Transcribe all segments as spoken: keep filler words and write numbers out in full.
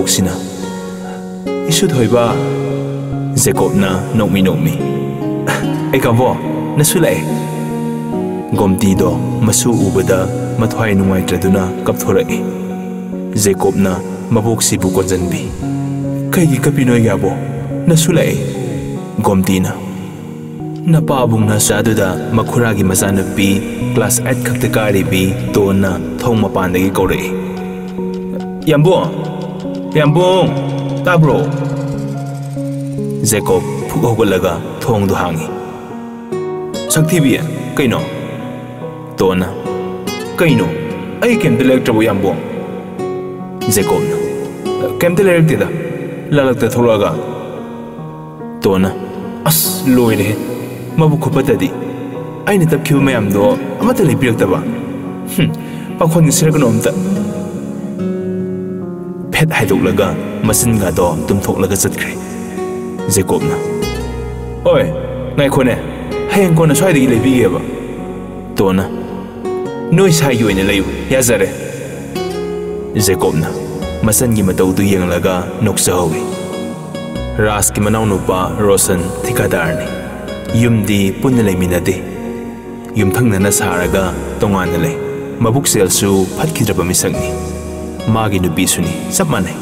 ꯁꯤꯅ, "ꯏꯁꯨ ꯊꯣꯏꯕ!" ꯖꯦꯀꯣꯕꯅ ꯅꯣꯛꯃꯤ ꯅꯣꯛꯃꯤ, "ꯑꯩ ꯀꯥꯕꯣ, ꯅꯁꯨ ꯂꯥꯛꯑꯦ!" ꯒꯣꯝꯇꯤꯗꯣ ꯃꯁꯨ ꯎꯕꯗ ꯃꯊ꯭ꯋꯥꯏ ꯅꯨꯡꯉꯥꯏꯇ꯭ꯔꯗꯨꯅ ꯀꯞꯊꯣꯔꯛꯏ꯫ ꯖꯦꯀꯣꯕꯅ ꯃꯕꯣꯛꯁꯤꯕꯨ ꯀꯣꯟꯖꯟꯕꯤ, "ꯀꯩꯒꯤ ꯀꯞꯄꯤꯅꯣ, ꯌꯥꯕꯣ? ꯅꯁꯨ ꯂꯥꯛꯑꯦ!" ꯒꯣꯝꯇꯤꯅ, "ꯅꯄꯥꯕꯨꯡꯅ ꯆꯥꯗꯨꯗ ꯃꯈꯨꯔꯥꯒꯤ ꯃꯆꯥꯅꯨꯄꯤ class eight ꯈꯛꯇ ꯀꯥꯔꯤꯕꯤ ꯇꯣꯟꯅ ꯊꯣꯡ ꯃꯄꯥꯟꯗꯒꯤ ꯀꯧꯔꯛꯏ꯫ ꯌꯥꯝꯕꯣ! ꯌꯥꯝꯕꯣ! ꯇꯥꯕ꯭ꯔꯣ?" ꯖꯦꯀꯣꯕ ꯐꯨꯛ ꯍꯧꯒꯠꯂꯒ ꯊꯣꯡꯗꯨ ꯍꯥꯡꯉꯤ꯫ "ꯁꯛꯊꯤꯕꯤ, ꯀꯩꯅꯣ?" ꯇꯣꯟꯅ, "ꯀꯩꯅꯣ? ꯑꯩ ꯀꯩꯝꯇ ꯂꯩꯔꯛꯇ꯭ꯔꯕꯣ, ꯌꯥꯝꯕꯣ?" ꯖꯦꯀꯣꯕꯅ, "ꯀꯩꯝꯇ ꯂꯩꯔꯛꯇꯦꯗ, ꯂꯥꯂꯛꯇ ꯊꯣꯛꯂꯛꯑꯒ꯫" ꯇꯣꯟꯅ, "ꯑꯁ, ꯂꯣꯏꯔꯦꯍꯦ, ꯃꯕꯨꯛ ꯈꯨꯐꯠꯇꯗꯤ! ꯑꯩꯅ ꯇꯞꯈꯤꯕ ꯃꯌꯥꯝꯗꯣ ꯑꯃꯠꯇ ꯂꯩꯕꯤꯔꯛꯇꯕ꯫ ꯍꯨꯝ, ꯄꯥꯈꯣꯟꯒ ꯁꯤꯔꯛꯀꯅꯣ ꯑꯝꯇ꯫" ꯐꯦꯠ ꯍꯥꯏꯗꯣꯛꯂꯒ ꯃꯆꯤꯟꯒꯗꯣ ꯇꯨꯝꯊꯣꯛꯂꯒ ꯆꯠꯈ꯭ꯔꯦ꯫ ꯖꯦꯀꯣꯕꯅ, "ꯑꯣꯏ, ꯉꯥꯏꯈꯣꯅꯦ, ꯍꯌꯦꯡ ꯀꯣꯟꯅ ꯁ꯭ꯋꯥꯏꯗꯒꯤ ꯂꯩꯕꯤꯒꯦꯕ꯫" ꯇꯣꯟꯅ, "ꯅꯣꯏ ꯁꯥꯏꯒꯤ ꯑꯣꯏꯅ ꯂꯩꯌꯨ, ꯌꯥꯖꯔꯦ꯫" ꯖꯦꯀꯣꯕꯅ ꯃꯆꯟꯒꯤ ꯃꯇꯧꯗꯨ ꯌꯦꯡꯂꯒ ꯅꯣꯛꯆꯍꯧꯏ꯫ ꯔꯥꯖꯀꯤ ꯃꯅꯥꯎꯅꯨꯄꯥ ꯔꯣꯁꯟ ꯊꯤꯀꯥꯗꯥꯔꯅꯤ꯫ ꯌꯨꯝꯗꯤ ꯄꯨꯟꯅ ꯂꯩꯃꯤꯟꯅꯗꯦ꯫ ꯌꯨꯝꯊꯪꯅꯅ ꯁꯥꯔꯒ ꯇꯣꯉꯥꯟꯅ ꯂꯩ꯫ ꯃꯕꯨꯛꯆꯦꯜꯁꯨ ꯐꯠꯈꯤꯗ꯭ꯔꯕ ꯃꯤꯁꯛꯅꯤ꯫ ꯃꯥꯒꯤ ꯅꯨꯄꯤꯁꯨꯅꯤ, ꯆꯞ ꯃꯥꯟꯅꯩ꯫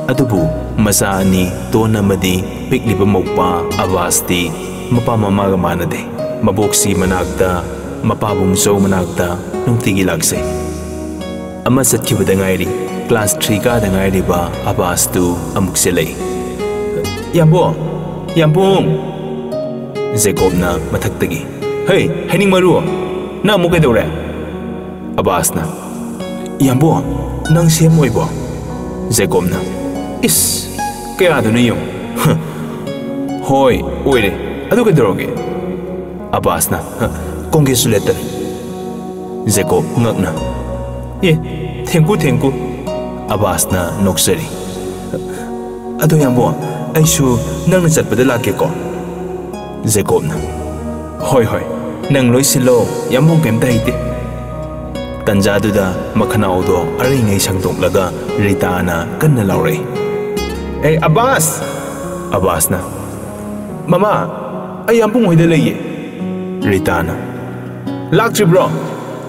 ꯑꯗꯨꯕꯨ ꯃꯆꯥ ꯑꯅꯤ, ꯇꯣꯟ ꯑꯃꯗꯤ ꯄꯤꯛꯂꯤꯕ ꯃꯧꯄꯥ ꯑꯕꯥꯁꯇꯤ ꯃꯄꯥ ꯃꯃꯥꯒ ꯃꯥꯟꯅꯗꯦ꯫ ꯃꯕꯣꯛꯁꯤ ꯃꯅꯥꯛꯇ, ꯃꯄꯥꯕꯨꯡꯖꯧ ꯃꯅꯥꯛꯇ ꯅꯨꯡꯇꯤꯒꯤ ꯂꯥꯛꯆꯩ꯫ ꯑꯃ ꯆꯠꯈꯤꯕꯗ ꯉꯥꯏꯔꯤ, class three ꯀꯥꯗ ꯉꯥꯏꯔꯤꯕ ꯑꯕꯥꯁꯇꯨ ꯑꯃꯨꯛ ꯆꯦꯜꯂꯛꯏ꯫ "ꯌꯥꯝꯕꯣ! ꯌꯥꯝꯕꯨꯡ!" ꯖꯦꯀꯣꯕꯅ ꯃꯊꯛꯇꯒꯤ, "ꯍꯩ, ꯍꯩꯅꯤꯡ ꯃꯔꯨ! ꯅꯪ ꯑꯃꯨꯛ ꯀꯩꯗꯧꯔꯦ?" ꯑꯕꯥꯁꯅ, "ꯌꯥꯝꯕꯣ, ꯅꯪ ꯁꯦꯝ ꯑꯣꯏꯕꯣ?" ꯖꯦꯀꯣꯕꯅ, "ꯏꯁ, ꯀꯌꯥꯗꯨꯅ ꯌꯦꯡꯉꯨ꯫" "ꯍ, ꯍꯣꯏ, ꯑꯣꯏꯔꯦ꯫ ꯑꯗꯨ ꯀꯩꯗꯧꯔꯒꯦ?" ꯑꯕꯥꯁꯅ, "ꯍ, congratulate." ꯖꯦꯀꯣꯕ ꯉꯛꯅ, "A, thank you, thank you꯫" ꯑꯕꯥꯁꯅ ꯅꯣꯛꯆꯔꯤ꯫ "ꯑꯗꯣ ꯌꯥꯝꯕꯣ, ꯑꯩꯁꯨ ꯅꯪꯅ ꯆꯠꯄꯗ ꯂꯥꯛꯀꯦꯀꯣ?" ꯖꯦꯀꯣꯕꯅ, "ꯍꯣꯏ, ꯍꯣꯏ, ꯅꯪ ꯂꯣꯏ ꯁꯤꯜꯂꯣ, ꯌꯥꯝꯕꯨꯡ ꯀꯩꯝꯇ ꯍꯩꯇꯦ꯫" ꯇꯟꯖꯥꯗꯨꯗ ꯃꯈꯅꯥꯎꯗꯣ ꯑꯔꯩꯉꯩ ꯁꯪꯗꯣꯛꯂꯒ ꯔꯤꯇꯥꯅ ꯀꯟꯅ ꯂꯥꯎꯔꯛꯏ, "ꯑꯦ ꯑꯕꯥꯁ!" ꯑꯕꯥꯁꯅ, "ꯃꯃꯥ, ꯑꯩ ꯌꯥꯝꯕꯨꯡ ꯍꯣꯏꯗ ꯂꯩꯌꯦ꯫" ꯔꯤꯇꯥꯅ, "ꯂꯥꯛꯇ꯭ꯔꯤꯕ꯭ꯔꯣ?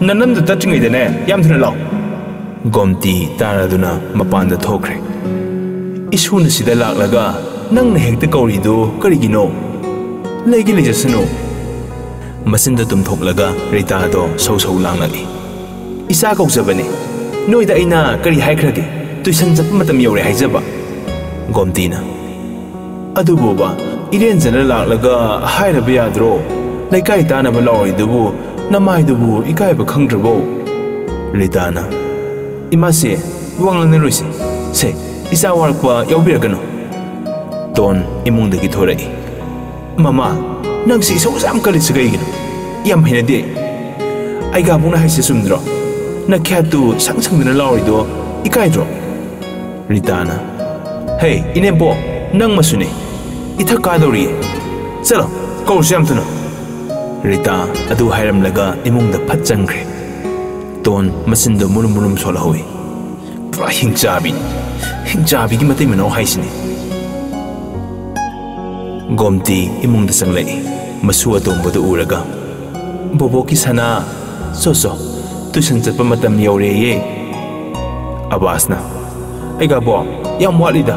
ꯅꯅꯝꯗꯣ ꯇꯠꯇ꯭ꯔꯤꯉꯩꯗꯅꯦ ꯌꯥꯝ ꯊꯨꯅ ꯂꯥꯛꯑꯣ꯫" ꯒꯣꯝꯇꯤ ꯇꯥꯔꯗꯨꯅ ꯃꯄꯥꯟꯗ ꯊꯣꯛꯈ꯭ꯔꯦ꯫ "ꯏꯁꯨꯅ ꯁꯤꯗ ꯂꯥꯛꯂꯒ ꯅꯪꯅ ꯍꯦꯛꯇ ꯀꯧꯔꯤꯗꯨ ꯀꯔꯤꯒꯤꯅꯣ? ꯂꯩꯒꯦ ꯂꯩꯖꯁꯅꯨ꯫" ꯃꯆꯤꯟꯗ ꯇꯨꯝꯊꯣꯛꯂꯒ ꯔꯤꯇꯥꯗꯣ ꯁꯧ ꯁꯧ ꯂꯥꯡꯂꯛꯏ꯫ "ꯏꯆꯥ ꯀꯧꯖꯕꯅꯦ꯫ ꯅꯣꯏꯗ ꯑꯩꯅ ꯀꯔꯤ ꯍꯥꯏꯈ꯭ꯔꯒꯦ? ꯇꯨꯏꯁꯟ ꯆꯠꯄ ꯃꯇꯝ ꯌꯧꯔꯦ ꯍꯥꯏꯖꯕ꯫" ꯒꯣꯝꯇꯤꯅ, "ꯑꯗꯨꯕꯨꯕ, ꯏꯔꯦꯟꯖꯅ ꯂꯥꯛꯂꯒ ꯍꯥꯏꯔꯕ ꯌꯥꯗ꯭ꯔꯣ? ꯂꯩꯀꯥꯏ ꯇꯥꯅꯕ ꯂꯥꯎꯔꯤꯗꯨꯕꯨ ꯅꯃꯥꯏꯗꯨꯕꯨ ꯏꯀꯥꯏꯕ ꯈꯪꯗ꯭ꯔꯕꯣ?" ꯔꯤꯇꯥꯅ, "ꯏꯃꯥꯁꯦ, ꯋꯥ ꯉꯥꯡꯅꯔꯣꯏꯁꯦ꯫ ꯁꯦ, ꯏꯆꯥ ꯋꯥꯔꯛꯄ ꯌꯥꯎꯕꯤꯔꯛꯀꯅꯨ꯫" ꯇꯣꯟ ꯏꯃꯨꯡꯗꯒꯤ ꯊꯣꯔꯛꯏ꯫ "ꯃꯃꯥ, ꯅꯪꯁꯦ ꯏꯁꯧ ꯌꯥꯝ ꯀꯜꯂꯤꯁꯦ ꯀꯩꯒꯤꯅꯣ? ꯌꯥꯝ ꯍꯩꯅꯗꯦ꯫ ꯑꯩꯒꯥꯕꯨꯡꯅ ꯍꯥꯏꯁꯦ ꯆꯨꯝꯗ꯭ꯔꯣ? ꯅꯈꯌꯥꯠꯇꯨ ꯁꯪ ꯁꯪꯗꯅ ꯂꯥꯎꯔꯤꯗꯣ ꯏꯀꯥꯏꯗ꯭ꯔꯣ?" ꯔꯤꯇꯥꯅ, "ꯍꯦ, ꯏꯅꯦꯝꯄꯣꯛ, ꯅꯪ ꯃꯁꯨꯅꯦ꯫ ꯏꯊꯛ ꯀꯥꯗꯧꯔꯤꯌꯦ꯫ ꯆꯠꯂꯣ, ꯀꯧꯔꯨꯁꯤ ꯌꯥꯝ ꯊꯨꯅ꯫" ꯔꯤꯇꯥ ꯑꯗꯨ ꯍꯥꯏꯔꯝꯂꯒ ꯏꯃꯨꯡꯗ ꯐꯠ ꯆꯪꯈ꯭ꯔꯦ꯫ ꯇꯣꯟ ꯃꯆꯤꯟꯗꯨ ꯃꯨꯔꯨꯝ ꯃꯨꯔꯨꯝ ꯁꯣꯜꯍꯧꯏ꯫ "ꯄꯨꯔꯥ ꯍꯤꯡꯆꯥꯕꯤꯅꯤ꯫ ꯍꯤꯡꯆꯥꯕꯤꯒꯤ ꯃꯇꯩ ꯃꯅꯥꯎ ꯍꯥꯏꯁꯤꯅꯤ꯫" ꯒꯣꯝꯇꯤ ꯏꯃꯨꯡꯗ ꯆꯪꯂꯛꯏ꯫ ꯃꯁꯨ ꯑꯇꯣꯝꯕꯗꯨ ꯎꯔꯒ, "ꯕꯣꯕꯣꯛꯀꯤ ꯁꯅꯥ, ꯆꯣ ꯆꯣ, ꯇꯨꯏꯁꯟ ꯆꯠꯄ ꯃꯇꯝ ꯌꯧꯔꯦꯌꯦ꯫" ꯑꯕꯥꯁꯅ, "ꯑꯩꯒꯥꯕꯣ, ꯌꯥꯝ ꯋꯥꯠꯂꯤꯗ,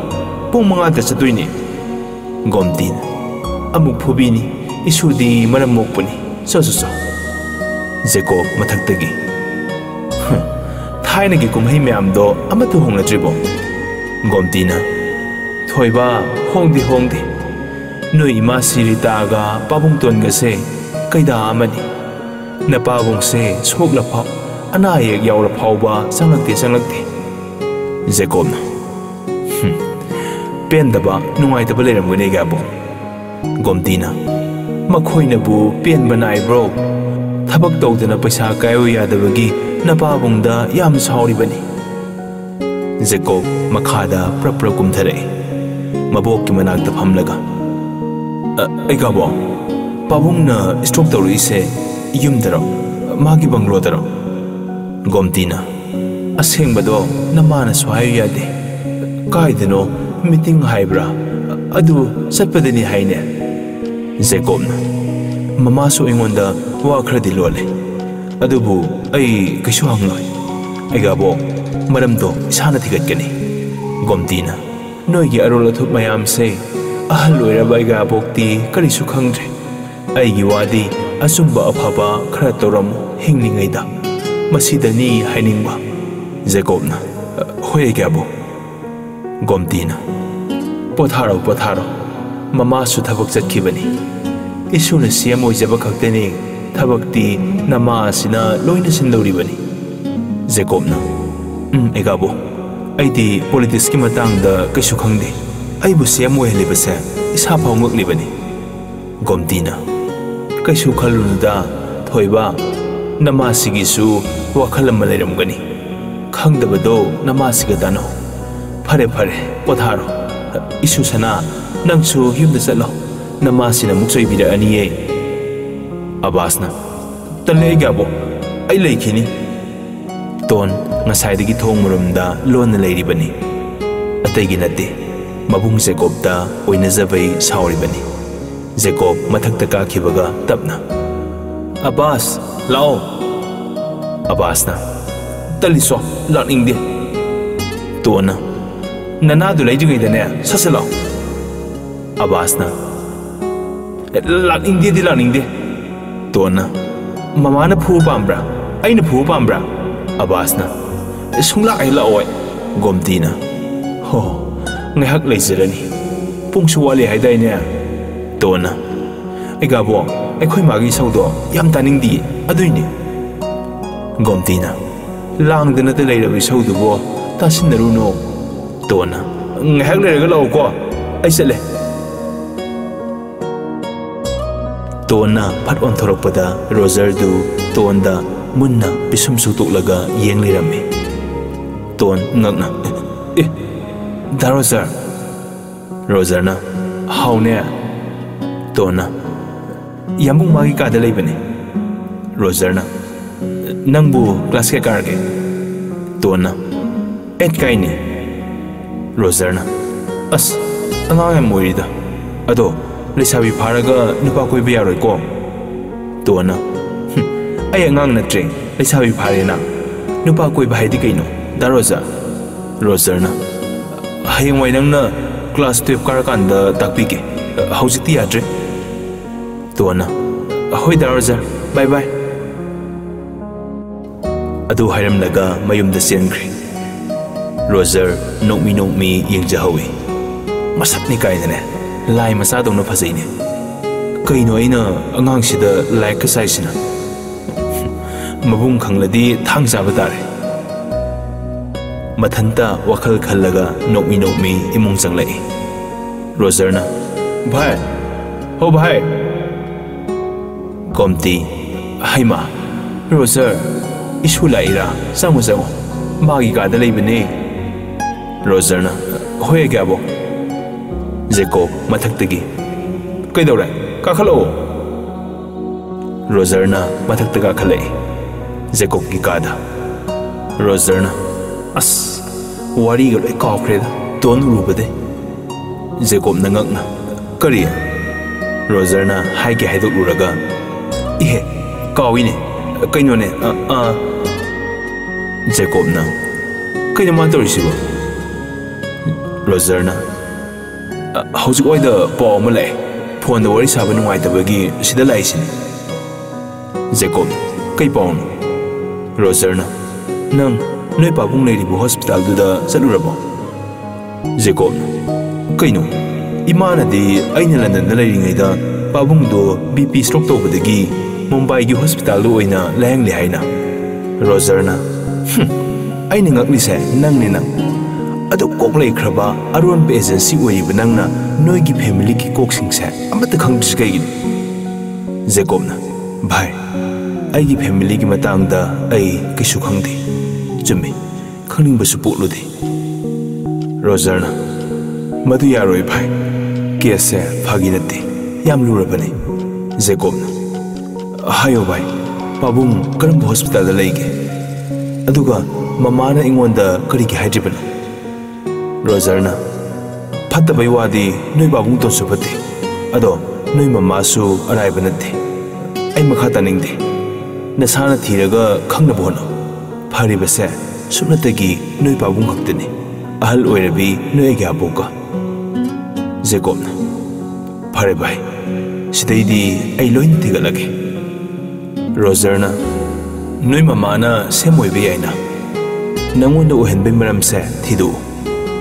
ꯄꯨꯡ ꯃꯉꯥꯗ ꯆꯠꯇꯣꯏꯅꯦ꯫" ꯒꯣꯝꯇꯤꯅ, "ꯑꯃꯨꯛ ꯐꯨꯕꯤꯅꯤ, ꯏꯁꯨꯗꯤ ꯃꯔꯝ ꯃꯣꯛꯄꯅꯤ, ꯆꯣ ꯆꯣ ꯆꯣ꯫" ꯖꯦꯀꯣꯕ ꯃꯊꯛꯇꯒꯤ, "ꯍꯨꯝ, ꯊꯥꯏꯅꯒꯤ ꯀꯨꯝꯍꯩ ꯃꯌꯥꯝꯗꯣ ꯑꯃꯠꯇ ꯍꯣꯡꯅꯗ꯭ꯔꯤꯕꯣ?" ꯒꯣꯝꯇꯤꯅ, "ꯊꯣꯏꯕ, ꯍꯣꯡꯗꯦ ꯍꯣꯡꯗꯦ꯫ ꯅꯣꯏ ꯏꯃꯥ ꯁꯤꯔꯤꯇꯥꯒ ꯄꯥꯕꯨꯡꯇꯣꯟꯒꯁꯦ ꯀꯩꯗꯥ ꯑꯃꯅꯤ꯫ ꯅꯄꯥꯕꯨꯡꯁꯦ ꯁꯣꯛꯂꯐꯥꯎ, ꯑꯅꯥ ꯑꯌꯦꯛ ꯌꯥꯎꯔ ꯐꯥꯎꯕ ꯆꯪꯂꯛꯇꯦ, ꯆꯪꯂꯛꯇꯦ꯫" ꯖꯦꯀꯣꯕꯅ, "ꯍꯨꯝ, ꯄꯦꯟꯗꯕ, ꯅꯨꯡꯉꯥꯏꯇꯕ ꯂꯩꯔꯝꯒꯅꯤ ꯑꯩꯒꯥꯕꯣ꯫" ꯒꯣꯝꯇꯤꯅ, "ꯃꯈꯣꯏꯅꯕꯨ ꯄꯦꯟꯕ ꯅꯥꯏꯕ꯭ꯔꯣ? ꯊꯕꯛ ꯇꯧꯗꯅ ꯄꯩꯁꯥ ꯀꯥꯏꯌꯨ ꯌꯥꯗꯕꯒꯤ ꯅꯄꯥꯕꯨꯡꯗ ꯌꯥꯝ ꯁꯥꯎꯔꯤꯕꯅꯤ꯫" ꯖꯦꯀꯣꯕ ꯃꯈꯥꯗ ꯄ꯭ꯔꯞ ꯄ꯭ꯔꯞ ꯀꯨꯝꯊꯔꯛꯏ꯫ ꯃꯕꯣꯛꯀꯤ ꯃꯅꯥꯛꯇ ꯐꯝꯂꯒ, "ꯑ, ꯑꯩꯒꯥꯕꯣ, ꯄꯥꯕꯨꯡꯅ ꯁ꯭ꯇ꯭ꯔꯣꯛ ꯇꯧꯔꯛꯏꯁꯦ ꯌꯨꯝꯗꯔꯣ? ꯃꯥꯒꯤ ꯕꯪꯒ꯭ꯂꯣꯗꯔꯣ?" ꯒꯣꯝꯇꯤꯅ, "ꯑꯁꯦꯡꯕꯗꯣ ꯅꯃꯥꯅꯁꯨ ꯍꯥꯏꯌꯨ ꯌꯥꯗꯦ꯫ ꯀꯥꯏꯗꯅꯣ ꯃꯤꯇꯤꯡ ꯍꯥꯏꯕ꯭ꯔꯥ? ꯑꯗꯨ ꯆꯠꯄꯗꯅꯤ ꯍꯥꯏꯅꯦ꯫" ꯖꯦꯀꯣꯕꯅ, "ꯃꯃꯥꯁꯨ ꯑꯩꯉꯣꯟꯗ ꯋꯥ ꯈꯔꯗꯤ ꯂꯣꯜꯂꯦ꯫ ꯑꯗꯨꯕꯨ ꯑꯩ ꯀꯩꯁꯨ ꯍꯪꯂꯣꯏ꯫ ꯑꯩꯒꯥꯕꯣꯛ, ꯃꯔꯝꯗꯣ ꯏꯁꯥꯅ ꯊꯤꯒꯠꯀꯅꯤ꯫" ꯒꯣꯝꯇꯤꯅ, "ꯅꯣꯏꯒꯤ ꯑꯔꯣꯜ ꯑꯊꯨꯞ ꯃꯌꯥꯝꯁꯦ ꯑꯍꯜ ꯑꯣꯏꯔꯕ ꯑꯩꯒꯥꯕꯣꯛꯇꯤ ꯀꯔꯤꯁꯨ ꯈꯪꯗ꯭ꯔꯦ꯫ ꯑꯩꯒꯤ ꯋꯥꯗꯤ ꯑꯆꯨꯝꯕ ꯑꯐꯕ ꯈꯔ ꯇꯧꯔꯝꯃꯨ ꯍꯤꯡꯂꯤꯉꯩꯗ꯫ ꯃꯁꯤꯗꯅꯤ ꯍꯥꯏꯅꯤꯡꯕ꯫" ꯖꯦꯀꯣꯕꯅ, "ꯍꯣꯏ, ꯑꯩꯒꯥꯕꯣꯛ꯫" ꯒꯣꯝꯇꯤꯅ, "ꯄꯣꯊꯥꯔꯣ, ꯄꯣꯊꯥꯔꯣ꯫ ꯃꯃꯥꯁꯨ ꯊꯕꯛ ꯆꯠꯈꯤꯕꯅꯤ꯫ ꯏꯁꯨꯅ ꯁꯤ ꯑꯦꯝ ꯑꯣꯏꯖꯕ ꯈꯛꯇꯅꯤ, ꯊꯕꯛꯇꯤ ꯅꯃꯥ ꯑꯁꯤꯅ ꯂꯣꯏꯅ ꯁꯤꯟꯗꯧꯔꯤꯕꯅꯤ꯫" ꯖꯦꯀꯣꯕꯅ, "ꯎꯝ, ꯑꯩꯒꯥꯕꯣꯛ, ꯑꯩꯗꯤ ꯄꯣꯂꯤꯇꯤꯛꯁꯀꯤ ꯃꯇꯥꯡꯗ ꯀꯩꯁꯨ ꯈꯪꯗꯦ꯫ ꯑꯩꯕꯨ ꯁꯤ ꯑꯦꯝ ꯑꯣꯏꯍꯜꯂꯤꯕꯁꯦ ꯏꯁꯥ ꯐꯥꯎ ꯉꯛꯂꯤꯕꯅꯤ꯫" ꯒꯣꯝꯇꯤꯅ, "ꯀꯩꯁꯨ ꯈꯜꯂꯨꯅꯨꯗ, ꯊꯣꯏꯕ, ꯅꯃꯥꯁꯤꯒꯤꯁꯨ ꯋꯥꯈꯜ ꯑꯃ ꯂꯩꯔꯝꯒꯅꯤ꯫ ꯈꯪꯗꯕꯗꯣ ꯅꯃꯥꯁꯤꯒ ꯇꯥꯟꯅꯧ꯫ ꯐꯔꯦ, ꯐꯔꯦ, ꯄꯣꯊꯥꯔꯣ꯫ ꯏꯁꯨ ꯁꯅꯥ, ꯅꯪꯁꯨ ꯌꯨꯝꯗ ꯆꯠꯂꯣ꯫ ꯅꯃꯥꯁꯤꯅ ꯑꯃꯨꯛ ꯆꯩꯕꯤꯔꯛꯑꯅꯤꯌꯦ꯫" ꯑꯕꯥꯁꯅ, "ꯇꯜꯂꯦ ꯑꯩꯒꯥꯕꯣꯛ, ꯑꯩ ꯂꯩꯈꯤꯅꯤ꯫" ꯇꯣꯟ ꯉꯁꯥꯏꯗꯒꯤ ꯊꯣꯡ ꯃꯔꯨꯝꯗ ꯂꯣꯟꯅ ꯂꯩꯔꯤꯕꯅꯤ꯫ ꯑꯇꯩꯒꯤ ꯅꯠꯇꯦ, ꯃꯕꯨꯡ ꯖꯦꯀꯣꯕꯇ ꯑꯣꯏꯅꯖꯕꯩ ꯁꯥꯎꯔꯤꯕꯅꯤ꯫ ꯖꯦꯀꯣꯕ ꯃꯊꯛꯇ ꯀꯥꯈꯤꯕꯒ ꯇꯞꯅ, "ꯑꯕꯥꯁ, ꯂꯥꯛꯑꯣ꯫" ꯑꯕꯥꯁꯅ, "ꯇꯜꯂꯤꯁꯣ, ꯂꯥꯛꯅꯤꯡꯗꯦ꯫" ꯇꯣꯟꯅ, "ꯅꯅꯥꯗꯨ ꯂꯩꯗ꯭ꯔꯤꯉꯩꯗꯅꯦ, ꯁꯠ ꯁꯠ ꯂꯥꯛꯑꯣ꯫" ꯑꯕꯥꯁꯅ, "ꯂꯥꯛꯅꯤꯡꯗꯦꯗꯤ ꯂꯥꯛꯅꯤꯡꯗꯦ꯫" ꯇꯣꯟꯅ, "ꯃꯃꯥꯅ ꯐꯨꯕ ꯄꯥꯝꯕ꯭ꯔꯥ? ꯑꯩꯅ ꯐꯨꯕ ꯄꯥꯝꯕ꯭ꯔꯥ?" ꯑꯕꯥꯁꯅ, "ꯁꯨꯡꯂꯥꯛ ꯍꯦꯛ ꯂꯥꯛꯑꯣꯏ꯫" ꯒꯣꯝꯇꯤꯅ, "ꯍꯣ, ꯉꯥꯏꯍꯥꯛ ꯂꯩꯖꯔꯅꯤ꯫ ꯄꯨꯡꯁꯨ ꯋꯥꯠꯂꯤ ꯍꯥꯏꯗꯥꯏꯅꯦ?" ꯇꯣꯟꯅ, "ꯑꯩꯒꯥꯕꯣ, ꯑꯩꯈꯣꯏ ꯃꯥꯒꯤ ꯏꯁꯧꯗꯣ ꯌꯥꯝ ꯇꯥꯅꯤꯡꯗꯤꯌꯦ, ꯑꯗꯨꯏꯅꯦ꯫" ꯒꯣꯝꯇꯤꯅ, "ꯂꯥꯡꯗꯅꯇ ꯂꯩꯔꯕ ꯏꯁꯧꯗꯨꯕꯣ, ꯇꯥꯁꯤꯟꯅꯔꯨꯅꯣ꯫" ꯇꯣꯟꯅ, "ꯉꯥꯏꯍꯥꯛ ꯂꯩꯔꯒ ꯂꯥꯛꯎꯀꯣ, ꯑꯩ ꯆꯠꯂꯦ꯫" ꯇꯣꯟꯅ ꯐꯠ ꯑꯣꯟꯊꯣꯔꯛꯄꯗ ꯔꯣꯖꯔꯗꯨ ꯇꯣꯟꯗ ꯃꯨꯟꯅ ꯄꯤꯁꯨꯝ ꯁꯨꯛꯇꯣꯛꯂꯒ ꯌꯦꯡ ꯂꯩꯔꯝꯃꯤ꯫ ꯇꯣꯟ ꯉꯛꯅ, "ꯑꯦ, ꯗꯥ ꯔꯣꯖꯔ?" ꯔꯣꯖꯔꯅ, "ꯍꯥꯎꯅꯦ꯫" ꯇꯣꯟꯅ, "ꯌꯥꯝꯕꯨꯡ ꯃꯥꯒꯤ ꯀꯥꯗ ꯂꯩꯕꯅꯦ꯫" ꯔꯣꯖꯔꯅ, "ꯅꯪꯕꯨ ꯀ꯭ꯂꯥꯁ ꯀꯌꯥ ꯀꯥꯔꯒꯦ?" ꯇꯣꯟꯅ, "ꯑꯦꯠ ꯀꯥꯏꯅꯤ꯫" ꯔꯣꯖꯔꯅ, "ꯑꯁ, ꯑꯉꯥꯡ ꯌꯥꯝ ꯑꯣꯏꯔꯤꯗ꯫ ꯑꯗꯣ ꯂꯩꯁꯥꯕꯤ ꯐꯥꯔꯒ ꯅꯨꯄꯥ ꯀꯣꯏꯕ ꯌꯥꯔꯣꯏꯀꯣ?" ꯇꯣꯟꯅ, "ꯍꯨꯝ, ꯑꯩ ꯑꯉꯥꯡ ꯅꯠꯇ꯭ꯔꯦ, ꯂꯩꯁꯥꯕꯤ ꯐꯥꯔꯦꯅ꯫ ꯅꯨꯄꯥ ꯀꯣꯏꯕ ꯍꯥꯏꯗꯤ ꯀꯩꯅꯣ, ꯗꯥ ꯔꯣꯖꯔ?" ꯔꯣꯖꯔꯅ, "ꯍꯌꯦꯡꯋꯥꯏ ꯅꯪꯅ ꯀ꯭ꯂꯥꯁ ꯇꯨꯌꯦꯜꯐ ꯀꯥꯔꯀꯥꯟꯗ ꯇꯥꯛꯄꯤꯒꯦ꯫ ꯍꯧꯖꯤꯛꯇꯤ ꯌꯥꯗ꯭ꯔꯦ꯫" ꯇꯣꯟꯅ, "ꯍꯣꯏ ꯗꯥ ꯔꯣꯖꯔ, ꯕꯥꯏ ꯕꯥꯏ꯫" ꯑꯗꯨ ꯍꯥꯏꯔꯝꯂꯒ ꯃꯌꯨꯝꯗ ꯆꯦꯟꯈ꯭ꯔꯦ꯫ ꯔꯣꯖꯔ ꯅꯣꯛꯃꯤ ꯅꯣꯛꯃꯤ ꯌꯦꯡꯖꯍꯧꯏ꯫ ꯃꯁꯛꯅꯤ ꯀꯥꯏꯅꯅꯦ, ꯂꯥꯏ ꯃꯆꯥꯗꯧꯅ ꯐꯖꯩꯅꯦ꯫ ꯀꯩꯅꯣ ꯑꯩꯅ ꯑꯉꯥꯡꯁꯤꯗ ꯂꯥꯏꯛꯀ ꯆꯥꯏꯁꯤꯅ? ꯃꯕꯨꯡ ꯈꯪꯂꯗꯤ ꯊꯥꯡ ꯆꯥꯕ ꯇꯥꯔꯦ꯫ ꯃꯊꯟꯇ ꯋꯥꯈꯜ ꯈꯜꯂꯒ ꯅꯣꯛꯃꯤ ꯅꯣꯛꯃꯤ ꯏꯃꯨꯡ ꯆꯪꯂꯛꯏ꯫ ꯔꯣꯖꯔꯅ, "ꯚꯥꯏ, ꯍꯣ ꯚꯥꯏ!" ꯒꯣꯝꯇꯤ, "ꯍꯩꯃꯥ, ꯔꯣꯖꯔ, ꯏꯁꯨ ꯂꯥꯛꯏꯔꯥ? ꯆꯪꯉꯣ, ꯆꯪꯉꯣ, ꯃꯥꯒꯤ ꯀꯥꯗ ꯂꯩꯕꯅꯦ꯫" ꯔꯣꯖꯔꯅ, "ꯍꯣꯏ, ꯑꯒ꯭ꯌꯥꯕꯣꯛ꯫" ꯖꯦꯀꯣꯕ ꯃꯊꯛꯇꯒꯤ, "ꯀꯩꯗꯧꯔꯦ? ꯀꯥꯈꯠꯂꯛꯑꯣ꯫" ꯔꯣꯖꯔꯅ ꯃꯊꯛꯇ ꯀꯥꯈꯠꯂꯛꯏ, ꯖꯦꯀꯣꯕꯀꯤ ꯀꯥꯗ꯫ ꯔꯣꯖꯔꯅ, "ꯑꯁ, ꯋꯥꯔꯤꯒ ꯂꯣꯏ ꯀꯥꯎꯈ꯭ꯔꯦꯗ, ꯇꯣꯟ ꯎꯔꯨꯕꯗꯩ꯫" ꯖꯦꯀꯣꯕꯅ ꯉꯛꯅ, "ꯀꯔꯤ?" ꯔꯣꯖꯔꯅ ꯍꯥꯏꯒꯦ ꯍꯥꯏꯗꯣꯛꯂꯨꯔꯒ, "ꯏꯍꯦ, ꯀꯥꯎꯏꯅꯦ, ꯀꯩꯅꯣꯅꯦ, ꯑ, ꯑ꯫" ꯖꯦꯀꯣꯕꯅ, "ꯀꯩꯅꯣ ꯃꯥ ꯇꯧꯔꯤꯁꯤꯕꯣ?" ꯔꯣꯖꯔꯅ, "ꯑ, ꯍꯧꯖꯤꯛ ꯋꯥꯏꯗ ꯄꯥꯎ ꯑꯃ ꯂꯥꯛꯑꯦ, ꯐꯣꯟꯗ ꯋꯥꯔꯤ ꯁꯥꯕ ꯅꯨꯡꯉꯥꯏꯇꯕꯒꯤ ꯁꯤꯗ ꯂꯥꯛꯏꯁꯤꯅꯤ꯫" ꯖꯦꯀꯣꯕ, "ꯀꯩ ꯄꯥꯎꯅꯣ?" ꯔꯣꯖꯔꯅ, "ꯅꯪ ꯅꯣꯏ ꯄꯥꯕꯨꯡ ꯂꯩꯔꯤꯕ ꯍꯣꯁꯄꯤꯇꯥꯜꯗꯨꯗ ꯆꯠꯂꯨꯔꯕꯣ?" ꯖꯦꯀꯣꯕꯅ, "ꯀꯩꯅꯣ? ꯏꯃꯥꯅꯗꯤ ꯑꯩꯅ ꯂꯟꯗꯟꯗ ꯂꯩꯔꯤꯉꯩꯗ ꯄꯥꯕꯨꯡꯗꯣ ꯕꯤ ꯄꯤ ꯁ꯭ꯇ꯭ꯔꯣꯛ ꯇꯧꯕꯗꯒꯤ ꯃꯨꯝꯕꯥꯏꯒꯤ ꯍꯣꯁꯄꯤꯇꯥꯜꯗ ꯑꯣꯏꯅ ꯂꯥꯌꯦꯡꯂꯦ ꯍꯥꯏꯅ꯫" ꯔꯣꯖꯔꯅ, "ꯍꯨꯝ, ꯑꯩꯅ ꯉꯛꯂꯤꯁꯦ ꯅꯪꯅꯦ ꯅꯪ꯫ ꯑꯗꯨ ꯀꯣꯛ ꯂꯩꯈ꯭ꯔꯕ ꯑꯔꯣꯟꯕ ꯑꯦꯖꯦꯟꯁꯤ ꯑꯣꯏꯔꯤꯕ ꯅꯪꯅ ꯅꯣꯏꯒꯤ ꯐꯦꯃꯤꯂꯤꯒꯤ ꯀꯣꯛꯁꯤꯡꯁꯦ ꯑꯃꯠꯇ ꯈꯪꯗ꯭ꯔꯤꯁꯤ ꯀꯩꯒꯤꯅꯣ?" ꯖꯦꯀꯣꯕꯅ, "ꯚꯥꯏ, ꯑꯩꯒꯤ ꯐꯦꯃꯤꯂꯤꯒꯤ ꯃꯇꯥꯡꯗ ꯑꯩ ꯀꯩꯁꯨ ꯈꯪꯗꯦ꯫ ꯆꯨꯝꯃꯤ, ꯈꯪꯅꯤꯡꯕꯁꯨ ꯄꯣꯛꯂꯨꯗꯦ꯫" ꯔꯣꯖꯔꯅ, "ꯃꯗꯨ ꯌꯥꯔꯣꯏ ꯚꯥꯏ, ꯀꯦꯁꯁꯦ ꯐꯥꯒꯤ ꯅꯠꯇꯦ, ꯌꯥꯝ ꯂꯨꯔꯕꯅꯤ꯫" ꯖꯦꯀꯣꯕꯅ, "ꯍꯥꯏꯌꯣ ꯚꯥꯏ, "ꯄꯥꯕꯨꯡ ꯀꯔꯝꯕ ꯍꯣꯁꯄꯤꯇꯥꯜꯗ ꯂꯩꯒꯦ? ꯑꯗꯨꯒ ꯃꯃꯥꯅ ꯑꯩꯉꯣꯟꯗ ꯀꯔꯤꯒꯤ ꯍꯥꯏꯗ꯭ꯔꯤꯕꯅꯣ?" ꯔꯣꯖꯔꯅ, "ꯐꯠꯇꯕꯩ ꯋꯥꯗꯤ ꯅꯣꯏ ꯄꯥꯕꯨꯡꯇꯣꯟꯁꯨ ꯐꯠꯇꯦ, ꯑꯗꯣ ꯅꯣꯏ ꯃꯃꯥꯁꯨ ꯑꯔꯥꯏꯕ ꯅꯠꯇꯦ꯫ ꯑꯩ ꯃꯈꯥ ꯇꯥꯅꯤꯡꯗꯦ꯫ ꯅꯁꯥꯅ ꯊꯤꯔꯒ ꯈꯪꯅꯕ ꯍꯣꯠꯅꯧ꯫ ꯐꯔꯤꯕꯁꯦ ꯁꯨꯞꯅꯇꯒꯤ ꯅꯣꯏ ꯄꯥꯕꯨꯡ ꯈꯛꯇꯅꯤ, ꯑꯍꯜ ꯑꯣꯏꯔꯕꯤ ꯅꯣꯏ ꯑꯩꯒꯤ ꯑꯕꯣꯛꯀ꯫" ꯖꯦꯀꯣꯕꯅ, "ꯐꯔꯦ ꯚꯥꯏ, ꯁꯤꯗꯩꯗꯤ ꯑꯩ ꯂꯣꯏꯅ ꯊꯤꯒꯠꯂꯒꯦ꯫" ꯔꯣꯖꯔꯅ, "ꯅꯣꯏ ꯃꯃꯥꯅ ꯁꯦꯝ ꯑꯣꯏꯕ ꯌꯥꯏꯅ꯫ ꯅꯪꯉꯣꯟꯗ ꯑꯣꯏꯍꯟꯕꯩ ꯃꯔꯝꯁꯦ ꯊꯤꯗꯣꯛꯎ꯫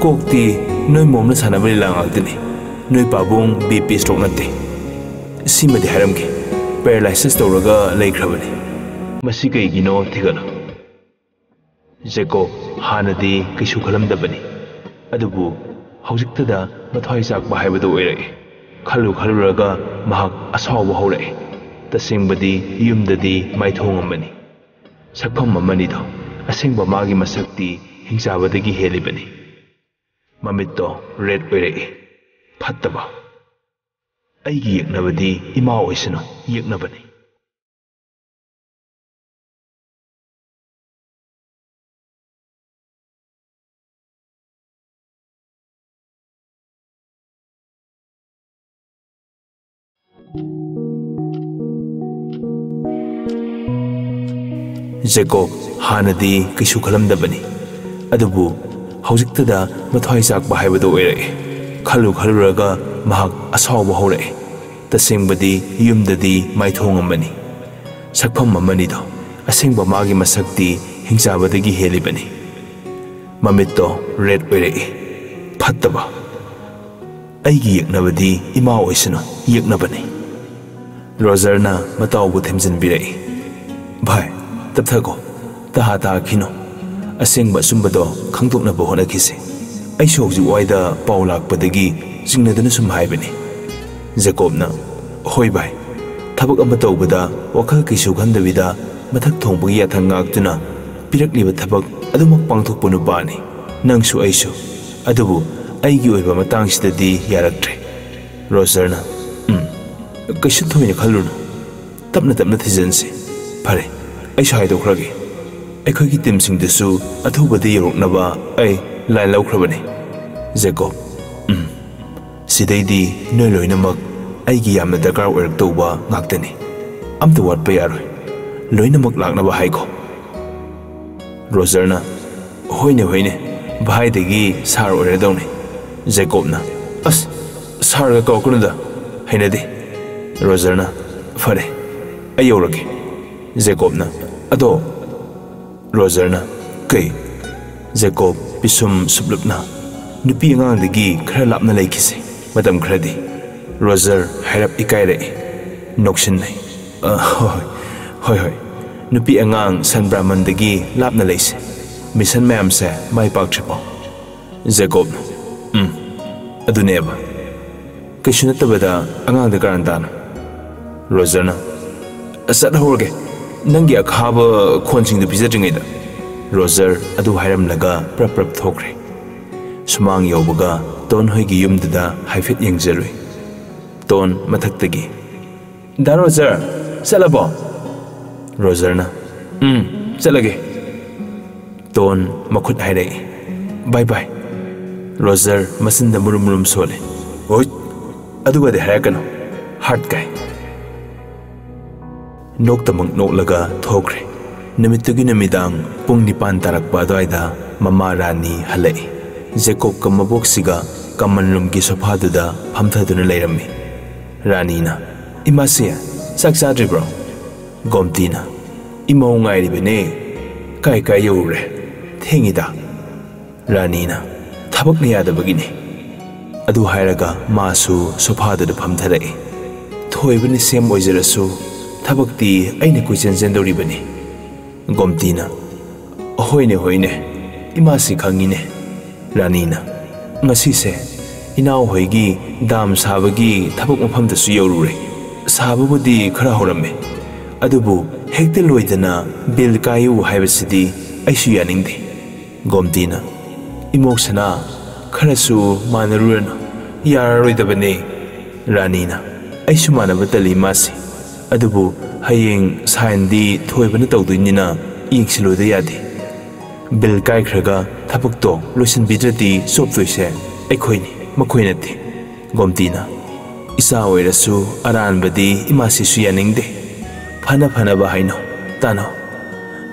ꯀꯣꯛꯇꯤ ꯅꯣꯏ ꯃꯣꯝꯅ ꯁꯥꯟꯅꯕ ꯂꯤꯂꯥ ꯉꯥꯛꯇꯅꯤ꯫ ꯅꯣꯏ ꯄꯥꯕꯨꯡ ꯕꯤ ꯄꯤ ꯁ꯭ꯇ꯭ꯔꯣꯛ ꯅꯠꯇꯦ꯫ ꯁꯤꯃꯗꯤ ꯍꯥꯏꯔꯝꯒꯦ, ꯄꯦꯔꯥꯂꯥꯏꯁꯤꯁ ꯇꯧꯔꯒ ꯂꯩꯈ꯭ꯔꯕꯅꯤ꯫ ꯃꯁꯤ ꯀꯩꯒꯤꯅꯣ ꯊꯤꯒꯠꯂꯣ꯫" ꯖꯦꯀꯣꯕ ꯍꯥꯟꯅꯗꯤ ꯀꯩꯁꯨ ꯈꯜꯂꯝꯗꯕꯅꯤ, ꯑꯗꯨꯕꯨ ꯍꯧꯖꯤꯛꯇꯗ ꯃꯊ꯭ꯋꯥꯏ ꯆꯥꯛꯄ ꯍꯥꯏꯕꯗꯨ ꯑꯣꯏꯔꯛꯏ꯫ ꯈꯜꯂꯨ ꯈꯜꯂꯨꯔꯒ ꯃꯍꯥꯛ ꯑꯁꯥꯎꯕ ꯍꯧꯔꯛꯏ꯫ ꯇꯁꯦꯡꯕꯗꯤ ꯌꯨꯝꯗꯗꯤ ꯃꯥꯏꯊꯣꯡ ꯑꯃꯅꯤ, ꯁꯛꯐꯝ ꯑꯃꯅꯤꯗꯣ, ꯑꯁꯦꯡꯕ ꯃꯥꯒꯤ ꯃꯁꯛꯇꯤ ꯍꯤꯡꯆꯥꯕꯗꯒꯤ ꯍꯦꯜꯂꯤꯕꯅꯤ꯫ ꯃꯃꯤꯠꯇꯣ ꯔꯦꯗ ꯑꯣꯏꯔꯛꯏ꯫ ꯐꯠꯇꯕ꯫ "ꯑꯩꯒꯤ ꯌꯦꯛꯅꯕꯗꯤ ꯏꯃꯥ ꯑꯣꯏꯁꯅꯨ, ꯌꯦꯛꯅꯕꯅꯤ꯫" ꯖꯦꯀꯣꯕ ꯍꯥꯟꯅꯗꯤ ꯀꯩꯁꯨ ꯈꯜꯂꯝꯗꯕꯅꯤ, ꯑꯗꯨꯕꯨ ꯍꯧꯖꯤꯛꯇꯗ ꯃꯊ꯭ꯋꯥꯏ ꯆꯥꯛꯄ ꯍꯥꯏꯕꯗꯨ ꯑꯣꯏꯔꯛꯏ꯫ ꯈꯜꯂꯨ ꯈꯜꯂꯨꯔꯒ ꯃꯍꯥꯛ ꯑꯁꯥꯎꯕ ꯍꯧꯔꯛꯏ꯫ ꯇꯁꯦꯡꯕꯗꯤ ꯌꯨꯝꯗꯗꯤ ꯃꯥꯏꯊꯣꯡ ꯑꯃꯅꯤ, ꯁꯛꯐꯝ ꯑꯃꯅꯤꯗꯣ, ꯑꯁꯦꯡꯕ ꯃꯥꯒꯤ ꯃꯁꯛꯇꯤ ꯍꯤꯡꯆꯥꯕꯗꯒꯤ ꯍꯦꯜꯂꯤꯕꯅꯤ꯫ ꯃꯃꯤꯠꯇꯣ ꯔꯦꯗ ꯑꯣꯏꯔꯛꯏ꯫ ꯐꯠꯇꯕ꯫ "ꯑꯩꯒꯤ ꯌꯦꯛꯅꯕꯗꯤ ꯏꯃꯥ ꯑꯣꯏꯁꯅꯨ, ꯌꯦꯛꯅꯕꯅꯤ꯫" ꯔꯣꯖꯔꯅ ꯃꯇꯥꯎꯕꯨ ꯊꯦꯝꯖꯤꯟꯕꯤꯔꯛꯏ꯫ "ꯚꯥꯏ, ꯇꯞꯊꯈꯣ, ꯇꯍꯥ ꯇꯥꯈꯤꯅꯣ꯫ ꯑꯁꯦꯡꯕ ꯑꯆꯨꯝꯕꯗꯣ ꯈꯪꯗꯣꯛꯅꯕ ꯍꯣꯠꯅꯈꯤꯁꯤ꯫ ꯑꯩꯁꯨ ꯍꯧꯖꯤꯛ ꯋꯥꯏꯗ ꯄꯥꯎ ꯂꯥꯛꯄꯗꯒꯤ ꯆꯤꯡꯅꯗꯨꯅ ꯁꯨꯝ ꯍꯥꯏꯕꯅꯤ꯫" ꯖꯦꯀꯣꯕꯅ, "ꯍꯣꯏ ꯚꯥꯏ, ꯊꯕꯛ ꯑꯃ ꯇꯧꯕꯗ ꯋꯥꯈꯜ ꯀꯩꯁꯨ ꯈꯟꯗꯕꯤꯗ ꯃꯊꯛ ꯊꯣꯡꯕꯒꯤ ꯌꯥꯊꯪ ꯉꯥꯛꯇꯨꯅ ꯄꯤꯔꯛꯂꯤꯕ ꯊꯕꯛ ꯑꯗꯨꯃꯛ ꯄꯥꯡꯊꯣꯛꯄ ꯅꯨꯄꯥꯅꯤ ꯅꯪꯁꯨ ꯑꯩꯁꯨ꯫ ꯑꯗꯨꯕꯨ ꯑꯩꯒꯤ ꯑꯣꯏꯕ ꯃꯇꯥꯡꯁꯤꯗꯗꯤ ꯌꯥꯔꯛꯇ꯭ꯔꯦ꯫" ꯔꯣꯖꯔꯅ, "ꯎꯝ, ꯀꯩꯁꯨ ꯊꯣꯏꯅ ꯈꯜꯂꯨꯅꯨ꯫ ꯇꯞꯅ ꯇꯞꯅ ꯊꯤꯖꯤꯟꯁꯤ꯫ ꯐꯔꯦ, ꯑꯩꯁꯨ ꯍꯥꯏꯗꯣꯛꯈ꯭ꯔꯒꯦ꯫ ꯑꯩꯈꯣꯏꯒꯤ ꯇꯤꯝꯁꯤꯡꯗꯨꯁꯨ ꯑꯊꯨꯕꯗ ꯌꯧꯔꯛꯅꯕ ꯑꯩ ꯂꯥꯏꯟ ꯂꯧꯈ꯭ꯔꯕꯅꯤ꯫ ꯖꯦꯀꯣꯕ, ꯎꯝ, ꯁꯤꯗꯩꯗꯤ ꯅꯣꯏ ꯂꯣꯏꯅꯃꯛ ꯑꯩꯒꯤ ꯌꯥꯝꯅ ꯗꯔꯀꯥꯔ ꯑꯣꯏꯔꯛꯇꯧꯕ ꯉꯥꯛꯇꯅꯤ꯫ ꯑꯝꯇ ꯋꯥꯠꯄ ꯌꯥꯔꯣꯏ꯫ ꯂꯣꯏꯅꯃꯛ ꯂꯥꯛꯅꯕ ꯍꯥꯏꯈꯣ꯫ ꯔꯣꯖꯔꯅ, "ꯍꯣꯏꯅꯦ, ꯍꯣꯏꯅꯦ, ꯚꯥꯏꯗꯒꯤ ꯁꯥꯔ ꯑꯣꯏꯔꯗꯧꯅꯤ꯫" ꯖꯦꯀꯣꯕꯅ, "ꯑꯁ, ꯁꯥꯔꯒ ꯀꯧꯔꯛꯀꯅꯨꯗ, ꯍꯩꯅꯗꯦ꯫" ꯔꯣꯖꯔꯅ, "ꯐꯔꯦ, ꯑꯩ ꯌꯧꯔꯒꯦ꯫" ꯖꯦꯀꯣꯕꯅ, "ꯑꯗꯣ꯫" ꯔꯣꯖꯔꯅ, "ꯀꯩ?" ꯖꯦꯀꯣꯕ ꯄꯤꯁꯨꯝ ꯁꯨꯞꯂꯨꯞꯅ, "ꯅꯨꯄꯤ ꯑꯉꯥꯡꯗꯒꯤ ꯈꯔ ꯂꯥꯞꯅ ꯂꯩꯈꯤꯁꯦ ꯃꯇꯝ ꯈꯔꯗꯤ꯫" ꯔꯣꯖꯔ ꯍꯥꯏꯔꯞ ꯏꯀꯥꯏꯔꯛꯏ, ꯅꯣꯛꯁꯤꯟꯅꯩ꯫ "ꯑ, ꯍꯣꯏ, ꯍꯣꯏ, ꯍꯣꯏ, ꯍꯣꯏ꯫ ꯅꯨꯄꯤ ꯑꯉꯥꯡ ꯁꯟ ꯕ꯭ꯔꯥꯍꯃꯟꯗꯒꯤ ꯂꯥꯞꯅ ꯂꯩꯁꯦ꯫ ꯃꯤꯁꯟ ꯃꯌꯥꯝꯁꯦ ꯃꯥꯏ ꯄꯥꯛꯇ꯭ꯔꯤꯐꯥꯎ꯫" ꯖꯦꯀꯣꯕꯅ, "ꯎꯝ, ꯑꯗꯨꯅꯦꯕ꯫ ꯀꯩꯁꯨ ꯅꯠꯇꯕꯗ ꯑꯉꯥꯡꯗ ꯀꯔꯥꯟ ꯇꯥꯅꯣ꯫" ꯔꯣꯖꯔꯅ, "ꯆꯠꯍꯧꯔꯒꯦ, ꯅꯪꯒꯤ ꯑꯈꯥꯕ ꯈꯣꯟꯁꯤꯡꯗꯨ ꯄꯤꯖꯗ꯭ꯔꯤꯉꯩꯗ꯫" ꯔꯣꯖꯔ ꯑꯗꯨ ꯍꯥꯏꯔꯝꯂꯒ ꯄ꯭ꯔꯞ ꯄ꯭ꯔꯞ ꯊꯣꯛꯈ꯭ꯔꯦ꯫ ꯁꯨꯃꯥꯡ ꯌꯧꯕꯒ ꯇꯣꯟ ꯍꯣꯏꯒꯤ ꯌꯨꯝꯗꯨꯗ ꯍꯥꯏꯐꯦꯠ ꯌꯦꯡꯖꯔꯨꯏ꯫ ꯇꯣꯟ ꯃꯊꯛꯇꯒꯤ, "ꯗꯥ ꯔꯣꯖꯔ, ꯆꯠꯂꯕꯣ?" ꯔꯣꯖꯔꯅ, "ꯎꯝ, ꯆꯠꯂꯒꯦ꯫" ꯇꯣꯟ ꯃꯈꯨꯠ ꯍꯥꯏꯔꯛꯏ, "ꯕꯥꯏ ꯕꯥꯏ꯫" ꯔꯣꯖꯔ ꯃꯆꯤꯟꯗ ꯃꯨꯔꯨꯝ ꯃꯨꯔꯨꯝ ꯁꯣꯜꯂꯤ꯫ "ꯍꯣꯏ, ꯑꯗꯨꯒꯗꯤ ꯍꯥꯏꯔꯛꯀꯅꯨ, ꯍꯥꯔꯠ ꯀꯥꯏ꯫" ꯅꯣꯛꯇꯃꯛ ꯅꯣꯛꯂꯒ ꯊꯣꯛꯈ꯭ꯔꯦ꯫ ꯅꯨꯃꯤꯠꯇꯨꯒꯤ ꯅꯨꯃꯤꯗꯥꯡ ꯄꯨꯡ ꯅꯤꯄꯥꯟ ꯇꯥꯔꯛꯄ ꯑꯗꯨꯋꯥꯏꯗ ꯃꯃꯥ ꯔꯥꯅꯤ ꯍꯜꯂꯛꯏ꯫ ꯖꯦꯀꯣꯕꯀ ꯃꯕꯣꯛꯁꯤꯒ ꯀꯃꯟ ꯔꯨꯝꯒꯤ ꯁꯣꯐꯥꯗꯨꯗ ꯐꯝꯊꯗꯨꯅ ꯂꯩꯔꯝꯃꯤ꯫ ꯔꯥꯅꯤꯅ, "ꯏꯃꯥꯁꯤ, ꯆꯥꯛ ꯆꯥꯗ꯭ꯔꯤꯕ꯭ꯔꯣ?" ꯒꯣꯝꯇꯤꯅ, "ꯏꯃꯧ ꯉꯥꯏꯔꯤꯕꯅꯦ꯫ ꯀꯥꯏ ꯀꯥꯏ ꯌꯧꯔꯨꯔꯦ? ꯊꯦꯡꯉꯤꯗ꯫" ꯔꯥꯅꯤꯅ, "ꯊꯕꯛꯅ ꯌꯥꯗꯕꯒꯤꯅꯤ꯫" ꯑꯗꯨ ꯍꯥꯏꯔꯒ ꯃꯥꯁꯨ ꯁꯣꯐꯥꯗꯨꯗ ꯐꯝꯊꯔꯛꯏ꯫ "ꯊꯣꯏꯕꯅ ꯁꯦꯝ ꯑꯣꯏꯖꯔꯁꯨ ꯊꯕꯛꯇꯤ ꯑꯩꯅ ꯀꯣꯏꯆꯦꯟ ꯆꯦꯟꯗꯧꯔꯤꯕꯅꯤ꯫" ꯒꯣꯝꯇꯤꯅ, "ꯍꯣꯏꯅꯦ, ꯍꯣꯏꯅꯦ, ꯏꯃꯥꯁꯤ ꯈꯪꯉꯤꯅꯦ꯫" ꯔꯥꯅꯤꯅ, "ꯉꯁꯤꯁꯦ ꯏꯅꯥꯎꯍꯣꯏꯒꯤ ꯗꯥꯝ ꯁꯥꯕꯒꯤ ꯊꯕꯛ ꯃꯐꯝꯗꯁꯨ ꯌꯧꯔꯨꯔꯦ꯫ ꯁꯥꯕꯕꯨꯗꯤ ꯈꯔ ꯍꯧꯔꯝꯃꯦ, ꯑꯗꯨꯕꯨ ꯍꯦꯛꯇ ꯂꯣꯏꯗꯅ ꯕꯤꯜ ꯀꯥꯏꯌꯨ ꯍꯥꯏꯕꯁꯤꯗꯤ ꯑꯩꯁꯨ ꯌꯥꯅꯤꯡꯗꯦ꯫" ꯒꯣꯝꯇꯤꯅ, "ꯏꯃꯧ ꯁꯅꯥ, ꯈꯔꯁꯨ ꯃꯥꯟꯅꯔꯨꯔꯅꯨ, ꯌꯥꯔꯔꯣꯏꯗꯕꯅꯦ꯫" ꯔꯥꯅꯤꯅ, "ꯑꯩꯁꯨ ꯃꯥꯟꯅꯕ ꯇꯜꯂꯤ ꯏꯃꯥꯁꯤ, ꯑꯗꯨꯕꯨ ꯍꯌꯦꯡ ꯁꯥꯏꯟꯗꯤ ꯊꯣꯏꯕꯅ ꯇꯧꯗꯣꯏꯅꯤꯅ ꯌꯦꯡꯁꯤꯜꯂꯨꯗ ꯌꯥꯗꯦ꯫ ꯕꯤꯜ ꯀꯥꯏꯈ꯭ꯔꯒ ꯊꯕꯛꯇꯣ ꯂꯣꯏꯁꯤꯟꯕꯤꯗ꯭ꯔꯗꯤ ꯆꯣꯞꯇꯣꯏꯁꯦ ꯑꯩꯈꯣꯏꯅꯤ, ꯃꯈꯣꯏ ꯅꯠꯇꯦ꯫ ꯒꯣꯝꯇꯤꯅ, ꯏꯆꯥ ꯑꯣꯏꯔꯁꯨ ꯑꯔꯥꯟꯕꯗꯤ ꯏꯃꯥꯁꯤꯁꯨ ꯌꯥꯅꯤꯡꯗꯦ꯫ ꯐꯅ ꯐꯅꯕ ꯍꯥꯏꯅꯧ, ꯇꯥꯅꯧ꯫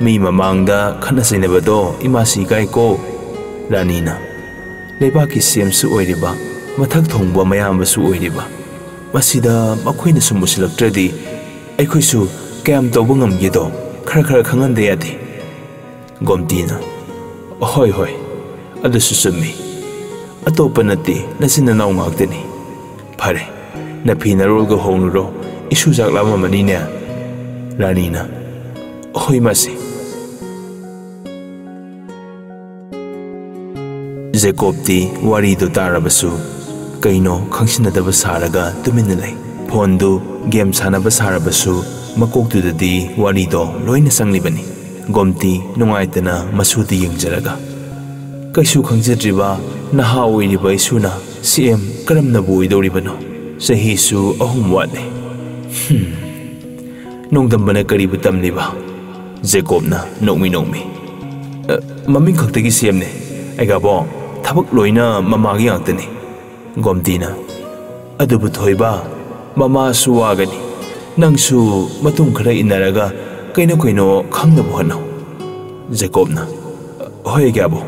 ꯃꯤ ꯃꯃꯥꯡꯗ ꯈꯠꯅ ꯆꯩꯅꯕꯗꯣ ꯏꯃꯥꯁꯤ ꯏꯀꯥꯏꯀꯣ꯫ ꯔꯥꯅꯤꯅ, ꯂꯩꯕꯥꯛꯀꯤ ꯁꯤ ꯑꯦꯝꯁꯨ ꯑꯣꯏꯔꯤꯕ, ꯃꯊꯛ ꯊꯣꯡꯕ ꯃꯌꯥꯝꯕꯁꯨ ꯑꯣꯏꯔꯤꯕ, ꯃꯁꯤꯗ ꯃꯈꯣꯏꯅ ꯁꯨꯝ ꯎꯁꯤꯜꯂꯛꯇ꯭ꯔꯗꯤ ꯑꯩꯈꯣꯏꯁꯨ ꯀꯌꯥꯝ ꯇꯧꯕ ꯉꯝꯒꯦꯗꯣ ꯈꯔ ꯈꯔ ꯈꯪꯍꯟꯗ ꯌꯥꯗꯦ꯫ ꯒꯣꯝꯇꯤꯅ, ꯍꯣꯏ ꯍꯣꯏ, ꯑꯗꯨꯁꯨ ꯆꯨꯝꯃꯤ꯫ ꯑꯇꯣꯞꯄ ꯅꯠꯇꯦ, ꯅꯆꯤꯟ ꯅꯅꯥꯎ ꯉꯥꯛꯇꯅꯤ꯫ ꯐꯔꯦ, ꯅꯐꯤ ꯅꯔꯣꯜꯒ ꯍꯣꯡꯂꯨꯔꯣ, ꯏꯁꯨ ꯆꯥꯛ ꯂꯥꯝꯃꯝꯃꯅꯤꯅꯦ꯫ ꯔꯥꯅꯤꯅ, ꯍꯣꯏ ꯃꯥꯁꯦ꯫ ꯖꯦꯀꯣꯕꯇꯤ ꯋꯥꯔꯤꯗꯨ ꯇꯥꯔꯕꯁꯨ ꯀꯩꯅꯣ ꯈꯪꯁꯤꯟꯅꯗꯕ ꯁꯥꯔꯒ ꯇꯨꯃꯤꯟꯅ ꯂꯩ꯫ ꯐꯣꯟꯗꯨ ꯒꯦꯝ ꯁꯥꯟꯅꯕ ꯁꯥꯔꯕꯁꯨ ꯃꯀꯣꯛꯇꯨꯗꯗꯤ ꯋꯥꯔꯤꯗꯣ ꯂꯣꯏꯅ ꯆꯪꯂꯤꯕꯅꯤ꯫ ꯒꯣꯝꯇꯤ ꯅꯨꯡꯉꯥꯏꯇꯅ ꯃꯁꯨꯗ ꯌꯦꯡꯖꯔꯒ, ꯀꯩꯁꯨ ꯈꯪꯖꯗ꯭ꯔꯤꯕ ꯅꯍꯥ ꯑꯣꯏꯔꯤꯕ ꯏꯁꯨꯅ ꯁꯤ ꯑꯦꯝ ꯀꯔꯝꯅꯕꯨ ꯑꯣꯏꯗꯧꯔꯤꯕꯅꯣ? ꯆꯍꯤꯁꯨ ꯑꯍꯨꯝ ꯋꯥꯠꯂꯤ꯫ ꯍꯨꯝ, ꯅꯣꯡꯗꯝꯕꯅ ꯀꯔꯤꯕꯨ ꯇꯝꯂꯤꯕ? ꯖꯦꯀꯣꯕꯅ ꯅꯣꯛꯃꯤ ꯅꯣꯛꯃꯤ, "ꯑ, ꯃꯃꯤꯡ ꯈꯛꯇꯒꯤ ꯁꯤ ꯑꯦꯝꯅꯦ꯫ ꯑꯩꯒꯥꯕꯣ, ꯊꯕꯛ ꯂꯣꯏꯅ ꯃꯃꯥꯒꯤ ꯉꯥꯛꯇꯅꯤ꯫" ꯒꯣꯝꯇꯤꯅ, "ꯑꯗꯨꯕꯨ ꯊꯣꯏꯕ, ꯃꯃꯥꯁꯨ ꯋꯥꯒꯅꯤ꯫ ꯅꯪꯁꯨ ꯃꯇꯨꯡ ꯈꯔ ꯏꯟꯅꯔꯒ ꯀꯩꯅꯣ ꯀꯩꯅꯣ ꯈꯪꯅꯕ ꯍꯣꯠꯅꯧ꯫" ꯖꯦꯀꯣꯕꯅ, "ꯍꯣꯏ, ꯑꯩꯒꯥꯕꯣ꯫"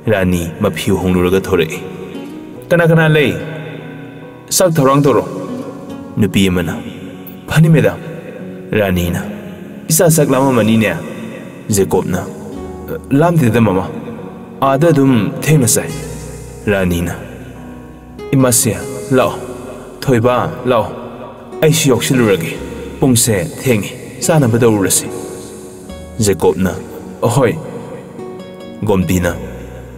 ꯔꯥꯅꯤ ꯃꯐꯤ ꯍꯣꯡꯂꯨꯔꯒ ꯊꯣꯔꯛꯏ꯫ "ꯀꯅꯥ ꯀꯅꯥ ꯂꯩ? ꯆꯥꯛ ꯊꯧꯔꯥꯡ ꯇꯧꯔꯣ꯫" ꯅꯨꯄꯤ ꯑꯃꯅ, "ꯐꯅꯤ, ꯃꯦꯗꯥꯝ꯫" ꯔꯥꯅꯤꯅ, "ꯏꯆꯥ ꯆꯥꯛ ꯂꯥꯝꯃꯝꯃꯅꯤꯅꯦ꯫" ꯖꯦꯀꯣꯕꯅ, "ꯂꯥꯝꯗꯦꯗ, ꯃꯃꯥ꯫ ꯑꯥꯗ ꯑꯗꯨꯝ ꯊꯦꯡꯅ ꯆꯥꯏ꯫" ꯔꯥꯅꯤꯅ, "ꯏꯃꯥꯁꯦ, ꯂꯥꯛꯑꯣ꯫ ꯊꯣꯏꯕ, ꯂꯥꯛꯑꯣ꯫ ꯑꯩꯁꯨ ꯌꯥꯎꯁꯤꯜꯂꯨꯔꯒꯦ꯫ ꯄꯨꯡꯁꯦ ꯊꯦꯡꯉꯦ꯫ ꯆꯥꯅꯕ ꯇꯧꯔꯨꯔꯁꯤ꯫" ꯖꯦꯀꯣꯕꯅ, "ꯑꯍꯣꯏ꯫" ꯒꯣꯝꯇꯤꯅ,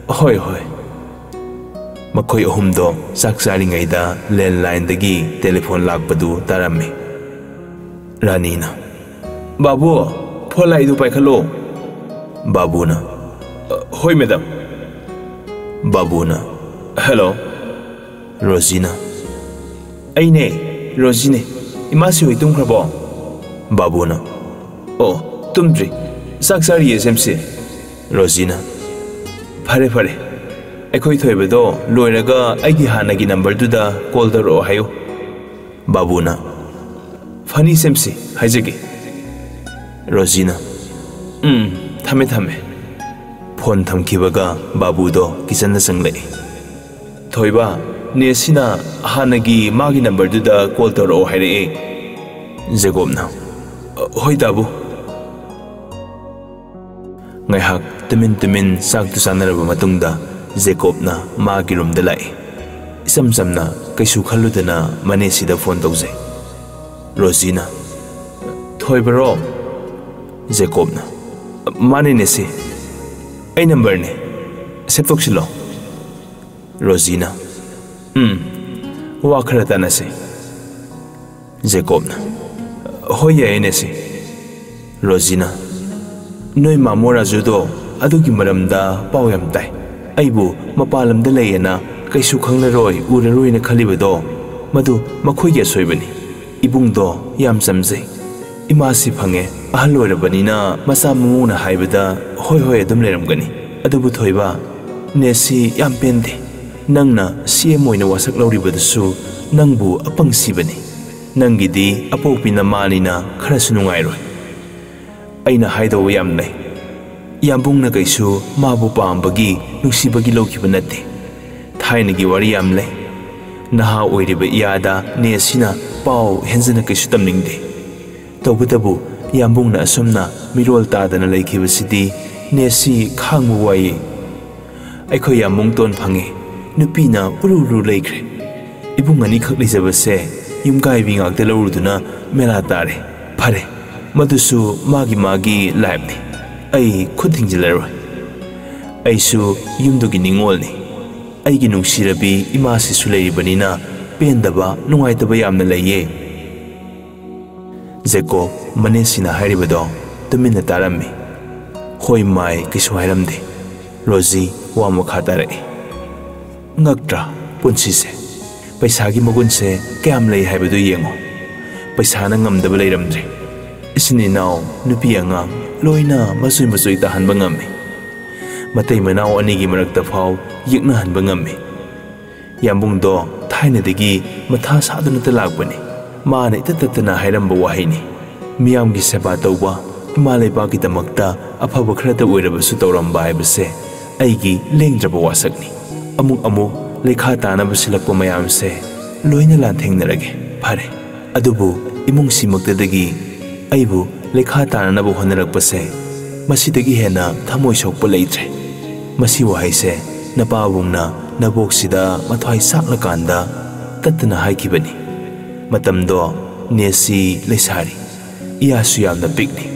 "ꯑꯍꯣꯏ, ꯍꯣꯏ꯫" ꯃꯈꯣꯏ ꯑꯍꯨꯝꯗꯣ ꯆꯥꯛ ꯆꯥꯔꯤꯉꯩꯗ ꯂꯦꯟꯂꯥꯏꯟꯗꯒꯤ ꯇꯦꯂꯤꯐꯣꯟ ꯂꯥꯛꯄꯗꯨ ꯇꯥꯔꯝꯃꯤ꯫ ꯔꯥꯅꯤꯅ, "ꯕꯥꯕꯨ, ꯐꯣꯟ ꯂꯥꯛꯏꯗꯨ ꯄꯥꯏꯈꯠꯂꯣ꯫" ꯕꯥꯕꯨꯅ, "ꯍꯣꯏ, ꯃꯦꯗꯥꯝ꯫" ꯕꯥꯕꯨꯅ, "ꯍꯦꯜꯂꯣ꯫" ꯔꯣꯖꯤꯅ, "ꯑꯩꯅꯦ, ꯔꯣꯖꯤꯅꯦ꯫ ꯏꯃꯥꯁꯤ ꯍꯣꯏ ꯇꯨꯝꯈ꯭ꯔꯕꯣ?" ꯕꯥꯕꯨꯅ, "ꯑꯣ, ꯇꯨꯝꯗ꯭ꯔꯤ, ꯆꯥꯛ ꯆꯥꯔꯤꯌꯦ ꯁꯦꯝꯁꯤ꯫" ꯔꯣꯖꯤꯅ, "ꯐꯔꯦ ꯐꯔꯦ, ꯑꯩꯈꯣꯏ ꯊꯣꯏꯕꯗꯣ ꯂꯣꯏꯔꯒ ꯑꯩꯒꯤ ꯍꯥꯟꯅꯒꯤ ꯅꯝꯕꯔꯗꯨꯗ ꯀꯣꯜ ꯇꯧꯔꯛꯑꯣ ꯍꯥꯏꯌꯨ꯫" ꯕꯥꯕꯨꯅ, "ꯐꯅꯤ ꯁꯦꯝꯁꯤ, ꯍꯥꯏꯖꯒꯦ꯫" ꯔꯣꯖꯤꯅ, "ꯎꯝ, ꯊꯝꯃꯦ ꯊꯝꯃꯦ꯫" ꯐꯣꯟ ꯊꯝꯈꯤꯕꯒ ꯕꯥꯕꯨꯗꯣ ꯀꯤꯆꯟꯗ ꯆꯪꯂꯛꯏ꯫ "ꯊꯣꯏꯕ, ꯅꯦꯁꯤꯅ ꯍꯥꯟꯅꯒꯤ ꯃꯥꯒꯤ ꯅꯝꯕꯔꯗꯨꯗ ꯀꯣꯜ ꯇꯧꯔꯛꯑꯣ ꯍꯥꯏꯔꯛꯑꯦ꯫" ꯖꯦꯀꯣꯕꯅ, "ꯍꯣꯏ ꯇꯥꯕꯨ꯫" ꯉꯥꯏꯍꯥꯛ ꯇꯨꯃꯤꯟ ꯇꯨꯃꯤꯟ ꯆꯥꯛꯇꯨ ꯆꯥꯅꯔꯕ ꯃꯇꯨꯡꯗ ꯖꯦꯀꯣꯕꯅ ꯃꯥꯒꯤ ꯔꯨꯝꯗ ꯂꯥꯛꯏ꯫ ꯏꯆꯝ ꯆꯝꯅ, ꯀꯩꯁꯨ ꯈꯜꯂꯨꯗꯅ ꯃꯅꯦꯁꯤꯗ ꯐꯣꯟ ꯇꯧꯖꯩ꯫ ꯔꯣꯖꯤꯅ, "ꯊꯣꯏꯕꯔꯣ?" ꯖꯦꯀꯣꯕꯅ, "ꯃꯥꯅꯦ ꯅꯦꯁꯤ, ꯑꯩ ꯅꯝꯕꯔꯅꯦ, ꯁꯦꯞ ꯇꯧꯁꯤꯜꯂꯣ꯫" ꯔꯣꯖꯤꯅ, "ꯎꯝ, ꯋꯥ ꯈꯔ ꯇꯥꯟꯅꯁꯤ꯫" ꯖꯦꯀꯣꯕꯅ, "ꯍꯣꯏ, ꯌꯥꯏꯌꯦ ꯅꯦꯁꯤ꯫" ꯔꯣꯖꯤꯅ, "ꯅꯣꯏ ꯃꯥꯃꯣ ꯔꯥꯖꯨꯗꯣ ꯑꯗꯨꯒꯤ ꯃꯔꯝꯗ ꯄꯥꯎ ꯌꯥꯝ ꯇꯥꯏ꯫ ꯑꯩꯕꯨ ꯃꯄꯥꯟ ꯂꯝꯗ ꯂꯩꯌꯦꯅ, ꯀꯩꯁꯨ ꯈꯪꯂꯔꯣꯏ ꯎꯔꯔꯣꯏꯅ ꯈꯜꯂꯤꯕꯗꯣ, ꯃꯗꯨ ꯃꯈꯣꯏꯒꯤ ꯑꯁꯣꯏꯕꯅꯤ꯫ ꯏꯕꯨꯡꯗꯣ ꯌꯥꯝ ꯆꯝꯖꯩ꯫ ꯏꯃꯥꯁꯤ ꯐꯪꯉꯦ, ꯑꯍꯜ ꯑꯣꯏꯔꯕꯅꯤꯅ ꯃꯆꯥ ꯃꯃꯧꯅ ꯍꯥꯏꯕꯗ ꯍꯣꯏ ꯍꯣꯏ ꯑꯗꯨꯝ ꯂꯩꯔꯝꯒꯅꯤ꯫ ꯑꯗꯨꯕꯨ ꯊꯣꯏꯕ, ꯅꯦꯁꯤ ꯌꯥꯝ ꯄꯦꯟꯗꯦ꯫ ꯅꯪꯅ ꯁꯤ ꯑꯦꯝ ꯑꯣꯏꯅ ꯋꯥꯁꯛ ꯂꯧꯔꯤꯕꯗꯨꯁꯨ ꯅꯪꯕꯨ ꯑꯄꯪ ꯁꯤꯕꯅꯤ꯫ ꯅꯪꯒꯤꯗꯤ ꯑꯄꯣꯛꯄꯤ ꯅꯃꯥꯅꯤꯅ ꯈꯔꯁꯨ ꯅꯨꯡꯉꯥꯏꯔꯣꯏ꯫ ꯑꯩꯅ ꯍꯥꯏꯗꯧꯕ ꯌꯥꯝ ꯂꯩ꯫ ꯌꯥꯝꯕꯨꯡꯅ ꯀꯩꯁꯨ ꯃꯥꯕꯨ ꯄꯥꯝꯕꯒꯤ, ꯅꯨꯡꯁꯤꯕꯒꯤ ꯂꯧꯈꯤꯕ ꯅꯠꯇꯦ꯫ ꯊꯥꯏꯅꯒꯤ ꯋꯥꯔꯤ ꯌꯥꯝ ꯂꯩ꯫ ꯅꯍꯥ ꯑꯣꯏꯔꯤꯕ ꯏꯌꯥꯗ ꯅꯦꯁꯤꯅ ꯄꯥꯎ ꯍꯦꯟꯖꯅ ꯀꯩꯁꯨ ꯇꯝꯅꯤꯡꯗꯦ꯫ ꯇꯧꯕꯇꯕꯨ ꯌꯥꯝꯕꯨꯡꯅ ꯑꯁꯨꯝꯅ ꯃꯤꯔꯣꯜ ꯇꯥꯗꯅ ꯂꯩꯈꯤꯕꯁꯤꯗꯤ ꯅꯦꯁꯤ ꯈꯥꯡꯕ ꯋꯥꯏꯌꯦ꯫ ꯑꯩꯈꯣꯏ ꯌꯥꯝꯕꯨꯡ ꯇꯣꯟ ꯐꯪꯉꯦ, ꯅꯨꯄꯤꯅ ꯎꯔꯨ ꯎꯔꯨ ꯂꯩꯈ꯭ꯔꯦ꯫ ꯏꯕꯨꯡ ꯑꯅꯤꯈꯛ ꯂꯩꯖꯕꯁꯦ ꯌꯨꯝꯀꯥꯏꯕꯤ ꯉꯥꯛꯇ ꯂꯧꯔꯨꯗꯨꯅ ꯃꯦꯂꯥ ꯇꯥꯔꯦ꯫ ꯐꯔꯦ, ꯃꯗꯨꯁꯨ ꯃꯥꯒꯤ ꯃꯥꯒꯤ ꯂꯥꯏꯐꯅꯤ꯫ ꯑꯩ ꯈꯨꯠ ꯊꯤꯡꯖꯤꯜꯂꯔꯣꯏ꯫ ꯑꯩꯁꯨ ꯌꯨꯝꯗꯨꯒꯤ ꯅꯤꯉꯣꯜꯅꯤ꯫ ꯑꯩꯒꯤ ꯅꯨꯡꯁꯤꯔꯕꯤ ꯏꯃꯥꯁꯤꯁꯨ ꯂꯩꯔꯤꯕꯅꯤꯅ ꯄꯦꯟꯗꯕ, ꯅꯨꯡꯉꯥꯏꯇꯕ ꯌꯥꯝꯅ ꯂꯩꯌꯦ꯫ ꯖꯦꯀꯣꯕ ꯃꯅꯦꯁꯤꯅ ꯍꯥꯏꯔꯤꯕꯗꯣ ꯇꯨꯃꯤꯟꯅ ꯇꯥꯔꯝꯃꯤ꯫ ꯍꯣꯏ ꯃꯥꯏ ꯀꯩꯁꯨ ꯍꯥꯏꯔꯝꯗꯦ꯫ ꯔꯣꯖꯤ ꯋꯥ ꯃꯈꯥ ꯇꯥꯔꯛꯏ꯫ ꯉꯛꯇ꯭ꯔꯥ ꯄꯨꯟꯁꯤꯁꯦ? ꯄꯩꯁꯥꯒꯤ ꯃꯒꯨꯟꯁꯦ ꯀꯌꯥꯝ ꯂꯩ ꯍꯥꯏꯕꯗꯨ ꯌꯦꯡꯉꯣ꯫ ꯄꯩꯁꯥꯅ ꯉꯝꯗꯕ ꯂꯩꯔꯝꯗ꯭ꯔꯦ꯫ ꯏꯆꯤꯟ ꯏꯅꯥꯎ, ꯅꯨꯄꯤ ꯑꯉꯥꯡ ꯂꯣꯏꯅ ꯃꯆꯣꯏ ꯃꯆꯣꯏ ꯇꯥꯍꯟꯕ ꯉꯝꯃꯤ꯫ ꯃꯇꯩ ꯃꯅꯥꯎ ꯑꯅꯤꯒꯤ ꯃꯔꯛꯇ ꯐꯥꯎ ꯌꯦꯛꯅꯍꯟꯕ ꯉꯝꯃꯤ꯫ ꯌꯥꯝꯕꯨꯡꯗꯣ ꯊꯥꯏꯅꯗꯒꯤ ꯃꯊꯥ ꯁꯥꯗꯨꯅꯇ ꯂꯥꯛꯄꯅꯤ꯫ ꯃꯥꯅ ꯏꯇꯠ ꯇꯠꯇꯅ ꯍꯥꯏꯔꯝꯕ ꯋꯥꯍꯩꯅꯤ, "ꯃꯤꯌꯥꯝꯒꯤ ꯁꯦꯕꯥ ꯇꯧꯕ, ꯏꯃꯥ ꯂꯩꯕꯥꯛꯀꯤꯗꯃꯛꯇ ꯑꯐꯕ ꯈꯔꯇ ꯑꯣꯏꯔꯕꯁꯨ ꯇꯧꯔꯝꯕ ꯍꯥꯏꯕꯁꯦ ꯑꯩꯒꯤ ꯂꯦꯡꯗ꯭ꯔꯕ ꯋꯥꯁꯛꯅꯤ꯫ ꯑꯃꯨꯛ ꯑꯃꯨꯛ ꯂꯩꯈꯥ ꯇꯥꯅꯕ ꯁꯤꯜꯂꯛꯄ ꯃꯌꯥꯝꯁꯦ ꯂꯣꯏꯅ ꯂꯥꯟꯊꯦꯡꯅꯔꯒꯦ꯫ ꯐꯔꯦ, ꯑꯗꯨꯕꯨ ꯏꯃꯨꯡꯁꯤꯃꯛꯇꯗꯒꯤ ꯑꯩꯕꯨ ꯂꯩꯈꯥ ꯇꯥꯅꯅꯕ ꯍꯣꯠꯅꯔꯛꯄꯁꯦ, ꯃꯁꯤꯗꯒꯤ ꯍꯦꯟꯅ ꯊꯃꯣꯏ ꯁꯣꯛꯄ ꯂꯩꯇ꯭ꯔꯦ꯫" ꯃꯁꯤ ꯋꯥꯍꯩꯁꯦ ꯅꯄꯥꯕꯨꯡꯅ ꯅꯕꯣꯛꯁꯤꯗ ꯃꯊ꯭ꯋꯥꯏ ꯆꯥꯛꯂꯀꯥꯟꯗ ꯇꯠꯇꯅ ꯍꯥꯏꯈꯤꯕꯅꯤ꯫ ꯃꯇꯝꯗꯣ ꯅꯦꯁꯤ ꯂꯩꯁꯥꯔꯤ, ꯏꯌꯥꯁꯨ ꯌꯥꯝꯅ ꯄꯤꯛꯂꯤ꯫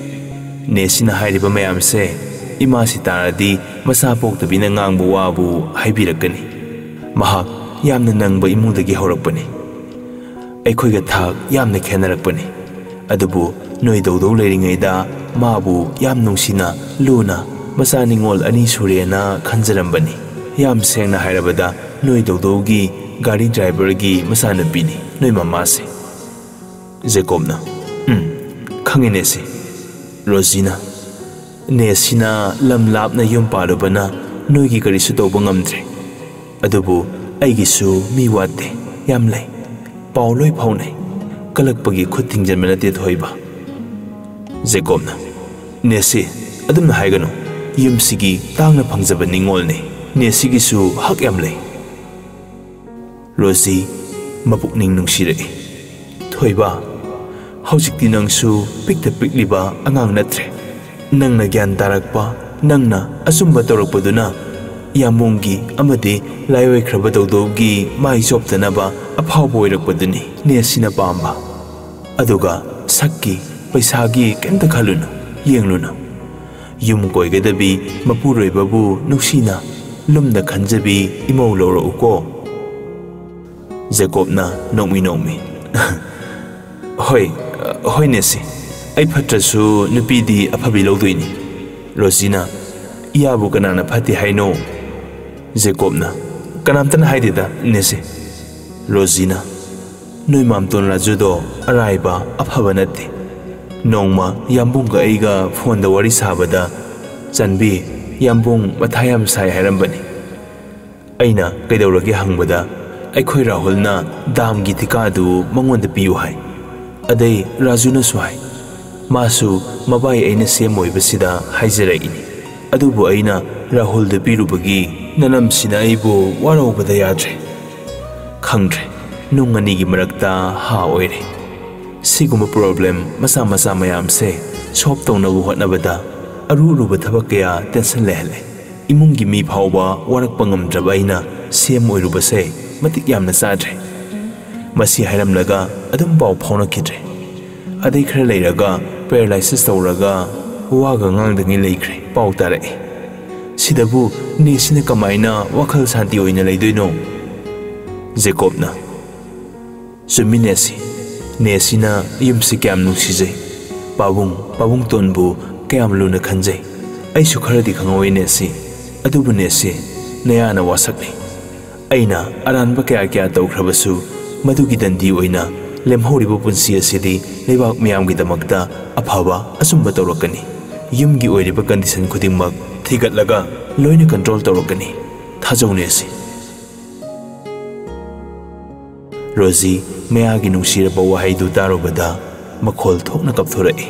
ꯅꯦꯁꯤꯅ ꯍꯥꯏꯔꯤꯕ ꯃꯌꯥꯝꯁꯦ ꯏꯃꯥꯁꯤ ꯇꯥꯔꯗꯤ ꯃꯆꯥ ꯄꯣꯛꯇꯕꯤꯅ ꯉꯥꯡꯕ ꯋꯥꯕꯨ ꯍꯥꯏꯕꯤꯔꯛꯀꯅꯤ꯫ ꯃꯍꯥꯛ ꯌꯥꯝꯅ ꯅꯪꯕ ꯏꯃꯨꯡꯗꯒꯤ ꯍꯧꯔꯛꯄꯅꯤ꯫ ꯑꯩꯈꯣꯏꯒ ꯊꯥꯛ ꯌꯥꯝꯅ ꯈꯦꯠꯅꯔꯛꯄꯅꯤ꯫ ꯑꯗꯨꯕꯨ ꯅꯣꯏ ꯗꯧꯗꯧ ꯂꯩꯔꯤꯉꯩꯗ ꯃꯥꯕꯨ ꯌꯥꯝ ꯅꯨꯡꯁꯤꯅ, ꯂꯨꯅ, ꯃꯆꯥ ꯅꯤꯉꯣꯜ ꯑꯅꯤ ꯁꯨꯔꯦꯅ ꯈꯟꯖꯔꯝꯕꯅꯤ꯫ ꯌꯥꯝ ꯁꯦꯡꯅ ꯍꯥꯏꯔꯕꯗ, ꯅꯣꯏ ꯗꯧꯗꯧꯒꯤ ꯒꯥꯔꯤ ꯗ꯭ꯔꯥꯏꯚꯔꯒꯤ ꯃꯆꯥꯅꯨꯄꯤꯅꯤ ꯅꯣꯏ ꯃꯃꯥꯁꯦ꯫ ꯖꯦꯀꯣꯕꯅ, "ꯎꯝ, ꯈꯪꯉꯤꯅꯦ ꯁꯤ꯫" ꯔꯣꯖꯤꯅ, "ꯅꯦꯁꯤꯅ ꯂꯝ ꯂꯥꯞꯅ ꯌꯨꯝ ꯄꯥꯜꯂꯨꯕꯅ ꯅꯣꯏꯒꯤ ꯀꯔꯤꯁꯨ ꯇꯧꯕ ꯉꯝꯗ꯭ꯔꯦ꯫ ꯑꯗꯨꯕꯨ ꯑꯩꯒꯤꯁꯨ ꯃꯤ ꯋꯥꯠꯇꯦ, ꯌꯥꯝ ꯂꯩ꯫ ꯄꯥꯎ ꯂꯣꯏ ꯐꯥꯎꯅꯩ꯫ ꯀꯜꯂꯛꯄꯒꯤ ꯈꯨꯠ ꯊꯤꯡꯖꯤꯟꯕ ꯅꯠꯇꯦ ꯊꯣꯏꯕ꯫" ꯖꯦꯀꯣꯕꯅ, "ꯅꯦꯁꯤ, ꯑꯗꯨꯝꯅ ꯍꯥꯏꯒꯅꯨ꯫ ꯌꯨꯝꯁꯤꯒꯤ ꯇꯥꯡꯅ ꯐꯪꯖꯕ ꯅꯤꯉꯣꯜꯅꯤ꯫ ꯅꯦꯁꯤꯒꯤꯁꯨ ꯍꯛ ꯌꯥꯝ ꯂꯩ꯫" ꯔꯣꯖꯤ ꯃꯄꯨꯛꯅꯤꯡ ꯅꯨꯡꯁꯤꯔꯛꯏ꯫ "ꯊꯣꯏꯕ, ꯍꯧꯖꯤꯛꯇꯤ ꯅꯪꯁꯨ ꯄꯤꯛꯇ ꯄꯤꯛꯂꯤꯕ ꯑꯉꯥꯡ ꯅꯠꯇ꯭ꯔꯦ꯫ ꯅꯪꯅ ꯒ꯭ꯌꯥꯟ ꯇꯥꯔꯛꯄ, ꯅꯪꯅ ꯑꯆꯨꯝꯕ ꯇꯧꯔꯛꯄꯗꯨꯅ ꯌꯥꯝꯕꯨꯡꯒꯤ ꯑꯃꯗꯤ ꯂꯥꯏꯑꯣꯏꯈ꯭ꯔꯕ ꯗꯧꯗꯧꯒꯤ ꯃꯥꯏ ꯆꯣꯞꯇꯅꯕ ꯑꯐꯥꯎꯕ ꯑꯣꯏꯔꯛꯄꯗꯨꯅꯤ ꯅꯦꯁꯤꯅ ꯄꯥꯝꯕ꯫ ꯑꯗꯨꯒ ꯁꯛꯀꯤ, ꯄꯩꯁꯥꯒꯤ ꯀꯩꯝꯇ ꯈꯜꯂꯨꯅꯨ, ꯌꯦꯡꯂꯨꯅꯨ꯫ ꯌꯨꯝ ꯀꯣꯏꯒꯗꯕꯤ ꯃꯄꯨꯔꯣꯏꯕꯕꯨ ꯅꯨꯡꯁꯤꯅ, ꯂꯨꯝꯅ ꯈꯟꯖꯕꯤ ꯏꯃꯧ ꯂꯧꯔꯛꯎꯀꯣ꯫" ꯖꯦꯀꯣꯕꯅ ꯅꯣꯛꯃꯤ ꯅꯣꯛꯃꯤ, "ꯍꯣꯏ, ꯍꯣꯏ ꯅꯦꯁꯤ, ꯑꯩ ꯐꯠꯇ꯭ꯔꯁꯨ ꯅꯨꯄꯤꯗꯤ ꯑꯐꯕꯤ ꯂꯧꯗꯣꯏꯅꯤ꯫" ꯔꯣꯖꯤꯅ, "ꯏꯌꯥꯕꯨ ꯀꯅꯥꯅ ꯐꯠꯇꯦ ꯍꯥꯏꯅꯣ?" ꯖꯦꯀꯣꯕꯅ, "ꯀꯅꯥꯝꯇꯅ ꯍꯥꯏꯗꯦꯗ ꯅꯦꯁꯤ꯫" ꯔꯣꯖꯤꯅ, "ꯅꯣꯏ ꯃꯥꯝꯇꯣꯟ ꯔꯥꯖꯨꯗꯣ ꯑꯔꯥꯏꯕ ꯑꯐꯕ ꯅꯠꯇꯦ꯫ ꯅꯣꯡꯃ ꯌꯥꯝꯕꯨꯡꯒ ꯑꯩꯒ ꯐꯣꯟꯗ ꯋꯥꯔꯤ ꯁꯥꯕꯗ, "ꯆꯟꯕꯤ, ꯌꯥꯝꯕꯨꯡ ꯃꯊꯥ ꯌꯥꯝ ꯁꯥꯏ" ꯍꯥꯏꯔꯝꯕꯅꯤ꯫ ꯑꯩꯅ "ꯀꯩꯗꯧꯔꯒꯦ?" ꯍꯪꯕꯗ, "ꯑꯩꯈꯣꯏ ꯔꯥꯍꯨꯜꯅ ꯗꯥꯝꯒꯤ ꯊꯤꯀꯥꯗꯨ ꯃꯉꯣꯟꯗ ꯄꯤꯌꯨ ꯍꯥꯏ꯫ ꯑꯗꯩ ꯔꯥꯖꯨꯅꯁꯨ ꯍꯥꯏ꯫ ꯃꯥꯁꯨ ꯃꯕꯥꯏ ꯑꯩꯅ ꯁꯦꯝ ꯑꯣꯏꯕꯁꯤꯗ ꯍꯥꯏꯖꯔꯛꯏꯅꯤ꯫ ꯑꯗꯨꯕꯨ ꯑꯩꯅ ꯔꯥꯍꯨꯜꯗ ꯄꯤꯔꯨꯕꯒꯤ ꯅꯅꯝꯁꯤꯅ ꯑꯩꯕꯨ ꯋꯥꯔꯧꯕꯗ ꯌꯥꯗ꯭ꯔꯦ꯫ ꯈꯪꯗ꯭ꯔꯦ, ꯅꯨꯡ ꯑꯅꯤꯒꯤ ꯃꯔꯛꯇ ꯍꯥ ꯑꯣꯏꯔꯦ꯫ ꯁꯤꯒꯨꯝꯕ ꯄ꯭ꯔꯣꯕ꯭ꯂꯦꯝ ꯃꯆꯥ ꯃꯆꯥ ꯃꯌꯥꯝꯁꯦ ꯁꯣꯜꯕ ꯇꯧꯅꯕ ꯍꯣꯠꯅꯕꯗ ꯑꯔꯨ ꯑꯔꯨꯕ ꯊꯕꯛ ꯀꯌꯥ ꯇꯦꯟꯁꯟ ꯂꯩꯍꯜꯂꯦ꯫ ꯏꯃꯨꯡꯒꯤ ꯃꯤ ꯐꯥꯎꯕ ꯋꯥꯔꯛꯄ ꯉꯝꯗ꯭ꯔꯕ ꯑꯩꯅ ꯁꯦꯝ ꯑꯣꯏꯔꯨꯕꯁꯦ ꯃꯇꯤꯛ ꯌꯥꯝꯅ ꯆꯥꯗ꯭ꯔꯦ"꯫ ꯃꯁꯤ ꯍꯥꯏꯔꯝꯂꯒ ꯑꯗꯨꯝ ꯄꯥꯎ ꯐꯥꯎꯅꯈꯤꯗ꯭ꯔꯦ꯫ ꯑꯗꯩ ꯈꯔ ꯂꯩꯔꯒ ꯄꯦꯔꯥꯂꯥꯏꯁꯤꯁ ꯇꯧꯔꯒ ꯋꯥꯒ ꯉꯥꯡꯗꯉꯩ ꯂꯩꯈ꯭ꯔꯦ꯫ ꯄꯥꯎ ꯇꯥꯔꯛꯑꯦ꯫ ꯁꯤꯗꯕꯨ ꯅꯦꯁꯤꯅ ꯀꯃꯥꯏꯅ ꯋꯥꯈꯜ ꯁꯥꯟꯇꯤ ꯑꯣꯏꯅ ꯂꯩꯗꯣꯏꯅꯣ? ꯖꯦꯀꯣꯕꯅ, "ꯆꯨꯝꯃꯤ ꯅꯦꯁꯤ꯫ ꯅꯦꯁꯤꯅ ꯌꯨꯝꯁꯤ ꯀꯌꯥꯝ ꯅꯨꯡꯁꯤꯖꯩ꯫ ꯄꯥꯕꯨꯡ, ꯄꯥꯕꯨꯡꯇꯣꯟꯕꯨ ꯀꯌꯥꯝ ꯂꯨꯅ ꯈꯟꯖꯩ꯫ ꯑꯩꯁꯨ ꯈꯔꯗꯤ ꯈꯪꯍꯧꯋꯤ ꯅꯦꯁꯤ꯫ ꯑꯗꯨꯕꯨ ꯅꯦꯁꯤ, ꯅꯌꯥꯅ ꯋꯥꯁꯛꯅꯤ꯫ ꯑꯩꯅ ꯑꯔꯥꯟꯕ ꯀꯌꯥ ꯀꯌꯥ ꯇꯧꯈ꯭ꯔꯕꯁꯨ, ꯃꯗꯨꯒꯤ ꯗꯟꯗꯤ ꯑꯣꯏꯅ ꯂꯦꯝꯍꯧꯔꯤꯕ ꯄꯨꯟꯁꯤ ꯑꯁꯤꯗꯤ ꯂꯩꯕꯥꯛ ꯃꯤꯌꯥꯝꯒꯤꯗꯃꯛꯇ ꯑꯐꯕ, ꯑꯆꯨꯝꯕ ꯇꯧꯔꯛꯀꯅꯤ꯫ ꯌꯨꯝꯒꯤ ꯑꯣꯏꯔꯤꯕ ꯀꯟꯗꯤꯁꯟ ꯈꯨꯗꯤꯡꯃꯛ ꯊꯤꯒꯠꯂꯒ ꯂꯣꯏꯅ ꯀꯟꯇ꯭ꯔꯣꯜ ꯇꯧꯔꯛꯀꯅꯤ꯫ ꯊꯥꯖꯧ ꯅꯦꯁꯤ"꯫ ꯔꯣꯖꯤ ꯃꯌꯥꯒꯤ ꯅꯨꯡꯁꯤꯔꯕ ꯋꯥꯍꯩꯗꯨ ꯇꯥꯔꯨꯕꯗ ꯃꯈꯣꯜ ꯊꯣꯛꯅ ꯀꯞꯊꯣꯔꯛꯏ꯫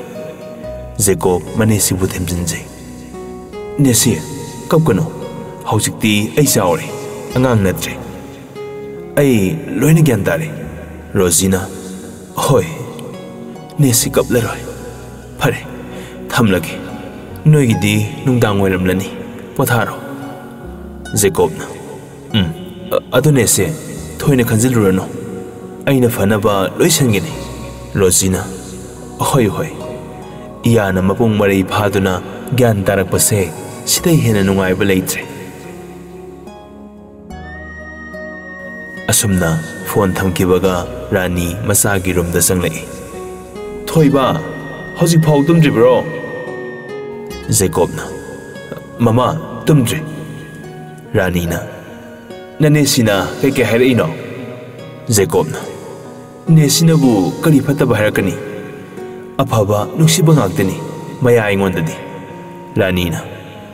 ꯖꯦꯀꯣꯕ ꯃꯅꯦꯁꯤꯕꯨ ꯊꯦꯝꯖꯤꯟꯖꯩ꯫ "ꯅꯦꯁꯤ, ꯀꯞꯀꯅꯨ꯫ ꯍꯧꯖꯤꯛꯇꯤ ꯑꯩ ꯆꯥꯎꯔꯦ, ꯑꯉꯥꯡ ꯅꯠꯇ꯭ꯔꯦ꯫ ꯑꯩ ꯂꯣꯏꯅ ꯒ꯭ꯌꯥꯟ ꯇꯥꯔꯦ"꯫ ꯔꯣꯖꯤꯅ, "ꯍꯣꯏ, ꯅꯦꯁꯤ ꯀꯞꯂꯔꯣꯏ꯫ ꯐꯔꯦ, ꯊꯝꯂꯒꯦ꯫ ꯅꯣꯏꯒꯤꯗꯤ ꯅꯨꯡꯗꯥꯡ ꯑꯣꯏꯔꯝꯂꯅꯤ꯫ ꯄꯣꯊꯥꯔꯣ"꯫ ꯖꯦꯀꯣꯕꯅ, "ꯎꯝ, ꯑ-, ꯑꯗꯨ ꯅꯦꯁꯤ, ꯊꯣꯏꯅ ꯈꯟꯖꯤꯜꯂꯨꯔꯅꯨ꯫ ꯑꯩꯅ ꯐꯅꯕ ꯂꯣꯏ ꯁꯤꯟꯒꯅꯤ"꯫ ꯔꯣꯖꯤꯅ, "ꯍꯣꯏ, ꯍꯣꯏ"꯫ ꯏꯌꯥꯅ ꯃꯄꯨꯡ ꯃꯔꯩ ꯐꯥꯗꯨꯅ ꯒ꯭ꯌꯥꯟ ꯇꯥꯔꯛꯄꯁꯦ ꯁꯤꯗꯩ ꯍꯦꯟꯅ ꯅꯨꯡꯉꯥꯏꯕ ꯂꯩꯇ꯭ꯔꯦ꯫ ꯑꯁꯨꯝꯅ ꯐꯣꯟ ꯊꯝꯈꯤꯕꯒ ꯔꯥꯅꯤ ꯃꯆꯥꯒꯤ ꯔꯨꯝꯗ ꯆꯪꯂꯛꯏ꯫ "ꯊꯣꯏꯕ, ꯍꯧꯖꯤꯛꯐꯥꯎ ꯇꯨꯝꯗ꯭ꯔꯤꯕ꯭ꯔꯣ?" ꯖꯦꯀꯣꯕꯅ, "ꯃꯃꯥ, ꯇꯨꯝꯗ꯭ꯔꯤ"꯫ ꯔꯥꯅꯤꯅ, "ꯅꯅꯦꯁꯤꯅ ꯀꯩꯀꯩ ꯍꯥꯏꯔꯛꯏꯅꯣ?" ꯖꯦꯀꯣꯕꯅ, "ꯅꯦꯁꯤꯅꯕꯨ ꯀꯔꯤ ꯐꯠꯇꯕ ꯍꯥꯏꯔꯛꯀꯅꯤ? ꯑꯐꯕ ꯅꯨꯡꯁꯤꯕ ꯉꯥꯛꯇꯅꯤ ꯃꯌꯥ ꯑꯩꯉꯣꯟꯗꯗꯤ꯫ ꯔꯥꯅꯤꯅ,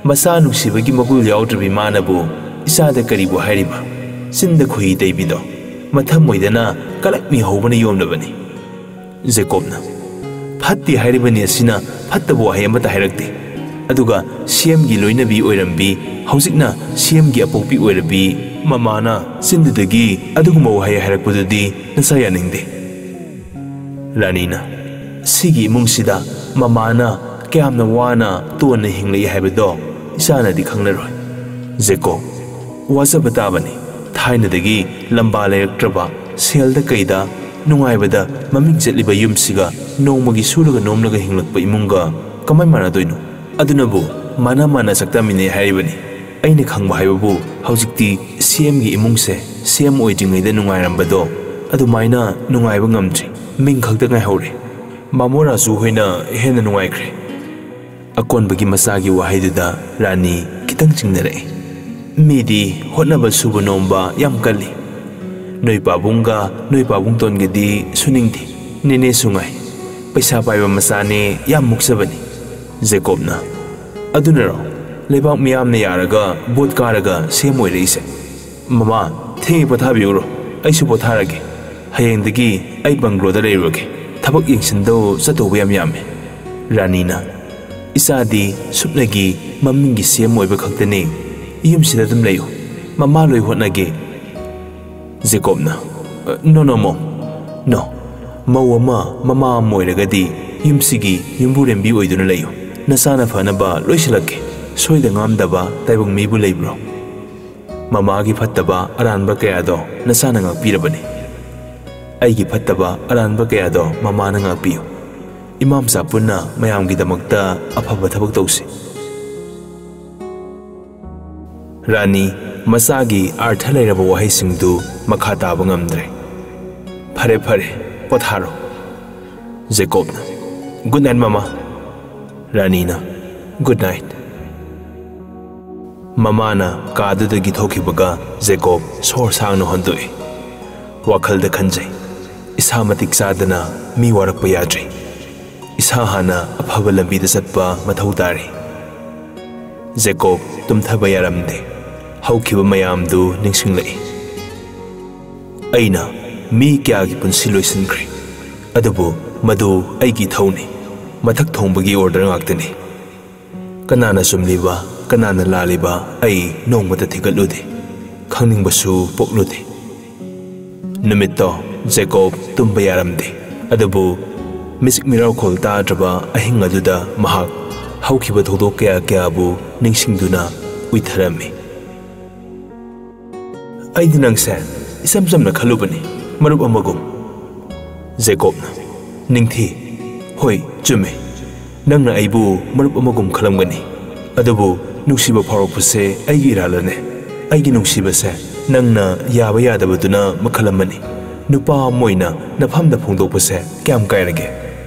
ꯃꯆꯥ ꯅꯨꯡꯁꯤꯕꯒꯤ ꯃꯒꯨꯜ ꯌꯥꯎꯗ꯭ꯔꯕꯤ ꯃꯥꯅꯕꯨ ꯏꯆꯥꯗ ꯀꯔꯤꯕꯨ ꯍꯥꯏꯔꯤꯕ? ꯆꯤꯟꯗ ꯈꯣꯏꯍꯤ ꯇꯩꯕꯤꯗꯣ ꯃꯊꯃꯣꯏꯗꯅ ꯀꯂꯛꯃꯤ ꯍꯧꯕꯅ ꯌꯣꯝꯂꯕꯅꯤ꯫ ꯖꯦꯀꯣꯕꯅ, ꯐꯠꯇꯦ ꯍꯥꯏꯔꯤꯕꯅꯤ ꯑꯁꯤꯅ ꯐꯠꯇꯕ ꯋꯥꯍꯩ ꯑꯃꯠꯇ ꯍꯥꯏꯔꯛꯇꯦ꯫ ꯑꯗꯨꯒ ꯁꯤꯑꯦꯝꯒꯤ ꯂꯣꯏꯅꯕꯤ ꯑꯣꯏꯔꯝꯕꯤ, ꯍꯧꯖꯤꯛꯅ ꯁꯤꯑꯦꯝꯒꯤ ꯑꯄꯣꯛꯄꯤ ꯑꯣꯏꯔꯕꯤ ꯃꯃꯥꯅ ꯆꯤꯟꯗꯨꯗꯒꯤ ꯑꯗꯨꯒꯨꯝꯕ ꯋꯥꯍꯩ ꯍꯥꯏꯔꯛꯄꯗꯨꯗꯤ ꯅꯆꯥ ꯌꯥꯅꯤꯡꯗꯦ꯫ ꯔꯥꯅꯤꯅ, ꯁꯤꯒꯤ ꯏꯃꯨꯡꯁꯤꯗ ꯃꯃꯥꯅ ꯀꯌꯥꯝꯅ ꯋꯥꯅ ꯇꯣꯟꯅ ꯍꯤꯡꯂꯛꯏ ꯍꯥꯏꯕꯗꯣ ꯏꯆꯥꯅꯗꯤ ꯈꯪꯂꯔꯣꯏ꯫ ꯖꯦꯀꯣꯕ, ꯋꯥꯖꯕ ꯇꯥꯕꯅꯤ꯫ ꯊꯥꯏꯅꯗꯒꯤ ꯂꯝꯕꯥ ꯂꯩꯔꯛꯇ꯭ꯔꯕ, ꯁꯦꯜꯗ ꯀꯩꯗ ꯅꯨꯡꯉꯥꯏꯕꯗ ꯃꯃꯤꯡ ꯆꯠꯂꯤꯕ ꯌꯨꯝꯁꯤꯒ ꯅꯣꯡꯃꯒꯤ ꯁꯨꯔꯒ ꯅꯣꯝꯂꯒ ꯍꯤꯡꯂꯛꯄ ꯏꯃꯨꯡꯒ ꯀꯃꯥꯏ ꯃꯥꯟꯅꯗꯣꯏꯅꯣ? ꯑꯗꯨꯅꯕꯨ ꯃꯥꯅ ꯃꯥꯅ ꯆꯥꯛꯇꯥꯃꯤꯟꯅꯩ ꯍꯥꯏꯔꯤꯕꯅꯤ꯫ ꯑꯩꯅ ꯈꯪꯕ ꯍꯥꯏꯕꯕꯨ ꯍꯧꯖꯤꯛꯇꯤ ꯁꯤꯑꯦꯝꯒꯤ ꯏꯃꯨꯡꯁꯦ ꯁꯤꯑꯦꯝ ꯑꯣꯏꯗ꯭ꯔꯤꯉꯩꯗ ꯅꯨꯡꯉꯥꯏꯔꯝꯕꯗꯣ ꯑꯗꯨꯃꯥꯏꯅ ꯅꯨꯡꯉꯥꯏꯕ ꯉꯝꯗ꯭ꯔꯤ꯫ ꯃꯤꯡ ꯈꯛꯇ ꯉꯥꯏꯍꯧꯔꯦ꯫ ꯃꯥꯃꯣ ꯔꯥꯖꯨ ꯍꯣꯏꯅ ꯍꯦꯟꯅ ꯅꯨꯡꯉꯥꯏꯈ꯭ꯔꯦ꯫ ꯑꯀꯣꯟꯕꯒꯤ ꯃꯆꯥꯒꯤ ꯋꯥꯍꯩꯗꯨꯗ ꯔꯥꯅꯤ ꯈꯤꯇꯪ ꯆꯤꯡꯅꯔꯛꯏ꯫ ꯃꯤꯗꯤ ꯍꯣꯠꯅꯕ ꯁꯨꯕ ꯅꯣꯝꯕ ꯌꯥꯝ ꯀꯜꯂꯤ꯫ ꯅꯣꯏ ꯄꯥꯕꯨꯡꯒ ꯅꯣꯏ ꯄꯥꯕꯨꯡꯇꯣꯟꯒꯗꯤ ꯁꯨꯅꯤꯡꯗꯦ꯫ ꯅꯦꯅꯦꯁꯨ ꯉꯥꯏ꯫ ꯄꯩꯁꯥ ꯄꯥꯏꯕ ꯃꯆꯥꯅꯦ ꯌꯥꯝ ꯃꯨꯛꯆꯕꯅꯤ꯫ ꯖꯦꯀꯣꯕꯅ, ꯑꯗꯨꯅꯔꯣ ꯂꯩꯕꯥꯛ ꯃꯤꯌꯥꯝꯅ ꯌꯥꯔꯒ ꯚꯣꯠ ꯀꯥꯔꯒ ꯁꯤꯑꯦꯝ ꯑꯣꯏꯔꯛꯏꯁꯦ? ꯃꯃꯥ, ꯊꯦꯡꯉꯦ, ꯄꯣꯊꯥꯕꯤꯔꯨꯔꯣ꯫ ꯑꯩꯁꯨ ꯄꯣꯊꯥꯔꯒꯦ꯫ ꯍꯌꯦꯡꯗꯒꯤ ꯑꯩ ꯕꯪꯒ꯭ꯂꯣꯗ ꯂꯩꯔꯨꯔꯒꯦ꯫ ꯊꯕꯛ ꯌꯦꯡꯁꯤꯟꯗꯧ ꯆꯠꯇꯧꯕ ꯌꯥꯝ ꯌꯥꯝꯃꯦ꯫ ꯔꯥꯅꯤꯅ, ꯏꯆꯥꯗꯤ ꯁꯨꯞꯅꯒꯤ ꯃꯃꯤꯡꯒꯤ ꯁꯤꯑꯦꯝ ꯑꯣꯏꯕ ꯈꯛꯇꯅꯤ꯫ ꯌꯨꯝꯁꯤꯗ ꯑꯗꯨꯝ ꯂꯩꯌꯨ꯫ ꯃꯃꯥ ꯂꯣꯏ ꯍꯣꯠꯅꯒꯦ꯫ ꯖꯦꯀꯣꯕꯅ, "ꯑ, no, no, mom. No. ꯃꯧ ꯑꯃ, ꯃꯃꯥ ꯑꯃ ꯑꯣꯏꯔꯒꯗꯤ ꯌꯨꯝꯁꯤꯒꯤ ꯌꯨꯝꯕꯨꯔꯦꯝꯕꯤ ꯑꯣꯏꯗꯨꯅ ꯂꯩꯌꯨ꯫ ꯅꯆꯥꯅ ꯐꯅꯕ ꯂꯣꯏꯁꯤꯜꯂꯛꯀꯦ꯫ ꯁꯣꯏꯗ ꯉꯥꯝꯗꯕ ꯇꯥꯏꯕꯪ ꯃꯤꯕꯨ ꯂꯩꯕ꯭ꯔꯣ? ꯃꯃꯥꯒꯤ ꯐꯠꯇꯕ ꯑꯔꯥꯟꯕ ꯀꯌꯥꯗꯣ ꯅꯆꯥꯅ ꯉꯥꯛꯄꯤꯔꯕꯅꯤ꯫ ꯑꯩꯒꯤ ꯐꯠꯇꯕ ꯑꯔꯥꯟꯕ ꯀꯌꯥꯗꯣ ꯃꯃꯥꯅ ꯉꯥꯛꯄꯤꯌꯨ꯫ ꯏꯃꯥ ꯃꯆꯥ ꯄꯨꯟꯅ ꯃꯌꯥꯝꯒꯤꯗꯃꯛꯇ ꯑꯐꯕ ꯊꯕꯛ ꯇꯧꯁꯤ꯫" ꯔꯥꯅꯤ ꯃꯆꯥꯒꯤ ꯑꯔꯊ ꯂꯩꯔꯕ ꯋꯥꯍꯩꯁꯤꯡꯗꯨ ꯃꯈꯥ ꯇꯥꯕ ꯉꯝꯗ꯭ꯔꯦ꯫ "ꯐꯔꯦ, ꯐꯔꯦ, ꯄꯣꯊꯥꯔꯣ꯫" ꯖꯦꯀꯣꯕꯅ, "Good night, ꯃꯃꯥ꯫" ꯔꯥꯅꯤꯅ, "Good night꯫" ꯃꯃꯥꯅ ꯀꯥꯗꯨꯗꯒꯤ ꯊꯣꯛꯈꯤꯕꯒ ꯖꯦꯀꯣꯕ ꯁꯣꯔ ꯁꯥꯡꯅ ꯍꯣꯟꯗꯣꯛꯏ꯫ ꯋꯥꯈꯜꯗ ꯈꯟꯖꯩ, "ꯏꯁꯥ ꯃꯇꯤꯛ ꯆꯥꯗꯅ ꯃꯤ ꯋꯥꯔꯛꯄ ꯌꯥꯗ꯭ꯔꯤ꯫ ꯏꯁꯥ ꯍꯥꯟꯅ ꯑꯐꯕ ꯂꯝꯕꯤꯗ ꯆꯠꯄ ꯃꯊꯧ ꯇꯥꯔꯤ꯫ ꯖꯦꯀꯣꯕ ꯇꯨꯝꯊꯕ ꯌꯥꯔꯝꯗꯦ꯫ ꯍꯧꯈꯤꯕ ꯃꯌꯥꯝꯗꯨ ꯅꯤꯡꯁꯤꯡꯂꯛꯏ꯫ ꯑꯩꯅ ꯃꯤ ꯀꯌꯥꯒꯤ ꯄꯨꯟꯁꯤ ꯂꯣꯏꯁꯤꯟꯈ꯭ꯔꯦ, ꯑꯗꯨꯕꯨ ꯃꯗꯨ ꯑꯩꯒꯤ ꯏꯊꯧꯅꯤ꯫ ꯃꯊꯛ ꯊꯣꯡꯕꯒꯤ ꯑꯣꯔꯗꯔ ꯉꯥꯛꯇꯅꯤ꯫ ꯀꯅꯥꯅ ꯆꯨꯝꯂꯤꯕ, ꯀꯅꯥꯅ ꯂꯥꯜꯂꯤꯕ ꯑꯩ ꯅꯣꯡꯃꯇ ꯊꯤꯒꯠꯂꯨꯗꯦ꯫ ꯈꯪꯅꯤꯡꯕꯁꯨ ꯄꯣꯛꯂꯨꯗꯦ꯫ ꯅꯨꯃꯤꯠꯇꯣ ꯖꯦꯀꯣꯕ ꯇꯨꯝꯕ ꯌꯥꯔꯝꯗꯦ, ꯑꯗꯨꯕꯨ ꯃꯤꯆꯤꯛ ꯃꯤꯔꯥꯎꯈꯣꯜ ꯇꯥꯗ꯭ꯔꯕ ꯑꯍꯤꯡ ꯑꯗꯨꯗ ꯃꯍꯥꯛ ꯍꯧꯈꯤꯕ ꯊꯧꯗꯣꯛ ꯀꯌꯥ ꯀꯌꯥꯕꯨ ꯅꯤꯡꯁꯤꯡꯗꯨꯅ ꯎꯏꯊꯔꯝꯃꯤ꯫ "ꯑꯩꯗꯤ ꯅꯪꯁꯦ ꯏꯆꯝ ꯆꯝꯅ ꯈꯜꯂꯨꯕꯅꯤ, ꯃꯔꯨꯞ ꯑꯃꯒꯨꯝ꯫" ꯖꯦꯀꯣꯕꯅ, "ꯅꯤꯡꯊꯤ, ꯍꯣꯏ, ꯆꯨꯝꯃꯤ꯫ ꯅꯪꯅ ꯑꯩꯕꯨ ꯃꯔꯨꯞ ꯑꯃꯒꯨꯝ ꯈꯜꯂꯝꯒꯅꯤ, ꯑꯗꯨꯕꯨ ꯅꯨꯡꯁꯤꯕ ꯐꯥꯎꯔꯛꯄꯁꯦ ꯑꯩꯒꯤ ꯏꯔꯥꯜꯂꯅꯦ꯫ ꯑꯩꯒꯤ ꯅꯨꯡꯁꯤꯕꯁꯦ ꯅꯪꯅ ꯌꯥꯕ ꯌꯥꯗꯕꯗꯨꯅ ꯃꯈꯜ ꯑꯃꯅꯤ꯫ ꯅꯨꯄꯥ ꯑꯃ ꯑꯣꯏꯅ ꯅꯐꯝꯗ ꯐꯣꯡꯗꯣꯛꯄꯁꯦ ꯀꯌꯥꯝ ꯀꯥꯏꯔꯒꯦ?"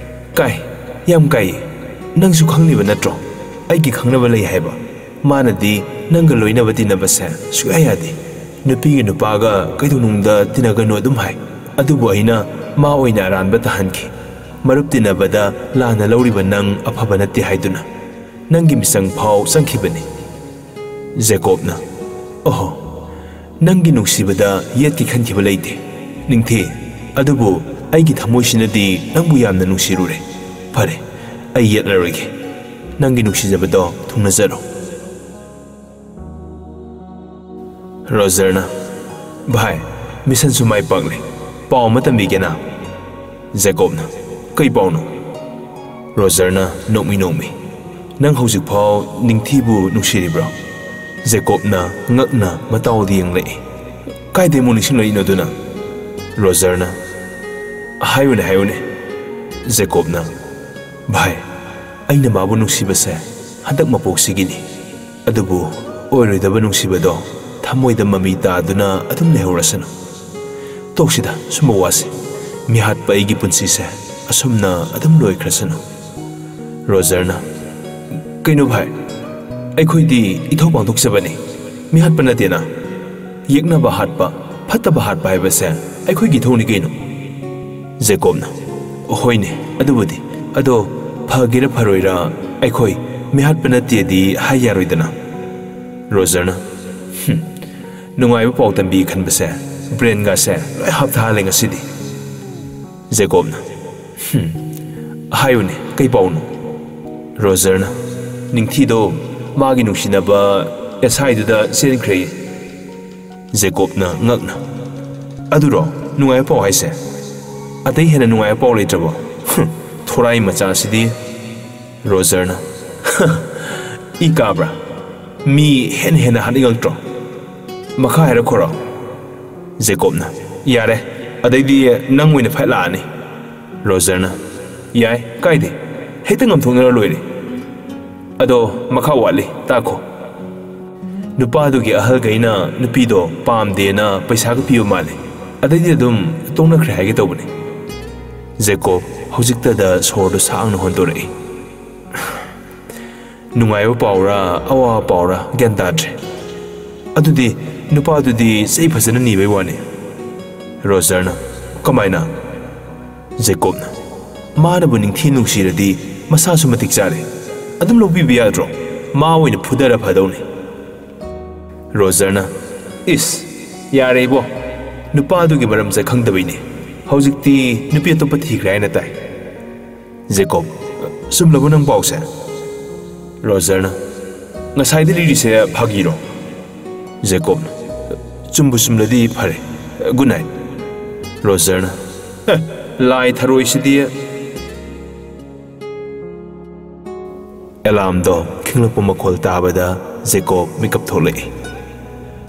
"ꯀꯥꯏ, ꯌꯥꯝ ꯀꯥꯏꯌꯦ꯫ ꯅꯪꯁꯨ ꯈꯪꯂꯤꯕ ꯅꯠꯇ꯭ꯔꯣ ꯑꯩꯒꯤ ꯈꯪꯅꯕ ꯂꯩ ꯍꯥꯏꯕ? ꯃꯥꯅꯗꯤ ꯅꯪꯒ ꯂꯣꯏꯅꯕ ꯇꯤꯟꯅꯕꯁꯦ ꯁꯨꯛꯌꯥ ꯌꯥꯗꯦ꯫ ꯅꯨꯄꯤꯒ ꯅꯨꯄꯥꯒ ꯀꯩꯗꯧꯅꯨꯡꯗ ꯇꯤꯟꯅꯒꯅꯨ ꯑꯗꯨꯝ ꯍꯥꯏ꯫ ꯑꯗꯨꯕꯨ ꯑꯩꯅ ꯃꯥ ꯑꯣꯏꯅ ꯑꯔꯥꯟꯕ ꯇꯥꯍꯟꯈꯤ꯫ ꯃꯔꯨꯞ ꯇꯤꯟꯅꯕꯗ ꯂꯥꯟꯅ ꯂꯧꯔꯤꯕ ꯅꯪ ꯑꯐꯕ ꯅꯠꯇꯦ ꯍꯥꯏꯗꯨꯅ ꯅꯪꯒꯤ ꯃꯤꯆꯪ ꯐꯥꯎ ꯆꯪꯈꯤꯕꯅꯤ꯫" ꯖꯦꯀꯣꯕꯅ, "ꯑꯣꯍꯣ, ꯅꯪꯒꯤ ꯅꯨꯡꯁꯤꯕꯗ ꯌꯦꯠꯀꯦ ꯈꯟꯈꯤꯕ ꯂꯩꯇꯦ, ꯅꯤꯡꯊꯤ꯫ ꯑꯗꯨꯕꯨ ꯑꯩꯒꯤ ꯊꯃꯣꯏꯁꯤꯅꯗꯤ ꯅꯪꯕꯨ ꯌꯥꯝꯅ ꯅꯨꯡꯁꯤꯔꯨꯔꯦ꯫ ꯐꯔꯦ, ꯑꯩ ꯌꯦꯠꯂꯔꯣꯏꯒꯦ꯫ ꯅꯪꯒꯤ ꯅꯨꯡꯁꯤꯖꯕꯗꯣ ꯊꯨꯡꯅꯖꯔꯣ꯫" ꯔꯣꯖꯔꯅ, "ꯚꯥꯏ, ꯃꯤꯁꯟꯁꯨ ꯃꯥꯏ ꯄꯥꯛꯂꯦ꯫ ꯄꯥꯎ ꯑꯃ ꯇꯝꯕꯤꯒꯦꯅ꯫" ꯖꯦꯀꯣꯕꯅ, "ꯀꯩ ꯄꯥꯎꯅꯣ?" ꯔꯣꯖꯔꯅ ꯅꯣꯛꯃꯤ ꯅꯣꯛꯃꯤ, "ꯅꯪ ꯍꯧꯖꯤꯛꯐꯥꯎ ꯅꯤꯡꯊꯤꯕꯨ ꯅꯨꯡꯁꯤꯔꯤꯕ꯭ꯔꯣ?" ꯖꯦꯀꯣꯕꯅ ꯉꯛꯅ ꯃꯇꯥꯎꯗ ꯌꯦꯡꯂꯛꯏ꯫ "ꯀꯥꯏꯗꯩ ꯑꯃꯨꯛ ꯅꯤꯡꯁꯤꯡꯂꯛꯏꯅꯣ ꯑꯗꯨꯅ?" ꯔꯣꯖꯔꯅ, "ꯍꯥꯏꯌꯨꯅꯦ, ꯍꯥꯏꯌꯨꯅꯦ꯫" ꯖꯦꯀꯣꯕꯅ, "ꯚꯥꯏ, ꯑꯩꯅ ꯃꯥꯕꯨ ꯅꯨꯡꯁꯤꯕꯁꯦ ꯍꯟꯗꯛ ꯃꯄꯣꯛꯁꯤꯒꯤꯅꯤ꯫ ꯑꯗꯨꯕꯨ ꯑꯣꯏꯔꯣꯏꯗꯕ ꯅꯨꯡꯁꯤꯕꯗꯣ ꯊꯃꯣꯏꯗ ꯃꯃꯤ ꯇꯥꯗꯨꯅ ꯑꯗꯨꯝ ꯂꯩꯍꯧꯔꯁꯅꯨ꯫ ꯇꯣꯛꯁꯤꯗ ꯁꯨꯝꯕ ꯋꯥꯁꯦ꯫ ꯃꯤꯍꯥꯠꯄ ꯑꯩꯒꯤ ꯄꯨꯟꯁꯤꯁꯦ ꯑꯁꯨꯝꯅ ꯑꯗꯨꯝ ꯂꯣꯏꯈ꯭ꯔꯁꯅꯨ꯫" ꯔꯣꯖꯔꯅ, "ꯀꯩꯅꯣ ꯚꯥꯏ, ꯑꯩꯈꯣꯏꯗꯤ ꯏꯊꯧ ꯄꯥꯡꯊꯣꯛꯆꯕꯅꯤ, ꯃꯤꯍꯥꯠꯄ ꯅꯠꯇꯦꯅ꯫ ꯌꯦꯛꯅꯕ ꯍꯥꯠꯄ, ꯐꯠꯇꯕ ꯍꯥꯠꯄ ꯍꯥꯏꯕꯁꯦ ꯑꯩꯈꯣꯏꯒꯤ ꯏꯊꯧꯅꯤ ꯀꯩꯅꯣ꯫" ꯖꯦꯀꯣꯕꯅ, "ꯍꯣꯏꯅꯦ, ꯑꯗꯨꯕꯨꯗꯤ "ꯑꯗꯣ ꯐꯒꯦꯔꯥ ꯐꯔꯣꯏꯔꯥ ꯑꯩꯈꯣꯏ ꯃꯤꯍꯥꯠꯄ ꯅꯠꯇꯦꯗꯤ ꯍꯥꯏ ꯌꯥꯔꯣꯏꯗꯅ?" ꯔꯣꯖꯔꯅ, "ꯍꯨꯝ, ꯅꯨꯡꯉꯥꯏꯕ ꯄꯥꯎ ꯇꯝꯕꯤ ꯈꯟꯕꯁꯦ ꯕ꯭ꯔꯦꯟꯒꯥꯁꯦ ꯂꯣꯏ ꯍꯥꯞꯊꯍꯜꯂꯦ ꯉꯁꯤꯗꯤ꯫" ꯖꯦꯀꯣꯕꯅ, "ꯍꯨꯝ, ꯍꯥꯏꯌꯨꯅꯦ, ꯀꯩ ꯄꯥꯎꯅꯣ?" ꯔꯣꯖꯔꯅ, "ꯅꯤꯡꯊꯤꯗꯣ ꯃꯥꯒꯤ ꯅꯨꯡꯁꯤꯅꯕ ꯑꯦꯁ ꯑꯥꯏꯗꯨꯗ ꯆꯦꯟꯈ꯭ꯔꯦ꯫" ꯖꯦꯀꯣꯕꯅ ꯉꯛꯅ, "ꯑꯗꯨꯔꯣ ꯅꯨꯡꯉꯥꯏꯕ ꯄꯥꯎ ꯍꯥꯏꯁꯦ? ꯑꯇꯩ ꯍꯦꯟꯅ ꯅꯨꯡꯉꯥꯏꯕ ꯄꯥꯎ ꯂꯩꯇ꯭ꯔꯕꯣ? ꯍꯨꯝ, ꯊꯣꯔꯥꯏ ꯃꯆꯥꯁꯤꯗꯤ꯫" ꯔꯣꯖꯔꯅ, "ꯏ ꯀꯥꯕ꯭ꯔꯥ? ꯃꯤ ꯍꯦꯟꯅ ꯍꯦꯟꯅ ꯍꯥꯠꯅꯤꯡꯉꯛꯇ꯭ꯔꯣ? ꯃꯈꯥ ꯍꯥꯏꯔꯛꯈꯣꯔꯣ?" ꯖꯦꯀꯣꯕꯅ, "ꯌꯥꯔꯦ, ꯑꯗꯩꯗꯤ ꯅꯪ ꯑꯣꯏꯅ ꯐꯥꯏꯠ ꯂꯥꯛꯑꯅꯤ꯫" ꯔꯣꯖꯔꯅ, "ꯌꯥꯏ, ꯀꯥꯏꯗꯦ, ꯍꯦꯛꯇ ꯉꯝꯊꯣꯛꯅꯔ ꯂꯣꯏꯔꯦ꯫ ꯑꯗꯣ ꯃꯈꯥ ꯋꯥꯠꯂꯤ, ꯇꯥꯈꯣ꯫ ꯅꯨꯄꯥꯗꯨꯒꯤ ꯑꯍꯜꯈꯩꯅ ꯅꯨꯄꯤꯗꯣ ꯄꯥꯝꯗꯦꯅ ꯄꯩꯁꯥꯒ ꯄꯤꯕ ꯃꯥꯜꯂꯦ꯫ ꯑꯗꯩꯗꯤ ꯑꯗꯨꯝ ꯇꯣꯛꯅꯈ꯭ꯔꯦ ꯍꯥꯏꯒꯦ ꯇꯧꯕꯅꯦ꯫" ꯖꯦꯀꯣꯕ ꯍꯧꯖꯤꯛꯇꯗ ꯁꯣꯔꯗꯨ ꯁꯥꯡꯅ ꯍꯣꯟꯗꯣꯔꯛꯏ꯫ "ꯅꯨꯡꯉꯥꯏꯕ ꯄꯥꯎꯔꯥ, ꯑꯋꯥꯕ ꯄꯥꯎꯔꯥ ꯒ꯭ꯌꯥꯟ ꯇꯥꯗ꯭ꯔꯦ꯫ ꯑꯗꯨꯗꯤ ꯅꯨꯄꯥꯗꯨꯗꯤ ꯆꯩ ꯐꯖꯅ ꯅꯤꯕꯩ ꯋꯥꯅꯤ꯫" ꯔꯣꯖꯔꯅ, "ꯀꯃꯥꯏꯅ?" ꯖꯦꯀꯣꯕꯅ, "ꯃꯥꯅꯕꯨ ꯅꯤꯡꯊꯤ ꯅꯨꯡꯁꯤꯔꯗꯤ ꯃꯁꯥꯁꯨ ꯃꯇꯤꯛ ꯆꯥꯔꯦ꯫ ꯑꯗꯨꯝ ꯂꯧꯕꯤꯕ ꯌꯥꯗ꯭ꯔꯣ? ꯃꯥ ꯑꯣꯏꯅ ꯐꯨꯗꯔ ꯐꯗꯧꯅꯤ꯫" ꯔꯣꯖꯔꯅ, "ꯏꯁ, ꯌꯥꯔꯦ ꯏꯕꯣ, ꯅꯨꯄꯥꯗꯨꯒꯤ ꯃꯔꯝꯁꯦ ꯈꯪꯗꯕꯩꯅꯦ꯫ ꯍꯧꯖꯤꯛꯇꯤ ꯅꯨꯄꯤ ꯑꯇꯣꯞꯄ ꯊꯤꯈ꯭ꯔꯦ ꯍꯥꯏꯅ ꯇꯥꯏ꯫" ꯖꯦꯀꯣꯕ, "ꯆꯨꯝꯂꯕꯣ ꯅꯪ ꯄꯥꯎꯁꯦ?" ꯔꯣꯖꯔꯅ, "ꯉꯁꯥꯏꯗ ꯂꯤꯔꯤꯁꯦ ꯐꯥꯒꯤꯔꯣ?" ꯖꯦꯀꯣꯕꯅ, "ꯆꯨꯝꯕꯨ ꯆꯨꯝꯂꯗꯤ ꯐꯔꯦ꯫ Good night." ꯔꯣꯖꯔꯅ, "ꯑꯦ, ꯂꯥꯏ ꯊꯔꯣꯏꯁꯤꯗꯤ!" ꯑꯦꯂꯥꯝꯗꯣ ꯈꯤꯡꯂꯛꯄ ꯃꯈꯣꯜ ꯇꯥꯕꯗ ꯖꯦꯀꯣꯕ ꯃꯤꯀꯞ ꯊꯣꯛꯂꯛꯏ꯫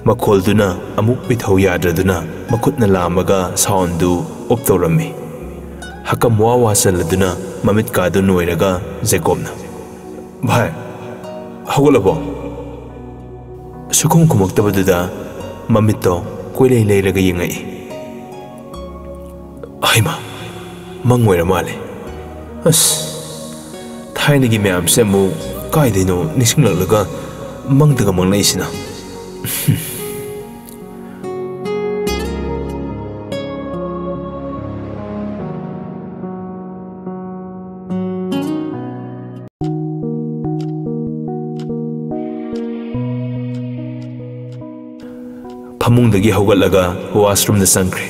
ꯃꯈꯣꯜꯗꯨꯅ ꯑꯃꯨꯛ ꯃꯤꯊꯧ ꯌꯥꯗ꯭ꯔꯗꯨꯅ ꯃꯈꯨꯠꯅ ꯂꯥꯝꯃꯒ ꯁꯥꯎꯟꯗꯨ ꯑꯣꯐ ꯇꯧꯔꯝꯃꯤ꯫ ꯍꯀꯝ ꯋꯥ ꯋꯥ ꯆꯜꯂꯗꯨꯅ ꯃꯃꯤꯠꯀꯥꯗꯨ ꯅꯣꯏꯔꯒ ꯖꯦꯀꯣꯕꯅ, "ꯚꯥꯏ, ꯍꯧꯒꯠꯂꯕꯣ?" ꯁꯨꯈꯨꯝ ꯈꯨꯝꯃꯛꯇꯕꯗꯨꯗ ꯃꯃꯤꯠꯇꯣ ꯀꯣꯏꯂꯩ ꯂꯩꯔꯒ ꯌꯦꯡꯉꯛꯏ꯫ ꯍꯩꯃꯥ, ꯃꯪ ꯑꯣꯏꯔ ꯃꯥꯜꯂꯦ꯫ ꯑꯁ, ꯊꯥꯏꯅꯒꯤ ꯃꯌꯥꯝꯁꯦ ꯑꯃꯨꯛ ꯀꯥꯏꯗꯩꯅꯣ ꯅꯤꯡꯁꯤꯡꯂꯛꯂꯒ ꯃꯪꯗꯒ ꯃꯪꯂꯛꯏꯁꯤꯅ꯫ ꯐꯃꯨꯡꯗꯒꯤ ꯍꯧꯒꯠꯂꯒ ꯋꯥꯁꯔꯨꯝꯗ ꯆꯪꯈ꯭ꯔꯦ꯫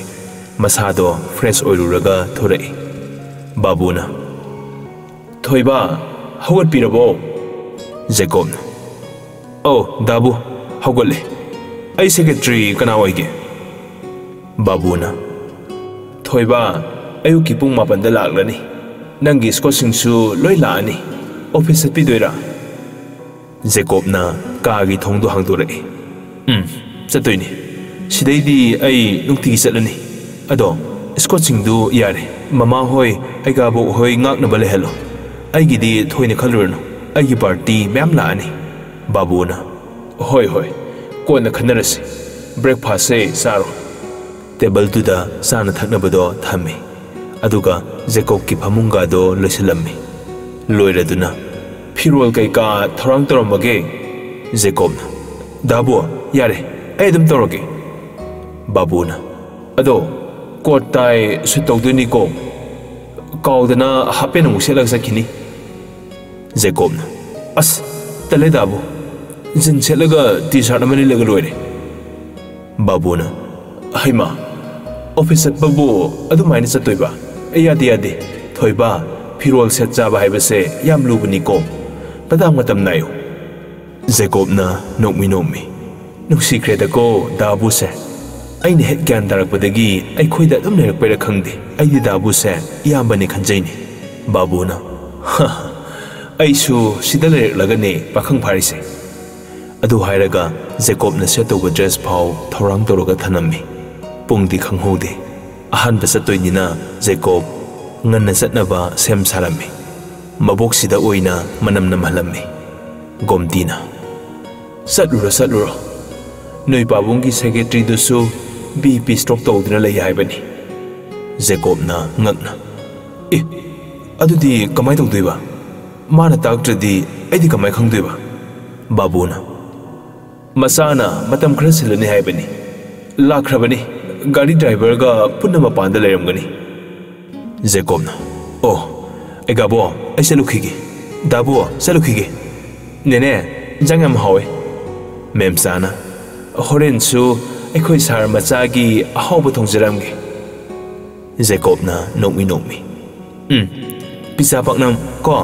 ꯃꯁꯥꯗꯣ ꯐ꯭ꯔꯦꯁ ꯑꯣꯏꯔꯨꯔꯒ ꯊꯣꯔꯛꯏ꯫ ꯕꯥꯕꯨꯅ, "ꯊꯣꯏꯕ, ꯍꯧꯒꯠꯄꯤꯔꯕꯣ?" ꯖꯦꯀꯣꯕꯅ, "ꯑꯧ ꯗꯥꯕꯨ, ꯍꯧꯒꯠꯂꯦ꯫ ꯑꯩ ꯁꯦꯀ꯭ꯔꯦꯇꯔꯤ ꯀꯅꯥ ꯑꯣꯏꯒꯦ?" ꯕꯥꯕꯨꯅ, "ꯊꯣꯏꯕ, ꯑꯌꯨꯛꯀꯤ ꯄꯨꯡ ꯃꯥꯄꯟꯗ ꯂꯥꯛꯂꯅꯤ꯫ ꯅꯪꯒꯤ ꯁ꯭ꯀꯣꯠꯁꯤꯡꯁꯨ ꯂꯣꯏ ꯂꯥꯛꯑꯅꯤ꯫ ꯑꯣꯐꯤꯁ ꯆꯠꯄꯤꯗꯣꯏꯔꯥ?" ꯖꯦꯀꯣꯕꯅ ꯀꯥꯒꯤ ꯊꯣꯡꯗꯣ ꯍꯥꯡꯗꯣꯔꯛꯏ꯫ "ꯎꯝ, ꯆꯠꯇꯣꯏꯅꯤ꯫ ꯁꯤꯗꯩꯗꯤ ꯑꯩ ꯅꯨꯡꯇꯤꯒꯤ ꯆꯠꯂꯅꯤ꯫ ꯑꯗꯣ ꯁ꯭ꯀꯣꯠꯁꯤꯡꯗꯨ ꯌꯥꯔꯦ꯫ ꯃꯃꯥ ꯍꯣꯏ, ꯑꯩꯒꯥꯕꯣꯛ ꯍꯣꯏ ꯉꯥꯛꯅꯕ ꯂꯩꯍꯜꯂꯣ꯫ ꯑꯩꯒꯤꯗꯤ ꯊꯣꯏꯅ ꯈꯜꯂꯨꯔꯅꯨ꯫ ꯑꯩꯒꯤ ꯄꯥꯔꯇꯤ ꯃꯌꯥꯝ ꯂꯥꯛꯑꯅꯤ꯫" ꯕꯥꯕꯨꯅ, "ꯍꯣꯏ, ꯍꯣꯏ, ꯀꯣꯟꯅ ꯈꯟꯅꯔꯁꯤ꯫ ꯕ꯭ꯔꯦꯛꯐꯥꯁꯁꯦ ꯆꯥꯔꯣ꯫" ꯇꯦꯕꯜꯗꯨꯗ ꯆꯥꯅ ꯊꯛꯅꯕꯗꯣ ꯊꯝꯃꯤ꯫ ꯑꯗꯨꯒ ꯖꯦꯀꯣꯕꯀꯤ ꯐꯃꯨꯡꯒꯗꯣ ꯂꯣꯏꯁꯤꯜꯂꯝꯃꯤ꯫ ꯂꯣꯏꯔꯗꯨꯅ, "ꯐꯤꯔꯣꯜ ꯀꯩꯀꯥ ꯊꯧꯔꯥꯡ ꯇꯧꯔꯝꯃꯒꯦ꯫" ꯖꯦꯀꯣꯕꯅ, "ꯗꯥꯕꯨ, ꯌꯥꯔꯦ, ꯑꯩ ꯑꯗꯨꯝ ꯇꯧꯔꯒꯦ꯫" ꯕꯥꯕꯨꯅ, "ꯑꯗꯣ ꯀꯣꯠ ꯇꯥꯏ ꯁꯨꯠ ꯇꯧꯗꯣꯏꯅꯤꯀꯣ? ꯀꯥꯎꯗꯅ ꯍꯥꯞ ꯄꯦꯟ ꯑꯃꯨꯛ ꯁꯦꯠꯂꯒ ꯆꯠꯈꯤꯅꯤ꯫" ꯖꯦꯀꯣꯕꯅ, "ꯑꯁ, ꯇꯜꯂꯦ ꯗꯥꯕꯨ, ꯖꯤꯟ ꯁꯦꯠꯂꯒ ꯇꯤ ꯁꯥꯔꯠ ꯑꯃ ꯂꯤꯠꯂꯒ ꯂꯣꯏꯔꯦ꯫" ꯕꯥꯕꯨꯅ, "ꯍꯩꯃꯥ, ꯑꯣꯐꯤꯁ ꯆꯠꯄꯕꯨ ꯑꯗꯨꯃꯥꯏꯅ ꯆꯠꯇꯣꯏꯕ? ꯑꯦ, ꯌꯥꯗꯦ, ꯌꯥꯗꯦ꯫ ꯊꯣꯏꯕ, ꯐꯤꯔꯣꯜ ꯁꯦꯠ ꯆꯥꯕ ꯍꯥꯏꯕꯁꯦ ꯌꯥꯝ ꯂꯨꯕꯅꯤꯀꯣ꯫ ꯃꯇꯥꯡ ꯃꯇꯝ ꯅꯥꯏꯌꯨ꯫" ꯖꯦꯀꯣꯕꯅ ꯅꯣꯛꯃꯤ ꯅꯣꯛꯃꯤ, "ꯅꯨꯡꯁꯤꯈ꯭ꯔꯦꯗꯀꯣ ꯗꯥꯕꯨꯁꯦ꯫ ꯑꯩꯅ ꯍꯦꯛ ꯒ꯭ꯌꯥꯟ ꯇꯥꯔꯛꯄꯗꯒꯤ ꯑꯩꯈꯣꯏꯗ ꯑꯗꯨꯝ ꯂꯩꯔꯛꯄꯩꯔꯥ ꯈꯪꯗꯦ, ꯑꯩꯗꯤ ꯗꯥꯕꯨꯁꯦ ꯏꯌꯥꯝꯕꯅꯤ ꯈꯟꯖꯩꯅꯦ꯫" ꯕꯥꯕꯨꯅ, "ꯍ, ꯑꯩꯁꯨ ꯁꯤꯗ ꯂꯩꯔꯛꯂꯒꯅꯦ ꯄꯥꯈꯪ ꯐꯥꯔꯤꯁꯦ꯫" ꯑꯗꯨ ꯍꯥꯏꯔꯒ ꯖꯦꯀꯣꯕꯅ ꯁꯦꯠ ꯇꯧꯕ ꯗ꯭ꯔꯦꯁ ꯐꯥꯎ ꯊꯧꯔꯥꯡ ꯇꯧꯔꯒ ꯊꯅꯝꯃꯤ꯫ ꯄꯨꯡꯗꯤ ꯈꯪꯍꯧꯗꯦ꯫ ꯑꯍꯥꯟꯕ ꯆꯠꯇꯣꯏꯅꯤꯅ ꯖꯦꯀꯣꯕ ꯉꯟꯅ ꯆꯠꯅꯕ ꯁꯦꯝ ꯁꯥꯔꯝꯃꯤ꯫ ꯃꯕꯣꯛꯁꯤꯗ ꯑꯣꯏꯅ ꯃꯅꯝ ꯅꯝꯍꯜꯂꯝꯃꯤ꯫ ꯒꯣꯝꯇꯤꯅ, "ꯆꯠꯂꯨꯔꯣ, ꯆꯠꯂꯨꯔꯣ꯫ ꯅꯣꯏ ꯄꯥꯕꯨꯡꯒꯤ ꯁꯦꯀ꯭ꯔꯦꯇꯔꯤꯗꯨꯁꯨ ꯕꯤ ꯄꯤ ꯁ꯭ꯇ꯭ꯔꯣꯛ ꯇꯧꯗꯨꯅ ꯂꯩ ꯍꯥꯏꯕꯅꯤ꯫" ꯖꯦꯀꯣꯕꯅ ꯉꯛꯅ, "ꯑꯦ, ꯑꯗꯨꯗꯤ ꯀꯃꯥꯏ ꯇꯧꯗꯣꯏꯕ? ꯃꯥꯅ ꯇꯥꯛꯇ꯭ꯔꯗꯤ ꯑꯩꯗꯤ ꯀꯃꯥꯏ ꯈꯪꯗꯣꯏꯕ?" ꯕꯥꯕꯨꯅ, "ꯃꯆꯥꯅ ꯃꯇꯝ ꯈꯔ ꯁꯤꯜꯂꯅꯤ ꯍꯥꯏꯕꯅꯤ꯫ ꯂꯥꯛꯈ꯭ꯔꯕꯅꯤ꯫ ꯒꯥꯔꯤ ꯗ꯭ꯔꯥꯏꯚꯔꯒ ꯄꯨꯟꯅ ꯃꯄꯥꯟꯗ ꯂꯩꯔꯝꯒꯅꯤ꯫" ꯖꯦꯀꯣꯕꯅ, "ꯑꯣ, ꯑꯩꯒꯥꯕꯣ, ꯑꯩ ꯆꯠꯂꯨꯈꯤꯒꯦ꯫ ꯗꯥꯕꯣ, ꯆꯠꯂꯨꯈꯤꯒꯦ꯫ ꯅꯦꯅꯦ, ꯏꯟꯖꯥꯡ ꯌꯥꯝ ꯍꯥꯎꯋꯦ꯫" ꯃꯦꯝꯆꯥꯅ, "ꯍꯣꯔꯦꯟꯁꯨ "ꯑꯩꯈꯣꯏ ꯁꯥꯔ ꯃꯆꯥꯒꯤ ꯑꯍꯥꯎꯕ ꯊꯣꯡꯖꯔꯝꯒꯦ꯫" ꯖꯦꯀꯣꯕꯅ ꯅꯣꯛꯃꯤ ꯅꯣꯛꯃꯤ, "ꯎꯝ, ꯄꯤꯖꯥ ꯄꯥꯛꯅꯝ ꯀꯣ?"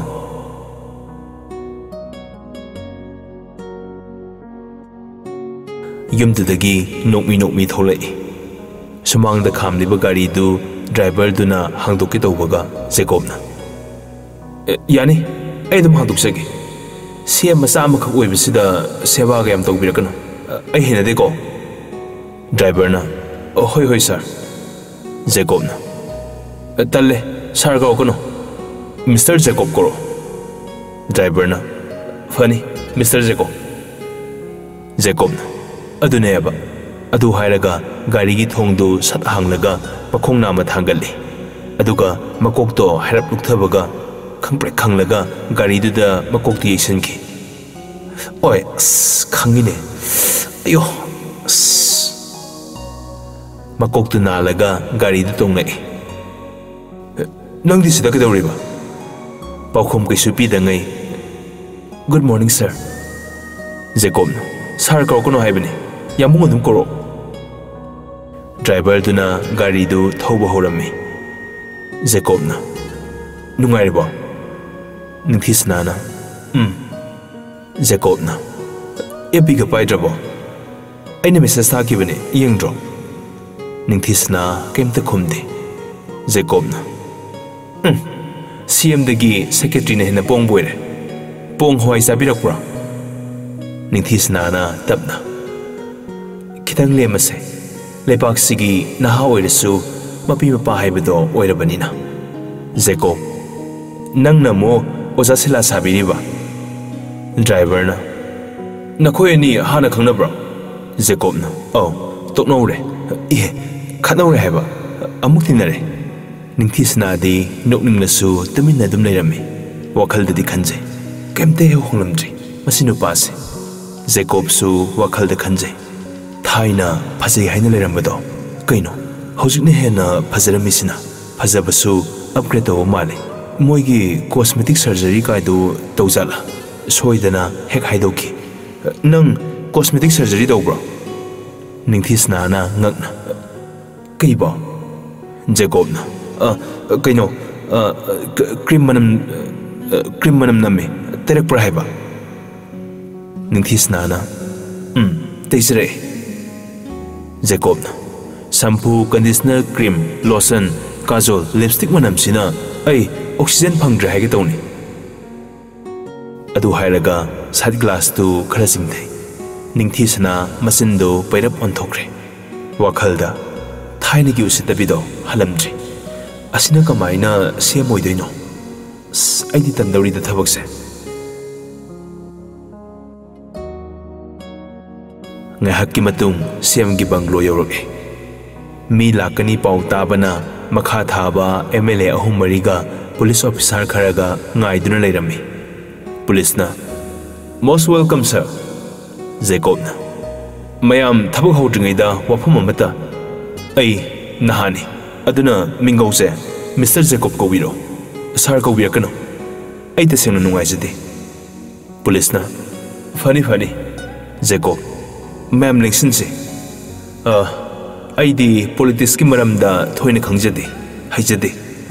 ꯌꯨꯝꯗꯨꯗꯒꯤ ꯅꯣꯛꯃꯤ ꯅꯣꯛꯃꯤ ꯊꯣꯛꯂꯛꯏ꯫ ꯁꯨꯃꯥꯡꯗ ꯈꯥꯝꯂꯤꯕ ꯒꯥꯔꯤꯗꯨ ꯗ꯭ꯔꯥꯏꯚꯔꯗꯨꯅ ꯍꯥꯡꯗꯣꯛꯀꯦ ꯇꯧꯕꯒ ꯖꯦꯀꯣꯕꯅ, "ꯑꯦ, ꯌꯥꯅꯤ, ꯑꯩ ꯑꯗꯨꯝ ꯍꯥꯡꯗꯣꯛꯆꯒꯦ꯫ ꯁꯤ ꯑꯦꯝ ꯃꯆꯥ ꯑꯃꯈꯛ ꯑꯣꯏꯕꯁꯤꯗ ꯁꯦꯕꯥꯒ ꯌꯥꯝ ꯇꯧꯕꯤꯔꯛꯀꯅꯨ꯫ ꯑ, ꯑꯩ ꯍꯩꯅꯗꯦꯀꯣ꯫" ꯗ꯭ꯔꯥꯏꯚꯔꯅ, "ꯑ, ꯍꯣꯏ, ꯍꯣꯏ, ꯁꯥꯔ꯫" ꯖꯦꯀꯣꯕꯅ, "ꯑ, ꯇꯜꯂꯦ, ꯁꯥꯔ ꯀꯧꯔꯛꯀꯅꯨ, ꯃꯤꯁꯇꯔ ꯖꯦꯀꯣꯕ ꯀꯧꯔꯛꯑꯣ꯫" ꯗ꯭ꯔꯥꯏꯚꯔꯅ, "ꯐꯅꯤ, ꯃꯤꯁꯇꯔ ꯖꯦꯀꯣꯕ꯫" ꯖꯦꯀꯣꯕꯅ, "ꯑꯗꯨꯅꯦꯕ꯫" ꯑꯗꯨ ꯍꯥꯏꯔꯒ ꯒꯥꯔꯤꯒꯤ ꯊꯣꯡꯗꯨ ꯁꯠ ꯍꯥꯡꯂꯒ ꯃꯈꯣꯡ ꯅꯥꯝꯃ ꯊꯥꯡꯒꯠꯂꯤ꯫ ꯑꯗꯨꯒ ꯃꯀꯣꯛꯇꯣ ꯍꯥꯏꯔꯞ ꯂꯨꯛꯊꯕꯒ ꯈꯪꯄ꯭ꯔꯦꯛ ꯈꯪꯂꯒ ꯒꯥꯔꯤꯗꯨꯗ ꯃꯀꯣꯛꯇꯨ ꯌꯩꯁꯟꯈꯤ꯫ "ꯑꯣꯏ, ꯑꯁ, ꯈꯪꯉꯤꯅꯦ꯫ ꯑꯌꯣ, ꯑꯁ꯫" ꯃꯀꯣꯛꯇꯨ ꯅꯥꯜꯂꯒ ꯒꯥꯔꯤꯗꯨ ꯇꯣꯡꯂꯛꯏ꯫ "ꯅꯪꯗꯤ ꯁꯤꯗ ꯀꯩꯗꯧꯔꯤꯕ?" ꯄꯥꯎꯈꯨꯝ ꯀꯩꯁꯨ ꯄꯤꯗꯉꯩ, "Good morning, sir꯫" ꯖꯦꯀꯣꯕꯅ, "ꯁꯥꯔ ꯀꯧꯔꯛꯀꯅꯨ ꯍꯥꯏꯕꯅꯤ, ꯌꯥꯝꯕꯨꯡ ꯑꯗꯨꯝ ꯀꯧꯔꯛꯑꯣ꯫" ꯗ꯭ꯔꯥꯏꯚꯔꯗꯨꯅ ꯒꯥꯔꯤꯗꯨ ꯊꯧꯕ ꯍꯧꯔꯝꯃꯤ꯫ ꯖꯦꯀꯣꯕꯅ, "ꯅꯨꯡꯉꯥꯏꯔꯤꯕꯣ?" ꯅꯤꯡꯊꯤꯁꯅꯥꯅ, "ꯎꯝ꯫" ꯖꯦꯀꯣꯕꯅ, "ꯑꯦꯐ ꯕꯤꯒ ꯄꯥꯏꯗ꯭ꯔꯕꯣ? ꯑꯩꯅ ꯃꯦꯁꯦꯖ ꯊꯥꯈꯤꯕꯅꯦ, ꯌꯦꯡꯗ꯭ꯔꯣ?" ꯅꯤꯡꯊꯤꯁꯅꯥ ꯀꯩꯝꯇ ꯈꯨꯝꯗꯦ꯫ ꯖꯦꯀꯣꯕꯅ, "ꯎꯝ, ꯁꯤ ꯑꯦꯝꯗꯒꯤ ꯁꯦꯀ꯭ꯔꯦꯇꯔꯤꯅ ꯍꯦꯟꯅ ꯄꯣꯡꯕ ꯑꯣꯏꯔꯦ꯫ ꯄꯣꯡ ꯍꯋꯥꯏ ꯆꯥꯕꯤꯔꯛꯄ꯭ꯔꯣ?" ꯅꯤꯡꯊꯤꯁꯅꯥꯅ ꯇꯞꯅ, "ꯈꯤꯇꯪ ꯂꯦꯝꯃꯁꯦ꯫ ꯂꯩꯕꯥꯛꯁꯤꯒꯤ ꯅꯍꯥ ꯑꯣꯏꯔꯁꯨ ꯃꯄꯤ ꯃꯄꯥ ꯍꯥꯏꯕꯗꯣ ꯑꯣꯏꯔꯕꯅꯤꯅ꯫" ꯖꯦꯀꯣꯕ, "ꯅꯪꯅ ꯑꯃꯨꯛ ꯑꯣꯖꯥ ꯁꯤꯂꯥ ꯁꯥꯕꯤꯔꯤꯕ?" ꯗ꯭ꯔꯥꯏꯚꯔꯅ, "ꯅꯈꯣꯏ ꯑꯅꯤ ꯍꯥꯟꯅ ꯈꯪꯅꯕ꯭ꯔꯣ?" ꯖꯦꯀꯣꯕꯅ, "ꯑꯧ, ꯇꯣꯛꯅꯧꯔꯦ꯫ ꯏꯍꯦ, ꯈꯠꯅꯧꯔꯦ ꯍꯥꯏꯕ꯫ ꯑꯃꯨꯛ ꯊꯦꯡꯅꯔꯦ꯫" ꯅꯤꯡꯊꯤꯁꯅꯥꯗꯤ ꯅꯣꯛꯅꯤꯡꯂꯁꯨ ꯇꯨꯃꯤꯟꯅ ꯑꯗꯨꯝ ꯂꯩꯔꯝꯃꯤ꯫ ꯋꯥꯈꯜꯗꯗꯤ ꯈꯟꯖꯩ, ꯀꯩꯝꯇ ꯍꯦꯛ ꯍꯣꯡꯂꯝꯗ꯭ꯔꯤ ꯃꯁꯤ ꯅꯨꯄꯥꯁꯦ꯫ ꯖꯦꯀꯣꯕꯁꯨ ꯋꯥꯈꯜꯗ ꯈꯟꯖꯩ, ꯊꯥꯏꯅ ꯐꯖꯩ ꯍꯥꯏꯅ ꯂꯩꯔꯝꯕꯗꯣ ꯀꯩꯅꯣ ꯍꯧꯖꯤꯛꯅ ꯍꯦꯟꯅ ꯐꯖꯔꯝꯃꯤꯁꯤꯅ? ꯐꯖꯕꯁꯨ ꯑꯞꯒ꯭ꯔꯦꯗ ꯇꯧꯕ ꯃꯥꯜꯂꯤ꯫ ꯃꯣꯏꯒꯤ ꯀꯣꯁꯃꯦꯇꯤꯛ ꯁꯔꯖꯔꯤ ꯀꯥꯏꯗꯨ ꯇꯧꯖꯥꯠꯂꯥ? ꯁꯣꯏꯗꯅ ꯍꯦꯛ ꯍꯥꯏꯗꯣꯛꯈꯤ꯫ "ꯅꯪ ꯀꯣꯁꯃꯦꯇꯤꯛ ꯁꯔꯖꯔꯤ ꯇꯧꯕ꯭ꯔꯣ?" ꯅꯤꯡꯊꯤꯁꯅꯥꯅ ꯉꯛꯅ, "ꯀꯩꯕꯣ?" ꯖꯦꯀꯣꯕꯅ, "ꯑ, ꯀꯩꯅꯣ, ꯑ, ꯀ-, ꯀ꯭ꯔꯤꯝ ꯃꯅꯝ, ꯑ, ꯀ꯭ꯔꯤꯝ ꯃꯅꯝ ꯅꯝꯃꯦ꯫ ꯇꯩꯔꯛꯄ꯭ꯔꯥ ꯍꯥꯏꯕ?" ꯅꯤꯡꯊꯤꯁꯅꯥꯅ, "ꯎꯝ, ꯇꯩꯖꯔꯛꯑꯦ꯫" ꯖꯦꯀꯣꯕꯅ, "ꯁꯝꯄꯨ, conditioner, cream, lotion, Kajol, lipstick ꯃꯅꯝꯁꯤꯅ ꯑꯩ ꯑꯣꯛꯁꯤꯖꯦꯟ ꯐꯪꯗ꯭ꯔꯦ ꯍꯥꯏꯒꯦ ꯇꯧꯅꯤ꯫" ꯑꯗꯨ ꯍꯥꯏꯔꯒ ꯁꯟ ꯒ꯭ꯂꯥꯁꯇꯨ ꯈꯔ ꯆꯤꯡꯊꯩ꯫ ꯅꯤꯡꯊꯤꯁꯅꯥ ꯃꯆꯤꯟꯗꯨ ꯄꯩꯔꯞ ꯑꯣꯟꯊꯣꯛꯈ꯭ꯔꯦ꯫ ꯋꯥꯈꯜꯗ ꯊꯥꯏꯅꯒꯤ ꯎꯁꯤꯠꯇꯕꯤꯗꯣ ꯍꯜꯂꯝꯗ꯭ꯔꯤ꯫ ꯑꯁꯤꯅ ꯀꯃꯥꯏꯅ ꯁꯦꯝ ꯑꯣꯏꯗꯣꯏꯅꯣ? ꯑꯁ, ꯑꯩꯗꯤ ꯇꯟꯗꯧꯔꯤꯗ ꯊꯕꯛꯁꯦ꯫ ꯉꯥꯏꯍꯥꯛꯀꯤ ꯃꯇꯨꯡ ꯁꯦꯝꯒꯤ ꯕꯪꯒ꯭ꯂꯣ ꯌꯧꯔꯛꯑꯦ꯫ ꯃꯤ ꯂꯥꯛꯀꯅꯤ ꯄꯥꯎ ꯇꯥꯕꯅ ꯃꯈꯥ ꯊꯥꯕ ꯑꯦꯝ ꯑꯦꯜ ꯑꯦ ꯑꯍꯨꯝ ꯃꯔꯤꯒ ꯄꯨꯂꯤꯁ ꯑꯣꯐꯤꯁꯥꯔ ꯈꯔꯒ ꯉꯥꯏꯗꯨꯅ ꯂꯩꯔꯝꯃꯤ꯫ ꯄꯨꯂꯤꯁꯅ, "Most welcome, sir꯫" ꯖꯦꯀꯣꯕꯅ, "ꯃꯌꯥꯝ ꯊꯕꯛ ꯍꯧꯗ꯭ꯔꯤꯉꯩꯗ ꯋꯥꯐꯝ ꯑꯃꯇ, ꯑꯩ ꯅꯍꯥꯅꯤ, ꯑꯗꯨꯅ ꯃꯤꯡꯒꯧꯁꯦ ꯃꯤꯁꯇꯔ ꯖꯦꯀꯣꯕ ꯀꯧꯕꯤꯔꯣ, ꯁꯥꯔ ꯀꯧꯕꯤꯔꯛꯀꯅꯨ꯫ ꯑꯩ ꯇꯁꯦꯡꯅ ꯅꯨꯡꯉꯥꯏꯖꯗꯦ꯫" ꯄꯨꯂꯤꯁꯅ, "ꯐꯅꯤ, ꯐꯅꯤ, ꯖꯦꯀꯣꯕ, ꯃꯌꯥꯝ ꯂꯦꯡꯁꯤꯟꯁꯤ꯫ ꯑ, ꯑꯩꯗꯤ ꯄꯣꯂꯤꯇꯤꯛꯁꯀꯤ ꯃꯔꯝꯗ ꯊꯣꯏꯅ ꯈꯪꯖꯗꯦ, ꯍꯩꯖꯗꯦ꯫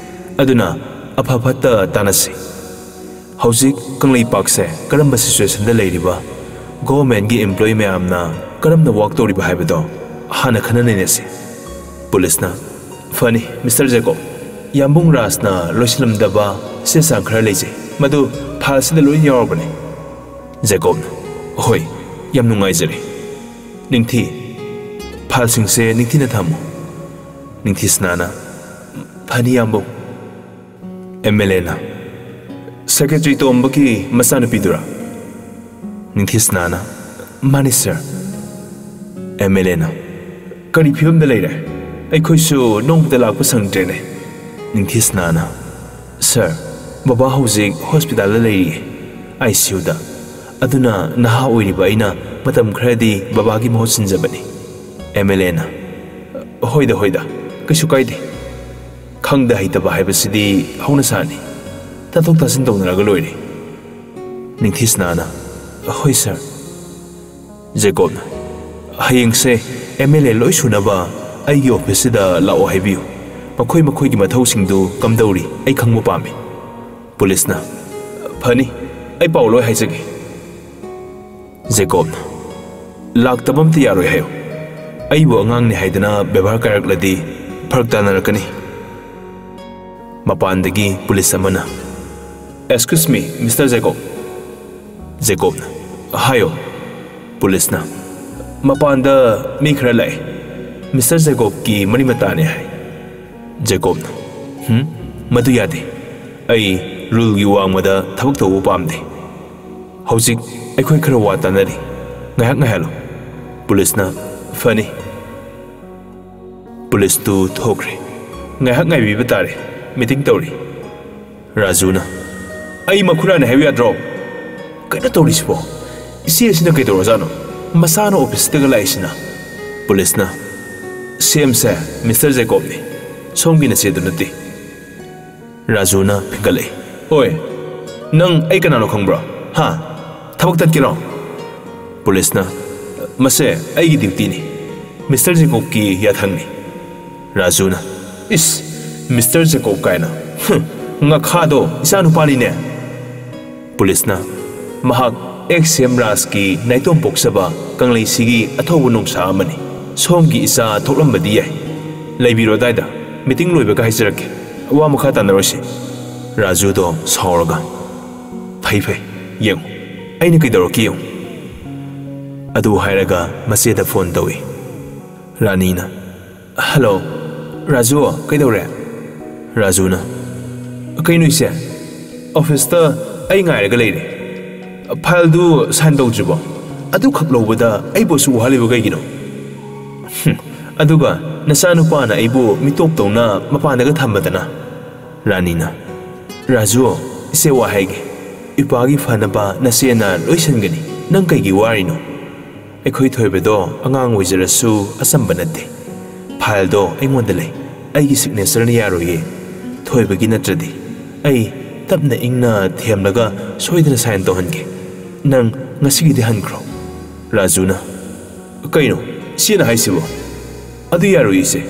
ꯑꯗꯨꯅ ꯑꯐ ꯐꯠꯇ ꯇꯥꯟꯅꯁꯤ꯫ ꯍꯧꯖꯤꯛ ꯀꯪꯂꯩꯄꯥꯛꯁꯦ ꯀꯔꯝꯕ ꯁꯤꯆꯨꯋꯦꯁꯟꯗ ꯂꯩꯔꯤꯕ, ꯒꯣꯚꯔꯟꯃꯦꯟꯠꯀꯤ ꯑꯦꯝꯄ꯭ꯂꯣꯌꯤ ꯃꯌꯥꯝꯅ ꯀꯔꯝꯅ ꯋꯥꯔꯛ ꯇꯧꯔꯤꯕ ꯍꯥꯏꯕꯗꯣ ꯍꯥꯟꯅ ꯈꯟꯅ ꯅꯩꯅꯁꯤ꯫" ꯄꯨꯂꯤꯁꯅ, "ꯐꯅꯤ, ꯃꯤꯁꯇꯔ ꯖꯦꯀꯣꯕ, ꯌꯥꯝꯕꯨꯡ ꯔꯥꯖꯅ ꯂꯣꯏꯁꯤꯜꯂꯝꯗꯕ ꯆꯦ ꯆꯥꯡ ꯈꯔ ꯂꯩꯖꯩ, ꯃꯗꯨ ꯐꯥꯏꯜꯁꯤꯗ ꯂꯣꯏꯅ ꯌꯥꯎꯔꯕꯅꯤ꯫" ꯖꯦꯀꯣꯕꯅ, "ꯍꯣꯏ, ꯌꯥꯝ ꯅꯨꯡꯉꯥꯏꯖꯔꯦ꯫ ꯅꯤꯡꯊꯤ, ꯐꯥꯏꯜꯁꯤꯡꯁꯦ ꯅꯤꯡꯊꯤꯅ ꯊꯝꯃꯨ꯫" ꯅꯤꯡꯊꯤꯁꯅꯥꯅ, "ꯐꯅꯤ, ꯌꯥꯝꯕꯨꯡ꯫" ꯑꯦꯝ ꯑꯦꯜ ꯑꯦꯅ, "ꯁꯦꯀ꯭ꯔꯦꯇꯔꯤ ꯇꯣꯝꯕꯒꯤ ꯃꯆꯥꯅꯨꯄꯤꯗꯨꯔꯥ?" ꯅꯤꯡꯊꯤꯁꯅꯥꯅ, "ꯃꯥꯅꯤ, ꯁꯥꯔ꯫" ꯑꯦꯝ ꯑꯦꯜ ꯑꯦꯅ, "ꯀꯔꯤ ꯐꯤꯕꯝꯗ ꯂꯩꯔꯦ? ꯑꯩꯈꯣꯏꯁꯨ ꯅꯣꯡꯃꯇ ꯂꯥꯛꯄ ꯁꯪꯗ꯭ꯔꯦꯅꯦ꯫" ꯅꯤꯡꯊꯤꯁꯅꯥꯅ, "ꯁꯥꯔ, ꯕꯕꯥ ꯍꯧꯖꯤꯛ ꯍꯣꯁꯄꯤꯇꯥꯜꯗ ꯂꯩꯔꯤꯌꯦ, ꯑꯥꯏ ꯁꯤ ꯌꯨꯗ꯫ ꯑꯗꯨꯅ ꯅꯍꯥ ꯑꯣꯏꯔꯤꯕ ꯑꯩꯅ ꯃꯇꯝ ꯈꯔꯗꯤ ꯕꯕꯥꯒꯤ ꯃꯍꯨꯠ ꯁꯤꯟꯖꯕꯅꯤ꯫" ꯑꯦꯝ ꯑꯦꯜ ꯑꯦꯅ, "ꯍꯣꯏꯗ, ꯍꯣꯏꯗ, ꯀꯩꯁꯨ ꯀꯥꯏꯗꯦ꯫ ꯈꯪꯗ ꯍꯩꯇꯕ ꯍꯥꯏꯕꯁꯤꯗꯤ ꯍꯧꯅꯁꯥꯅꯤ꯫ ꯇꯥꯊꯣꯛ ꯇꯥꯁꯤꯟ ꯇꯧꯅꯔꯒ ꯂꯣꯏꯔꯦ꯫" ꯅꯤꯡꯊꯤꯁꯅꯥꯅ, "ꯍꯣꯏ, ꯁꯥꯔ꯫" ꯖꯦꯀꯣꯕꯅ, "ꯍꯌꯦꯡꯁꯦ ꯑꯦꯝ ꯑꯦꯜ ꯑꯦ ꯂꯣꯏ ꯁꯨꯅꯕ ꯑꯩꯒꯤ ꯑꯣꯐꯤꯁꯁꯤꯗ ꯂꯥꯛꯑꯣ ꯍꯥꯏꯕꯤꯌꯨ꯫ ꯃꯈꯣꯏ ꯃꯈꯣꯏꯒꯤ ꯃꯊꯧꯁꯤꯡꯗꯨ ꯀꯝꯗꯧꯔꯤ ꯑꯩ ꯈꯪꯕ ꯄꯥꯝꯃꯤ꯫ ꯄꯨꯂꯤꯁꯅ, "ꯐꯅꯤ, ꯑꯩ ꯄꯥꯎ ꯂꯣꯏ ꯍꯥꯏꯖꯒꯦ"꯫ ꯖꯦꯀꯣꯕꯅ, "ꯂꯥꯛꯇꯕ ꯑꯝꯇ ꯌꯥꯔꯣꯏ ꯍꯥꯏꯌꯨ꯫ ꯑꯩꯕꯨ ꯑꯉꯥꯡꯅꯤ ꯍꯥꯏꯗꯅ ꯕꯦꯕꯥꯔ ꯀꯥꯏꯔꯛꯂꯗꯤ ꯐꯔꯛ ꯇꯥꯅꯔꯛꯀꯅꯤ"꯫ ꯃꯄꯥꯟꯗꯒꯤ ꯄꯨꯂꯤꯁ ꯑꯃꯅ, "Excuse me, Mister ꯖꯦꯀꯣꯕ"꯫ ꯖꯦꯀꯣꯕꯅ, "ꯍꯥꯏꯌꯣ"꯫ ꯄꯨꯂꯤꯁꯅ, "ꯃꯄꯥꯟꯗ ꯃꯤ ꯈꯔ ꯂꯥꯛꯑꯦ꯫ ꯃꯤꯁꯇꯔ ꯖꯦꯀꯣꯕꯀꯤ ꯃꯔꯤ ꯃꯇꯥꯅꯦ ꯍꯥꯏ"꯫ ꯖꯦꯀꯣꯕꯅ, "ꯍꯨꯝ, ꯃꯗꯨ ꯌꯥꯗꯦ꯫ ꯑꯩ ꯔꯨꯜꯒꯤ ꯋꯥꯡꯃꯗ ꯊꯕꯛ ꯇꯧꯕ ꯄꯥꯝꯗꯦ꯫ ꯍꯧꯖꯤꯛ ꯑꯩꯈꯣꯏ ꯈꯔ ꯋꯥ ꯇꯥꯅꯔꯤ꯫ ꯉꯥꯏꯍꯥꯛ ꯉꯥꯏꯍꯜꯂꯨ"꯫ ꯄꯨꯂꯤꯁꯅ, "ꯐꯅꯤ"꯫ ꯄꯨꯂꯤꯁꯇꯨ ꯊꯣꯛꯈ꯭ꯔꯦ꯫ "ꯉꯥꯏꯍꯥꯛ ꯉꯥꯏꯕꯤꯕ ꯇꯥꯔꯦ꯫ ꯃꯤꯇꯤꯡ ꯇꯧꯔꯤ"꯫ ꯔꯥꯖꯨꯅ, "ꯑꯩ ꯃꯈꯨꯔꯥꯅꯦ ꯍꯥꯏꯌꯨ ꯌꯥꯗ꯭ꯔꯣ? ꯀꯩꯅꯣ ꯇꯧꯔꯤꯁꯤꯕꯣ? ꯏꯆꯦ ꯑꯁꯤꯅ ꯀꯩꯗꯧꯔꯖꯥꯠꯅꯣ? ꯃꯁꯥꯅ ꯑꯣꯐꯤꯁꯇꯒ ꯂꯥꯛꯏꯁꯤꯅ"꯫ ꯄꯨꯂꯤꯁꯅ, "ꯁꯦꯝꯁꯦ ꯃꯤꯁꯇꯔ ꯖꯦꯀꯣꯕꯅꯤ, ꯁꯣꯝꯒꯤ ꯅꯆꯦꯗꯨ ꯅꯠꯇꯦ"꯫ ꯔꯥꯖꯨꯅ ꯐꯤꯡꯒꯠꯂꯛꯏ꯫ "ꯑꯣꯏ, ꯅꯪ ꯑꯩ ꯀꯅꯥꯅꯣ ꯈꯪꯕ꯭ꯔꯣ? ꯍꯥ? ꯊꯕꯛ ꯇꯠꯀꯦꯔꯣ?" ꯄꯨꯂꯤꯁꯅ, "ꯃꯁꯦ ꯑꯩꯒꯤ ꯗ꯭ꯌꯨꯇꯤꯅꯤ, ꯃꯤꯁꯇꯔ ꯖꯦꯀꯣꯕꯀꯤ ꯌꯥꯊꯪꯅꯤ"꯫ ꯔꯥꯖꯨꯅ, "ꯏꯁ, ꯃꯤꯁꯇꯔ ꯖꯦꯀꯣꯕ ꯀꯥꯏꯅ, ꯍꯨꯝ, ꯉꯥꯈꯥꯗꯣ ꯏꯆꯥꯅꯨꯄꯥꯅꯤꯅꯦ"꯫ ꯄꯨꯂꯤꯁꯅ, "ꯃꯍꯥꯛ ꯑꯦꯛꯁ ꯁꯤ ꯑꯦꯝ ꯔꯥꯖꯀꯤ ꯅꯥꯏꯇꯣꯝ ꯄꯣꯛꯆꯕ ꯀꯪꯂꯩꯁꯤꯒꯤ ꯑꯊꯧꯕ ꯅꯣꯡꯁꯥ ꯑꯃꯅꯤ꯫ ꯁꯣꯝꯒꯤ ꯏꯆꯥ ꯊꯣꯛꯂꯝꯕꯗꯤ ꯌꯥꯏ꯫ ꯂꯩꯕꯤꯔꯣ ꯑꯗꯥꯏꯗ, ꯃꯤꯇꯤꯡ ꯂꯣꯏꯕꯒ ꯍꯥꯏꯖꯔꯛꯀꯦ꯫ ꯋꯥ ꯃꯈꯥ ꯇꯥꯅꯔꯣꯏꯁꯤ"꯫ ꯔꯥꯖꯨꯗꯣ ꯁꯥꯎꯔꯒ, "ꯐꯩ ꯐꯩ, ꯌꯦꯡꯉꯨ, ꯑꯩꯅ ꯀꯩꯗꯧꯔꯛꯀꯦ ꯌꯦꯡꯉꯨ"꯫ ꯑꯗꯨ ꯍꯥꯏꯔꯒ ꯃꯆꯦꯗ ꯐꯣꯟ ꯇꯧꯏ꯫ ꯔꯥꯅꯤꯅ, "ꯍꯜꯂꯣ, ꯔꯥꯖꯨ, ꯀꯩꯗꯧꯔꯦ?" ꯔꯥꯖꯨꯅ, "ꯀꯩꯅꯣ ꯏꯆꯦ? ꯑꯣꯐꯤꯁꯇ ꯑꯩ ꯉꯥꯏꯔꯒ ꯂꯩꯔꯦ꯫ ꯐꯥꯏꯜꯗꯨ ꯁꯥꯏꯟ ꯇꯧꯗ꯭ꯔꯤꯕꯣ? ꯑꯗꯨꯈꯛ ꯂꯧꯕꯗ ꯑꯩꯕꯨ ꯑꯁꯨꯛ ꯋꯥꯍꯜꯂꯤꯕ ꯀꯩꯒꯤꯅꯣ?" "ꯍꯨꯝ, ꯑꯗꯨꯒ ꯅꯆꯥꯅꯨꯄꯥꯅ ꯑꯩꯕꯨ ꯃꯤꯇꯣꯞꯇꯧꯅ ꯃꯄꯥꯟꯗꯒ ꯊꯝꯕꯗꯅ"꯫ ꯔꯥꯅꯤꯅ, "ꯔꯥꯖꯨ, ꯏꯆꯦ ꯋꯥ ꯍꯥꯏꯒꯦ꯫ ꯏꯄꯥꯒꯤ ꯐꯅꯕ ꯅꯆꯦꯅ ꯂꯣꯏ ꯁꯤꯟꯒꯅꯤ꯫ ꯅꯪ ꯀꯩꯒꯤ ꯋꯥꯔꯤꯅꯣ? ꯑꯩꯈꯣꯏ ꯊꯣꯏꯕꯗꯣ ꯑꯉꯥꯡ ꯑꯣꯏꯖꯔꯁꯨ ꯑꯆꯝꯕ ꯅꯠꯇꯦ꯫ ꯐꯥꯏꯜꯗꯣ ꯑꯩꯉꯣꯟꯗ ꯂꯩ꯫ ꯑꯩꯒꯤ ꯁꯤꯒꯅꯦꯆꯔꯅ ꯌꯥꯔꯣꯏꯌꯦ꯫ ꯊꯣꯏꯕꯒꯤ ꯅꯠꯇ꯭ꯔꯗꯤ꯫ ꯑꯩ ꯇꯞꯅ ꯏꯪꯅ ꯊꯦꯝꯂꯒ ꯁꯣꯏꯗꯅ ꯁꯥꯏꯟ ꯇꯧꯍꯟꯒꯦ꯫ ꯅꯪ ꯉꯁꯤꯒꯤꯗꯤ ꯍꯟꯈ꯭ꯔꯣ"꯫ ꯔꯥꯖꯨꯅ, "ꯀꯩꯅꯣ? ꯏꯆꯦꯅ ꯍꯥꯏꯁꯤꯕꯣ? ꯑꯗꯨ ꯌꯥꯔꯣꯏ ꯏꯆꯦ꯫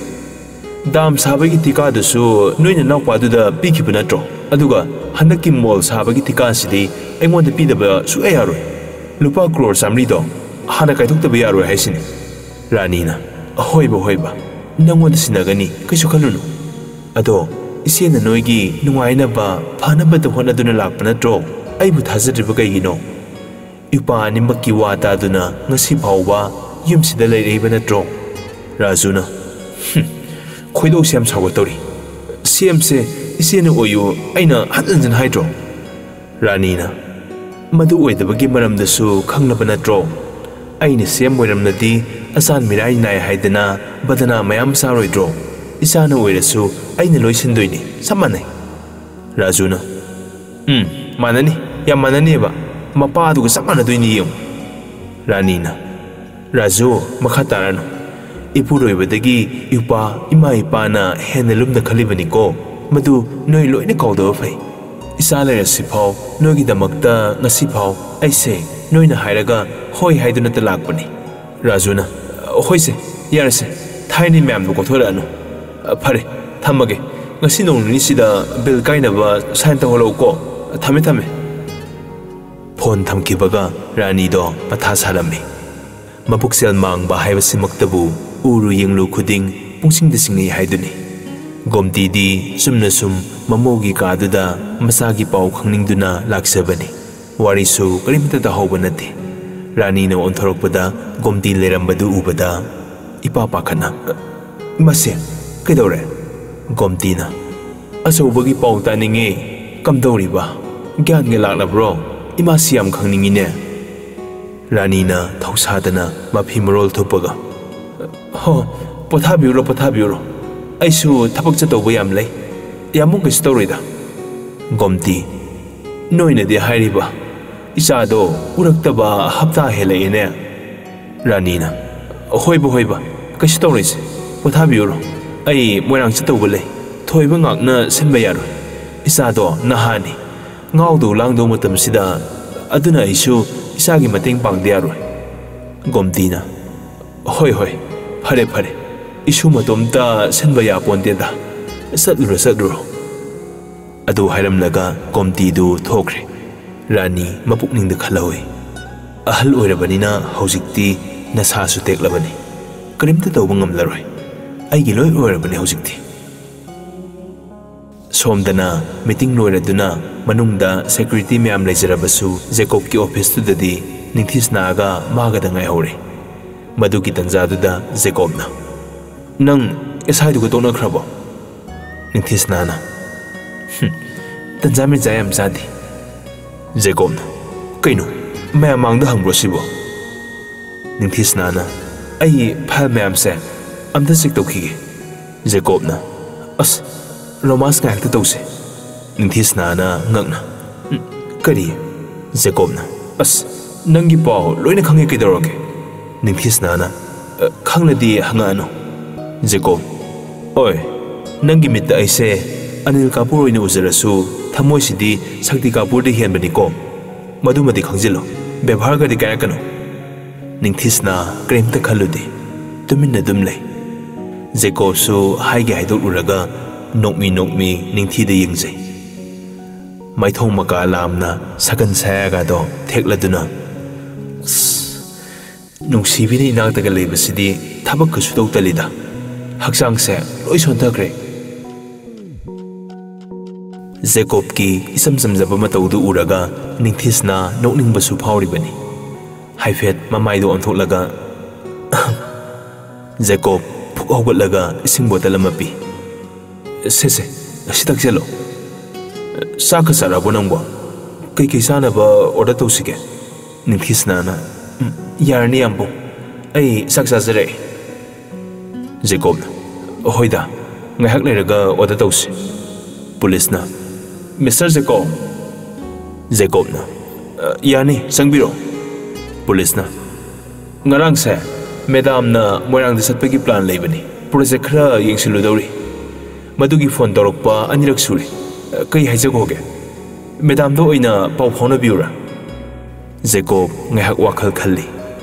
ꯗꯥꯝ ꯁꯥꯕꯒꯤ ꯊꯤꯀꯥꯗꯨꯁꯨ ꯅꯣꯏ ꯅꯅꯥꯎꯄꯥꯗꯨꯗ ꯄꯤꯈꯤꯕ ꯅꯠꯇ꯭ꯔꯣ? ꯑꯗꯨꯒ ꯍꯟꯗꯛꯀꯤ ꯃꯣꯜ ꯁꯥꯕꯒꯤ ꯊꯤꯀꯥꯁꯤꯗꯤ ꯑꯩꯉꯣꯟꯗ ꯄꯤꯗꯕ ꯁꯨꯛꯌꯥ ꯌꯥꯔꯣꯏ꯫ ꯂꯨꯄꯥ ꯀ꯭ꯔꯣꯔ ꯆꯥꯃꯔꯤꯗꯣ ꯍꯥꯟꯅ ꯀꯥꯏꯊꯣꯛꯇꯕ ꯌꯥꯔꯣꯏ ꯍꯥꯏꯁꯤꯅꯤ꯫ ꯔꯥꯅꯤꯅ, ꯍꯣꯏꯕ ꯍꯣꯏꯕ, ꯅꯪꯉꯣꯟꯗ ꯁꯤꯟꯅꯒꯅꯤ, ꯀꯩꯁꯨ ꯈꯜꯂꯨꯅꯨ꯫ ꯑꯗꯣ ꯏꯆꯦꯅ ꯅꯣꯏꯒꯤ ꯅꯨꯡꯉꯥꯏꯅꯕ, ꯐꯅꯕꯗ ꯍꯣꯠꯅꯗꯨꯅ ꯂꯥꯛꯄ ꯅꯠꯇ꯭ꯔꯣ? ꯑꯩꯕꯨ ꯊꯥꯖꯗ꯭ꯔꯤꯕ ꯀꯩꯒꯤꯅꯣ? ꯏꯄꯥ ꯑꯅꯤꯃꯛꯀꯤ ꯋꯥ ꯇꯥꯗꯨꯅ ꯉꯁꯤ ꯐꯥꯎꯕ ꯌꯨꯝꯁꯤꯗ ꯂꯩꯔꯛꯏꯕ ꯅꯠꯇ꯭ꯔꯣ? ꯔꯥꯖꯨꯅ, "ꯍꯨꯝ, ꯈꯣꯏꯗꯧꯁꯦ ꯌꯥꯝ ꯁꯥꯎꯒꯠꯇꯧꯔꯤ꯫ ꯁꯦꯝꯁꯦ ꯏꯆꯦꯅ ꯑꯣꯏꯌꯨ ꯑꯩꯅ ꯍꯟꯖꯟ ꯍꯟꯖꯟ ꯍꯥꯏꯗ꯭ꯔꯣ?" ꯔꯥꯅꯤꯅ, "ꯃꯗꯨ ꯑꯣꯏꯗꯕꯒꯤ ꯃꯔꯝꯗꯁꯨ ꯈꯪꯂꯕ ꯅꯠꯇ꯭ꯔꯣ? ꯑꯩꯅ ꯁꯦꯝ ꯑꯣꯏꯔꯝꯂꯗꯤ ꯑꯆꯥꯟ ꯃꯤꯔꯥꯏ ꯅꯥꯏ ꯍꯥꯏꯗꯅ ꯕꯗꯅꯥ ꯃꯌꯥꯝ ꯆꯥꯔꯣꯏꯗ꯭ꯔꯣ? ꯏꯆꯥꯅ ꯑꯣꯏꯔꯁꯨ ꯑꯩꯅ ꯂꯣꯏ ꯁꯤꯟꯗꯣꯏꯅꯤ, ꯆꯞ ꯃꯥꯟꯅꯩ꯫" ꯔꯥꯖꯨꯅ, "ꯎꯝ, ꯃꯥꯟꯅꯅꯤ, ꯌꯥꯝ ꯃꯥꯟꯅꯅꯤꯕ꯫ ꯃꯄꯥꯗꯨꯒ ꯆꯞ ꯃꯥꯟꯅꯗꯣꯏꯅꯤ ꯌꯦꯡꯉꯨ꯫" ꯔꯥꯅꯤꯅ, "ꯔꯥꯖꯨ, ꯃꯈꯥ ꯇꯥꯔꯅꯨ꯫ ꯏꯄꯨꯔꯣꯏꯕꯗꯒꯤ ꯏꯄꯥ, ꯏꯃꯥ ꯏꯄꯥꯅ ꯍꯦꯟꯅ ꯂꯨꯝꯅ ꯈꯜꯂꯤꯕꯅꯤꯀꯣ꯫ ꯃꯗꯨ ꯅꯣꯏ ꯂꯣꯏꯅ ꯀꯥꯎꯗꯕ ꯐꯩ꯫ ꯏꯆꯥ ꯂꯩꯔꯁꯤꯐꯥꯎ ꯅꯣꯏꯒꯤꯗꯃꯛꯇ ꯉꯁꯤꯐꯥꯎ ꯑꯩꯁꯦ ꯅꯣꯏꯅ ꯍꯥꯏꯔꯒ ꯍꯣꯏ ꯍꯥꯏꯗꯨꯅꯇ ꯂꯥꯛꯄꯅꯤ꯫" ꯔꯥꯖꯨꯅ, "ꯍꯣꯏꯁꯦ, ꯌꯥꯔꯦꯁꯦ, ꯊꯥꯏꯅ ꯃꯌꯥꯝꯗꯣ ꯀꯣꯛꯊꯣꯔꯛꯑꯅꯨ꯫ ꯐꯔꯦ, ꯊꯝꯃꯒꯦ꯫ ꯉꯁꯤ ꯅꯣꯡ ꯅꯤꯅꯤꯁꯤꯗ ꯕꯤꯜ ꯀꯥꯏꯅꯕ ꯁꯥꯏꯟ ꯇꯧꯍꯜꯂꯛꯎꯀꯣ꯫ ꯊꯝꯃꯦ, ꯊꯝꯃꯦ꯫" ꯐꯣꯟ ꯊꯝꯈꯤꯕꯒ ꯔꯥꯅꯤꯗꯣ ꯃꯊꯥ ꯁꯥꯔꯝꯃꯤ꯫ ꯃꯕꯨꯛꯆꯦꯜ ꯃꯥꯡꯕ ꯍꯥꯏꯕꯁꯤꯃꯛꯇꯕꯨ ꯎꯔꯨ ꯌꯦꯡꯂꯨ ꯈꯨꯗꯤꯡ ꯄꯨꯡꯁꯤꯡꯗ ꯆꯤꯡꯅꯩ ꯍꯥꯏꯗꯨꯅꯤ꯫ ꯒꯣꯝꯇꯤꯗꯤ ꯆꯨꯝꯅ ꯁꯨꯝ ꯃꯃꯧꯒꯤ ꯀꯥꯗꯨꯗ ꯃꯆꯥꯒꯤ ꯄꯥꯎ ꯈꯪꯅꯤꯡꯗꯨꯅ ꯂꯥꯛꯆꯕꯅꯤ꯫ ꯋꯥꯔꯤꯁꯨ ꯀꯔꯤꯝꯇ ꯇꯥꯍꯧꯕ ꯅꯠꯇꯦ꯫ ꯔꯥꯅꯤꯅ ꯑꯣꯟꯊꯣꯔꯛꯄꯗ ꯒꯣꯝꯇꯤ ꯂꯩꯔꯝꯕꯗꯨ ꯎꯕꯗ ꯏꯄꯥ ꯄꯥꯈꯠꯅ, "ꯏꯃꯥꯁꯦ, ꯀꯩꯗꯧꯔꯦ?" ꯒꯣꯝꯇꯤꯅ, "ꯑꯆꯧꯕꯒꯤ ꯄꯥꯎ ꯇꯥꯅꯤꯡꯉꯦ꯫ ꯀꯝꯗꯧꯔꯤꯕ? ꯒ꯭ꯌꯥꯟꯒ ꯂꯥꯛꯂꯕ꯭ꯔꯣ? ꯏꯃꯥꯁꯤ ꯌꯥꯝ ꯈꯪꯅꯤꯡꯉꯤꯅꯦ꯫" ꯔꯥꯅꯤꯅ ꯊꯧꯁꯥꯗꯅ ꯃꯐꯤ ꯃꯔꯣꯜ ꯊꯨꯞꯄꯒ, "ꯍꯣ, ꯄꯣꯊꯥꯕꯤꯔꯨꯔꯣ, ꯄꯣꯊꯥꯕꯤꯔꯨꯔꯣ꯫ ꯑꯩꯁꯨ ꯊꯕꯛ ꯆꯠꯇꯧꯕ ꯌꯥꯝ ꯂꯩ꯫ ꯌꯥꯝꯕꯨꯡ ꯀꯩꯁꯨ ꯇꯧꯔꯣꯏꯗ꯫" ꯒꯣꯝꯇꯤ, "ꯅꯣꯏꯅꯗꯤ ꯍꯥꯏꯔꯤꯕ, ꯏꯆꯥꯗꯣ ꯎꯔꯛꯇꯕ ꯍꯞꯇꯥ ꯍꯦꯜꯂꯛꯑꯦꯅꯦ꯫" ꯔꯥꯅꯤꯅ, "ꯍꯣꯏꯕ, ꯍꯣꯏꯕ, ꯀꯩꯁꯨ ꯇꯧꯔꯣꯏꯁꯦ꯫ ꯄꯣꯊꯥꯕꯤꯔꯨꯔꯣ꯫ ꯑꯩ ꯃꯣꯏꯔꯥꯡ ꯆꯠꯇꯧꯕ ꯂꯩ꯫ ꯊꯣꯏꯕ ꯉꯥꯛꯅ ꯁꯤꯟꯕ ꯌꯥꯔꯣꯏ꯫ ꯏꯆꯥꯗꯣ ꯅꯍꯥꯅꯤ꯫ ꯉꯥꯎꯗꯧ ꯂꯥꯡꯗꯧ ꯃꯇꯝꯁꯤꯗ꯫ ꯑꯗꯨꯅ ꯑꯩꯁꯨ ꯏꯆꯥꯒꯤ ꯃꯇꯦꯡ ꯄꯥꯡꯗ ꯌꯥꯔꯣꯏ꯫" ꯒꯣꯝꯇꯤꯅ, "ꯍꯣꯏ, ꯍꯣꯏ, ꯐꯔꯦ, ꯐꯔꯦ꯫ ꯏꯁꯨ ꯃꯇꯣꯝꯇ ꯁꯤꯟꯕ ꯌꯥꯄꯣꯟꯇꯦꯗ꯫ ꯆꯠꯂꯨꯔꯣ, ꯆꯠꯂꯨꯔꯣ"꯫ ꯑꯗꯨ ꯍꯥꯏꯔꯝꯂꯒ ꯒꯣꯝꯇꯤꯗꯨ ꯊꯣꯛꯈ꯭ꯔꯦ꯫ ꯔꯥꯅꯤ ꯃꯄꯨꯛꯅꯤꯡꯗ ꯈꯜꯍꯧꯏ, "ꯑꯍꯜ ꯑꯣꯏꯔꯕꯅꯤꯅ ꯍꯧꯖꯤꯛꯇꯤ ꯅꯁꯥꯁꯨ ꯇꯦꯛꯂꯕꯅꯤ꯫ ꯀꯔꯤꯝꯇ ꯇꯧꯕ ꯉꯝꯂꯔꯣꯏ꯫ ꯑꯩꯒꯤ ꯂꯣꯏ ꯑꯣꯏꯔꯕꯅꯤ ꯍꯧꯖꯤꯛꯇꯤ"꯫ ꯁꯣꯝꯗꯅ ꯃꯤꯇꯤꯡ ꯂꯣꯏꯔꯗꯨꯅ ꯃꯅꯨꯡꯗ ꯁꯦꯀ꯭ꯌꯨꯔꯤꯇꯤ ꯃꯌꯥꯝ ꯂꯩꯖꯔꯕꯁꯨ, ꯖꯦꯀꯣꯕꯀꯤ ꯑꯣꯐꯤꯁꯇꯨꯗꯗꯤ ꯅꯤꯡꯊꯤꯁꯅꯥꯒ ꯃꯥꯒꯗ ꯉꯥꯏꯍꯧꯔꯦ꯫ ꯃꯗꯨꯒꯤ ꯇꯟꯖꯥꯗꯨꯗ ꯖꯦꯀꯣꯕꯅ, "ꯅꯪ ꯑꯦꯁ ꯑꯥꯏꯗꯨꯒ ꯇꯣꯛꯅꯈ꯭ꯔꯕꯣ?" ꯅꯤꯡꯊꯤꯁꯅꯥꯅ, "ꯍꯨꯝ, ꯇꯟꯖꯥ ꯃꯦꯟꯖꯥ ꯌꯥꯝ ꯆꯥꯗꯦ"꯫ ꯖꯦꯀꯣꯕꯅ, "ꯀꯩꯅꯣ, ꯃꯌꯥꯝ ꯃꯥꯡꯗ ꯍꯪꯕ꯭ꯔꯣ ꯁꯤꯕꯣ?" ꯅꯤꯡꯊꯤꯁꯅꯥꯅ, "ꯑꯩ ꯐꯥꯏꯜ ꯃꯌꯥꯝꯁꯦ ꯑꯝꯇ ꯆꯦꯛ ꯇꯧꯈꯤꯒꯦ"꯫ ꯖꯦꯀꯣꯕꯅ, "ꯑꯁ, ꯔꯣꯃꯥꯟꯁ ꯉꯥꯏꯍꯥꯛꯇ ꯇꯧꯁꯦ"꯫ ꯅꯤꯡꯊꯤꯁꯅꯥꯅ ꯉꯛꯅ, "ꯎꯝ, ꯀꯔꯤ?" ꯖꯦꯀꯣꯕꯅ, "ꯑꯁ, ꯅꯪꯒꯤ ꯄꯥꯎ ꯂꯣꯏꯅ ꯈꯪꯉꯦ, ꯀꯩꯗꯧꯔꯒꯦ?" ꯅꯤꯡꯊꯤꯁꯅꯥꯅ, "ꯑ, ꯈꯪꯂꯗꯤ ꯍꯪꯉꯛꯑꯅꯨ"꯫ ꯖꯦꯀꯣꯕ, "ꯑꯣꯏ, ꯅꯪꯒꯤ ꯃꯤꯠꯇ ꯑꯩꯁꯦ ꯑꯅꯤꯜ ꯀꯥꯄꯨꯔ ꯑꯣꯏꯅ ꯎꯖꯔꯁꯨ, ꯊꯃꯣꯏꯁꯤꯗꯤ ꯁꯛꯇꯤ ꯀꯥꯄꯨꯔꯗ ꯍꯦꯟꯕꯅꯤꯀꯣ꯫ ꯃꯗꯨꯃꯗꯤ ꯈꯪꯖꯤꯜꯂꯨ, ꯕꯦꯕꯥꯔꯒꯗꯤ ꯀꯥꯏꯔꯛꯀꯅꯨ"꯫ ꯅꯤꯡꯊꯤꯁꯅꯥ ꯀꯔꯤꯝꯇ ꯈꯜꯂꯨꯗꯦ, ꯇꯨꯃꯤꯟꯅ ꯑꯗꯨꯝ ꯂꯩ꯫ ꯖꯦꯀꯣꯕꯁꯨ ꯍꯥꯏꯒꯦ ꯍꯥꯏꯗꯣꯛꯂꯨꯔꯒ ꯅꯣꯛꯃꯤ ꯅꯣꯛꯃꯤ ꯅꯤꯡꯊꯤꯗ ꯌꯦꯡꯖꯩ꯫ ꯃꯥꯏꯊꯣꯡ ꯃꯀꯥ ꯂꯥꯝꯅ ꯁꯒꯟ ꯁꯌꯥꯒꯗꯣ ꯊꯦꯛꯂꯗꯨꯅ, "ꯑꯁ, ꯅꯨꯡꯁꯤꯕꯤꯅ ꯏꯅꯥꯛꯇꯒ ꯂꯩꯕꯁꯤꯗꯤ ꯊꯕꯛꯀ ꯁꯨꯗꯧ ꯇꯜꯂꯤꯗ꯫ ꯍꯛꯆꯥꯡꯁꯦ ꯂꯣꯏ ꯁꯣꯟꯊꯈ꯭ꯔꯦ"꯫ ꯖꯦꯀꯣꯕꯀꯤ ꯏꯆꯝ ꯆꯝꯖꯕ ꯃꯇꯧꯗꯨ ꯎꯔꯒ ꯅꯤꯡꯊꯤꯁꯅꯥ ꯅꯣꯛꯅꯤꯡꯕꯁꯨ ꯐꯥꯎꯔꯤꯕꯅꯤ꯫ ꯍꯥꯏꯐꯦꯠ ꯃꯃꯥꯏꯗꯨ ꯑꯣꯟꯊꯣꯛꯂꯒ, ꯖꯦꯀꯣꯕ ꯐꯨꯛ ꯍꯧꯒꯠꯂꯒ ꯏꯁꯤꯡ ꯕꯣꯇꯜ ꯑꯃ ꯄꯤ꯫ "ꯁꯦ, ꯁꯦ, ꯁꯤ ꯊꯛꯆꯜꯂꯣ"꯫ "ꯆꯥꯛꯀ ꯆꯥꯔꯕꯣ ꯅꯪꯕꯣ? ꯀꯩꯀꯩ ꯆꯥꯅꯕ ꯑꯣꯔꯗꯔ ꯇꯧꯁꯤꯒꯦ?" ꯅꯤꯡꯊꯤꯁꯅꯥꯅ, "ꯎꯝ, ꯌꯥꯔꯅꯤ ꯌꯥꯝꯕꯨꯡ, ꯑꯩ ꯆꯥꯛ ꯆꯥꯖꯔꯛꯑꯦ"꯫ ꯖꯦꯀꯣꯕꯅ, "ꯍꯣꯏꯗ, ꯉꯥꯏꯍꯥꯛ ꯂꯩꯔꯒ ꯑꯣꯔꯗꯔ ꯇꯧꯁꯤ"꯫ ꯄꯨꯂꯤꯁꯅ, "ꯃꯤꯁꯇꯔ ꯖꯦꯀꯣꯕ"꯫ ꯖꯦꯀꯣꯕꯅ, "ꯑ, ꯌꯥꯅꯤ, ꯆꯪꯕꯤꯔꯣ"꯫ ꯄꯨꯂꯤꯁꯅ, "ꯉꯔꯥꯡꯁꯦ ꯃꯦꯗꯥꯝꯅ ꯃꯣꯏꯔꯥꯡꯗ ꯆꯠꯄꯒꯤ ꯄ꯭ꯂꯥꯟ ꯂꯩꯕꯅꯤ, ꯄ꯭ꯔꯣꯖꯦꯛ ꯈꯔ ꯌꯦꯡꯁꯤꯜꯂꯨꯗꯧꯔꯤ, ꯃꯗꯨꯒꯤ ꯐꯣꯟ ꯇꯧꯔꯛꯄ ꯑꯅꯤꯔꯛ ꯁꯨꯔꯦ꯫ ꯑ, ꯀꯩ ꯍꯥꯏꯖꯈꯣꯒꯦ? ꯃꯦꯗꯥꯝꯗ ꯑꯣꯏꯅ ꯄꯥꯎ ꯐꯥꯎꯅꯕꯤꯌꯨꯔꯥ?" ꯖꯦꯀꯣꯕ ꯉꯥꯏꯍꯥꯛ ꯋꯥꯈꯜ ꯈꯜꯂꯤ꯫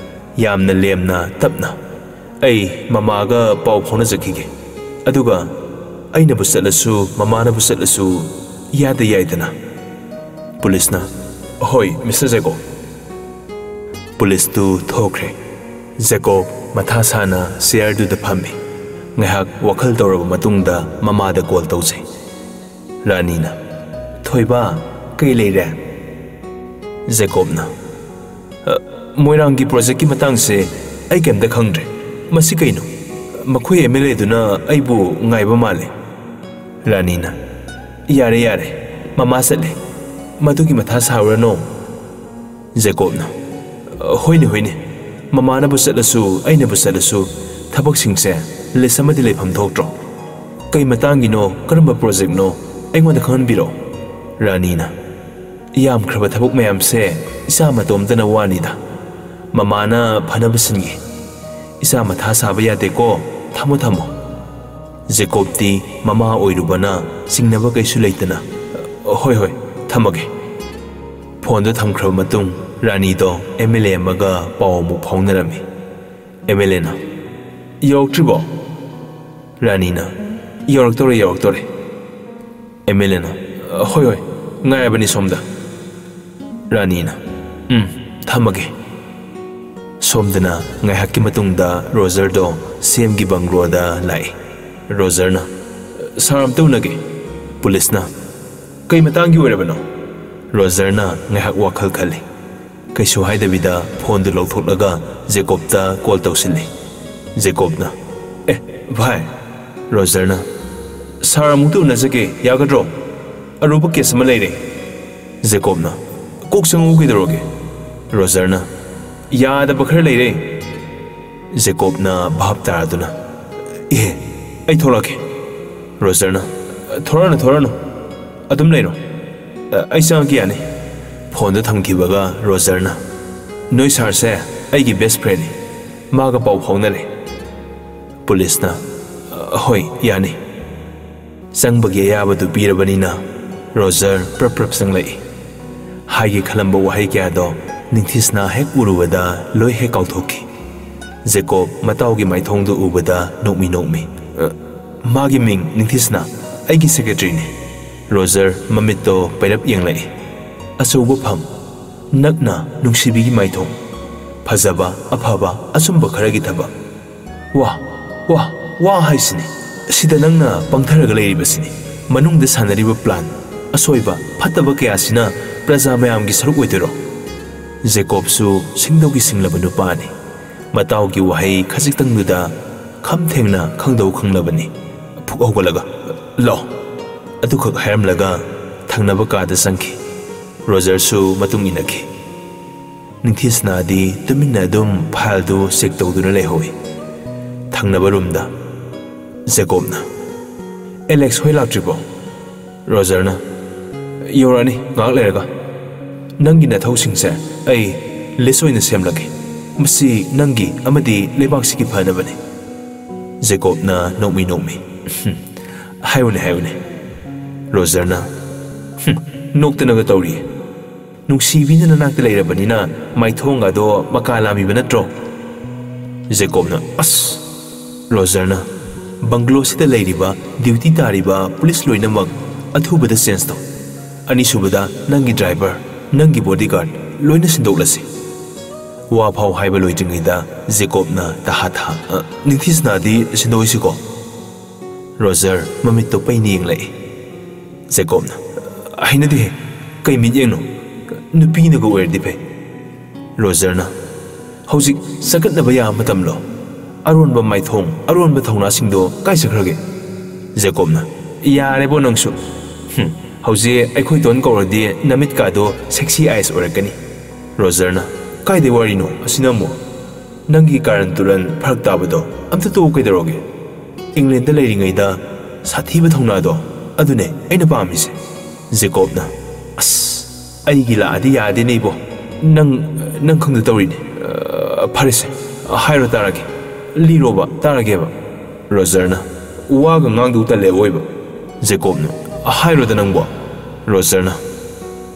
ꯌꯥꯝꯅ ꯂꯦꯝꯅ ꯇꯞꯅ, ꯑꯩ ꯃꯃꯥꯒ ꯄꯥꯎ ꯐꯥꯎꯅꯖꯈꯤꯒꯦ, ꯑꯗꯨꯒ ꯑꯩꯅꯕꯨ ꯆꯠꯂꯁꯨ ꯃꯃꯥꯅꯕꯨ ꯆꯠꯂꯁꯨ ꯌꯥꯗ ꯌꯥꯏꯗꯅ꯫ ꯄꯨꯂꯤꯁꯅ, "ꯍꯣꯏ, ꯃꯤꯁꯇꯔ ꯖꯦꯀꯣꯕ꯫" ꯄꯨꯂꯤꯁꯇꯨ ꯊꯣꯛꯈ꯭ꯔꯦ꯫ ꯖꯦꯀꯣꯕ ꯃꯊꯥ ꯁꯥꯅ ꯆꯤꯌꯔꯗꯨꯗ ꯐꯝꯃꯤ꯫ ꯉꯥꯏꯍꯥꯛ ꯋꯥꯈꯜ ꯇꯧꯔꯕ ꯃꯇꯨꯡꯗ ꯃꯃꯥꯗ ꯀꯣꯜ ꯇꯧꯖꯩ꯫ ꯔꯥꯅꯤꯅ, "ꯊꯣꯏꯕ, ꯀꯩ ꯂꯩꯔꯦ?" ꯖꯦꯀꯣꯕꯅ, "ꯑ, ꯃꯣꯏꯔꯥꯡꯒꯤ ꯄ꯭ꯔꯣꯖꯦꯛꯀꯤ ꯃꯇꯥꯡꯁꯦ ꯑꯩ ꯀꯩꯝꯇ ꯈꯪꯗ꯭ꯔꯦ꯫ ꯃꯁꯤ ꯀꯩꯅꯣ? ꯃꯈꯣꯏ ꯑꯦꯝ ꯑꯦꯜ ꯑꯦꯗꯨꯅ ꯑꯩꯕꯨ ꯉꯥꯏꯕ ꯃꯥꯜꯂꯦ꯫" ꯔꯥꯅꯤꯅ, "ꯌꯥꯔꯦ, ꯌꯥꯔꯦ, ꯃꯃꯥ ꯆꯠꯂꯦ꯫ ꯃꯗꯨꯒꯤ ꯃꯊꯥ ꯁꯥꯔꯨꯔꯅꯣ꯫" ꯖꯦꯀꯣꯕꯅ, "ꯍꯣꯏꯅꯦ, ꯍꯣꯏꯅꯦ, ꯃꯃꯥꯅꯕꯨ ꯆꯠꯂꯁꯨ ꯑꯩꯅꯕꯨ ꯆꯠꯂꯁꯨ ꯊꯕꯛꯁꯤꯡꯁꯦ ꯂꯤꯁ ꯑꯃꯗꯤ ꯂꯩꯐꯝ ꯊꯣꯛꯇ꯭ꯔꯣ? ꯀꯩ ꯃꯇꯥꯡꯒꯤꯅꯣ, ꯀꯔꯝꯕ ꯄ꯭ꯔꯣꯖꯦꯛꯅꯣ, ꯑꯩꯉꯣꯟꯗ ꯈꯪꯍꯟꯕꯤꯔꯛꯑꯣ꯫" ꯔꯥꯅꯤꯅ, "ꯌꯥꯝꯈ꯭ꯔꯕ ꯊꯕꯛ ꯃꯌꯥꯝꯁꯦ ꯏꯆꯥ ꯃꯇꯣꯝꯇꯅ ꯋꯥꯅꯤꯗ꯫ ꯃꯃꯥꯅ ꯐꯅꯕ ꯁꯤꯟꯒꯦ꯫ ꯏꯆꯥ ꯃꯊꯥ ꯁꯥꯕ ꯌꯥꯗꯦꯀꯣ, ꯊꯝꯃꯣ, ꯊꯝꯃꯣ꯫" ꯖꯦꯀꯣꯕꯇꯤ ꯃꯃꯥ ꯑꯣꯏꯔꯨꯕꯅ ꯆꯤꯡꯅꯕ ꯀꯩꯁꯨ ꯂꯩꯇꯅ, "ꯍꯣꯏ, ꯍꯣꯏ, ꯊꯝꯃꯒꯦ꯫" ꯐꯣꯟꯗꯨ ꯊꯝꯈ꯭ꯔꯕ ꯃꯇꯨꯡ ꯔꯥꯅꯤꯗꯣ ꯑꯦꯝ ꯑꯦꯜ ꯑꯦ ꯑꯃꯒ ꯄꯥꯎ ꯑꯃꯨꯛ ꯐꯥꯎꯅꯔꯝꯃꯤ꯫ ꯑꯦꯝ ꯑꯦꯜ ꯑꯦꯅ, "ꯌꯧꯔꯛꯇ꯭ꯔꯤꯕꯣ?" ꯔꯥꯅꯤꯅ, "ꯌꯧꯔꯛꯇꯧꯔꯦ, ꯌꯧꯔꯛꯇꯧꯔꯦ꯫" ꯑꯦꯝ ꯑꯦꯜ ꯑꯦꯅ, "ꯍꯣꯏ, ꯍꯣꯏ, ꯉꯥꯏꯔꯕꯅꯤ ꯁꯣꯝꯗ꯫" ꯔꯥꯅꯤꯅ, "ꯎꯝ, ꯊꯝꯃꯒꯦ꯫" ꯁꯣꯝꯗꯅ ꯉꯥꯏꯍꯥꯛꯀꯤ ꯃꯇꯨꯡꯗ ꯔꯣꯖꯔꯗꯣ ꯁꯤ ꯑꯦꯝꯒꯤ ꯕꯪꯒ꯭ꯂꯣꯗ ꯂꯥꯛꯏ꯫ ꯔꯣꯖꯔꯅ, "ꯁꯥꯔ, ꯑꯝꯇ ꯎꯅꯒꯦ꯫" ꯄꯨꯂꯤꯁꯅ, "ꯀꯩ ꯃꯇꯥꯡꯒꯤ ꯑꯣꯏꯔꯕꯅꯣ?" ꯔꯣꯖꯔꯅ ꯉꯥꯏꯍꯥꯛ ꯋꯥꯈꯜ ꯈꯜꯂꯤ꯫ ꯀꯩꯁꯨ ꯍꯥꯏꯗꯕꯤꯗ ꯐꯣꯟꯗꯨ ꯂꯧꯊꯣꯛꯂꯒ ꯖꯦꯀꯣꯕꯇ ꯀꯣꯜ ꯇꯧꯁꯤꯜꯂꯤ꯫ ꯖꯦꯀꯣꯕꯅ, "ꯑꯦ, ꯚꯥꯏ꯫" ꯔꯣꯖꯔꯅ, "ꯁꯥꯔ ꯑꯃꯨꯛꯇ ꯎꯅꯖꯒꯦ, ꯌꯥꯒꯗ꯭ꯔꯣ? ꯑꯔꯨꯕ ꯀꯦꯁ ꯑꯃ ꯂꯩꯔꯦ꯫" ꯖꯦꯀꯣꯕꯅ, "ꯀꯣꯛ ꯆꯪꯉꯛꯎ, ꯀꯩꯗꯧꯔꯒꯦ?" ꯔꯣꯖꯔꯅ, "ꯌꯥꯗꯕ ꯈꯔ ꯂꯩꯔꯦ꯫" ꯖꯦꯀꯣꯕꯅ ꯚꯥꯞ ꯇꯥꯔꯗꯨꯅ, "ꯏꯍꯦ, ꯑꯩ ꯊꯣꯛꯂꯛꯀꯦ꯫" ꯔꯣꯖꯔꯅ, "ꯊꯣꯔꯛꯑꯅꯨ, ꯊꯣꯔꯛꯑꯅꯨ, ꯑꯗꯨꯝ ꯂꯩꯔꯣ꯫ ꯑ, ꯑꯩ ꯆꯪꯉꯛꯀꯦ, ꯌꯥꯅꯤ꯫" ꯐꯣꯟꯗꯨ ꯊꯝꯈꯤꯕꯒ ꯔꯣꯖꯔꯅ, "ꯅꯣꯏ ꯁꯥꯔꯁꯦ ꯑꯩꯒꯤ ꯕꯦꯁ ꯐ꯭ꯔꯦꯟꯅꯤ, ꯃꯥꯒ ꯄꯥꯎ ꯐꯥꯎꯅꯔꯦ꯫" ꯄꯨꯂꯤꯁꯅ, "ꯑ, ꯍꯣꯏ, ꯌꯥꯅꯤ꯫" ꯆꯪꯕꯒꯤ ꯑꯌꯥꯕꯗꯨ ꯄꯤꯔꯕꯅꯤꯅ ꯔꯣꯖꯔ ꯄ꯭ꯔꯞ ꯄ꯭ꯔꯞ ꯆꯪꯂꯛꯏ꯫ ꯍꯥꯏꯒꯦ ꯈꯜꯂꯝꯕ ꯋꯥꯍꯩ ꯀꯌꯥꯗꯣ ꯅꯤꯡꯊꯤꯁꯅꯥ ꯍꯦꯛ ꯎꯔꯨꯕꯗ ꯂꯣꯏ ꯍꯦꯛ ꯀꯥꯎꯊꯣꯛꯈꯤ꯫ ꯖꯦꯀꯣꯕ ꯃꯇꯥꯎꯒꯤ ꯃꯥꯏꯊꯣꯡꯗꯨ ꯎꯕꯗ ꯅꯣꯛꯃꯤ ꯅꯣꯛꯃꯤ꯫ "ꯑ, ꯃꯥꯒꯤ ꯃꯤꯡ ꯅꯤꯡꯊꯤꯁꯅꯥ, ꯑꯩꯒꯤ ꯁꯦꯀ꯭ꯔꯦꯇꯔꯤꯅꯤ꯫" ꯔꯣꯖꯔ ꯃꯃꯤꯠꯇꯣ ꯄꯩꯔꯞ ꯌꯦꯡꯂꯛꯏ꯫ ꯑꯆꯧꯕ ꯐꯝ, ꯅꯛꯅ ꯅꯨꯡꯁꯤꯕꯤꯒꯤ ꯃꯥꯏꯊꯣꯡ, ꯐꯖꯕ, ꯑꯐꯕ, ꯑꯆꯨꯝꯕ ꯈꯔꯒꯤ ꯊꯕꯛ꯫ ꯋꯥ, ꯋꯥ, ꯋꯥ ꯍꯥꯏꯁꯤꯅꯤ꯫ ꯁꯤꯗ ꯅꯪꯅ ꯄꯪꯊꯔꯒ ꯂꯩꯔꯤꯕꯁꯤꯅꯤ꯫ ꯃꯅꯨꯡꯗ ꯁꯥꯟꯅꯔꯤꯕ ꯄ꯭ꯂꯥꯟ, ꯑꯁꯣꯏꯕ, ꯐꯠꯇꯕ ꯀꯌꯥꯁꯤꯅ ꯄ꯭ꯔꯖꯥ ꯃꯌꯥꯝꯒꯤ ꯁꯔꯨꯛ ꯑꯣꯏꯗꯣꯏꯔꯣ? ꯖꯦꯀꯣꯕꯁꯨ ꯁꯤꯡꯗꯧꯒꯤ ꯁꯤꯡꯂꯕ ꯅꯨꯄꯥꯅꯤ꯫ ꯃꯇꯥꯎꯒꯤ ꯋꯥꯍꯩ ꯈꯖꯤꯛꯇꯪꯗꯨꯗ ꯈꯝ ꯊꯦꯡꯅ ꯈꯪꯗꯧ ꯈꯪꯂꯕꯅꯤ꯫ ꯐꯨꯛ ꯍꯧꯒꯠꯂꯒ, "ꯂꯥꯎ!" ꯑꯗꯨꯈꯛ ꯍꯥꯏꯔꯝꯂꯒ ꯊꯪꯅꯕ ꯀꯥꯗ ꯆꯪꯈꯤ꯫ ꯔꯣꯖꯔꯁꯨ ꯃꯇꯨꯡ ꯏꯟꯅꯈꯤ꯫ ꯅꯤꯡꯊꯤꯁꯅꯥꯗꯤ ꯇꯨꯃꯤꯟꯅ ꯑꯗꯨꯝ ꯐꯥꯏꯜꯗꯨ ꯆꯦꯛ ꯇꯧꯗꯨꯅ ꯂꯩꯍꯧꯏ꯫ ꯊꯪꯅꯕ ꯔꯨꯝꯗ ꯖꯦꯀꯣꯕꯅ, "ꯑꯦꯂꯦꯛꯁ ꯍꯣꯏ ꯂꯥꯛꯇ꯭ꯔꯤꯕꯣ?" ꯔꯣꯖꯔꯅ, "ꯌꯧꯔꯛꯑꯅꯤ ꯉꯥꯏꯍꯥꯛ ꯂꯩꯔꯒ꯫ ꯅꯪꯒꯤ ꯅꯊꯧꯁꯤꯡꯁꯦ ꯑꯩ ꯂꯤꯁ ꯑꯣꯏꯅ ꯁꯦꯝꯂꯒꯦ꯫ ꯃꯁꯤ ꯅꯪꯒꯤ ꯑꯃꯗꯤ ꯂꯩꯕꯥꯛꯁꯤꯒꯤ ꯐꯅꯕꯅꯤ꯫" ꯖꯦꯀꯣꯕꯅ ꯅꯣꯛꯃꯤ ꯅꯣꯛꯃꯤ, "ꯍꯥꯏꯌꯨꯅꯦ, ꯍꯥꯏꯌꯨꯅꯦ꯫" ꯔꯣꯖꯔꯅ, "ꯍꯨꯝ, ꯅꯣꯛꯇꯅꯒ ꯇꯧꯔꯤꯌꯦ꯫ ꯅꯨꯡꯁꯤꯕꯤꯅ ꯅꯅꯥꯛꯇ ꯂꯩꯔꯕꯅꯤꯅ ꯃꯥꯏꯊꯣꯡꯒꯗꯣ ꯃꯀꯥ ꯂꯥꯝꯃꯤꯕ ꯅꯠꯇ꯭ꯔꯣ?" ꯖꯦꯀꯣꯕꯅ, "ꯑꯁ!" ꯔꯣꯖꯔꯅ, "ꯕꯪꯒ꯭ꯂꯣꯁꯤꯗ ꯂꯩꯔꯤꯕ ꯗ꯭ꯌꯨꯇꯤ ꯇꯥꯔꯤꯕ ꯄꯨꯂꯤꯁ ꯂꯣꯏꯅꯃꯛ ꯑꯊꯨꯕꯗ ꯆꯦꯟꯖ ꯇꯧ꯫ ꯑꯅꯤꯁꯨꯕꯗ ꯅꯪꯒꯤ ꯗ꯭ꯔꯥꯏꯚꯔ, ꯅꯪꯒꯤ ꯕꯣꯗꯤꯒꯥꯔꯗ ꯂꯣꯏꯅ ꯁꯤꯟꯗꯣꯛꯂꯁꯤ꯫" ꯋꯥ ꯐꯥꯎ ꯍꯥꯏꯕ ꯂꯣꯏꯗ꯭ꯔꯤꯉꯩꯗ ꯖꯦꯀꯣꯕꯅ ꯇꯍꯥ ꯇꯍꯥ, "ꯑ, ꯅꯤꯡꯊꯤꯁꯅꯥꯗꯤ ꯁꯤꯟꯗꯣꯛꯏꯁꯤꯀꯣ?" ꯔꯣꯖꯔ ꯃꯃꯤꯠꯇꯣ ꯄꯩꯅ ꯌꯦꯡꯂꯛꯏ꯫ ꯖꯦꯀꯣꯕꯅ, "ꯍꯩꯅꯗꯦꯍꯦ, ꯀꯩ ꯃꯤꯠꯌꯦꯡꯅꯣ? ꯅꯨꯄꯤꯅꯒ ꯑꯣꯏꯔꯗꯤ ꯐꯩ꯫" ꯔꯣꯖꯔꯅ, "ꯍꯧꯖꯤꯛ ꯆꯀꯠꯅꯕ ꯌꯥꯕ ꯃꯇꯝꯂꯣ? ꯑꯔꯣꯟꯕ ꯃꯥꯏꯊꯣꯡ, ꯑꯔꯣꯟꯕ ꯊꯧꯅꯥꯁꯤꯡꯗꯣ ꯀꯥꯏ ꯆꯠꯈ꯭ꯔꯒꯦ?" ꯖꯦꯀꯣꯕꯅ, "ꯌꯥꯔꯦꯕꯣ ꯅꯪꯁꯨ꯫ ꯍꯨꯝ, ꯍꯧꯖꯤꯛ ꯑꯩꯈꯣꯏ ꯇꯣꯟ ꯀꯧꯔꯗꯤ ꯅꯃꯤꯠꯀꯥꯗꯣ ꯁꯦꯛꯁꯤ ꯑꯥꯏꯁ ꯑꯣꯏꯔꯛꯀꯅꯤ꯫" ꯔꯣꯖꯔꯅ, "ꯀꯥꯏꯗꯩ ꯋꯥꯔꯤꯅꯣ ꯑꯁꯤꯅ ꯑꯃꯨꯛ? ꯅꯪꯒꯤ ꯀꯥꯔꯟ ꯇꯨꯔꯟ ꯐꯔꯛ ꯇꯥꯕꯗꯣ ꯑꯝꯇ ꯇꯣꯛꯎ ꯀꯩꯗꯧꯔꯒꯦ? ꯏꯪꯂꯦꯟꯗ ꯂꯩꯔꯤꯉꯩꯗ ꯁꯥꯊꯤꯕ ꯊꯧꯅꯥꯗꯣ ꯑꯗꯨꯅꯦ ꯑꯩꯅ ꯄꯥꯝꯃꯤꯁꯦ꯫" ꯖꯦꯀꯣꯕꯅ, "ꯑꯁ, ꯑꯩꯒꯤ ꯂꯥꯛꯑꯗꯤ ꯌꯥꯗꯦꯅꯦ ꯏꯕꯣ꯫ ꯅꯪ, ꯅꯪ ꯈꯪꯗ ꯇꯧꯔꯤꯅꯦ꯫ ꯑ, ꯐꯔꯦꯁꯦ, ꯍꯥꯏꯔꯣ ꯇꯥꯔꯒꯦ꯫ ꯂꯤꯔꯣꯕ ꯇꯥꯔꯒꯦꯕ꯫" ꯔꯣꯖꯔꯅ, "ꯋꯥꯒ ꯉꯥꯡꯗꯧ ꯇꯜꯂꯦ ꯑꯋꯣꯏꯕ꯫" ꯖꯦꯀꯣꯕꯅ, "ꯍꯥꯏꯔꯣꯗ ꯅꯪꯕꯣ꯫" ꯔꯣꯖꯔꯅ,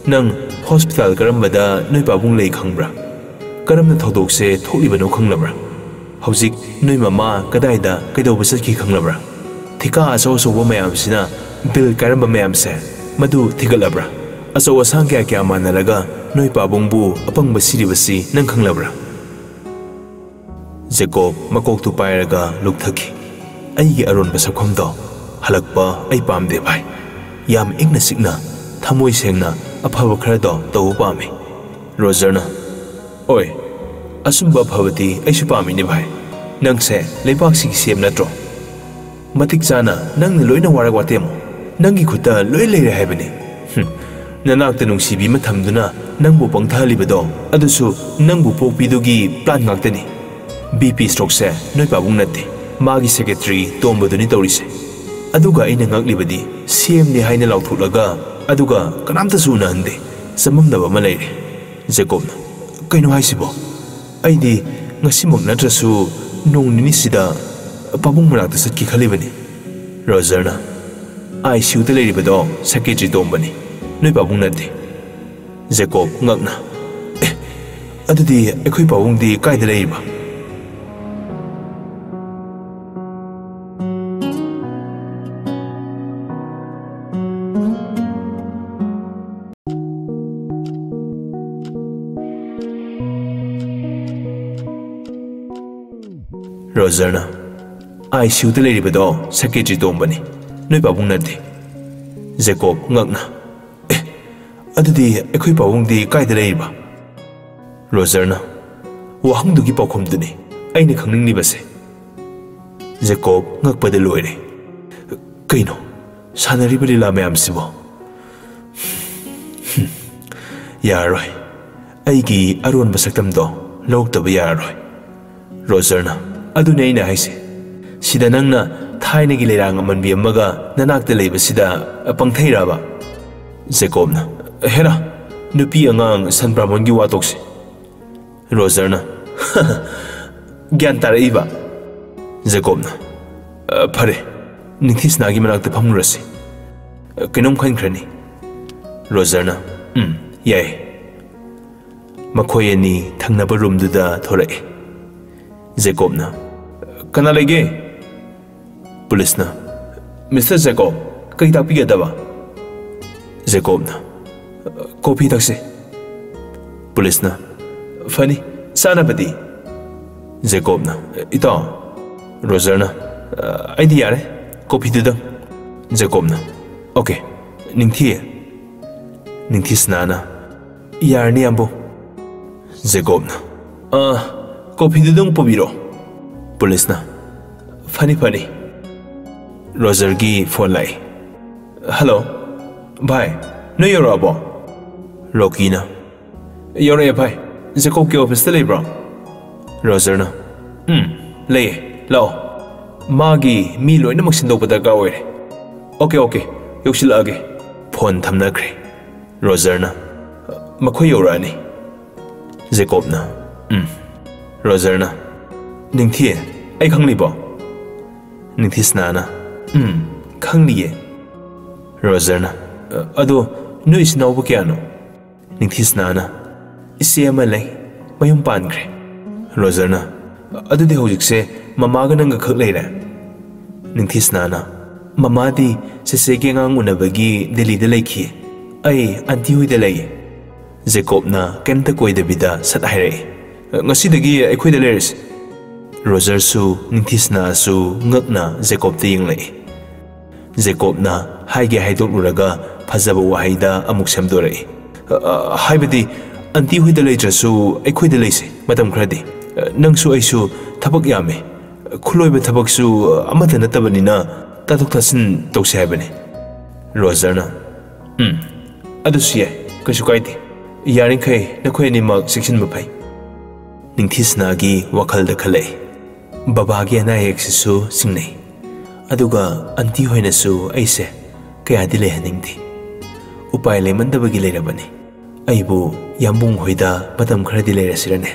"ꯅꯪ ꯍꯣꯁꯄꯤꯇꯥꯜ ꯀꯔꯝꯕꯗ ꯅꯣꯏ ꯄꯥꯕꯨꯡ ꯂꯩ ꯈꯪꯕ꯭ꯔꯥ? ꯀꯔꯝꯅ ꯊꯧꯗꯣꯛꯁꯦ ꯊꯣꯛꯂꯤꯕꯅꯣ ꯈꯪꯂꯕ꯭ꯔꯥ?" "ꯍꯧꯖꯤꯛ ꯅꯣꯏ ꯃꯃꯥ ꯀꯗꯥꯏꯗ ꯀꯩꯗꯧꯕ ꯆꯠꯈꯤ ꯈꯪꯂꯕ꯭ꯔꯥ? ꯊꯤꯀꯥ ꯑꯆꯧ ꯑꯆꯧꯕ ꯃꯌꯥꯝꯁꯤꯅ ꯕꯤꯜ ꯀꯥꯏꯔꯝꯕ ꯃꯌꯥꯝꯁꯦ, ꯃꯗꯨ ꯊꯤꯒꯠꯂꯕ꯭ꯔꯥ? ꯑꯆꯧ ꯑꯁꯥꯡ ꯀꯌꯥ ꯀꯌꯥ ꯃꯥꯟꯅꯔꯒ ꯅꯣꯏ ꯄꯥꯕꯨꯡꯕꯨ ꯑꯄꯪꯕ ꯁꯤꯔꯤꯕꯁꯤ ꯅꯪ ꯈꯪꯂꯕ꯭ꯔꯥ?" ꯖꯦꯀꯣꯕ ꯃꯀꯣꯛꯇꯨ ꯄꯥꯏꯔꯒ ꯂꯨꯛꯊꯈꯤ꯫ ꯑꯩꯒꯤ ꯑꯔꯣꯟꯕ ꯁꯛꯐꯝꯗꯣ ꯍꯜꯂꯛꯄ ꯑꯩ ꯄꯥꯝꯗꯦ ꯚꯥꯏ꯫ ꯌꯥꯝ ꯏꯪꯅ ꯆꯤꯛꯅ, ꯊꯃꯣꯏ ꯁꯦꯡꯅ ꯑꯐꯕ ꯈꯔꯗꯣ ꯇꯧꯕ ꯄꯥꯝꯃꯤ꯫ ꯔꯣꯖꯔꯅ, "ꯑꯣꯏ, ꯑꯆꯨꯝꯕ ꯑꯐꯕꯗꯤ ꯑꯩꯁꯨ ꯄꯥꯝꯃꯤꯅꯦ ꯚꯥꯏ꯫ ꯅꯪꯁꯦ ꯂꯩꯕꯥꯛꯁꯤꯒꯤ ꯁꯤ ꯑꯦꯝ ꯅꯠꯇ꯭ꯔꯣ? ꯃꯇꯤꯛ ꯆꯥꯅ ꯅꯪꯅ ꯂꯣꯏꯅ ꯋꯥꯔꯛ ꯋꯥꯇꯦꯝꯃꯨ꯫ ꯅꯪꯒꯤ ꯈꯨꯠꯇ ꯂꯣꯏ ꯂꯩꯔꯦ ꯍꯥꯏꯕꯅꯤ꯫ ꯍꯨꯝ, ꯅꯅꯥꯛꯇ ꯅꯨꯡꯁꯤꯕꯤ ꯑꯃ ꯊꯝꯗꯨꯅ ꯅꯪꯕꯨ ꯄꯪꯊꯍꯜꯂꯤꯕꯗꯣ, ꯑꯗꯨꯁꯨ ꯅꯪꯕꯨ ꯄꯣꯛꯄꯤꯗꯨꯒꯤ ꯄ꯭ꯂꯥꯟ ꯉꯥꯛꯇꯅꯤ꯫ ꯕꯤ ꯄꯤ ꯁ꯭ꯇ꯭ꯔꯣꯛꯁꯦ ꯅꯣꯏ ꯄꯥꯕꯨꯡ ꯅꯠꯇꯦ, ꯃꯥꯒꯤ ꯁꯦꯀ꯭ꯔꯦꯇꯔꯤ ꯇꯣꯝꯕꯗꯨꯅꯤ ꯇꯧꯔꯤꯁꯦ꯫ ꯑꯗꯨꯒ ꯑꯩꯅ ꯉꯛꯂꯤꯕꯗꯤ ꯁꯤ ꯑꯦꯝꯅꯤ ꯍꯥꯏꯅ ꯂꯥꯎꯊꯣꯛꯂꯒ, ꯑꯗꯨꯒ ꯀꯅꯥꯝꯇꯁꯨ ꯎꯅꯍꯟꯗꯦ꯫ ꯆꯃꯝꯅꯕ ꯑꯃ ꯂꯩꯔꯦ꯫" ꯖꯦꯀꯣꯕꯅ, "ꯀꯩꯅꯣ ꯍꯥꯏꯁꯤꯕꯣ? ꯑꯩꯗꯤ ꯉꯁꯤꯃꯛ ꯅꯠꯇ꯭ꯔꯁꯨ ꯅꯣꯡ ꯅꯤꯅꯤꯁꯤꯗ ꯄꯥꯕꯨꯡ ꯃꯅꯥꯛꯇ ꯆꯠꯀꯦ ꯈꯜꯂꯤꯕꯅꯤ꯫" ꯔꯣꯖꯔꯅ, "ꯑꯥꯏ ꯁꯤ ꯌꯨꯗ ꯂꯩꯔꯤꯕꯗꯣ ꯁꯦꯀ꯭ꯔꯦꯇꯔꯤ ꯇꯣꯝꯕꯅꯤ, ꯅꯣꯏ ꯄꯥꯕꯨꯡ ꯅꯠꯇꯦ꯫" ꯖꯦꯀꯣꯕ ꯉꯛꯅ, "ꯑꯦ, ꯑꯗꯨꯗꯤ ꯑꯩꯈꯣꯏ ꯄꯥꯕꯨꯡꯗꯤ ꯀꯥꯏꯗ ꯂꯩꯔꯤꯕ?" ꯔꯣꯖꯔꯅ, "ꯑꯥꯏ ꯁꯤ ꯌꯨꯗ ꯂꯩꯔꯤꯕꯗꯣ ꯁꯦꯀ꯭ꯔꯦꯇꯔꯤ ꯇꯣꯝꯕꯅꯤ, ꯅꯣꯏ ꯄꯥꯕꯨꯡ ꯅꯠꯇꯦ꯫" ꯖꯦꯀꯣꯕ ꯉꯛꯅ, "ꯑꯦ, ꯑꯗꯨꯗꯤ ꯑꯩꯈꯣꯏ ꯄꯥꯕꯨꯡꯗꯤ ꯀꯥꯏꯗ ꯂꯩꯔꯤꯕ?" ꯔꯣꯖꯔꯅ, "ꯋꯥꯍꯪꯗꯨꯒꯤ ꯄꯥꯎꯈꯨꯝꯗꯨꯅꯤ ꯑꯩꯅ ꯈꯪꯅꯤꯡꯂꯤꯕꯁꯦ꯫" ꯖꯦꯀꯣꯕ ꯉꯛꯄꯗ ꯂꯣꯏꯔꯦ꯫ "ꯀꯩꯅꯣ ꯁꯥꯟꯅꯔꯤꯕ ꯂꯤꯂꯥ ꯃꯌꯥꯝꯁꯤꯕꯣ? ꯌꯥꯔꯔꯣꯏ, ꯑꯩꯒꯤ ꯑꯔꯣꯟꯕ ꯁꯛꯇꯝꯗꯣ ꯂꯧꯔꯛꯇꯕ ꯌꯥꯔꯔꯣꯏ꯫" ꯔꯣꯖꯔꯅ, "ꯑꯗꯨꯅꯦ ꯑꯩꯅ ꯍꯥꯏꯁꯦ꯫ ꯁꯤꯗ ꯅꯪꯅ ꯊꯥꯏꯅꯒꯤ ꯂꯩꯔꯥꯡ ꯑꯃꯟꯕꯤ ꯑꯃꯒ ꯅꯅꯥꯛꯇ ꯂꯩꯕꯁꯤꯗ ꯄꯪꯊꯩꯔꯕ?" ꯖꯦꯀꯣꯕꯅ, "ꯍꯦꯔꯥ, ꯅꯨꯄꯤ ꯑꯉꯥꯡ ꯁꯟ ꯕ꯭ꯔꯥꯍꯃꯟꯒꯤ ꯋꯥ ꯇꯣꯛꯁꯦ꯫" ꯔꯣꯖꯔꯅ, "ꯒ꯭ꯌꯥꯟ ꯇꯥꯔꯛꯏꯕ?" ꯖꯦꯀꯣꯕꯅ, "ꯑ, ꯐꯔꯦ, ꯅꯤꯡꯊꯤꯁꯅꯥꯒꯤ ꯃꯅꯥꯛꯇ ꯐꯝꯂꯨꯔꯁꯤ꯫ ꯑ, ꯀꯩꯅꯣꯝ ꯈꯟꯈ꯭ꯔꯅꯤ꯫" ꯔꯣꯖꯔꯅ, "ꯎꯝ, ꯌꯥꯏ꯫" ꯃꯈꯣꯏ ꯑꯅꯤ ꯊꯪꯅꯕ ꯔꯨꯝꯗꯨꯗ ꯊꯣꯔꯛꯑꯦ꯫ ꯖꯦꯀꯣꯕꯅ, "ꯀꯅꯥ ꯂꯩꯒꯦ?" ꯄꯨꯂꯤꯁꯅ, "ꯃꯤꯁꯇꯔ ꯖꯦꯀꯣꯕ, ꯀꯩ ꯇꯥꯛꯄꯤꯒꯗꯕ?" ꯖꯦꯀꯣꯕꯅ, "ꯀꯣꯐꯤ ꯊꯛꯁꯦ꯫" ꯄꯨꯂꯤꯁꯅ, "ꯐꯅꯤ, ꯆꯥꯅꯕꯗꯤ?" ꯖꯦꯀꯣꯕꯅ, "ꯏꯇꯥꯎ꯫" ꯔꯣꯖꯔꯅ, "ꯑꯩꯗꯤ ꯌꯥꯔꯦ, ꯀꯣꯐꯤꯗꯨꯗꯪ꯫" ꯖꯦꯀꯣꯕꯅ, "ꯑꯣꯀꯦ, ꯅꯤꯡꯊꯤ꯫" ꯅꯤꯡꯊꯤꯁꯅꯥꯅ, "ꯌꯥꯔꯅꯤ, ꯌꯥꯝꯕꯨꯡ꯫" ꯖꯦꯀꯣꯕꯅ, "ꯑꯥ, ꯀꯣꯐꯤꯗꯨꯗꯪ ꯄꯨꯕꯤꯔꯣ꯫" ꯄꯨꯂꯤꯁꯅ, "ꯐꯅꯤ, ꯐꯅꯤ꯫" ꯔꯣꯖꯔꯒꯤ ꯐꯣꯟ ꯂꯥꯛꯏ꯫ "ꯍꯜꯂꯣ, ꯚꯥꯏ, ꯅꯣꯏ ꯌꯧꯔꯛꯑꯕꯣ?" ꯔꯣꯀꯤꯅ, "ꯌꯧꯔꯛꯑꯦ, ꯚꯥꯏ꯫ ꯖꯦꯀꯣꯕꯀꯤ ꯑꯣꯐꯤꯁꯇ ꯂꯩꯕ꯭ꯔꯣ?" ꯔꯣꯖꯔꯅ, "ꯎꯝ, ꯂꯩꯌꯦ꯫ ꯂꯥꯛꯑꯣ꯫ ꯃꯥꯒꯤ ꯃꯤ ꯂꯣꯏꯅꯃꯛ ꯁꯤꯟꯗꯣꯛꯄ ꯗꯔꯀꯥꯔ ꯑꯣꯏꯔꯦ꯫" "ꯑꯣꯀꯦ, ꯑꯣꯀꯦ, ꯌꯧꯁꯤꯜꯂꯛꯑꯒꯦ꯫" ꯐꯣꯟ ꯊꯝꯅꯈ꯭ꯔꯦ꯫ ꯔꯣꯖꯔꯅ, "ꯃꯈꯣꯏ ꯌꯧꯔꯛꯑꯅꯤ꯫" ꯖꯦꯀꯣꯕꯅ, "ꯎꯝ꯫" ꯔꯣꯖꯔꯅ, "ꯅꯤꯡꯊꯤ, ꯑꯩ ꯈꯪꯂꯤꯕꯣ?" ꯅꯤꯡꯊꯤꯁꯅꯥꯅ, "ꯎꯝ, ꯈꯪꯂꯤꯌꯦ꯫" ꯔꯣꯖꯔꯅ, "ꯑꯗꯣ ꯅꯣꯏ ꯏꯆꯤꯟ ꯏꯅꯥꯎꯕꯨ ꯀꯌꯥꯅꯣ?" ꯅꯤꯡꯊꯤꯁꯅꯥꯅ, "ꯏꯆꯦ ꯑꯃ ꯂꯩ, ꯃꯌꯨꯝ ꯄꯥꯟꯈ꯭ꯔꯦ꯫" ꯔꯣꯖꯔꯅ, "ꯑꯗꯨꯗꯤ ꯍꯧꯖꯤꯛꯁꯦ ꯃꯃꯥꯒ ꯅꯪꯒ ꯈꯛ ꯂꯩꯔꯦ?" ꯅꯤꯡꯊꯤꯁꯅꯥꯅ, "ꯃꯃꯥꯗꯤ ꯆꯦꯆꯦꯒꯤ ꯑꯉꯥꯡ ꯎꯅꯕꯒꯤ ꯗꯦꯜꯂꯤꯗ ꯂꯩꯈꯤ꯫ ꯑꯩ ꯑꯟꯇꯤ ꯍꯣꯏꯗ ꯂꯩꯌꯦ꯫" ꯖꯦꯀꯣꯕꯅ ꯀꯩꯝꯇ ꯀꯣꯏꯗꯕꯤꯗ ꯁꯠ ꯍꯥꯏꯔꯛꯏ, "ꯉꯁꯤꯗꯒꯤ ꯑꯩꯈꯣꯏꯗ ꯂꯩꯔꯁꯤ꯫" ꯔꯣꯖꯔꯁꯨ ꯅꯤꯡꯊꯤꯁꯅꯥꯁꯨ ꯉꯛꯅ ꯖꯦꯀꯣꯕꯇ ꯌꯦꯡꯂꯛꯏ꯫ ꯖꯦꯀꯣꯕꯅ ꯍꯥꯏꯒꯦ ꯍꯥꯏꯗꯣꯛꯂꯨꯔꯒ ꯐꯖꯕ ꯋꯥꯍꯩꯗ ꯑꯃꯨꯛ ꯁꯦꯝꯗꯣꯔꯛꯏ, "ꯑ, ꯑ, ꯍꯥꯏꯕꯗꯤ, ꯑꯟꯇꯤ ꯍꯣꯏꯗ ꯂꯩꯇ꯭ꯔꯁꯨ ꯑꯩꯈꯣꯏꯗ ꯂꯩꯁꯦ ꯃꯇꯝ ꯈꯔꯗꯤ꯫ ꯑ, ꯅꯪꯁꯨ ꯑꯩꯁꯨ ꯊꯕꯛ ꯌꯥꯝꯃꯦ꯫ ꯈꯨꯠꯂꯣꯏꯕ ꯊꯕꯛꯁꯨ ꯑꯃꯠꯇ ꯅꯠꯇꯕꯅꯤꯅ ꯇꯥꯊꯣꯛ ꯇꯥꯁꯤꯟ ꯇꯧꯁꯦ ꯍꯥꯏꯕꯅꯤ꯫" ꯔꯣꯖꯔꯅ, "ꯎꯝ, ꯑꯗꯨꯁꯨ ꯌꯥꯏ, ꯀꯩꯁꯨ ꯀꯥꯏꯗꯦ꯫ ꯌꯥꯔꯤꯈꯩ ꯅꯈꯣꯏ ꯑꯅꯤꯃꯛ ꯆꯦꯛꯁꯤꯟꯕ ꯐꯩ꯫" ꯅꯤꯡꯊꯤꯁꯅꯥꯒꯤ ꯋꯥꯈꯜꯗ ꯈꯜꯂꯛꯏ, "ꯕꯕꯥꯒꯤ ꯑꯅꯥ ꯑꯌꯦꯛꯁꯤꯁꯨ ꯆꯤꯡꯅꯩ, ꯑꯗꯨꯒ ꯑꯟꯇꯤ ꯍꯣꯏꯅꯁꯨ ꯑꯩꯁꯦ ꯀꯌꯥꯗꯤ ꯂꯩꯍꯟꯅꯤꯡꯗꯦ꯫ ꯎꯄꯥꯏ ꯂꯩꯃꯟꯗꯕꯒꯤ ꯂꯩꯔꯕꯅꯤ꯫ ꯑꯩꯕꯨ ꯌꯥꯝꯕꯨꯡ ꯍꯣꯏꯗ ꯃꯇꯝ ꯈꯔꯗꯤ ꯂꯩꯔꯁꯤꯔꯅꯦ?"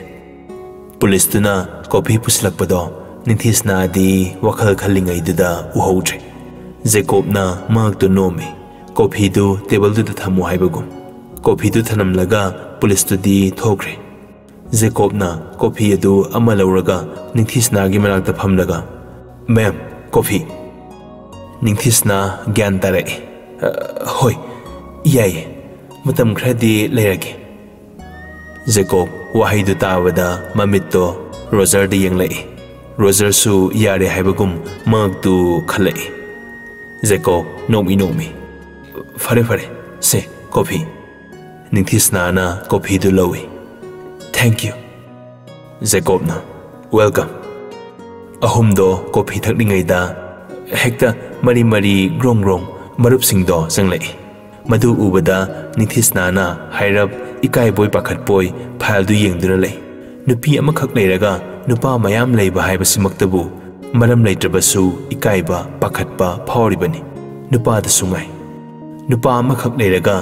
ꯄꯨꯂꯤꯁꯇꯨꯅ ꯀꯣꯐꯤ ꯄꯨꯁꯤꯜꯂꯛꯄꯗꯣ ꯅꯤꯡꯊꯤꯁꯅꯥꯗꯤ ꯋꯥꯈꯜ ꯈꯜꯂꯤꯉꯩꯗꯨꯗ ꯎꯍꯧꯗ꯭ꯔꯦ꯫ ꯖꯦꯀꯣꯕꯅ ꯃꯉꯛꯇꯨ ꯅꯣꯝꯃꯤ, ꯀꯣꯐꯤꯗꯨ ꯇꯦꯕꯜꯗꯨꯗ ꯊꯝꯃꯨ ꯍꯥꯏꯕꯒꯨꯝ꯫ ꯀꯣꯐꯤꯗꯨ ꯊꯅꯝꯂꯒ ꯄꯨꯂꯤꯁꯇꯨꯗꯤ ꯊꯣꯛꯈ꯭ꯔꯦ꯫ ꯖꯦꯀꯣꯕꯅ ꯀꯣꯐꯤ ꯑꯗꯨ ꯑꯃ ꯂꯧꯔꯒ ꯅꯤꯡꯊꯤꯁꯅꯥꯒꯤ ꯃꯅꯥꯛꯇ ꯐꯝꯂꯒ, "ꯃꯦꯝ, ꯀꯣꯐꯤ꯫" ꯅꯤꯡꯊꯤꯁꯅꯥ ꯒ꯭ꯌꯥꯟ ꯇꯥꯔꯛꯏ꯫ "ꯑ, ꯍꯣꯏ, ꯌꯥꯏꯌꯦ꯫ ꯃꯇꯝ ꯈꯔꯗꯤ ꯂꯩꯔꯒꯦ꯫" ꯖꯦꯀꯣꯕ ꯋꯥꯍꯩꯗꯨ ꯇꯥꯕꯗ ꯃꯃꯤꯠꯇꯣ ꯔꯣꯖꯔꯗ ꯌꯦꯡꯂꯛꯏ꯫ ꯔꯣꯖꯔꯁꯨ ꯌꯥꯔꯦ ꯍꯥꯏꯕꯒꯨꯝ ꯃꯉꯛꯇꯨ ꯈꯜꯂꯛꯏ꯫ ꯖꯦꯀꯣꯕ ꯅꯣꯛꯃꯤ ꯅꯣꯛꯃꯤ, "ꯐꯔꯦ, ꯐꯔꯦ, ꯁꯦ, ꯀꯣꯐꯤ꯫" ꯅꯤꯡꯊꯤꯁꯅꯥꯅ ꯀꯣꯐꯤꯗꯨ ꯂꯧꯏ꯫ "Thank you꯫" ꯖꯦꯀꯣꯕꯅ, "Welcome꯫" ꯑꯍꯨꯝꯗꯣ ꯀꯣꯐꯤ ꯊꯛꯂꯤꯉꯩꯗ ꯍꯦꯛꯇ ꯃꯔꯤ ꯃꯔꯤ ꯒ꯭ꯔꯣꯡ ꯒ꯭ꯔꯣꯡ ꯃꯔꯨꯞꯁꯤꯡꯗꯣ ꯆꯪꯂꯛꯏ꯫ ꯃꯗꯨ ꯎꯕꯗ ꯅꯤꯡꯊꯤꯁꯅꯥꯅ ꯍꯥꯏꯔꯞ ꯏꯀꯥꯏꯕꯣꯏ ꯄꯥꯈꯠꯄꯣꯏ ꯐꯥꯏꯜꯗꯨ ꯌꯦꯡꯗꯨꯅ ꯂꯩ꯫ ꯅꯨꯄꯤ ꯑꯃꯈꯛ ꯂꯩꯔꯒ ꯅꯨꯄꯥ ꯃꯌꯥꯝ ꯂꯩꯕ ꯍꯥꯏꯕꯁꯤꯃꯛꯇꯕꯨ ꯃꯔꯝ ꯂꯩꯇ꯭ꯔꯕꯁꯨ ꯏꯀꯥꯏꯕ, ꯄꯥꯈꯠꯄ ꯐꯥꯎꯔꯤꯕꯅꯤ꯫ ꯅꯨꯄꯥꯗꯁꯨ ꯉꯥꯏ꯫ ꯅꯨꯄꯥ ꯑꯃꯈꯛ ꯂꯩꯔꯒ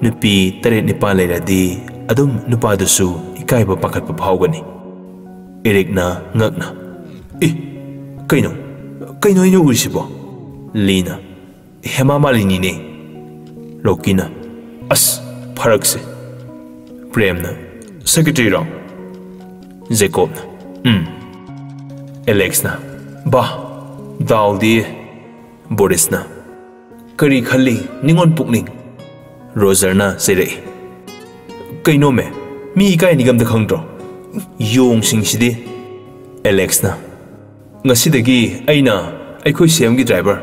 ꯅꯨꯄꯤ ꯇꯔꯦꯠ ꯅꯤꯄꯥꯜ ꯂꯩꯔꯗꯤ ꯑꯗꯨꯝ ꯅꯨꯄꯥꯗꯨꯁꯨ ꯏꯀꯥꯏꯕ, ꯄꯥꯈꯠꯄ ꯐꯥꯎꯒꯅꯤ꯫ ꯏꯔꯤꯛꯅ ꯉꯛꯅ, "ꯑꯦ, ꯀꯩꯅꯣ? ꯀꯩꯅꯣ ꯑꯩꯅ ꯎꯔꯤꯁꯤꯕꯣ?" ꯂꯤꯅ, "ꯍꯦꯃꯥ ꯃꯥꯂꯤꯅꯤꯅꯦ꯫" ꯔꯣꯀꯤꯅ, "ꯑꯁ, ꯐꯔꯛꯁꯦ꯫" ꯄ꯭ꯔꯦꯝꯅ, "ꯁꯦꯀ꯭ꯔꯦꯇꯔꯤꯔꯣ?" ꯖꯦꯀꯣꯕꯅ, "ꯎꯝ꯫" ꯑꯦꯂꯦꯛꯁꯅ, "ꯕꯥ, ꯗꯥꯎꯗꯤ꯫" ꯕꯣꯔꯤꯁꯅ, "ꯀꯔꯤ ꯈꯜꯂꯤ ꯅꯤꯉꯣꯜ ꯄꯨꯛꯅꯤꯡ?" ꯔꯣꯖꯔꯅ ꯆꯩꯔꯛꯏ, "ꯀꯩꯅꯣꯃꯦ, ꯃꯤ ꯏꯀꯥꯏꯅꯤꯒ ꯑꯝꯇ ꯈꯪꯗ꯭ꯔꯣ? ꯌꯣꯡꯁꯤꯡꯁꯤꯗꯤ꯫" ꯑꯦꯂꯦꯛꯁꯅ, "ꯉꯁꯤꯗꯒꯤ ꯑꯩꯅ ꯑꯩꯈꯣꯏ ꯁꯦꯝꯒꯤ ꯗ꯭ꯔꯥꯏꯚꯔ,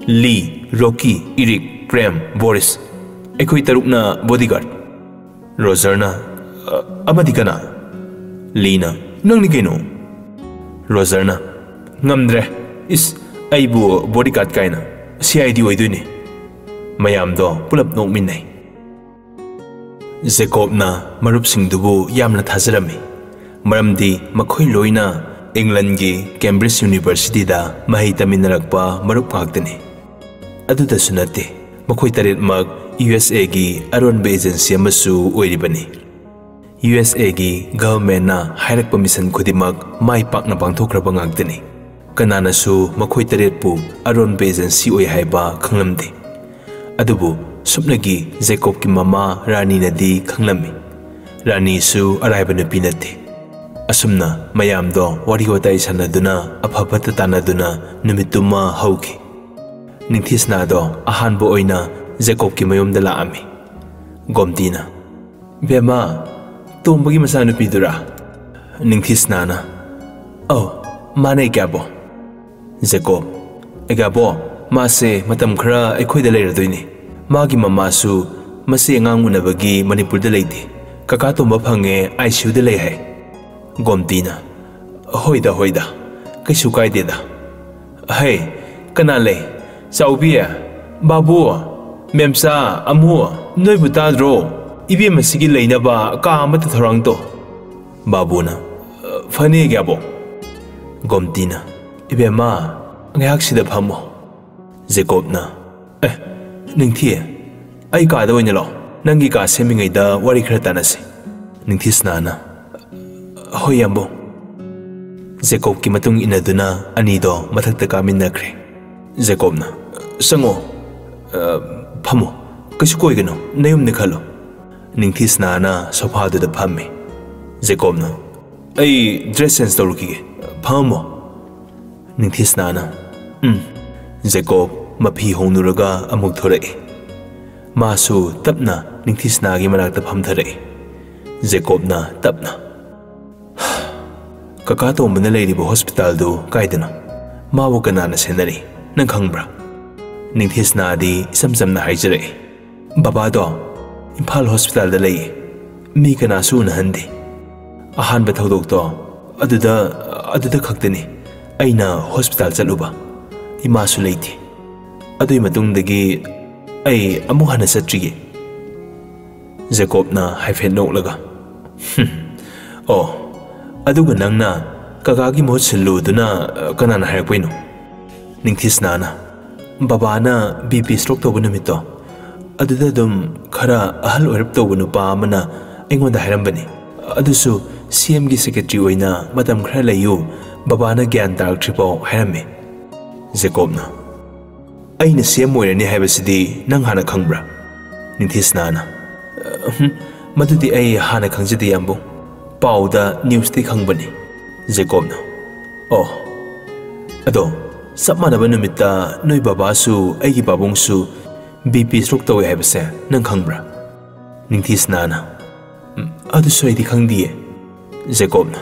ꯂꯤ, ꯔꯣꯀꯤ, ꯏꯔꯤꯛ, ꯄ꯭ꯔꯦꯝ, ꯕꯣꯔꯤꯁ, ꯑꯩꯈꯣꯏ ꯇꯔꯨꯛꯅ ꯕꯣꯗꯤꯒꯥꯔꯗ꯫" ꯔꯣꯖꯔꯅ, "ꯑ, ꯑꯃꯗꯤ ꯀꯅꯥ?" ꯂꯤꯅ, "ꯅꯪꯅꯤ ꯀꯩꯅꯣ꯫" ꯔꯣꯖꯔꯅ, "ꯉꯝꯗ꯭ꯔꯦ꯫ ꯏꯁ, ꯑꯩꯕꯨ ꯕꯣꯗꯤꯒꯥꯔꯗ ꯀꯥꯏꯅ꯫ ꯁꯤ ꯑꯥꯏ ꯗꯤ ꯑꯣꯏꯗꯣꯏꯅꯦ꯫" ꯃꯌꯥꯝꯗꯣ ꯄꯨꯂꯞ ꯅꯣꯛꯃꯤꯟꯅꯩ꯫ ꯖꯦꯀꯣꯕꯅ ꯃꯔꯨꯞꯁꯤꯡꯗꯨꯕꯨ ꯌꯥꯝꯅ ꯊꯥꯖꯔꯝꯃꯤ, ꯃꯔꯝꯗꯤ ꯃꯈꯣꯏ ꯂꯣꯏꯅ ꯏꯪꯂꯟꯒꯤ ꯀꯦꯝꯕ꯭ꯔꯤꯖ ꯌꯨꯅꯤꯚꯔꯁꯤꯇꯤꯗ ꯃꯍꯩ ꯇꯝꯃꯤꯟꯅꯔꯛꯄ ꯃꯔꯨꯞ ꯉꯥꯛꯇꯅꯤ꯫ ꯑꯗꯨꯗꯁꯨ ꯅꯠꯇꯦ, ꯃꯈꯣꯏ ꯇꯔꯦꯠꯃꯛ ꯌꯨ ꯑꯦꯁ ꯑꯦꯒꯤ ꯑꯔꯣꯟꯕ ꯑꯦꯖꯦꯟꯁꯤ ꯑꯃꯁꯨ ꯑꯣꯏꯔꯤꯕꯅꯤ꯫ ꯌꯨ ꯑꯦꯁ ꯑꯦꯒꯤ ꯒꯚꯔꯟꯃꯦꯟꯠꯅ ꯍꯥꯏꯔꯛꯄ ꯃꯤꯁꯟ ꯈꯨꯗꯤꯡꯃꯛ ꯃꯥꯏ ꯄꯥꯛꯅ ꯄꯥꯡꯊꯣꯛꯈ꯭ꯔꯕ ꯉꯥꯛꯇꯅꯤ꯫ ꯀꯅꯥꯅꯁꯨ ꯃꯈꯣꯏ ꯇꯔꯦꯠꯄꯨ ꯑꯔꯣꯟꯕ ꯑꯦꯖꯦꯟꯁꯤ ꯑꯣꯏ ꯍꯥꯏꯕ ꯈꯪꯂꯝꯗꯦ꯫ ꯑꯗꯨꯕꯨ ꯁꯨꯞꯅꯒꯤ ꯖꯦꯀꯣꯕꯀꯤ ꯃꯃꯥ ꯔꯥꯅꯤꯅꯗꯤ ꯈꯪꯂꯝꯃꯤ꯫ ꯔꯥꯅꯤꯁꯨ ꯑꯔꯥꯏꯕ ꯅꯨꯄꯤ ꯅꯠꯇꯦ꯫ ꯑꯁꯨꯝꯅ ꯃꯌꯥꯝꯗꯣ ꯋꯥꯔꯤ ꯋꯥꯇꯥꯏ ꯁꯥꯟꯅꯗꯨꯅ ꯑꯐ ꯐꯠꯇ ꯇꯥꯟꯅꯗꯨꯅ ꯅꯨꯃꯤꯠꯇꯨꯃ ꯍꯧꯈꯤ꯫ ꯅꯤꯡꯊꯤꯁꯅꯥꯗꯣ ꯑꯍꯥꯟꯕ ꯑꯣꯏꯅ ꯖꯦꯀꯣꯕꯀꯤ ꯃꯌꯨꯝꯗ ꯂꯥꯛꯑꯝꯃꯤ꯫ ꯒꯣꯝꯇꯤꯅ, "ꯕꯦꯝꯃ, ꯇꯣꯝꯕꯒꯤ ꯃꯆꯥꯅꯨꯄꯤꯗꯨꯔꯥ?" ꯅꯤꯡꯊꯤꯁꯅꯥꯅ, "ꯑꯧ, ꯃꯥꯅꯦ, ꯏꯀ꯭ꯌꯥꯕꯣ꯫" ꯖꯦꯀꯣꯕ, "ꯏꯀ꯭ꯌꯥꯕꯣ, ꯃꯥꯁꯦ ꯃꯇꯝ ꯈꯔ ꯑꯩꯈꯣꯏꯗ ꯂꯩꯔꯗꯣꯏꯅꯦ꯫ ꯃꯥꯒꯤ ꯃꯃꯥꯁꯨ ꯃꯆꯦ ꯑꯉꯥꯡ ꯎꯅꯕꯒꯤ ꯃꯅꯤꯄꯨꯔꯗ ꯂꯩꯇꯦ꯫ ꯀꯀꯥ ꯇꯣꯝꯕ ꯐꯪꯉꯦ, ꯑꯥꯏ ꯁꯤ ꯌꯨꯗ ꯂꯩ ꯍꯥꯏ꯫" ꯒꯣꯝꯇꯤꯅ, "ꯍꯣꯏꯗ, ꯍꯣꯏꯗ, ꯀꯩꯁꯨ ꯀꯥꯏꯗꯦꯗ꯫ ꯍꯩ, ꯀꯅꯥ ꯂꯩ? ꯆꯥꯎꯕꯤ, ꯕꯥꯕꯨ, ꯃꯦꯝꯆꯥ, ꯑꯃꯨ, ꯅꯣꯏꯕꯨ ꯇꯥꯗ꯭ꯔꯣ? ꯏꯕꯦꯝꯃꯁꯤꯒꯤ ꯂꯩꯅꯕ ꯀꯥ ꯑꯃꯠꯇ ꯊꯧꯔꯥꯡ ꯇꯧ꯫" ꯕꯥꯕꯨꯅ, "ꯐꯅꯤ, ꯏꯀ꯭ꯌꯥꯕꯣ꯫" ꯒꯣꯝꯇꯤꯅ, "ꯏꯕꯦꯝꯃ, ꯉꯥꯏꯍꯥꯛ ꯁꯤꯗ ꯐꯝꯃꯣ꯫" ꯖꯦꯀꯣꯕꯅ, "ꯑꯦ, ꯅꯤꯡꯊꯤ, ꯑꯩ ꯀꯥꯗ ꯑꯣꯏꯅ ꯂꯥꯛꯑꯣ꯫ ꯅꯪꯒꯤ ꯀꯥ ꯁꯦꯝꯃꯤꯉꯩꯗ ꯋꯥꯔꯤ ꯈꯔ ꯇꯥꯟꯅꯁꯤ꯫" ꯅꯤꯡꯊꯤꯁꯅꯥꯅ, "ꯍꯣꯏ, ꯏꯌꯥꯝꯕꯨꯡ꯫" ꯖꯦꯀꯣꯕꯀꯤ ꯃꯇꯨꯡ ꯏꯟꯅꯗꯨꯅ ꯑꯅꯤꯗꯣ ꯃꯊꯛꯇ ꯀꯥꯃꯤꯟꯅꯈ꯭ꯔꯦ꯫ ꯖꯦꯀꯣꯕꯅ, "ꯆꯪꯉꯣ, ꯑ, ꯐꯝꯃꯣ, ꯀꯩꯁꯨ ꯀꯣꯏꯒꯅꯨ, ꯅꯌꯨꯝꯅꯤ ꯈꯜꯂꯣ꯫" ꯅꯤꯡꯊꯤꯁꯅꯥꯅ ꯁꯣꯐꯥꯗꯨꯗ ꯐꯝꯃꯤ꯫ ꯖꯦꯀꯣꯕꯅ, "ꯑꯩ ꯗ꯭ꯔꯦꯁ ꯆꯦꯟꯖ ꯇꯧꯔꯨꯈꯤꯒꯦ, ꯐꯝꯃꯣ꯫" ꯅꯤꯡꯊꯤꯁꯅꯥꯅ, "ꯎꯝ꯫" ꯖꯦꯀꯣꯕ ꯃꯐꯤ ꯍꯣꯡꯂꯨꯔꯒ ꯑꯃꯨꯛ ꯊꯣꯔꯛꯏ꯫ ꯃꯥꯁꯨ ꯇꯞꯅ ꯅꯤꯡꯊꯤꯁꯅꯥꯒꯤ ꯃꯅꯥꯛꯇ ꯐꯝꯊꯔꯛꯏ꯫ ꯖꯦꯀꯣꯕꯅ ꯇꯞꯅ, "ꯀꯀꯥ ꯇꯣꯝꯕꯅ ꯂꯩꯔꯤꯕ ꯍꯣꯁꯄꯤꯇꯥꯜꯗꯨ ꯀꯥꯏꯗꯅꯣ? ꯃꯥꯕꯨ ꯀꯅꯥꯅ ꯁꯦꯟꯅꯔꯤ? ꯅꯪ ꯈꯪꯕ꯭ꯔꯥ?" ꯅꯤꯡꯊꯤꯁꯅꯥꯗꯤ ꯏꯆꯝ ꯆꯝꯅ ꯍꯥꯏꯖꯔꯛꯏ, "ꯕꯕꯥꯗꯣ ꯏꯝꯐꯥꯜ ꯍꯣꯁꯄꯤꯇꯥꯜꯗ ꯂꯩꯌꯦ꯫ ꯃꯤ ꯀꯅꯥꯁꯨ ꯎꯅꯍꯟꯗꯦ꯫ ꯑꯍꯥꯟꯕ ꯊꯧꯗꯣꯛꯇꯣ ꯑꯗꯨꯗ, ꯑꯗꯨꯗ ꯈꯛꯇꯅꯤ ꯑꯩꯅ ꯍꯣꯁꯄꯤꯇꯥꯜ ꯆꯠꯂꯨꯕ꯫ ꯏꯃꯥꯁꯨ ꯂꯩꯇꯦ꯫ ꯑꯗꯨꯒꯤ ꯃꯇꯨꯡꯗꯒꯤ ꯑꯩ ꯑꯃꯨꯛ ꯍꯟꯅ ꯆꯠꯇ꯭ꯔꯤꯌꯦ꯫" ꯖꯦꯀꯣꯕꯅ ꯍꯥꯏꯐꯦꯠ ꯅꯣꯛꯂꯒ, "ꯍꯨꯝ, ꯑꯣ, ꯑꯗꯨꯒ ꯅꯪꯅ ꯀꯀꯥꯒꯤ ꯃꯍꯨꯠ ꯁꯤꯜꯂꯨꯗꯨꯅ, ꯑ, ꯀꯅꯥꯅ ꯍꯥꯏꯔꯛꯄꯩꯅꯣ?" ꯅꯤꯡꯊꯤꯁꯅꯥꯅ, "ꯕꯕꯥꯅ ꯕꯤ ꯄꯤ ꯁ꯭ꯇ꯭ꯔꯣꯛ ꯇꯧꯕ ꯅꯨꯃꯤꯠꯇꯣ, ꯑꯗꯨꯗ ꯑꯗꯨꯝ ꯈꯔ ꯑꯍꯜ ꯑꯣꯏꯔꯞ ꯇꯧꯕ ꯅꯨꯄꯥ ꯑꯃꯅ ꯑꯩꯉꯣꯟꯗ ꯍꯥꯏꯔꯝꯕꯅꯤ꯫ ꯑꯗꯨꯁꯨ ꯁꯤ ꯑꯦꯝꯒꯤ ꯁꯦꯀ꯭ꯔꯦꯇꯔꯤ ꯑꯣꯏꯅ ꯃꯇꯝ ꯈꯔ ꯂꯩꯌꯨ, ꯕꯕꯥꯅ ꯒ꯭ꯌꯥꯟ ꯇꯥꯔꯛꯇ꯭ꯔꯤꯐꯥꯎ" ꯍꯥꯏꯔꯝꯃꯤ꯫ ꯖꯦꯀꯣꯕꯅ, "ꯑꯩꯅ ꯁꯤ ꯑꯦꯝ ꯑꯣꯏꯔꯅꯤ ꯍꯥꯏꯕꯁꯤꯗꯤ ꯅꯪ ꯍꯥꯟꯅ ꯈꯪꯕ꯭ꯔꯥ?" ꯅꯤꯡꯊꯤꯁꯅꯥꯅ, "ꯑꯍꯨꯝ, "ꯃꯗꯨꯗꯤ ꯑꯩ ꯍꯥꯟꯅ ꯈꯪꯖꯗꯦ, ꯌꯥꯝꯕꯨꯡ꯫ ꯄꯥꯎꯗ, ꯅ꯭ꯌꯨꯁꯇꯤ ꯈꯪꯕꯅꯤ", ꯖꯦꯀꯣꯕꯅ꯫ "ꯑꯣ, ꯑꯗꯣ ꯆꯞ ꯃꯥꯟꯅꯕ ꯅꯨꯃꯤꯠꯇ ꯅꯣꯏ ꯕꯕꯥꯁꯨ ꯑꯩꯒꯤ ꯄꯥꯕꯨꯡꯁꯨ ꯕꯤ ꯄꯤ ꯁ꯭ꯇ꯭ꯔꯣꯛ ꯇꯧꯏ ꯍꯥꯏꯕꯁꯦ ꯅꯪ ꯈꯪꯕ꯭ꯔꯥ?" ꯅꯤꯡꯊꯤꯁꯅꯥꯅ, "ꯎꯝ, ꯑꯗꯨꯁꯨ ꯑꯩꯗꯤ ꯈꯪꯗꯤꯌꯦ", ꯖꯦꯀꯣꯕꯅ꯫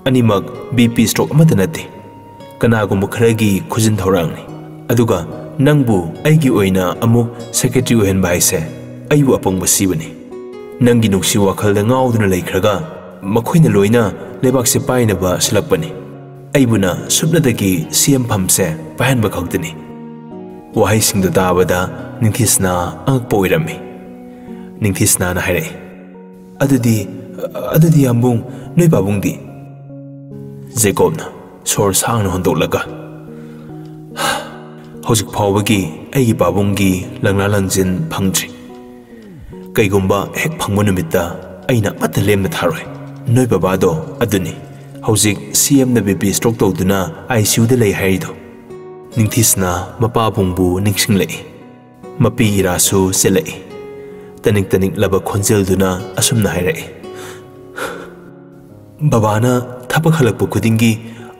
"ꯑꯅꯤꯃꯛ ꯕꯤ ꯄꯤ ꯁ꯭ꯇ꯭ꯔꯣꯛ ꯑꯃꯠꯇ ꯅꯠꯇꯦ, ꯀꯅꯥꯒꯨꯝꯕ ꯈꯔꯒꯤ ꯈꯨꯖꯤꯟ ꯊꯧꯔꯥꯡꯅꯤ꯫ ꯑꯗꯨꯒ ꯅꯪꯕꯨ ꯑꯩꯒꯤ ꯑꯣꯏꯅ ꯑꯃꯨꯛ ꯁꯦꯀ꯭ꯔꯦꯇꯔꯤ ꯑꯣꯏꯍꯟꯕ ꯍꯥꯏꯁꯦ ꯑꯩꯕꯨ ꯑꯄꯪꯕ ꯁꯤꯕꯅꯤ꯫ ꯅꯪꯒꯤ ꯅꯨꯡꯁꯤ ꯋꯥꯈꯜꯗ ꯉꯥꯎꯗꯨꯅ ꯂꯩꯈ꯭ꯔꯒ ꯃꯈꯣꯏꯅ ꯂꯣꯏꯅ ꯂꯩꯕꯥꯛꯁꯦ ꯄꯥꯏꯅꯕ ꯁꯤꯜꯂꯛꯄꯅꯤ꯫ ꯑꯩꯕꯨꯅ ꯁꯨꯞꯅꯗꯒꯤ ꯁꯤ ꯑꯦꯝ ꯐꯝꯁꯦ ꯄꯥꯏꯍꯟꯕ ꯈꯛꯇꯅꯤ"꯫ ꯋꯥꯍꯩꯁꯤꯡꯗꯨ ꯇꯥꯕꯗ ꯅꯤꯡꯊꯤꯁꯅꯥ ꯑꯉꯛꯄ ꯑꯣꯏꯔꯝꯃꯤ꯫ ꯅꯤꯡꯊꯤꯁꯅꯥꯅ ꯍꯥꯏꯔꯛꯏ, "ꯑꯗꯨꯗꯤ, ꯑꯗꯨꯗꯤ ꯌꯥꯝꯕꯨꯡ, ꯅꯣꯏ ꯄꯥꯕꯨꯡꯗꯤ?" ꯖꯦꯀꯣꯕꯅ ꯁꯣꯔ ꯁꯥꯡꯅ ꯍꯣꯟꯗꯣꯛꯂꯒ, "ꯍꯧꯖꯤꯛ ꯐꯥꯎꯕꯒꯤ ꯑꯩꯒꯤ ꯄꯥꯕꯨꯡꯒꯤ ꯂꯪꯂꯥ ꯂꯪꯖꯤꯟ ꯐꯪꯗ꯭ꯔꯤ꯫ ꯀꯩꯒꯨꯝꯕ ꯍꯦꯛ ꯐꯪꯕ ꯅꯨꯃꯤꯠꯇ ꯑꯩꯅ ꯑꯃꯠꯇ ꯂꯦꯝꯅ ꯊꯥꯔꯣꯏ꯫ ꯅꯣꯏ ꯕꯕꯥꯗꯣ ꯑꯗꯨꯅꯤ ꯍꯧꯖꯤꯛ ꯁꯤ ꯑꯦꯝꯅ ꯕꯤ ꯄꯤ ꯁ꯭ꯇ꯭ꯔꯣꯛ ꯇꯧꯗꯨꯅ ꯑꯥꯏ ꯁꯤ ꯌꯨꯗ ꯂꯩ ꯍꯥꯏꯔꯤꯗꯣ"꯫ ꯅꯤꯡꯊꯤꯁꯅꯥ ꯃꯄꯥꯕꯨꯡꯕꯨ ꯅꯤꯡꯁꯤꯡꯂꯛꯏ꯫ ꯃꯄꯤ ꯏꯔꯥꯁꯨ ꯆꯦꯜꯂꯛꯏ꯫ ꯇꯅꯤꯛ ꯇꯅꯤꯛꯂꯕ ꯈꯣꯟꯖꯦꯜꯗꯨꯅ ꯑꯁꯨꯝꯅ ꯍꯥꯏꯔꯛꯏ, "ꯕꯕꯥꯅ ꯊꯕꯛ ꯍꯜꯂꯛꯄ ꯈꯨꯗꯤꯡꯒꯤ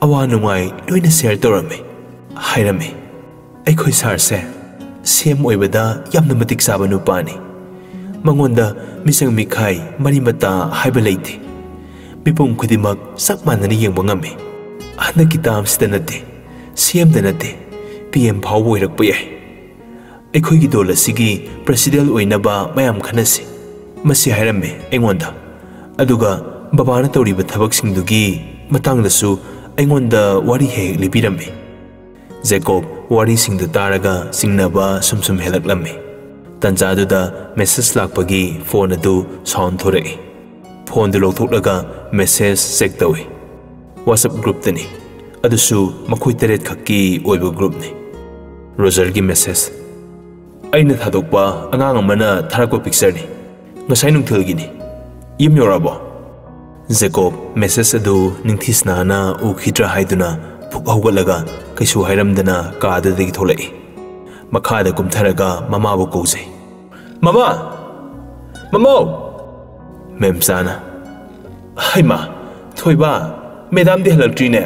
ꯑꯋꯥ ꯅꯨꯡꯉꯥꯏ ꯂꯣꯏꯅ ꯁꯦꯌꯔ ꯇꯧꯔꯝꯃꯤ, ꯍꯥꯏꯔꯝꯃꯤ꯫ ꯑꯩꯈꯣꯏ ꯁꯥꯔꯁꯦ ꯁꯤ ꯑꯦꯝ ꯑꯣꯏꯕꯗ ꯌꯥꯝꯅ ꯃꯇꯤꯛ ꯆꯥꯕ ꯅꯨꯄꯥꯅꯤ꯫ ꯃꯉꯣꯟꯗ ꯃꯤꯆꯪ ꯃꯤꯈꯥꯏ, ꯃꯔꯤ ꯃꯇꯥ ꯍꯥꯏꯕ ꯂꯩꯇꯦ꯫ ꯃꯤꯄꯨꯝ ꯈꯨꯗꯤꯡꯃꯛ ꯆꯞ ꯃꯥꯟꯅꯅ ꯌꯦꯡꯕ ꯉꯝꯃꯤ꯫ ꯍꯟꯗꯛꯀꯤ ꯇꯥꯝꯁꯤꯗ ꯅꯠꯇꯦ, ꯁꯤ ꯑꯦꯝꯗ ꯅꯠꯇꯦ, ꯄꯤ ꯑꯦꯝ ꯐꯥꯎꯕ ꯑꯣꯏꯔꯛꯄ ꯌꯥꯏ꯫ ꯑꯩꯈꯣꯏꯒꯤ ꯗꯣꯜ ꯑꯁꯤꯒꯤ ꯄ꯭ꯔꯦꯁꯤꯗꯦꯟ ꯑꯣꯏꯅꯕ ꯃꯌꯥꯝ ꯈꯟꯅꯁꯤ", ꯃꯁꯤ ꯍꯥꯏꯔꯝꯃꯤ ꯑꯩꯉꯣꯟꯗ꯫ ꯑꯗꯨꯒ ꯕꯕꯥꯅ ꯇꯧꯔꯤꯕ ꯊꯕꯛꯁꯤꯡꯗꯨꯒꯤ ꯃꯇꯥꯡꯗꯁꯨ ꯑꯩꯉꯣꯟꯗ ꯋꯥꯔꯤ ꯍꯦꯛ ꯍꯦꯛ ꯂꯤꯕꯤꯔꯝꯃꯤ꯫ ꯖꯦꯀꯣꯕ ꯋꯥꯔꯤꯁꯤꯡꯗꯨ ꯇꯥꯔꯒ ꯆꯤꯡꯅꯕ ꯁꯨꯝ ꯁꯨꯝ ꯍꯦꯜꯂꯛꯂꯝꯃꯤ꯫ ꯇꯟꯖꯥꯗꯨꯗ ꯃꯦꯁꯦꯖ ꯂꯥꯛꯄꯒꯤ ꯐꯣꯟ ꯑꯗꯨ ꯁꯥꯎꯟ ꯊꯣꯔꯛꯏ꯫ ꯐꯣꯟꯗꯨ ꯂꯧꯊꯣꯛꯂꯒ ꯃꯦꯁꯦꯖ ꯆꯦꯛ ꯇꯧꯏ꯫ WhatsApp ꯒ꯭ꯔꯨꯞꯇꯅꯤ꯫ ꯑꯗꯨꯁꯨ ꯃꯈꯣꯏ ꯇꯔꯦꯠ ꯈꯛꯀꯤ ꯑꯣꯏꯕ ꯒ꯭ꯔꯨꯞꯅꯤ꯫ ꯔꯣꯖꯔꯒꯤ ꯃꯦꯁꯦꯖ꯫ "ꯑꯩꯅ ꯊꯥꯗꯣꯛꯄ ꯑꯉꯥꯡ ꯑꯃꯅ ꯊꯥꯔꯛꯄ ꯄꯤꯛꯆꯔꯅꯤ꯫ ꯉꯁꯥꯏ ꯅꯨꯡꯊꯤꯜꯒꯤꯅꯤ꯫ ꯌꯨꯝ ꯌꯧꯔꯛꯑꯕꯣ?" ꯖꯦꯀꯣꯕ ꯃꯦꯁꯦꯖ ꯑꯗꯨ ꯅꯤꯡꯊꯤꯁꯅꯥꯅ ꯎꯈꯤꯗ꯭ꯔꯥ ꯍꯥꯏꯗꯨꯅ ꯐꯨꯛ ꯍꯧꯒꯠꯂꯒ ꯀꯩꯁꯨ ꯍꯥꯏꯔꯝꯗꯅ ꯀꯥꯗꯨꯗꯒꯤ ꯊꯣꯛꯂꯛꯏ꯫ ꯃꯈꯥꯗ ꯀꯨꯝꯊꯔꯒ ꯃꯃꯥꯕꯨ ꯀꯧꯖꯩ꯫ "ꯃꯃꯥ! ꯃꯃꯥꯎ!" ꯃꯦꯝꯆꯥꯅ, "ꯍꯩꯃꯥ, ꯊꯣꯏꯕ, ꯃꯦꯗꯥꯝꯗꯤ ꯍꯜꯂꯛꯇ꯭ꯔꯤꯅꯦ?"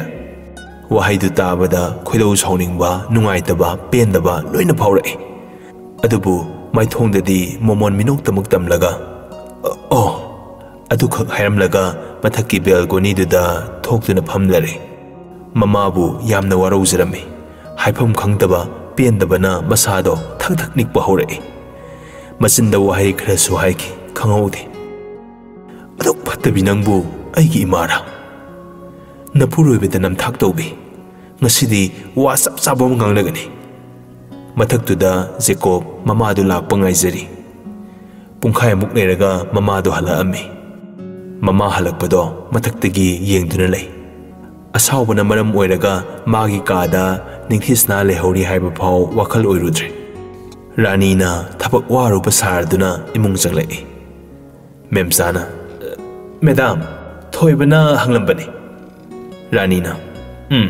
ꯋꯥꯍꯩꯗꯨ ꯇꯥꯕꯗ ꯈꯣꯏꯗꯧ ꯁꯥꯎꯅꯤꯡꯕ, ꯅꯨꯡꯉꯥꯏꯇꯕ, ꯄꯦꯟꯗꯕ ꯂꯣꯏꯅ ꯐꯥꯎꯔꯛꯏ꯫ ꯑꯗꯨꯕꯨ ꯃꯥꯏꯊꯣꯡꯗꯗꯤ ꯃꯣꯃꯣꯟ ꯃꯤꯅꯣꯛꯇꯃꯛ ꯇꯝꯂꯒ, "ꯑꯣ," ꯑꯗꯨꯈꯛ ꯍꯥꯏꯔꯝꯂꯒ ꯃꯊꯛꯀꯤ ꯕꯦꯜꯀꯣꯅꯤꯗꯨꯗ ꯊꯣꯛꯇꯨꯅ ꯐꯝꯂꯔꯦ꯫ ꯃꯃꯥꯕꯨ ꯌꯥꯝꯅ ꯋꯥꯔꯧꯖꯔꯝꯃꯤ꯫ ꯍꯥꯏꯐꯝ ꯈꯪꯗꯕ ꯄꯦꯟꯗꯕꯅ ꯃꯁꯥꯗꯣ ꯊꯛ ꯊꯛ ꯅꯤꯛꯄ ꯍꯧꯔꯛꯏ꯫ ꯃꯆꯤꯟꯗ ꯋꯥꯍꯩ ꯈꯔꯁꯨ ꯍꯥꯏꯈꯤ, ꯈꯪꯍꯧꯗꯦ꯫ "ꯑꯗꯨꯛ ꯐꯠꯇꯕꯤ ꯅꯪꯕꯨ ꯑꯩꯒꯤ ꯏꯃꯥꯔꯥ? ꯅꯄꯨꯔꯣꯏꯕꯗ ꯅꯝꯊꯥꯛ ꯇꯧꯕꯤ꯫ ꯉꯁꯤꯗꯤ ꯋꯥ ꯆꯞ ꯆꯥꯕ ꯑꯃ ꯉꯥꯡꯅꯒꯅꯤ꯫" ꯃꯊꯛꯇꯨꯗ ꯖꯦꯀꯣꯕ ꯃꯃꯥꯗꯨ ꯂꯥꯛꯄ ꯉꯥꯏꯖꯔꯤ꯫ ꯄꯨꯡꯈꯥꯏꯃꯨꯛ ꯂꯩꯔꯒ ꯃꯃꯥꯗꯣ ꯍꯜꯂꯛꯑꯝꯃꯤ꯫ ꯃꯃꯥ ꯍꯜꯂꯛꯄꯗꯣ ꯃꯊꯛꯇꯒꯤ ꯌꯦꯡꯗꯨꯅ ꯂꯩ꯫ ꯑꯁꯥꯎꯕꯅ ꯃꯔꯝ ꯑꯣꯏꯔꯒ ꯃꯥꯒꯤ ꯀꯥꯗ ꯅꯤꯡꯊꯤꯁꯅꯥ ꯂꯩꯍꯧꯔꯤ ꯍꯥꯏꯕ ꯐꯥꯎ ꯋꯥꯈꯜ ꯑꯣꯏꯔꯨꯗ꯭ꯔꯦ꯫ ꯔꯥꯅꯤꯅ ꯊꯕꯛ ꯋꯥꯔꯨꯕ ꯁꯥꯔꯗꯨꯅ ꯏꯃꯨꯡ ꯆꯪꯂꯛꯏ꯫ ꯃꯦꯝꯆꯥꯅ, "ꯃꯦꯗꯥꯝ, ꯊꯣꯏꯕꯅ ꯍꯪꯂꯝꯕꯅꯤ꯫" ꯔꯥꯅꯤꯅ, "ꯎꯝ,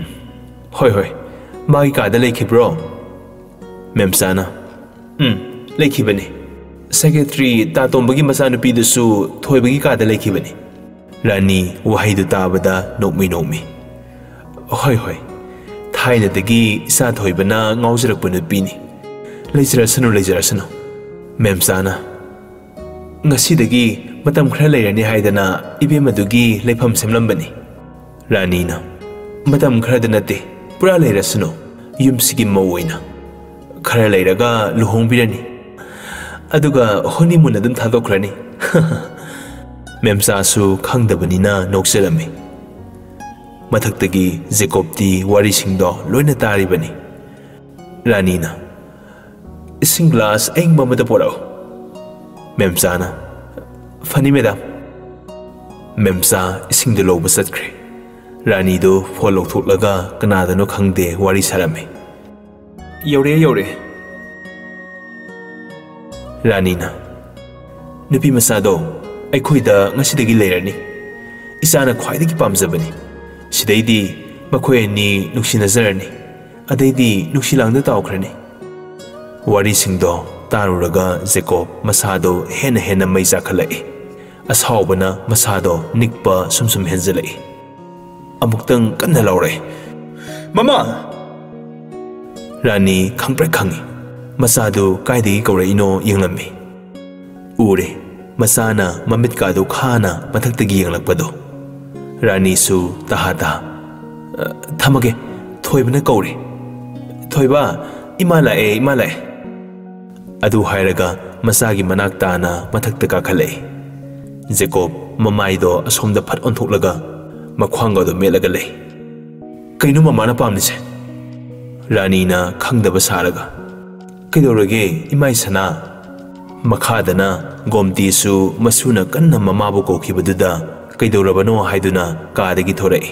ꯍꯣꯏ, ꯍꯣꯏ, ꯃꯥꯒꯤ ꯀꯥꯗ ꯂꯩꯈꯤꯕ꯭ꯔꯣ?" ꯃꯦꯝꯆꯥꯅ, "ꯎꯝ, ꯂꯩꯈꯤꯕꯅꯤ꯫ ꯁꯦꯀ꯭ꯔꯦꯇꯔꯤ ꯇꯥꯇꯣꯝꯕꯒꯤ ꯃꯆꯥꯅꯨꯄꯤꯗꯨꯁꯨ ꯊꯣꯏꯕꯒꯤ ꯀꯥꯗ ꯂꯩꯈꯤꯕꯅꯤ꯫" ꯔꯥꯅꯤ ꯋꯥꯍꯩꯗꯨ ꯇꯥꯕꯗ ꯅꯣꯛꯃꯤ ꯅꯣꯛꯃꯤ꯫ "ꯍꯣꯏ, ꯍꯣꯏ, ꯊꯥꯏꯅꯗꯒꯤ ꯏꯆꯥ ꯊꯣꯏꯕꯅ ꯉꯥꯎꯖꯔꯛꯄ ꯅꯨꯄꯤꯅꯤ꯫ ꯂꯩꯖꯔꯁꯅꯨ, ꯂꯩꯖꯔꯁꯅꯨ꯫" ꯃꯦꯝꯆꯥꯅ, "ꯉꯁꯤꯗꯒꯤ ꯃꯇꯝ ꯈꯔ ꯂꯩꯔꯅꯤ ꯍꯥꯏꯗꯅ ꯏꯕꯦꯝꯃꯗꯨꯒꯤ ꯂꯩꯐꯝ ꯁꯦꯝꯂꯝꯕꯅꯤ꯫" ꯔꯥꯅꯤꯅ, "ꯃꯇꯝ ꯈꯔꯗ ꯅꯠꯇꯦ, ꯄꯨꯔꯥ ꯂꯩꯔꯁꯅꯨ, ꯌꯨꯝꯁꯤꯒꯤ ꯃꯧ ꯑꯣꯏꯅ꯫ ꯈꯔ ꯂꯩꯔꯒ ꯂꯨꯍꯣꯡꯕꯤꯔꯅꯤ꯫ ꯑꯗꯨꯒ ꯍꯣꯅꯤꯃꯨꯟ ꯑꯗꯨꯝ ꯊꯥꯗꯣꯛꯈ꯭ꯔꯅꯤ꯫" ꯃꯦꯝꯆꯥꯁꯨ ꯈꯪꯗꯕꯅꯤꯅ ꯅꯣꯛꯆꯔꯝꯃꯤ꯫ ꯃꯊꯛꯇꯒꯤ ꯖꯦꯀꯣꯕꯇꯤ ꯋꯥꯔꯤꯁꯤꯡꯗꯣ ꯂꯣꯏꯅ ꯇꯥꯔꯤꯕꯅꯤ꯫ ꯔꯥꯅꯤꯅ, "ꯏꯁꯤꯡ ꯒ꯭ꯂꯥꯁ ꯑꯌꯤꯡꯕ ꯑꯃꯗ ꯄꯣꯔꯛꯎ꯫" ꯃꯦꯝꯆꯥꯅ, "ꯐꯅꯤ, ꯃꯦꯗꯥꯝ꯫" ꯃꯦꯝꯆꯥ ꯏꯁꯤꯡꯗꯨ ꯂꯧꯕ ꯆꯠꯈ꯭ꯔꯦ꯫ ꯔꯥꯅꯤꯗꯨ ꯐꯣꯟ ꯂꯧꯊꯣꯛꯂꯒ ꯀꯅꯥꯗꯅꯣ ꯈꯪꯗꯦ ꯋꯥꯔꯤ ꯁꯥꯔꯝꯃꯤ꯫ "ꯌꯧꯔꯦ, ꯌꯧꯔꯦ꯫" ꯔꯥꯅꯤꯅ, "ꯅꯨꯄꯤ ꯃꯆꯥꯗꯣ ꯑꯩꯈꯣꯏꯗ ꯉꯁꯤꯗꯒꯤ ꯂꯩꯔꯅꯤ꯫ ꯏꯆꯥꯅ ꯈ꯭ꯋꯥꯏꯗꯒꯤ ꯄꯥꯝꯖꯕꯅꯤ꯫ ꯁꯤꯗꯩꯗꯤ ꯃꯈꯣꯏ ꯑꯅꯤ ꯅꯨꯡꯁꯤꯅꯖꯔꯅꯤ꯫ ꯑꯗꯩꯗꯤ ꯅꯨꯡꯁꯤ ꯂꯥꯡꯗ ꯇꯥꯎꯈ꯭ꯔꯅꯤ꯫" ꯋꯥꯔꯤꯁꯤꯡꯗꯣ ꯇꯥꯔꯨꯔꯒ ꯖꯦꯀꯣꯕ ꯃꯁꯥꯗꯣ ꯍꯦꯟꯅ ꯍꯦꯟꯅ ꯃꯩ ꯆꯥꯛꯈꯠꯂꯛꯏ꯫ ꯑꯁꯥꯎꯕꯅ ꯃꯁꯥꯗꯣ ꯅꯤꯛꯄ ꯁꯨꯝ ꯁꯨꯝ ꯍꯦꯟꯖꯜꯂꯛꯏ꯫ ꯑꯃꯨꯛꯇꯪ ꯀꯟꯅ ꯂꯥꯎꯔꯛꯏ, "ꯃꯃꯥ!" ꯔꯥꯅꯤ ꯈꯪꯄ꯭ꯔꯦꯛ ꯈꯪꯉꯤ꯫ ꯃꯆꯥꯗꯨ ꯀꯥꯏꯗꯒꯤ ꯀꯧꯔꯛꯏꯅꯣ ꯌꯦꯡꯂꯝꯃꯤ꯫ ꯎꯔꯦ, ꯃꯆꯥꯅ ꯃꯃꯤꯠꯀꯥꯗꯨ ꯈꯥꯅ ꯃꯊꯛꯇꯒꯤ ꯌꯦꯡꯂꯛꯄꯗꯣ꯫ ꯔꯥꯅꯤꯁꯨ ꯇꯍꯥ ꯇꯍꯥ, "ꯑ, ꯊꯝꯃꯒꯦ, ꯊꯣꯏꯕꯅ ꯀꯧꯔꯦ꯫ ꯊꯣꯏꯕ, ꯏꯃꯥ ꯂꯥꯛꯑꯦ, ꯏꯃꯥ ꯂꯥꯛꯑꯦ"꯫ ꯑꯗꯨ ꯍꯥꯏꯔꯒ ꯃꯆꯥꯒꯤ ꯃꯅꯥꯛ ꯇꯥꯅ ꯃꯊꯛꯇ ꯀꯥꯈꯠꯂꯛꯏ꯫ ꯖꯦꯀꯣꯕ ꯃꯃꯥꯏꯗꯣ ꯑꯁꯣꯝꯗ ꯐꯠ ꯑꯣꯟꯊꯣꯛꯂꯒ ꯃꯈ꯭ꯋꯥꯡꯒꯗꯣ ꯃꯦꯠꯂꯒ ꯂꯩ꯫ "ꯀꯩꯅꯣ ꯃꯃꯥꯅ ꯄꯥꯝꯂꯤꯁꯦ?" ꯔꯥꯅꯤꯅ ꯈꯪꯗꯕ ꯁꯥꯔꯒ, "ꯀꯩꯗꯧꯔꯒꯦ, ꯏꯃꯥꯏ ꯁꯅꯥ?" ꯃꯈꯥꯗꯅ ꯒꯣꯝꯇꯤꯁꯨ ꯃꯁꯨꯅ ꯀꯟꯅ ꯃꯃꯥꯕꯨ ꯀꯧꯈꯤꯕꯗꯨꯗ ꯀꯩꯗꯧꯔꯕꯅꯣ ꯍꯥꯏꯗꯨꯅ ꯀꯥꯗꯒꯤ ꯊꯣꯔꯛꯏ꯫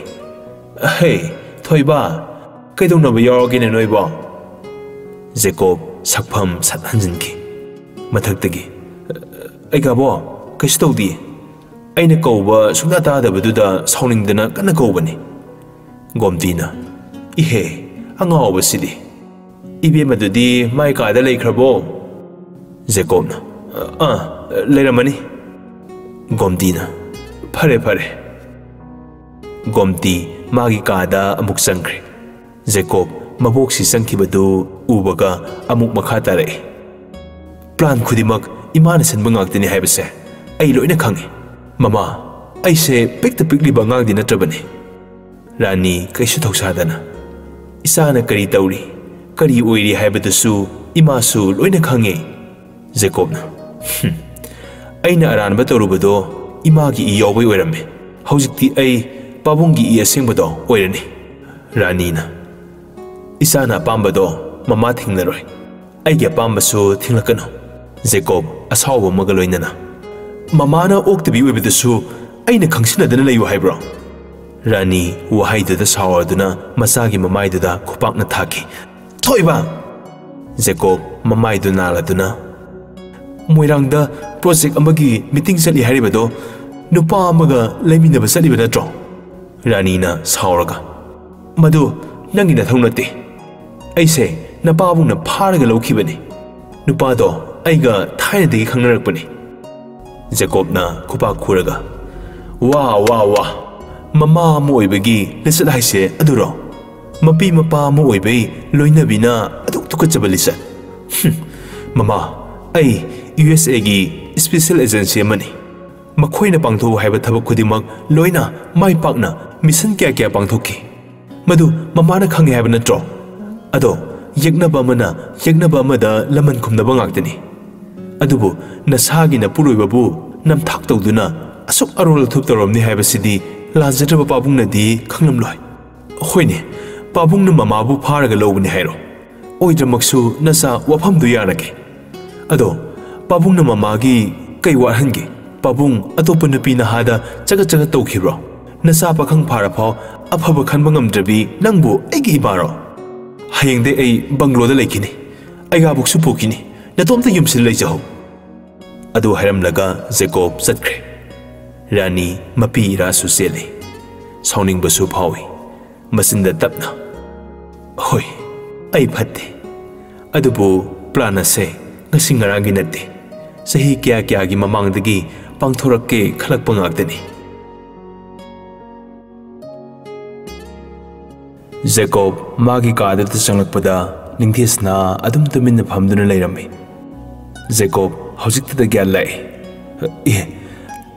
"ꯍꯦ, ꯊꯣꯏꯕ, ꯀꯩꯗꯧꯅꯕ ꯌꯥꯎꯔꯒꯦꯅꯦ ꯅꯣꯏꯕꯣ?" ꯖꯦꯀꯣꯕ ꯁꯛꯐꯝ ꯁꯠ ꯍꯟꯖꯤꯟꯈꯤ꯫ ꯃꯊꯛꯇꯒꯤ, "ꯑꯩ ꯀꯥꯕꯣ, ꯀꯩꯁꯨ ꯇꯧꯗꯤꯌꯦ꯫ ꯑꯩꯅ ꯀꯧꯕ ꯁꯨꯡꯇꯥ ꯇꯥꯗꯕꯗꯨꯗ ꯁꯥꯎꯅꯤꯡꯗꯅ ꯀꯟꯅ ꯀꯧꯕꯅꯤ"꯫ ꯒꯣꯝꯇꯤꯅ, "ꯏꯍꯦ, ꯑꯉꯥꯎꯕꯁꯤꯗꯤ꯫ ꯏꯕꯦꯝꯃꯗꯨꯗꯤ ꯃꯥꯏ ꯀꯥꯗ ꯂꯩꯈ꯭ꯔꯕꯣ?" ꯖꯦꯀꯣꯕꯅ, "ꯑꯥ, ꯂꯩꯔꯝꯃꯅꯤ"꯫ ꯒꯣꯝꯇꯤꯅ, "ꯐꯔꯦ, ꯐꯔꯦ"꯫ ꯒꯣꯝꯇꯤ ꯃꯥꯒꯤ ꯀꯥꯗ ꯑꯃꯨꯛ ꯆꯪꯈ꯭ꯔꯦ꯫ ꯖꯦꯀꯣꯕ ꯃꯕꯣꯛꯁꯤ ꯆꯪꯈꯤꯕꯗꯨ ꯎꯕꯒ ꯑꯃꯨꯛ ꯃꯈꯥ ꯇꯥꯔꯛꯏ꯫ "ꯄ꯭ꯂꯥꯟ ꯈꯨꯗꯤꯡꯃꯛ ꯏꯃꯥꯅ ꯁꯤꯟꯕ ꯉꯥꯛꯇꯅꯤ ꯍꯥꯏꯕꯁꯦ ꯑꯩ ꯂꯣꯏꯅ ꯈꯪꯉꯤ꯫ ꯃꯃꯥ, ꯑꯩꯁꯦ ꯄꯤꯛꯇ ꯄꯤꯛꯂꯤꯕ ꯑꯉꯥꯡꯗꯤ ꯅꯠꯇ꯭ꯔꯕꯅꯤ"꯫ ꯔꯥꯅꯤ ꯀꯩꯁꯨ ꯊꯧꯁꯥꯗꯅ, "ꯏꯆꯥꯅ ꯀꯔꯤ ꯇꯧꯔꯤ, ꯀꯔꯤ ꯑꯣꯏꯔꯤ ꯍꯥꯏꯕꯗꯨꯁꯨ ꯏꯃꯥꯁꯨ ꯂꯣꯏꯅ ꯈꯪꯉꯤ"꯫ ꯖꯦꯀꯣꯕꯅ, "ꯍꯨꯝ, ꯑꯩꯅ ꯑꯔꯥꯟꯕ ꯇꯧꯔꯨꯕꯗꯣ ꯏꯃꯥꯒꯤ ꯏ ꯌꯥꯎꯕꯩ ꯑꯣꯏꯔꯝꯃꯦ꯫ ꯍꯧꯖꯤꯛꯇꯤ ꯑꯩ ꯄꯥꯕꯨꯡꯒꯤ ꯏ ꯑꯁꯦꯡꯕꯗꯣ ꯑꯣꯏꯔꯅꯤ"꯫ ꯔꯥꯅꯤꯅ, "ꯏꯆꯥꯅ ꯑꯄꯥꯝꯕꯗꯣ ꯃꯃꯥ ꯊꯤꯡꯂꯔꯣꯏ꯫ ꯑꯩꯒꯤ ꯑꯄꯥꯝꯕꯁꯨ ꯊꯤꯡꯂꯛꯀꯅꯨ"꯫ ꯖꯦꯀꯣꯕ ꯑꯁꯥꯎꯕ ꯑꯃꯒ ꯂꯣꯏꯅꯅ, "ꯃꯃꯥꯅ ꯑꯣꯛꯇꯕꯤ ꯑꯣꯏꯕꯗꯨꯁꯨ ꯑꯩꯅ ꯈꯪꯁꯤꯟꯅꯗꯅ ꯂꯩꯌꯨ ꯍꯥꯏꯕ꯭ꯔꯣ?" ꯔꯥꯅꯤ ꯋꯥꯍꯩꯗꯨꯗ ꯁꯥꯎꯔꯗꯨꯅ ꯃꯆꯥꯒꯤ ꯃꯃꯥꯏꯗꯨꯗ ꯈꯨꯄꯥꯛꯅ ꯊꯥꯈꯤ꯫ "ꯊꯣꯏꯕ!" ꯖꯦꯀꯣꯕ ꯃꯃꯥꯏꯗꯨ ꯅꯥꯜꯂꯗꯨꯅ, "ꯃꯣꯏꯔꯥꯡꯗ ꯄ꯭ꯔꯣꯖꯦꯛ ꯑꯃꯒꯤ ꯃꯤꯇꯤꯡ ꯆꯠꯂꯤ ꯍꯥꯏꯔꯤꯕꯗꯣ ꯅꯨꯄꯥ ꯑꯃꯒ ꯂꯩꯃꯤꯟꯅꯕ ꯆꯠꯂꯤꯕ ꯅꯠꯇ꯭ꯔꯣ?" ꯔꯥꯅꯤꯅ ꯁꯥꯎꯔꯒ, "ꯃꯗꯨ ꯅꯪꯒꯤ ꯅꯊꯧ ꯅꯠꯇꯦ꯫ ꯑꯩꯁꯦ ꯅꯄꯥꯕꯨꯡꯅ ꯐꯥꯔꯒ ꯂꯧꯈꯤꯕꯅꯤ꯫ ꯅꯨꯄꯥꯗꯣ ꯑꯩꯒ ꯊꯥꯏꯅꯗꯒꯤ ꯈꯪꯅꯔꯛꯄꯅꯤ"꯫ ꯖꯦꯀꯣꯕꯅ ꯈꯨꯄꯥꯛ ꯈꯨꯔꯒ, "ꯋꯥ, ꯋꯥ, ꯋꯥ! ꯃꯃꯥ ꯑꯃ ꯑꯣꯏꯕꯒꯤ ꯂꯤꯆꯠ ꯍꯥꯏꯁꯦ ꯑꯗꯨꯔꯣ? ꯃꯄꯤ ꯃꯄꯥ ꯑꯃ ꯑꯣꯏꯕꯩ ꯂꯣꯏꯅꯕꯤꯅ ꯑꯗꯨꯛ ꯇꯨꯀꯠꯆꯕ ꯂꯤꯆꯠ! ꯍꯨꯝ, ꯃꯃꯥ, ꯑꯩ ꯌꯨ ꯑꯦꯁ ꯑꯦꯒꯤ ꯁ꯭ꯄꯦꯁꯦꯜ ꯑꯦꯖꯦꯟꯁꯤ ꯑꯃꯅꯤ꯫ ꯃꯈꯣꯏꯅ ꯄꯥꯡꯊꯣꯛꯎ ꯍꯥꯏꯕ ꯊꯕꯛ ꯈꯨꯗꯤꯡꯃꯛ ꯂꯣꯏꯅ ꯃꯥꯏ ꯄꯥꯛꯅ ꯃꯤꯁꯟ ꯀꯌꯥ ꯀꯌꯥ ꯄꯥꯡꯊꯣꯛꯈꯤ꯫ ꯃꯗꯨ ꯃꯃꯥꯅ ꯈꯪꯉꯦ ꯍꯥꯏꯕ ꯅꯠꯇ꯭ꯔꯣ? ꯑꯗꯣ ꯌꯦꯛꯅꯕ ꯑꯃꯅ ꯌꯦꯛꯅꯕ ꯑꯃꯗ ꯂꯃꯟ ꯈꯨꯝꯅꯕ ꯉꯥꯛꯇꯅꯤ꯫ ꯑꯗꯨꯕꯨ ꯅꯁꯥꯒꯤ ꯅꯄꯨꯔꯣꯏꯕꯕꯨ ꯅꯝꯊꯥꯛ ꯇꯧꯗꯨꯅ ꯑꯁꯨꯛ ꯑꯔꯣꯜ ꯑꯊꯨꯞ ꯇꯧꯔꯝꯅꯤ ꯍꯥꯏꯕꯁꯤꯗꯤ ꯂꯥꯟꯖꯗ꯭ꯔꯕ ꯄꯥꯕꯨꯡꯅꯗꯤ ꯈꯪꯂꯝꯂꯣꯏ꯫ ꯍꯣꯏꯅꯦ, ꯄꯥꯕꯨꯡꯅ ꯃꯃꯥꯕꯨ ꯐꯥꯔꯒ ꯂꯧꯕꯅꯤ ꯍꯥꯏꯔꯣ? ꯑꯣꯏꯗ꯭ꯔꯃꯛꯁꯨ ꯅꯆꯥ ꯋꯥꯐꯝꯗꯨ ꯌꯥꯔꯒꯦ꯫ ꯑꯗꯣ ꯄꯥꯕꯨꯡꯅ ꯃꯃꯥꯒꯤ ꯀꯩ ꯋꯥꯠꯍꯟꯒꯦ? ꯄꯥꯕꯨꯡ ꯑꯇꯣꯞꯄ ꯅꯨꯄꯤ ꯅꯍꯥꯗ ꯆꯒꯠ ꯆꯒꯠ ꯇꯧꯈꯤꯕ꯭ꯔꯣ? ꯅꯆꯥ ꯄꯥꯈꯪ ꯐꯥꯔꯐꯥꯎ ꯑꯐꯕ ꯈꯟꯕ ꯉꯝꯗ꯭ꯔꯕꯤ ꯅꯪꯕꯨ ꯑꯩꯒꯤ ꯏꯃꯥꯔꯣ? ꯍꯌꯦꯡꯗꯩ ꯑꯩ ꯕꯪꯒ꯭ꯂꯣꯗ ꯂꯩꯈꯤꯅꯤ꯫ ꯑꯩꯒꯥꯕꯨꯛꯁꯨ ꯄꯨꯈꯤꯅꯤ꯫ ꯅꯇꯣꯝꯇ ꯌꯨꯝꯁꯤꯗ ꯂꯩꯖꯍꯧ꯫" ꯑꯗꯨ ꯍꯥꯏꯔꯝꯂꯒ ꯖꯦꯀꯣꯕ ꯆꯠꯈ꯭ꯔꯦ꯫ ꯔꯥꯅꯤ ꯃꯄꯤ ꯏꯔꯥꯁꯨ ꯆꯦꯜꯂꯤ꯫ ꯁꯥꯎꯅꯤꯡꯕꯁꯨ ꯐꯥꯎꯏ꯫ ꯃꯆꯤꯟꯗ ꯇꯞꯅ, "ꯍꯣꯏ, ꯑꯩ ꯐꯠꯇꯦ꯫ ꯑꯗꯨꯕꯨ ꯄ꯭ꯂꯥꯟ ꯑꯁꯦ ꯉꯁꯤ ꯉꯔꯥꯡꯒꯤ ꯅꯠꯇꯦ꯫ ꯆꯍꯤ ꯀꯌꯥ ꯀꯌꯥꯒꯤ ꯃꯃꯥꯡꯗꯒꯤ ꯄꯥꯡꯊꯣꯔꯛꯀꯦ ꯈꯜꯂꯛꯄ ꯉꯥꯛꯇꯅꯤ꯫" ꯖꯦꯀꯣꯕ ꯃꯥꯒꯤ ꯀꯥꯗꯨꯗ ꯆꯪꯂꯛꯄꯗ ꯅꯤꯡꯊꯤꯁꯅꯥ ꯑꯗꯨꯝ ꯇꯨꯃꯤꯟꯅ ꯐꯝꯗꯨꯅ ꯂꯩꯔꯝꯃꯤ꯫ ꯖꯦꯀꯣꯕ ꯍꯧꯖꯤꯛꯇꯗ ꯒ꯭ꯌꯥꯟ ꯂꯥꯛꯏ꯫ "ꯑꯦ,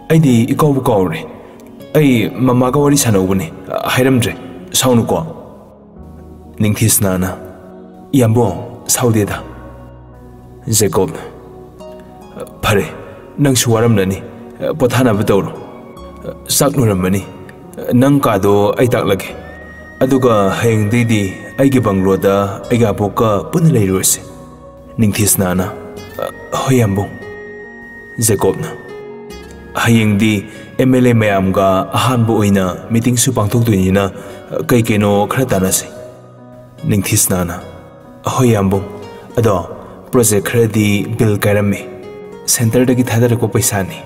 ꯑꯩꯗꯤ ꯏꯀꯥꯎꯕꯨ ꯀꯥꯎꯔꯦ꯫ ꯑꯩ ꯃꯃꯥꯒ ꯋꯥꯔꯤ ꯁꯥꯟꯅꯧꯕꯅꯤ, ꯍꯥꯏꯔꯝꯗ꯭ꯔꯦ꯫ ꯁꯥꯎꯅꯨꯀꯣ꯫" ꯅꯤꯡꯊꯤꯁꯅꯥꯅ, "ꯏꯌꯥꯝꯕꯣ, ꯁꯥꯎꯗꯦꯗ꯫" ꯖꯦꯀꯣꯕꯅ, "ꯐꯔꯦ, ꯅꯪꯁꯨ ꯋꯥꯔꯝꯂꯅꯤ꯫ ꯄꯣꯊꯥꯅꯕ ꯇꯧꯔꯣ꯫ ꯆꯥꯛ ꯂꯣꯏꯔꯝꯃꯅꯤ꯫ ꯅꯪ ꯀꯥꯗꯣ ꯑꯩ ꯇꯥꯛꯂꯒꯦ꯫ ꯑꯗꯨꯒ ꯍꯌꯦꯡꯗꯩꯗꯤ ꯑꯩꯒꯤ ꯕꯪꯒ꯭ꯂꯣꯗ ꯑꯩꯒ ꯑꯕꯣꯛꯀ ꯄꯨꯟꯅ ꯂꯩꯔꯨꯔꯁꯦ꯫" ꯅꯤꯡꯊꯤꯁꯅꯥꯅ, "ꯍꯣꯏ, ꯌꯥꯝꯕꯨꯡ꯫" ꯖꯦꯀꯣꯕꯅ, "ꯍꯌꯦꯡꯗꯤ ꯑꯦꯝ ꯑꯦꯜ ꯑꯦ ꯃꯌꯥꯝꯒ ꯑꯍꯥꯟꯕ ꯑꯣꯏꯅ ꯃꯤꯇꯤꯡꯁꯨ ꯄꯥꯡꯊꯣꯛꯇꯣꯏꯅꯤꯅ ꯀꯩ ꯀꯩꯅꯣ ꯈꯔ ꯇꯥꯟꯅꯁꯤ꯫" ꯅꯤꯡꯊꯤꯁꯅꯥꯅ, "ꯍꯣꯏ, ꯌꯥꯝꯕꯨꯡ꯫ ꯑꯗꯣ ꯄ꯭ꯔꯣꯖꯦꯛ ꯈꯔꯗꯤ ꯕꯤꯜ ꯀꯥꯏꯔꯝꯃꯤ꯫ ꯁꯦꯟꯇꯔꯗꯒꯤ ꯊꯥꯗꯔꯛꯄ ꯄꯩꯁꯥꯅꯤ꯫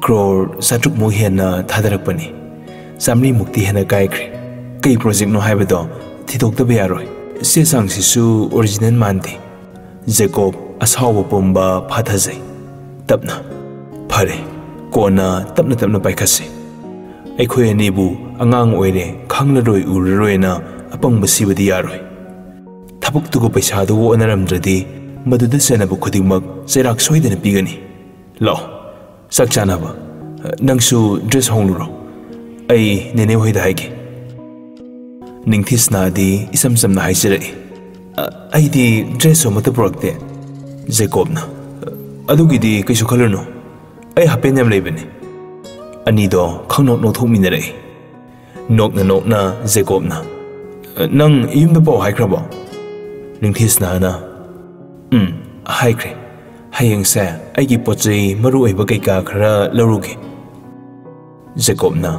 ꯀ꯭ꯔꯣꯔ ꯆꯥꯇ꯭ꯔꯨꯛꯃꯨꯛ ꯍꯦꯟꯅ ꯊꯥꯗꯔꯛꯄꯅꯤ꯫ ꯆꯥꯃꯔꯤꯃꯨꯛꯇꯤ ꯍꯦꯟꯅ ꯀꯥꯏꯈ꯭ꯔꯦ꯫ ꯀꯩ ꯄ꯭ꯔꯣꯖꯦꯛꯅꯣ ꯍꯥꯏꯕꯗꯣ ꯊꯤꯗꯣꯛꯇꯕ ꯌꯥꯔꯣꯏ꯫ ꯆꯦ ꯆꯥꯡꯁꯤꯁꯨ ꯑꯣꯔꯤꯖꯤꯅꯦꯜ ꯃꯥꯟꯗꯦ꯫" ꯖꯦꯀꯣꯕ ꯑꯁꯥꯎꯕ ꯄꯨꯝꯕ ꯐꯥꯊꯖꯩ꯫ ꯇꯞꯅ, "ꯐꯔꯦ, ꯀꯣꯟꯅ ꯇꯞꯅ ꯇꯞꯅ ꯄꯥꯏꯈꯠꯁꯤ꯫ ꯑꯩꯈꯣꯏ ꯑꯅꯤꯕꯨ ꯑꯉꯥꯡ ꯑꯣꯏꯔꯦ, ꯈꯪꯂꯔꯣꯏ ꯎꯔꯔꯣꯏꯅ ꯑꯄꯪꯕ ꯁꯤꯕꯗꯤ ꯌꯥꯔꯣꯏ꯫ ꯊꯕꯛꯇꯨꯒ ꯄꯩꯁꯥꯗꯨꯒ ꯑꯣꯟꯅꯔꯝꯗ꯭ꯔꯗꯤ ꯃꯗꯨꯗ ꯆꯦꯟꯅꯕ ꯈꯨꯗꯤꯡꯃꯛ ꯆꯩꯔꯥꯛ ꯁꯣꯏꯗꯅ ꯄꯤꯒꯅꯤ꯫ ꯂꯥꯛꯑꯣ, ꯆꯥꯛ ꯆꯥꯅꯕ꯫ ꯅꯪꯁꯨ ꯗ꯭ꯔꯦꯁ ꯍꯣꯡꯂꯨꯔꯣ꯫ ꯑꯩ ꯅꯦꯅꯦ ꯍꯣꯏꯗ ꯍꯥꯏꯒꯦ꯫" ꯅꯤꯡꯊꯤꯁꯅꯥꯗꯤ ꯏꯆꯝ ꯆꯝꯅ ꯍꯥꯏꯖꯔꯛꯏ, "ꯑ, ꯑꯩꯗꯤ ꯗ꯭ꯔꯦꯁꯁꯨ ꯑꯃꯠꯇ ꯄꯨꯔꯛꯇꯦ꯫" ꯖꯦꯀꯣꯕꯅ, "ꯑꯗꯨꯒꯤꯗꯤ ꯀꯩꯁꯨ ꯈꯜꯂꯨꯅꯨ, ꯑꯩ ꯍꯥꯄꯦꯟ ꯌꯥꯝ ꯂꯩꯕꯅꯤ꯫" ꯑꯅꯤꯗꯣ ꯈꯪꯅꯣꯛ ꯅꯣꯛꯊꯣꯛꯃꯤꯟꯅꯔꯛꯏ꯫ ꯅꯣꯛꯅ ꯅꯣꯛꯅ ꯖꯦꯀꯣꯕꯅ, "ꯅꯪ ꯌꯨꯝꯗ ꯄꯥꯎ ꯍꯥꯏꯈ꯭ꯔꯕꯣ?" ꯅꯤꯡꯊꯤꯁꯅꯥꯅ, "ꯎꯝ, ꯍꯥꯏꯈ꯭ꯔꯦ꯫ ꯍꯌꯦꯡꯁꯦ ꯑꯩꯒꯤ ꯄꯣꯠ ꯆꯩ ꯃꯔꯨ ꯑꯣꯏꯕ ꯀꯩꯀꯥ ꯈꯔ ꯂꯧꯔꯨꯒꯦ꯫" ꯖꯦꯀꯣꯕꯅ,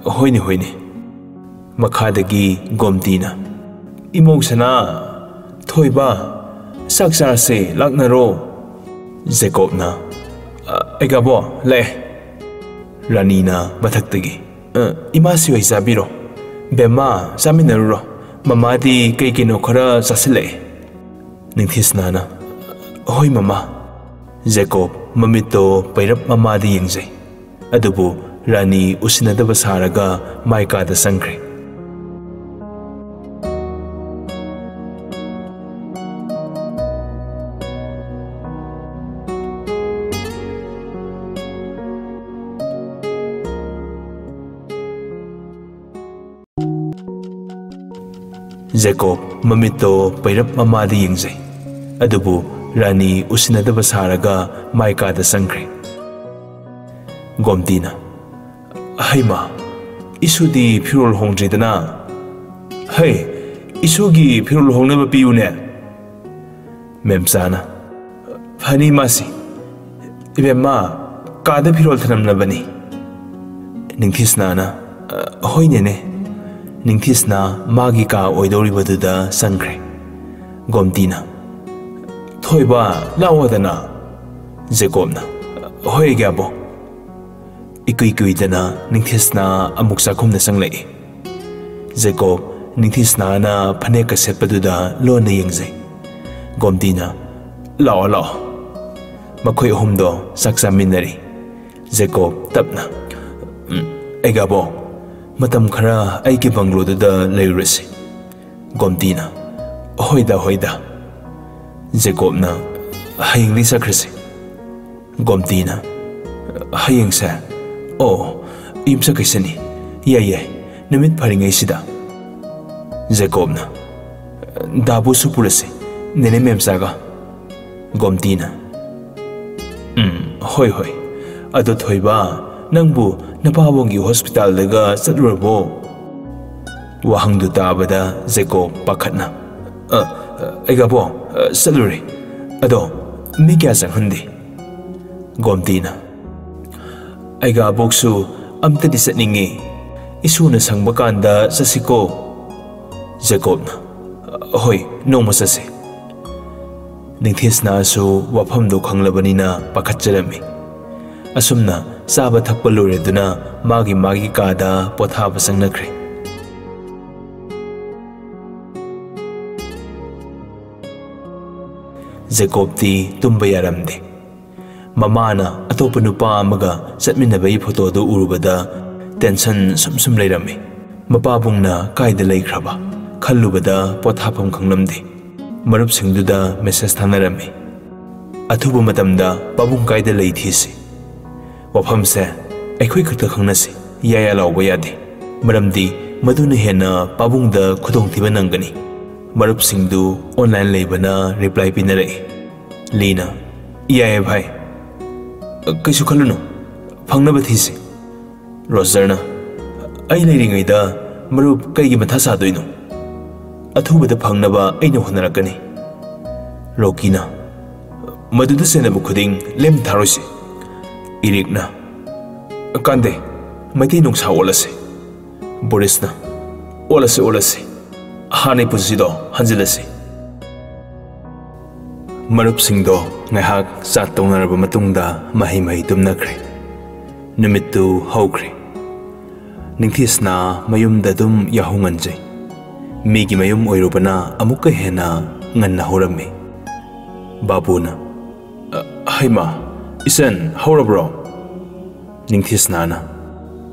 "ꯍꯣꯏꯅꯦ, ꯍꯣꯏꯅꯦ꯫" ꯃꯈꯥꯗꯒꯤ ꯒꯣꯝꯇꯤꯅ, "ꯏꯃꯧ ꯁꯅꯥ, ꯊꯣꯏꯕ, ꯆꯥꯛ ꯆꯥꯔꯁꯦ, ꯂꯥꯛꯅꯔꯣ꯫" ꯖꯦꯀꯣꯕꯅ, "ꯑ, ꯑꯩꯒꯥꯕꯣ, ꯂꯥꯛꯑꯦ꯫" ꯔꯥꯅꯤꯅ ꯃꯊꯛꯇꯒꯤ, "ꯑ, ꯏꯃꯥꯁꯤ ꯍꯣꯏ ꯆꯥꯕꯤꯔꯣ꯫ ꯕꯦꯝꯃ, ꯆꯥꯃꯤꯟꯅꯔꯨꯔꯣ꯫ ꯃꯃꯥꯗꯤ ꯀꯩ ꯀꯩꯅꯣ ꯈꯔ ꯆꯥꯁꯤꯜꯂꯛꯑꯦ꯫" ꯅꯤꯡꯊꯤꯁꯅꯥꯅ, "ꯍꯣꯏ, ꯃꯃꯥ꯫" ꯖꯦꯀꯣꯕ ꯃꯃꯤꯠꯇꯣ ꯄꯩꯔꯞ ꯃꯃꯥꯗ ꯌꯦꯡꯖꯩ꯫ ꯑꯗꯨꯕꯨ ꯔꯥꯅꯤ ꯎꯁꯤꯟꯅꯗꯕ ꯁꯥꯔꯒ ꯃꯥꯏ ꯀꯥꯗ ꯆꯪꯈ꯭ꯔꯦ꯫ ꯖꯦꯀꯣꯕ ꯃꯃꯤꯠꯇꯣ ꯄꯩꯔꯞ ꯃꯃꯥꯗ ꯌꯦꯡꯖꯩ꯫ ꯑꯗꯨꯕꯨ ꯔꯥꯅꯤ ꯎꯁꯤꯟꯅꯗꯕ ꯁꯥꯔꯒ ꯃꯥꯏ ꯀꯥꯗ ꯆꯪꯈ꯭ꯔꯦ꯫ ꯒꯣꯝꯇꯤꯅ, "ꯍꯩꯃꯥ, ꯏꯁꯨꯗꯤ ꯐꯤꯔꯣꯜ ꯍꯣꯡꯗ꯭ꯔꯤꯗꯅ꯫ ꯍꯩ, ꯏꯁꯨꯒꯤ ꯐꯤꯔꯣꯜ ꯍꯣꯡꯅꯕ ꯄꯤꯌꯨꯅꯦ꯫" ꯃꯦꯝꯆꯥꯅ, "ꯐꯅꯤ ꯃꯥꯁꯤ꯫ ꯏꯕꯦꯝꯃ, ꯀꯥꯗ ꯐꯤꯔꯣꯜ ꯊꯅꯝꯂꯕꯅꯤ꯫" ꯅꯤꯡꯊꯤꯁꯅꯥꯅ, "ꯍꯣꯏ ꯅꯦꯅꯦ꯫" ꯅꯤꯡꯊꯤꯁꯅꯥ ꯃꯥꯒꯤ ꯀꯥ ꯑꯣꯏꯗꯧꯔꯤꯕꯗꯨꯗ ꯆꯪꯈ꯭ꯔꯦ꯫ ꯒꯣꯝꯇꯤꯅ, "ꯊꯣꯏꯕ, ꯂꯥꯛꯑꯣꯗꯅ꯫" ꯖꯦꯀꯣꯕꯅ, "ꯍꯣꯏ, ꯑꯩꯒꯤ ꯑꯕꯣꯛ꯫" ꯏꯀꯨꯏ ꯀꯨꯏꯗꯅ ꯅꯤꯡꯊꯤꯁꯅꯥ ꯑꯃꯨꯛ ꯆꯥꯛꯈꯨꯝꯗ ꯆꯪꯂꯛꯏ꯫ ꯖꯦꯀꯣꯕ ꯅꯤꯡꯊꯤꯁꯅꯥꯅ ꯐꯅꯦꯛꯀ ꯁꯦꯠꯄꯗꯨꯗ ꯂꯣꯟꯅ ꯌꯦꯡꯖꯩ꯫ ꯒꯣꯝꯇꯤꯅ, "ꯂꯥꯛꯑꯣ, ꯂꯥꯛꯑꯣ꯫" ꯃꯈꯣꯏ ꯑꯍꯨꯝꯗꯣ ꯆꯥꯛ ꯆꯥꯃꯤꯟꯅꯔꯤ꯫ ꯖꯦꯀꯣꯕ ꯇꯞꯅ, "ꯎꯝ, ꯑꯩꯒꯥꯕꯣ, ꯃꯇꯝ ꯈꯔ ꯑꯩꯒꯤ ꯕꯪꯒ꯭ꯂꯣꯗꯨꯗ ꯂꯩꯔꯨꯔꯁꯤ꯫" ꯒꯣꯝꯇꯤꯅ, "ꯍꯣꯏꯗ, ꯍꯣꯏꯗ꯫" ꯖꯦꯀꯣꯕꯅ, "ꯍꯌꯦꯡꯗꯤ ꯆꯠꯈ꯭ꯔꯁꯤ꯫" ꯒꯣꯝꯇꯤꯅ, "ꯍꯌꯦꯡꯁꯦ? ꯑꯣ, ꯌꯨꯝꯁꯀꯩꯁꯅꯤ꯫ ꯌꯥꯏ, ꯌꯥꯏ, ꯅꯨꯃꯤꯠ ꯐꯔꯤꯉꯩꯁꯤꯗ꯫" ꯖꯦꯀꯣꯕꯅ, "ꯗꯥꯕꯨꯁꯨ ꯄꯨꯔꯁꯤ, ꯅꯦꯅꯦ ꯃꯦꯝꯆꯥꯒ꯫" ꯒꯣꯝꯇꯤꯅ, "ꯎꯝ, ꯍꯣꯏ, ꯍꯣꯏ꯫ ꯑꯗꯣ ꯊꯣꯏꯕ, ꯅꯪꯕꯨ ꯅꯄꯥꯕꯨꯡꯒꯤ ꯍꯣꯁꯄꯤꯇꯥꯜꯗꯒ ꯆꯠꯂꯨꯔꯕꯣ?" ꯋꯥꯍꯪꯗꯨ ꯇꯥꯕꯗ ꯖꯦꯀꯣꯕ ꯄꯥꯈꯠꯅ, "ꯑ, ꯑ, ꯑꯩꯒꯥꯕꯣ, ꯑ, ꯆꯠꯂꯨꯔꯦ꯫ ꯑꯗꯣ ꯃꯤ ꯀꯌꯥ ꯆꯪꯍꯟꯗꯦ?" ꯒꯣꯝꯇꯤꯅ, "ꯑꯩꯒꯥꯕꯣꯛꯁꯨ ꯑꯝꯇꯗꯤ ꯆꯠꯅꯤꯡꯉꯤ꯫ ꯏꯁꯨꯅ ꯁꯪꯕ ꯀꯥꯟꯗ ꯆꯠꯁꯤꯀꯣ꯫" ꯖꯦꯀꯣꯕꯅ, "ꯍꯣꯏ, ꯅꯣꯡꯃ ꯆꯠꯁꯤ꯫" ꯅꯤꯡꯊꯤꯁꯅꯥꯁꯨ ꯋꯥꯐꯝꯗꯨ ꯈꯪꯂꯕꯅꯤꯅ ꯄꯥꯈꯠꯆꯔꯝꯃꯤ꯫ ꯑꯁꯨꯝꯅ ꯆꯥꯕ ꯊꯛꯄ ꯂꯣꯏꯔꯗꯨꯅ ꯃꯥꯒꯤ ꯃꯥꯒꯤ ꯀꯥꯗ ꯄꯣꯊꯥꯕ ꯆꯪꯅꯈ꯭ꯔꯦ꯫ ꯖꯦꯀꯣꯕꯇꯤ ꯇꯨꯝꯕ ꯌꯥꯔꯝꯗꯦ꯫ ꯃꯃꯥꯅ ꯑꯇꯣꯞꯄ ꯅꯨꯄꯥ ꯑꯃꯒ ꯆꯠꯃꯤꯟꯅꯕꯒꯤ ꯐꯣꯇꯣꯗꯨ ꯎꯔꯨꯕꯗ ꯇꯦꯟꯁꯟ ꯁꯨꯝ ꯁꯨꯝ ꯂꯩꯔꯝꯃꯤ꯫ ꯃꯄꯥꯕꯨꯡꯅ ꯀꯥꯏꯗ ꯂꯩꯈ꯭ꯔꯕ ꯈꯜꯂꯨꯕꯗ ꯄꯣꯊꯥꯐꯝ ꯈꯪꯂꯝꯗꯦ꯫ ꯃꯔꯨꯞꯁꯤꯡꯗꯨꯗ ꯃꯦꯁꯦꯖ ꯊꯥꯅꯔꯝꯃꯤ, "ꯑꯊꯨꯕ ꯃꯇꯝꯗ ꯄꯥꯕꯨꯡ ꯀꯥꯏꯗ ꯂꯩ ꯊꯤꯁꯤ꯫" ꯋꯥꯐꯝꯁꯦ ꯑꯩꯈꯣꯏ ꯈꯛꯇ ꯈꯪꯅꯁꯤ, ꯌꯥꯌꯥ ꯂꯥꯎꯕ ꯌꯥꯗꯦ꯫ ꯃꯔꯝꯗꯤ ꯃꯗꯨꯅ ꯍꯦꯟꯅ ꯄꯥꯕꯨꯡꯗ ꯈꯨꯗꯣꯡꯊꯤꯕ ꯅꯪꯒꯅꯤ꯫ ꯃꯔꯨꯞꯁꯤꯡꯗꯨ ꯑꯣꯟꯂꯥꯏꯟ ꯂꯩꯕꯅ ꯔꯤꯄ꯭ꯂꯥꯏ ꯄꯤꯅꯔꯛꯏ꯫ ꯂꯤꯅ, "ꯌꯥꯏꯌꯦ ꯚꯥꯏ, ꯀꯩꯁꯨ ꯈꯜꯂꯨꯅꯨ, ꯐꯪꯅꯕ ꯊꯤꯁꯤ꯫" ꯔꯣꯖꯔꯅ, "ꯑꯩ ꯂꯩꯔꯤꯉꯩꯗ ꯃꯔꯨꯞ ꯀꯩꯒꯤ ꯃꯊꯥ ꯁꯥꯗꯣꯏꯅꯣ? ꯑꯊꯨꯕꯗ ꯐꯪꯅꯕ ꯑꯩꯅ ꯍꯣꯠꯅꯔꯛꯀꯅꯤ꯫" ꯔꯣꯀꯤꯅ, "ꯃꯗꯨꯗ ꯆꯦꯟꯅꯕ ꯈꯨꯗꯤꯡ ꯂꯦꯝ ꯊꯥꯔꯣꯏꯁꯤ꯫" ꯏꯔꯤꯛꯅ, "ꯀꯥꯟꯗꯦ, ꯃꯩꯇꯩ ꯅꯨꯡꯁꯥ ꯑꯣꯜꯂꯁꯤ꯫" ꯕꯣꯔꯤꯁꯅ, "ꯑꯣꯜꯂꯁꯤ, ꯑꯣꯜꯂꯁꯤ, ꯍꯥꯟꯅꯩ ꯄꯨꯟꯁꯤꯗꯣ ꯍꯟꯖꯤꯜꯂꯁꯤ꯫" ꯃꯔꯨꯞꯁꯤꯡꯗꯣ ꯉꯥꯏꯍꯥꯛ ꯆꯥꯠ ꯇꯧꯅꯔꯕ ꯃꯇꯨꯡꯗ ꯃꯍꯩ ꯃꯍꯩ ꯇꯨꯝꯅꯈ꯭ꯔꯦ꯫ ꯅꯨꯃꯤꯠꯇꯨ ꯍꯧꯈ꯭ꯔꯦ꯫ ꯅꯤꯡꯊꯤꯁꯅꯥ ꯃꯌꯨꯝꯗ ꯑꯗꯨꯝ ꯌꯥꯍꯧ ꯉꯟꯖꯩ꯫ ꯃꯤꯒꯤ ꯃꯌꯨꯝ ꯑꯣꯏꯔꯨꯕꯅ ꯑꯃꯨꯛꯀ ꯍꯦꯟꯅ ꯉꯟꯅ ꯍꯧꯔꯝꯃꯤ꯫ ꯕꯥꯕꯨꯅ, "ꯑ, ꯍꯩꯃꯥ, ꯏꯆꯟ, ꯍꯧꯔꯕ꯭ꯔꯣ?" ꯅꯤꯡꯊꯤꯁꯅꯥꯅ,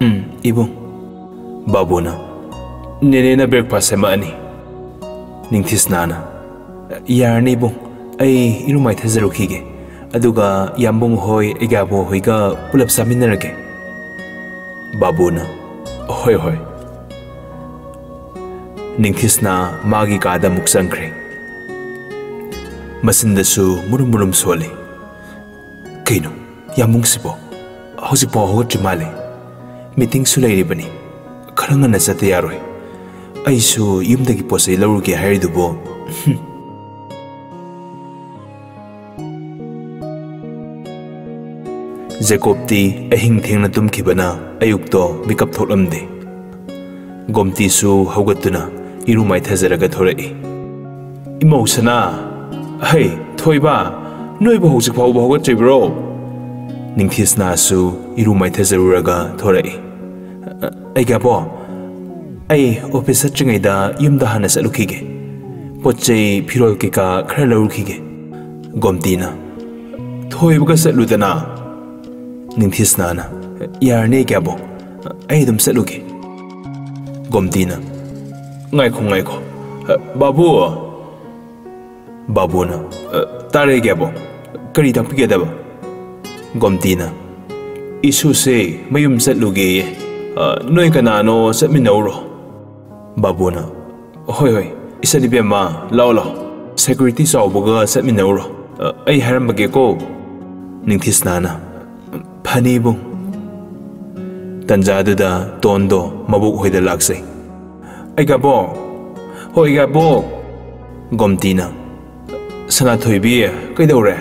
"ꯎꯝ, ꯏꯕꯨꯡ꯫" ꯕꯥꯕꯨꯅ, "ꯅꯦꯅꯦꯅ breakfast ꯁꯦꯝꯃꯛꯑꯅꯤ꯫" ꯅꯤꯡꯊꯤꯁꯅꯥꯅ, "ꯌꯥꯔꯅꯤ ꯏꯕꯨꯡ, ꯑꯩ ꯏꯔꯨ ꯃꯥꯏꯊꯖꯔꯨꯈꯤꯒꯦ, ꯑꯗꯨꯒ ꯌꯥꯝꯕꯨꯡ ꯍꯣꯏ, ꯑꯩꯒꯥꯕꯣ ꯍꯣꯏꯒ ꯄꯨꯂꯞ ꯆꯥꯃꯤꯟꯅꯔꯒꯦ꯫" ꯕꯥꯕꯨꯅ, "ꯍꯣꯏ, ꯍꯣꯏ꯫" ꯅꯤꯡꯊꯤꯁꯅꯥ ꯃꯥꯒꯤ ꯀꯥꯗ ꯑꯃꯨꯛ ꯆꯪꯈ꯭ꯔꯦ꯫ ꯃꯆꯤꯟꯗꯁꯨ ꯃꯨꯔꯨꯝ ꯃꯨꯔꯨꯝ ꯁꯣꯜꯂꯤ꯫ "ꯀꯩꯅꯣ, ꯌꯥꯝꯕꯨꯡꯁꯤꯕꯣ ꯍꯧꯖꯤꯛꯐꯥꯎ ꯍꯧꯒꯠꯇ꯭ꯔꯤ ꯃꯥꯜꯂꯦ꯫ Meetingꯁꯨ ꯂꯩꯔꯤꯕꯅꯤ꯫ ꯈꯔ ꯉꯟꯅ ꯆꯠꯇ ꯌꯥꯔꯣꯏ꯫ ꯑꯩꯁꯨ ꯌꯨꯝꯗꯒꯤ ꯄꯣꯠ ꯆꯩ ꯂꯧꯔꯨꯒꯦ ꯍꯥꯏꯔꯤꯗꯨꯕꯨ꯫" ꯍꯨꯝ꯫ ꯖꯦꯀꯣꯕꯇꯤ ꯑꯍꯤꯡ ꯊꯦꯡꯅ ꯇꯨꯝꯈꯤꯕꯅ ꯑꯌꯨꯛꯇꯣ ꯃꯤꯀꯞ ꯊꯣꯛꯂꯝꯗꯦ꯫ ꯒꯣꯝꯇꯤꯁꯨ ꯍꯧꯒꯠꯇꯨꯅ ꯏꯔꯨ ꯃꯥꯏꯊꯖꯔꯒ ꯊꯣꯔꯛꯏ꯫ "ꯏꯃꯧ ꯁꯅꯥ, ꯍꯩ, ꯊꯣꯏꯕ, ꯅꯣꯏꯕꯨ ꯍꯧꯖꯤꯛ ꯐꯥꯎꯕ ꯍꯧꯒꯠꯇ꯭ꯔꯤꯕ꯭ꯔꯣ?" ꯅꯤꯡꯊꯤꯁꯅꯥꯁꯨ ꯏꯔꯨ ꯃꯥꯏꯊꯖꯔꯨꯔꯒ ꯊꯣꯔꯛꯏ꯫ "ꯑꯩꯒꯥꯕꯣ, ꯑꯩ office ꯆꯠꯇ꯭ꯔꯤꯉꯩꯗ ꯌꯨꯝꯗ ꯍꯥꯟꯅ ꯆꯠꯂꯨꯈꯤꯒꯦ꯫ ꯄꯣꯠ ꯆꯩ, ꯐꯤꯔꯣꯜ ꯀꯩꯀꯥ ꯈꯔ ꯂꯧꯔꯨꯈꯤꯒꯦ꯫" ꯒꯣꯝꯇꯤꯅ, "ꯊꯣꯏꯕꯒ ꯆꯠꯂꯨꯗꯅ꯫" ꯅꯤꯡꯊꯤꯁꯅꯥꯅ, "ꯌꯥꯔꯅꯤ ꯑꯩꯒꯥꯕꯣ, ꯑꯩ ꯑꯗꯨꯝ ꯆꯠꯂꯨꯒꯦ꯫" ꯒꯣꯝꯇꯤꯅ, "ꯉꯥꯏꯈꯣ, ꯉꯥꯏꯈꯣ, ꯕꯥꯕꯨ!" ꯕꯥꯕꯨꯅ, "ꯑ, ꯇꯥꯔꯦ ꯑꯩꯒꯥꯕꯣ, ꯀꯔꯤ ꯇꯥꯛꯄꯤꯒꯗꯕ?" ꯒꯣꯝꯇꯤꯅ, "ꯏꯁꯨꯁꯦ ꯃꯌꯨꯝ ꯆꯠꯂꯨꯒꯦꯌꯦ꯫ ꯑ, ꯅꯣꯏ ꯀꯅꯥꯅꯣ ꯆꯠꯃꯤꯟꯅꯧꯔꯣ꯫" ꯕꯥꯕꯨꯅ, "ꯍꯣꯏ, ꯍꯣꯏ, ꯏꯆꯟ ꯏꯕꯦꯝꯃ, ꯂꯥꯛꯑꯣ, ꯂꯥꯛꯑꯣ, security ꯆꯥꯎꯕꯒ ꯆꯠꯃꯤꯟꯅꯧꯔꯣ꯫ ꯑ, ꯑꯩ ꯍꯥꯏꯔꯝꯕꯒꯦꯀꯣ꯫" ꯅꯤꯡꯊꯤꯁꯅꯥꯅ, "ꯐꯅꯤ ꯏꯕꯨꯡ꯫" ꯇꯟꯖꯥꯗꯨꯗ ꯇꯣꯟꯗꯣ ꯃꯕꯣꯛ ꯍꯣꯏꯗ ꯂꯥꯛꯆꯩ꯫ "ꯑꯩꯒꯥꯕꯣ!" "ꯍꯣꯏ, ꯑꯩꯒꯥꯕꯣ!" ꯒꯣꯝꯇꯤꯅ, "ꯁꯅꯥꯊꯣꯏꯕꯤ, ꯀꯩꯗꯧꯔꯦ?"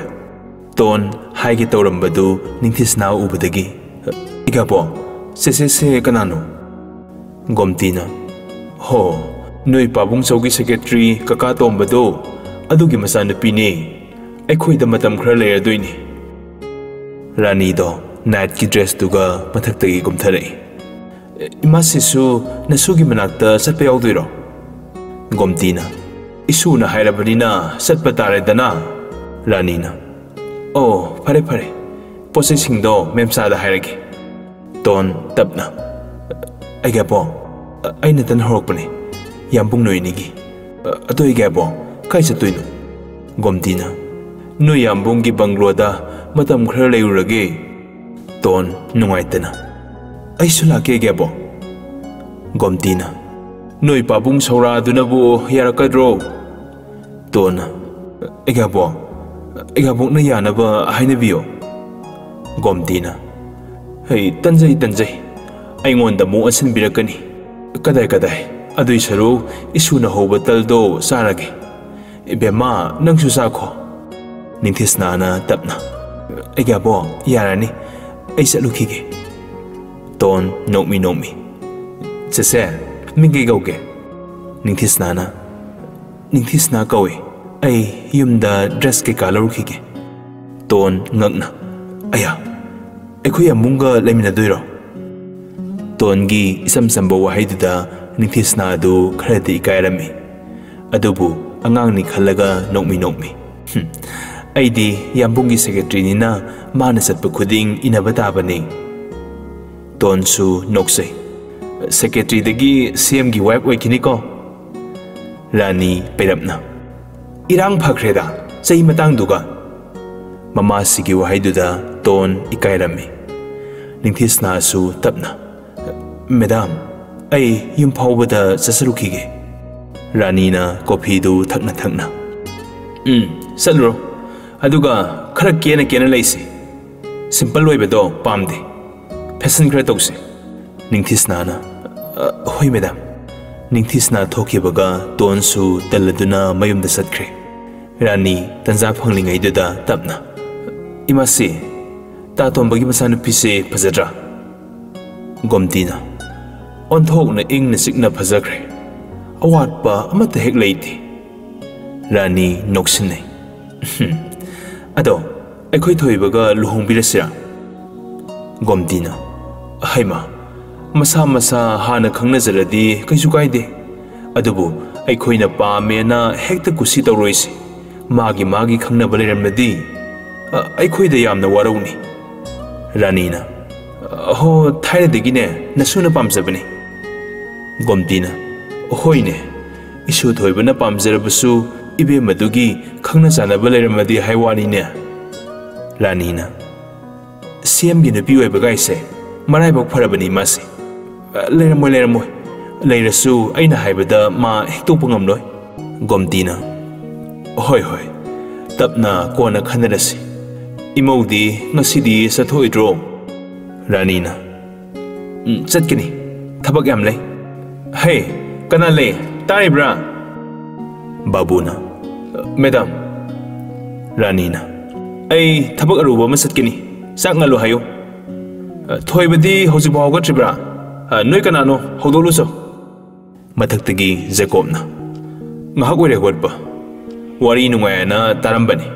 ꯇꯣꯟ ꯍꯥꯏꯒꯦ ꯇꯧꯔꯝꯕꯗꯨ ꯅꯤꯡꯊꯤꯁꯅꯥ ꯎꯕꯗꯒꯤ, "ꯑꯩꯒꯥꯕꯣ, ꯆꯦꯆꯦꯁꯦ ꯀꯅꯥꯅꯣ?" ꯒꯣꯝꯇꯤꯅ, "ꯍꯣ, ꯅꯣꯏ ꯄꯥꯕꯨꯡ ꯆꯧꯒꯤ secretary ꯀꯀꯥ ꯇꯣꯝꯕꯗꯣ, ꯑꯗꯨꯒꯤ ꯃꯆꯥꯅꯨꯄꯤꯅꯦ꯫ ꯑꯩꯈꯣꯏꯗ ꯃꯇꯝ ꯈꯔ ꯂꯩꯔꯗꯣꯏꯅꯤ꯫" ꯔꯥꯅꯤꯗꯣ nightꯀꯤ dressꯇꯨꯒ ꯃꯊꯛꯇꯒꯤ ꯀꯨꯝꯊꯔꯛꯏ꯫ "ꯏꯃꯥ ꯁꯤꯁꯨ ꯅꯁꯨꯒꯤ ꯃꯅꯥꯛꯇ ꯆꯠꯄ ꯌꯥꯎꯗꯣꯏꯔꯣ?" ꯒꯣꯝꯇꯤꯅ, "ꯏꯁꯨꯅ ꯍꯥꯏꯔꯕꯅꯤꯅ ꯆꯠꯄ ꯇꯥꯔꯦꯗꯅ꯫" ꯔꯥꯅꯤꯅ, "ꯑꯣ, ꯐꯔꯦ, ꯐꯔꯦ꯫ ꯄꯣꯠ ꯆꯩꯁꯤꯡꯗꯣ ꯃꯦꯝꯆꯥꯗ ꯍꯥꯏꯔꯒꯦ꯫ ꯇꯣꯟ, ꯇꯞꯅ, "ꯑꯩꯒꯤ ꯑꯕꯣꯛ, ꯑꯩꯅ ꯇꯟ ꯍꯧꯔꯛꯄꯅꯦ, ꯌꯥꯝꯕꯨꯡ ꯅꯣꯏ ꯑꯅꯤꯒꯤ꯫ ꯑꯗꯣ ꯑꯩꯒꯤ ꯑꯕꯣꯛ, ꯀꯥꯏ ꯆꯠꯇꯣꯏꯅꯣ?" ꯒꯣꯝꯇꯤꯅ, "ꯅꯣꯏ ꯌꯥꯝꯕꯨꯡꯒꯤ ꯕꯪꯒ꯭ꯂꯣꯗ ꯃꯇꯝ ꯈꯔ ꯂꯩꯔꯨꯔꯒꯦ꯫" ꯇꯣꯟ, ꯅꯨꯡꯉꯥꯏꯇꯅ, "ꯑꯩꯁꯨ ꯂꯥꯛꯀꯦ, ꯑꯩꯒꯤ ꯑꯕꯣꯛ꯫" ꯒꯣꯝꯇꯤꯅ, "ꯅꯣꯏ ꯄꯥꯕꯨꯡ ꯁꯧꯔꯥꯗꯨꯅꯕꯨ ꯌꯥꯔꯛꯀꯗ꯭ꯔꯣ?" ꯇꯣꯟꯅ, "ꯑꯩꯒꯤ ꯑꯕꯣꯛ, ꯑꯩꯒꯤ ꯑꯕꯣꯛꯅ ꯌꯥꯅꯕ ꯍꯥꯏꯅꯕꯤꯌꯣ꯫" ꯒꯣꯝꯇꯤꯅ, "ꯍꯩ, ꯇꯟꯖꯩ, ꯇꯟꯖꯩ꯫ ꯑꯩꯉꯣꯟꯗ ꯑꯃꯨꯛ ꯑꯣꯟꯁꯤꯟꯕꯤꯔꯛꯀꯅꯤ꯫ ꯀꯗꯥꯏ, ꯀꯗꯥꯏ? ꯑꯗꯨꯏ ꯁꯔꯨꯛ ꯏꯁꯨꯅ ꯍꯧꯕ ꯇꯜꯗꯣ ꯆꯥꯔꯒꯦ꯫ ꯏꯕꯦꯝꯃ, ꯅꯪꯁꯨ ꯆꯥꯈꯣ꯫" ꯅꯤꯡꯊꯤꯁꯅꯥꯅ ꯇꯞꯅ, "ꯑꯩꯒꯤ ꯑꯕꯣꯛ, ꯌꯥꯔꯅꯤ꯫ ꯑꯩ ꯆꯠꯂꯨꯈꯤꯒꯦ꯫" ꯇꯣꯟ, ꯅꯣꯛꯃꯤ ꯅꯣꯛꯃꯤ, "ꯆꯦꯆꯦ, ꯃꯤꯡ ꯀꯩ ꯀꯧꯒꯦ?" ꯅꯤꯡꯊꯤꯁꯅꯥꯅ, "ꯅꯤꯡꯊꯤꯁꯅꯥ ꯀꯧꯏ꯫ ꯑꯩ ꯌꯨꯝꯗ ꯗ꯭ꯔꯦꯁ ꯀꯩꯀꯥ ꯂꯧꯔꯨꯈꯤꯒꯦ꯫" ꯇꯣꯟ, ꯉꯛꯅ, "ꯑꯌꯥ, ꯑꯩꯈꯣꯏ ꯌꯥꯝꯕꯨꯡꯒ ꯂꯩꯃꯤꯟꯅꯗꯣꯏꯔꯣ?" ꯇꯣꯟꯒꯤ ꯏꯆꯝ ꯆꯝꯕ ꯋꯥꯍꯩꯗꯨꯗ ꯅꯤꯡꯊꯤꯁꯅꯥ ꯑꯗꯨ ꯈꯔꯗꯤ ꯏꯀꯥꯏꯔꯝꯃꯤ꯫ ꯑꯗꯨꯕꯨ ꯑꯉꯥꯡꯅꯤ ꯈꯜꯂꯒ ꯅꯣꯛꯃꯤ ꯅꯣꯛꯃꯤ, "ꯍꯨꯝ, ꯑꯩꯗꯤ ꯌꯥꯝꯕꯨꯡꯒꯤ ꯁꯦꯀ꯭ꯔꯦꯇꯔꯤꯅꯤꯅ ꯃꯥꯅ ꯆꯠꯄ ꯈꯨꯗꯤꯡ ꯏꯟꯅꯕ ꯇꯥꯕꯅꯤ꯫" ꯇꯣꯟꯁꯨ ꯅꯣꯛꯆꯩ꯫ "ꯁꯦꯀ꯭ꯔꯦꯇꯔꯤꯗꯒꯤ ꯁꯤ ꯑꯦꯝꯒꯤ ꯋꯥꯏꯐ ꯑꯣꯏꯈꯤꯅꯤꯀꯣ꯫" ꯔꯥꯅꯤ, ꯄꯩꯔꯞꯅ, "ꯏꯔꯥꯡ ꯐꯈ꯭ꯔꯦꯗ ꯆꯍꯤ ꯃꯇꯥꯡꯗꯨꯒ꯫" ꯃꯃꯥꯁꯤꯒꯤ ꯋꯥꯍꯩꯗꯨꯗ ꯇꯣꯟ ꯏꯀꯥꯏꯔꯝꯃꯤ꯫ ꯅꯤꯡꯊꯤꯁꯅꯥꯁꯨ ꯇꯞꯅ, "ꯃꯦꯗꯥꯝ, ꯑꯩ ꯌꯨꯝ ꯐꯥꯎꯕꯗ ꯆꯠꯆꯔꯨꯈꯤꯒꯦ꯫" ꯔꯥꯅꯤꯅ ꯀꯣꯐꯤꯗꯨ ꯊꯛꯅ ꯊꯛꯅ, "ꯎꯝ, ꯆꯠꯂꯨꯔꯣ꯫ ꯑꯗꯨꯒ ꯈꯔ ꯀꯦꯅ ꯀꯦꯅ ꯂꯩꯁꯤ꯫ ꯁꯤꯝꯄꯜ ꯑꯣꯏꯕꯗꯣ ꯄꯥꯝꯗꯦ꯫ ꯐꯦꯁꯟ ꯈꯔ ꯇꯧꯁꯤ꯫" ꯅꯤꯡꯊꯤꯁꯅꯥꯅ, "ꯑ, ꯍꯣꯏ ꯃꯦꯗꯥꯝ꯫" ꯅꯤꯡꯊꯤꯁꯅꯥ ꯊꯣꯛꯈꯤꯕꯒ ꯇꯣꯟꯁꯨ ꯇꯜꯂꯗꯨꯅ ꯃꯌꯨꯝꯗ ꯆꯠꯈ꯭ꯔꯦ꯫ ꯔꯥꯅꯤ ꯇꯟꯖꯥ ꯐꯪꯂꯤꯉꯩꯗꯨꯗ ꯇꯞꯅ, "ꯏꯃꯥꯁꯤ, ꯇꯥ ꯇꯣꯝꯕꯒꯤ ꯃꯆꯥꯅꯨꯄꯤꯁꯦ ꯐꯖꯗ꯭ꯔꯥ?" ꯒꯣꯝꯇꯤꯅ, "ꯑꯣꯟꯊꯣꯛꯅ ꯏꯪꯅ ꯆꯤꯛꯅ ꯐꯖꯈ꯭ꯔꯦ꯫ ꯑꯋꯥꯠꯄ ꯑꯃꯠꯇ ꯍꯦꯛ ꯂꯩꯇꯦ꯫" ꯔꯥꯅꯤ ꯅꯣꯛꯁꯤꯟꯅꯩ꯫ "ꯍꯨꯝ, ꯑꯗꯣ ꯑꯩꯈꯣꯏ ꯊꯣꯏꯕꯒ ꯂꯨꯍꯣꯡꯕꯤꯔꯁꯤꯔꯥ?" ꯒꯣꯝꯇꯤꯅ, "ꯍꯩꯃꯥ, ꯃꯁꯥ ꯃꯁꯥ ꯍꯥꯟꯅ ꯈꯪꯅꯖꯔꯗꯤ ꯀꯩꯁꯨ ꯀꯥꯏꯗꯦ꯫ ꯑꯗꯨꯕꯨ ꯑꯩꯈꯣꯏꯅ ꯄꯥꯝꯃꯦꯅ ꯍꯦꯛꯇ ꯀꯨꯁꯤ ꯇꯧꯔꯣꯏꯁꯤ꯫ ꯃꯥꯒꯤ ꯃꯥꯒꯤ ꯈꯪꯅꯕ ꯂꯩꯔꯝꯂꯗꯤ, ꯑ, ꯑꯩꯈꯣꯏꯗ ꯌꯥꯝꯅ ꯋꯥꯔꯧꯅꯤ꯫" ꯔꯥꯅꯤꯅ, ꯍꯣ, ꯊꯥꯏꯅꯗꯒꯤꯅꯦ ꯅꯁꯨꯅ ꯄꯥꯝꯖꯕꯅꯤ꯫ ꯒꯣꯝꯇꯤꯅ, ꯍꯣꯏꯅꯦ, ꯏꯁꯨ ꯊꯣꯏꯕꯅ ꯄꯥꯝꯖꯔꯕꯁꯨ ꯏꯕꯦꯝꯃꯗꯨꯒꯤ ꯈꯪꯅ ꯆꯥꯟꯅꯕ ꯂꯩꯔꯝꯃꯗꯤ ꯍꯥꯏ ꯋꯥꯅꯤꯅꯦ꯫ ꯔꯥꯅꯤꯅ, ꯁꯤ ꯑꯦꯝꯒꯤ ꯅꯨꯄꯤ ꯑꯣꯏꯕꯒꯥꯏꯁꯦ ꯃꯔꯥꯏꯕꯛ ꯐꯔꯕꯅꯤ ꯃꯥꯁꯦ꯫ ꯂꯩꯔꯝꯃꯣꯏ, ꯂꯩꯔꯝꯃꯣꯏ꯫ ꯂꯩꯔꯁꯨ ꯑꯩꯅ ꯍꯥꯏꯕꯗ ꯃꯥ ꯍꯤꯛꯇꯣꯛꯄ ꯉꯝꯂꯣꯏ꯫ ꯒꯣꯝꯇꯤꯅ, ꯍꯣꯏ, ꯍꯣꯏ, ꯇꯞꯅ ꯀꯣꯟꯅ ꯈꯟꯅꯔꯁꯤ꯫ ꯏꯃꯧꯗꯤ ꯉꯁꯤꯗꯤ ꯆꯠꯊꯣꯛꯑꯣꯏꯗ꯭ꯔꯣ? ꯔꯥꯅꯤꯅ, "ꯎꯝ, ꯆꯠꯀꯅꯤ꯫ ꯊꯕꯛ ꯌꯥꯝ ꯂꯩ꯫" "ꯍꯦ, ꯀꯅꯥ ꯂꯩ? ꯇꯥꯔꯤꯕ꯭ꯔꯥ?" ꯕꯥꯕꯨꯅ, "ꯃꯦꯗꯥꯝ꯫" ꯔꯥꯅꯤꯅ, "ꯑꯩ ꯊꯕꯛ ꯑꯔꯨꯕ ꯑꯃ ꯆꯠꯀꯅꯤ꯫ ꯆꯥꯛ ꯉꯜꯂꯨ ꯍꯥꯏꯌꯨ꯫ ꯊꯣꯏꯕꯗꯤ ꯍꯧꯖꯤꯛꯐꯥꯎ ꯍꯧꯒꯠꯇ꯭ꯔꯤꯕ꯭ꯔꯥ? ꯅꯣꯏ ꯀꯅꯥꯅꯣ? ꯍꯧꯗꯣꯛꯂꯨꯆꯣ꯫" ꯃꯊꯛꯇꯒꯤ ꯖꯦꯀꯣꯕꯅ, "ꯉꯥꯏꯍꯥꯛ ꯑꯣꯏꯔꯦ ꯍꯧꯒꯠꯄ꯫ ꯋꯥꯔꯤ ꯅꯨꯡꯉꯥꯏꯅ ꯇꯥꯔꯝꯕꯅꯤ꯫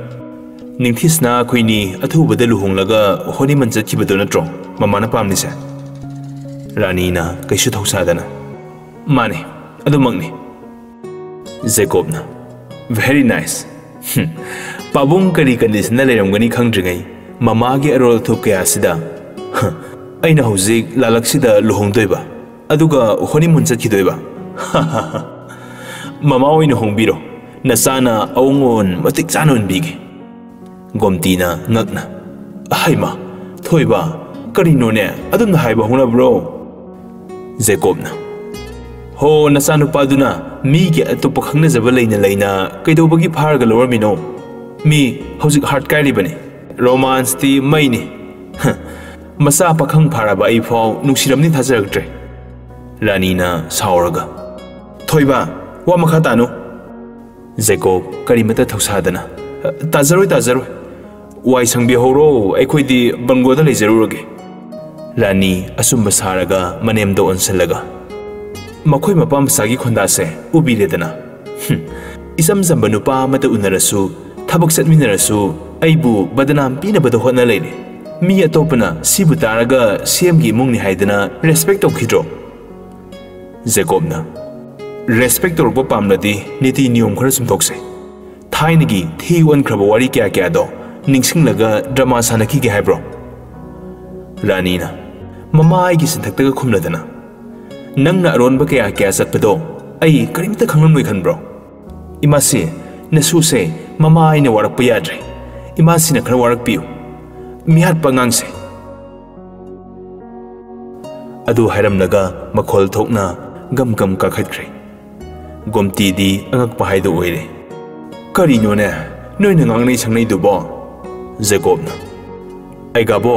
ꯅꯤꯡꯊꯤꯁꯅ ꯑꯩꯈꯣꯏꯅꯤ ꯑꯊꯨꯕꯗ ꯂꯨꯍꯣꯡꯂꯒ ꯍꯣꯅꯤꯃꯨꯟ ꯆꯠꯈꯤꯕꯗꯣ ꯅꯠꯇ꯭ꯔꯣ ꯃꯃꯥꯅ ꯄꯥꯝꯂꯤꯁꯦ?" ꯔꯥꯅꯤꯅ ꯀꯩꯁꯨ ꯊꯧꯁꯥꯗꯅ, "ꯃꯥꯅꯦ, ꯑꯗꯨꯃꯛꯅꯤ꯫" ꯖꯦꯀꯣꯕꯅ, "Very nice꯫ ꯍꯨꯝ, ꯄꯥꯕꯨꯡ ꯀꯔꯤ ꯀꯟꯗꯤꯁꯟꯗ ꯂꯩꯔꯝꯒꯅꯤ ꯈꯪꯗ꯭ꯔꯤꯉꯩ ꯃꯃꯥꯒꯤ ꯑꯔꯣꯜ ꯑꯊꯨꯞ ꯀꯌꯥꯁꯤꯗ, ꯍ, ꯑꯩꯅ ꯍꯧꯖꯤꯛ ꯂꯥꯂꯛꯁꯤꯗ ꯂꯨꯍꯣꯡꯗꯣꯏꯕ, ꯑꯗꯨꯒ ꯍꯣꯅꯤꯃꯨꯟ ꯆꯠꯈꯤꯗꯣꯏꯕ꯫ ꯃꯃꯥ ꯑꯣꯏꯅ ꯍꯣꯡꯕꯤꯔꯣ, ꯅꯆꯥꯅ ꯑꯋꯣꯡ ꯑꯋꯣꯟ ꯃꯇꯤꯛ ꯆꯥꯅ ꯎꯟꯕꯤꯒꯦ꯫" ꯒꯣꯝꯇꯤꯅ ꯉꯛꯅ, "ꯍꯩꯃꯥ, ꯊꯣꯏꯕ, ꯀꯔꯤꯅꯣꯅꯦ, ꯑꯗꯨꯝꯅ ꯍꯥꯏꯕ ꯍꯧꯅꯕ꯭ꯔꯣ?" ꯖꯦꯀꯣꯕꯅ, "ꯍꯣ, ꯅꯆꯥꯅꯨꯄꯥꯗꯨꯅ ꯃꯤꯒꯤ ꯑꯇꯣꯞꯄ ꯈꯪꯅꯖꯕ ꯂꯩꯅ ꯂꯩꯅ ꯀꯩꯗꯧꯕꯒꯤ ꯐꯥꯔꯒ ꯂꯧꯔꯝꯃꯤꯅꯣ? ꯃꯤ ꯍꯧꯖꯤꯛ ꯍꯥꯔꯠ ꯀꯥꯏꯔꯤꯕꯅꯤ꯫ ꯔꯣꯃꯥꯟꯁꯇꯤ ꯃꯩꯅꯤ꯫ ꯍ, ꯃꯆꯥ ꯄꯥꯈꯪ ꯐꯥꯔꯕ ꯑꯩꯐꯥꯎ ꯅꯨꯡꯁꯤꯔꯝꯅꯤ ꯊꯥꯖꯔꯛꯇ꯭ꯔꯦ꯫" ꯔꯥꯅꯤꯅ ꯁꯥꯎꯔꯒ, "ꯊꯣꯏꯕ, ꯋꯥ ꯃꯈꯥ ꯇꯥꯅꯨ꯫" ꯖꯦꯀꯣꯕ ꯀꯔꯤꯃꯠꯇ ꯊꯧꯁꯥꯗꯅ, "ꯇꯥꯖꯔꯣꯏ, ꯇꯥꯖꯔꯣꯏ꯫ ꯋꯥꯏ ꯁꯪꯕꯤꯍꯧꯔꯣ, ꯑꯩꯈꯣꯏꯗꯤ ꯕꯪꯒ꯭ꯂꯣꯗ ꯂꯩꯖꯔꯨꯔꯒꯦ꯫" ꯔꯥꯅꯤ ꯑꯆꯨꯝꯕ ꯁꯥꯔꯒ ꯃꯅꯦꯝꯗ ꯑꯣꯟꯁꯤꯜꯂꯒ, "ꯃꯈꯣꯏ ꯃꯄꯥ ꯃꯆꯥꯒꯤ ꯈꯣꯟꯗꯥꯁꯦ ꯎꯕꯤꯔꯦꯗꯅ꯫ ꯍꯨꯝ, ꯏꯆꯝ ꯆꯝꯕ ꯅꯨꯄꯥ ꯑꯃꯗ ꯎꯅꯔꯁꯨ, ꯊꯕꯛ ꯆꯠꯃꯤꯟꯅꯔꯁꯨ ꯑꯩꯕꯨ ꯕꯗꯅꯥꯝ ꯄꯤꯅꯕꯗ ꯍꯣꯠꯅ ꯂꯩꯔꯦ꯫ ꯃꯤ ꯑꯇꯣꯞꯄꯅ ꯁꯤꯕꯨ ꯇꯥꯔꯒ ꯁꯤ ꯑꯦꯝꯒꯤ ꯏꯃꯨꯡꯅꯤ ꯍꯥꯏꯗꯅ ꯔꯦꯁꯄꯦꯛ ꯇꯧꯈꯤꯗ꯭ꯔꯣ?" ꯖꯦꯀꯣꯕꯅ, "ꯔꯦꯁꯄꯦꯛ ꯇꯧꯔꯛꯄ ꯄꯥꯝꯂꯗꯤ ꯅꯤꯇꯤ ꯅꯤꯌꯣꯝ ꯈꯔ ꯆꯨꯝꯊꯣꯛꯁꯦ꯫ ꯊꯥꯏꯅꯒꯤ ꯊꯤ ꯑꯣꯟꯈ꯭ꯔꯕ ꯋꯥꯔꯤ ꯀꯌꯥ ꯀꯌꯥꯗꯣ ꯅꯤꯡꯁꯤꯡꯂꯒ ꯗ꯭ꯔꯃꯥ ꯁꯥꯟꯅꯈꯤꯒꯦ ꯍꯥꯏꯕ꯭ꯔꯣ?" ꯔꯥꯅꯤꯅ, ꯃꯃꯥ ꯑꯩꯒꯤ ꯁꯤꯟꯊꯛꯇꯒ ꯈꯨꯝꯂꯗꯅ, "ꯅꯪꯅ ꯑꯔꯣꯟꯕ ꯀꯌꯥ ꯀꯌꯥ ꯆꯠꯄꯗꯣ ꯑꯩ ꯀꯔꯤꯝꯇ ꯈꯪꯂꯝꯂꯣꯏ ꯈꯟꯕ꯭ꯔꯣ? ꯏꯃꯥꯁꯤ, ꯅꯁꯨꯁꯦ ꯃꯃꯥ ꯑꯩꯅ ꯋꯥꯔꯛꯄ ꯌꯥꯗ꯭ꯔꯦ꯫ ꯏꯃꯥꯁꯤꯅ ꯈꯔ ꯋꯥꯔꯛꯄꯤꯌꯨ꯫ ꯃꯤꯍꯥꯠꯄ ꯑꯉꯥꯡꯁꯦ!" ꯑꯗꯨ ꯍꯥꯏꯔꯝꯂꯒ ꯃꯈꯣꯜ ꯊꯣꯛꯅ ꯒꯝ ꯒꯝ ꯀꯥꯈꯠꯈ꯭ꯔꯦ꯫ ꯒꯣꯝꯇꯤꯗꯤ ꯑꯉꯛꯄ ꯍꯥꯏꯗꯨ ꯑꯣꯏꯔꯦ꯫ "ꯀꯔꯤꯅꯣꯅꯦ ꯅꯣꯏꯅ ꯉꯥꯡꯅꯩ ꯁꯪꯅꯩꯗꯨꯕꯣ?" ꯖꯦꯀꯣꯕꯅ꯫ "ꯑꯩꯒꯥꯕꯣ,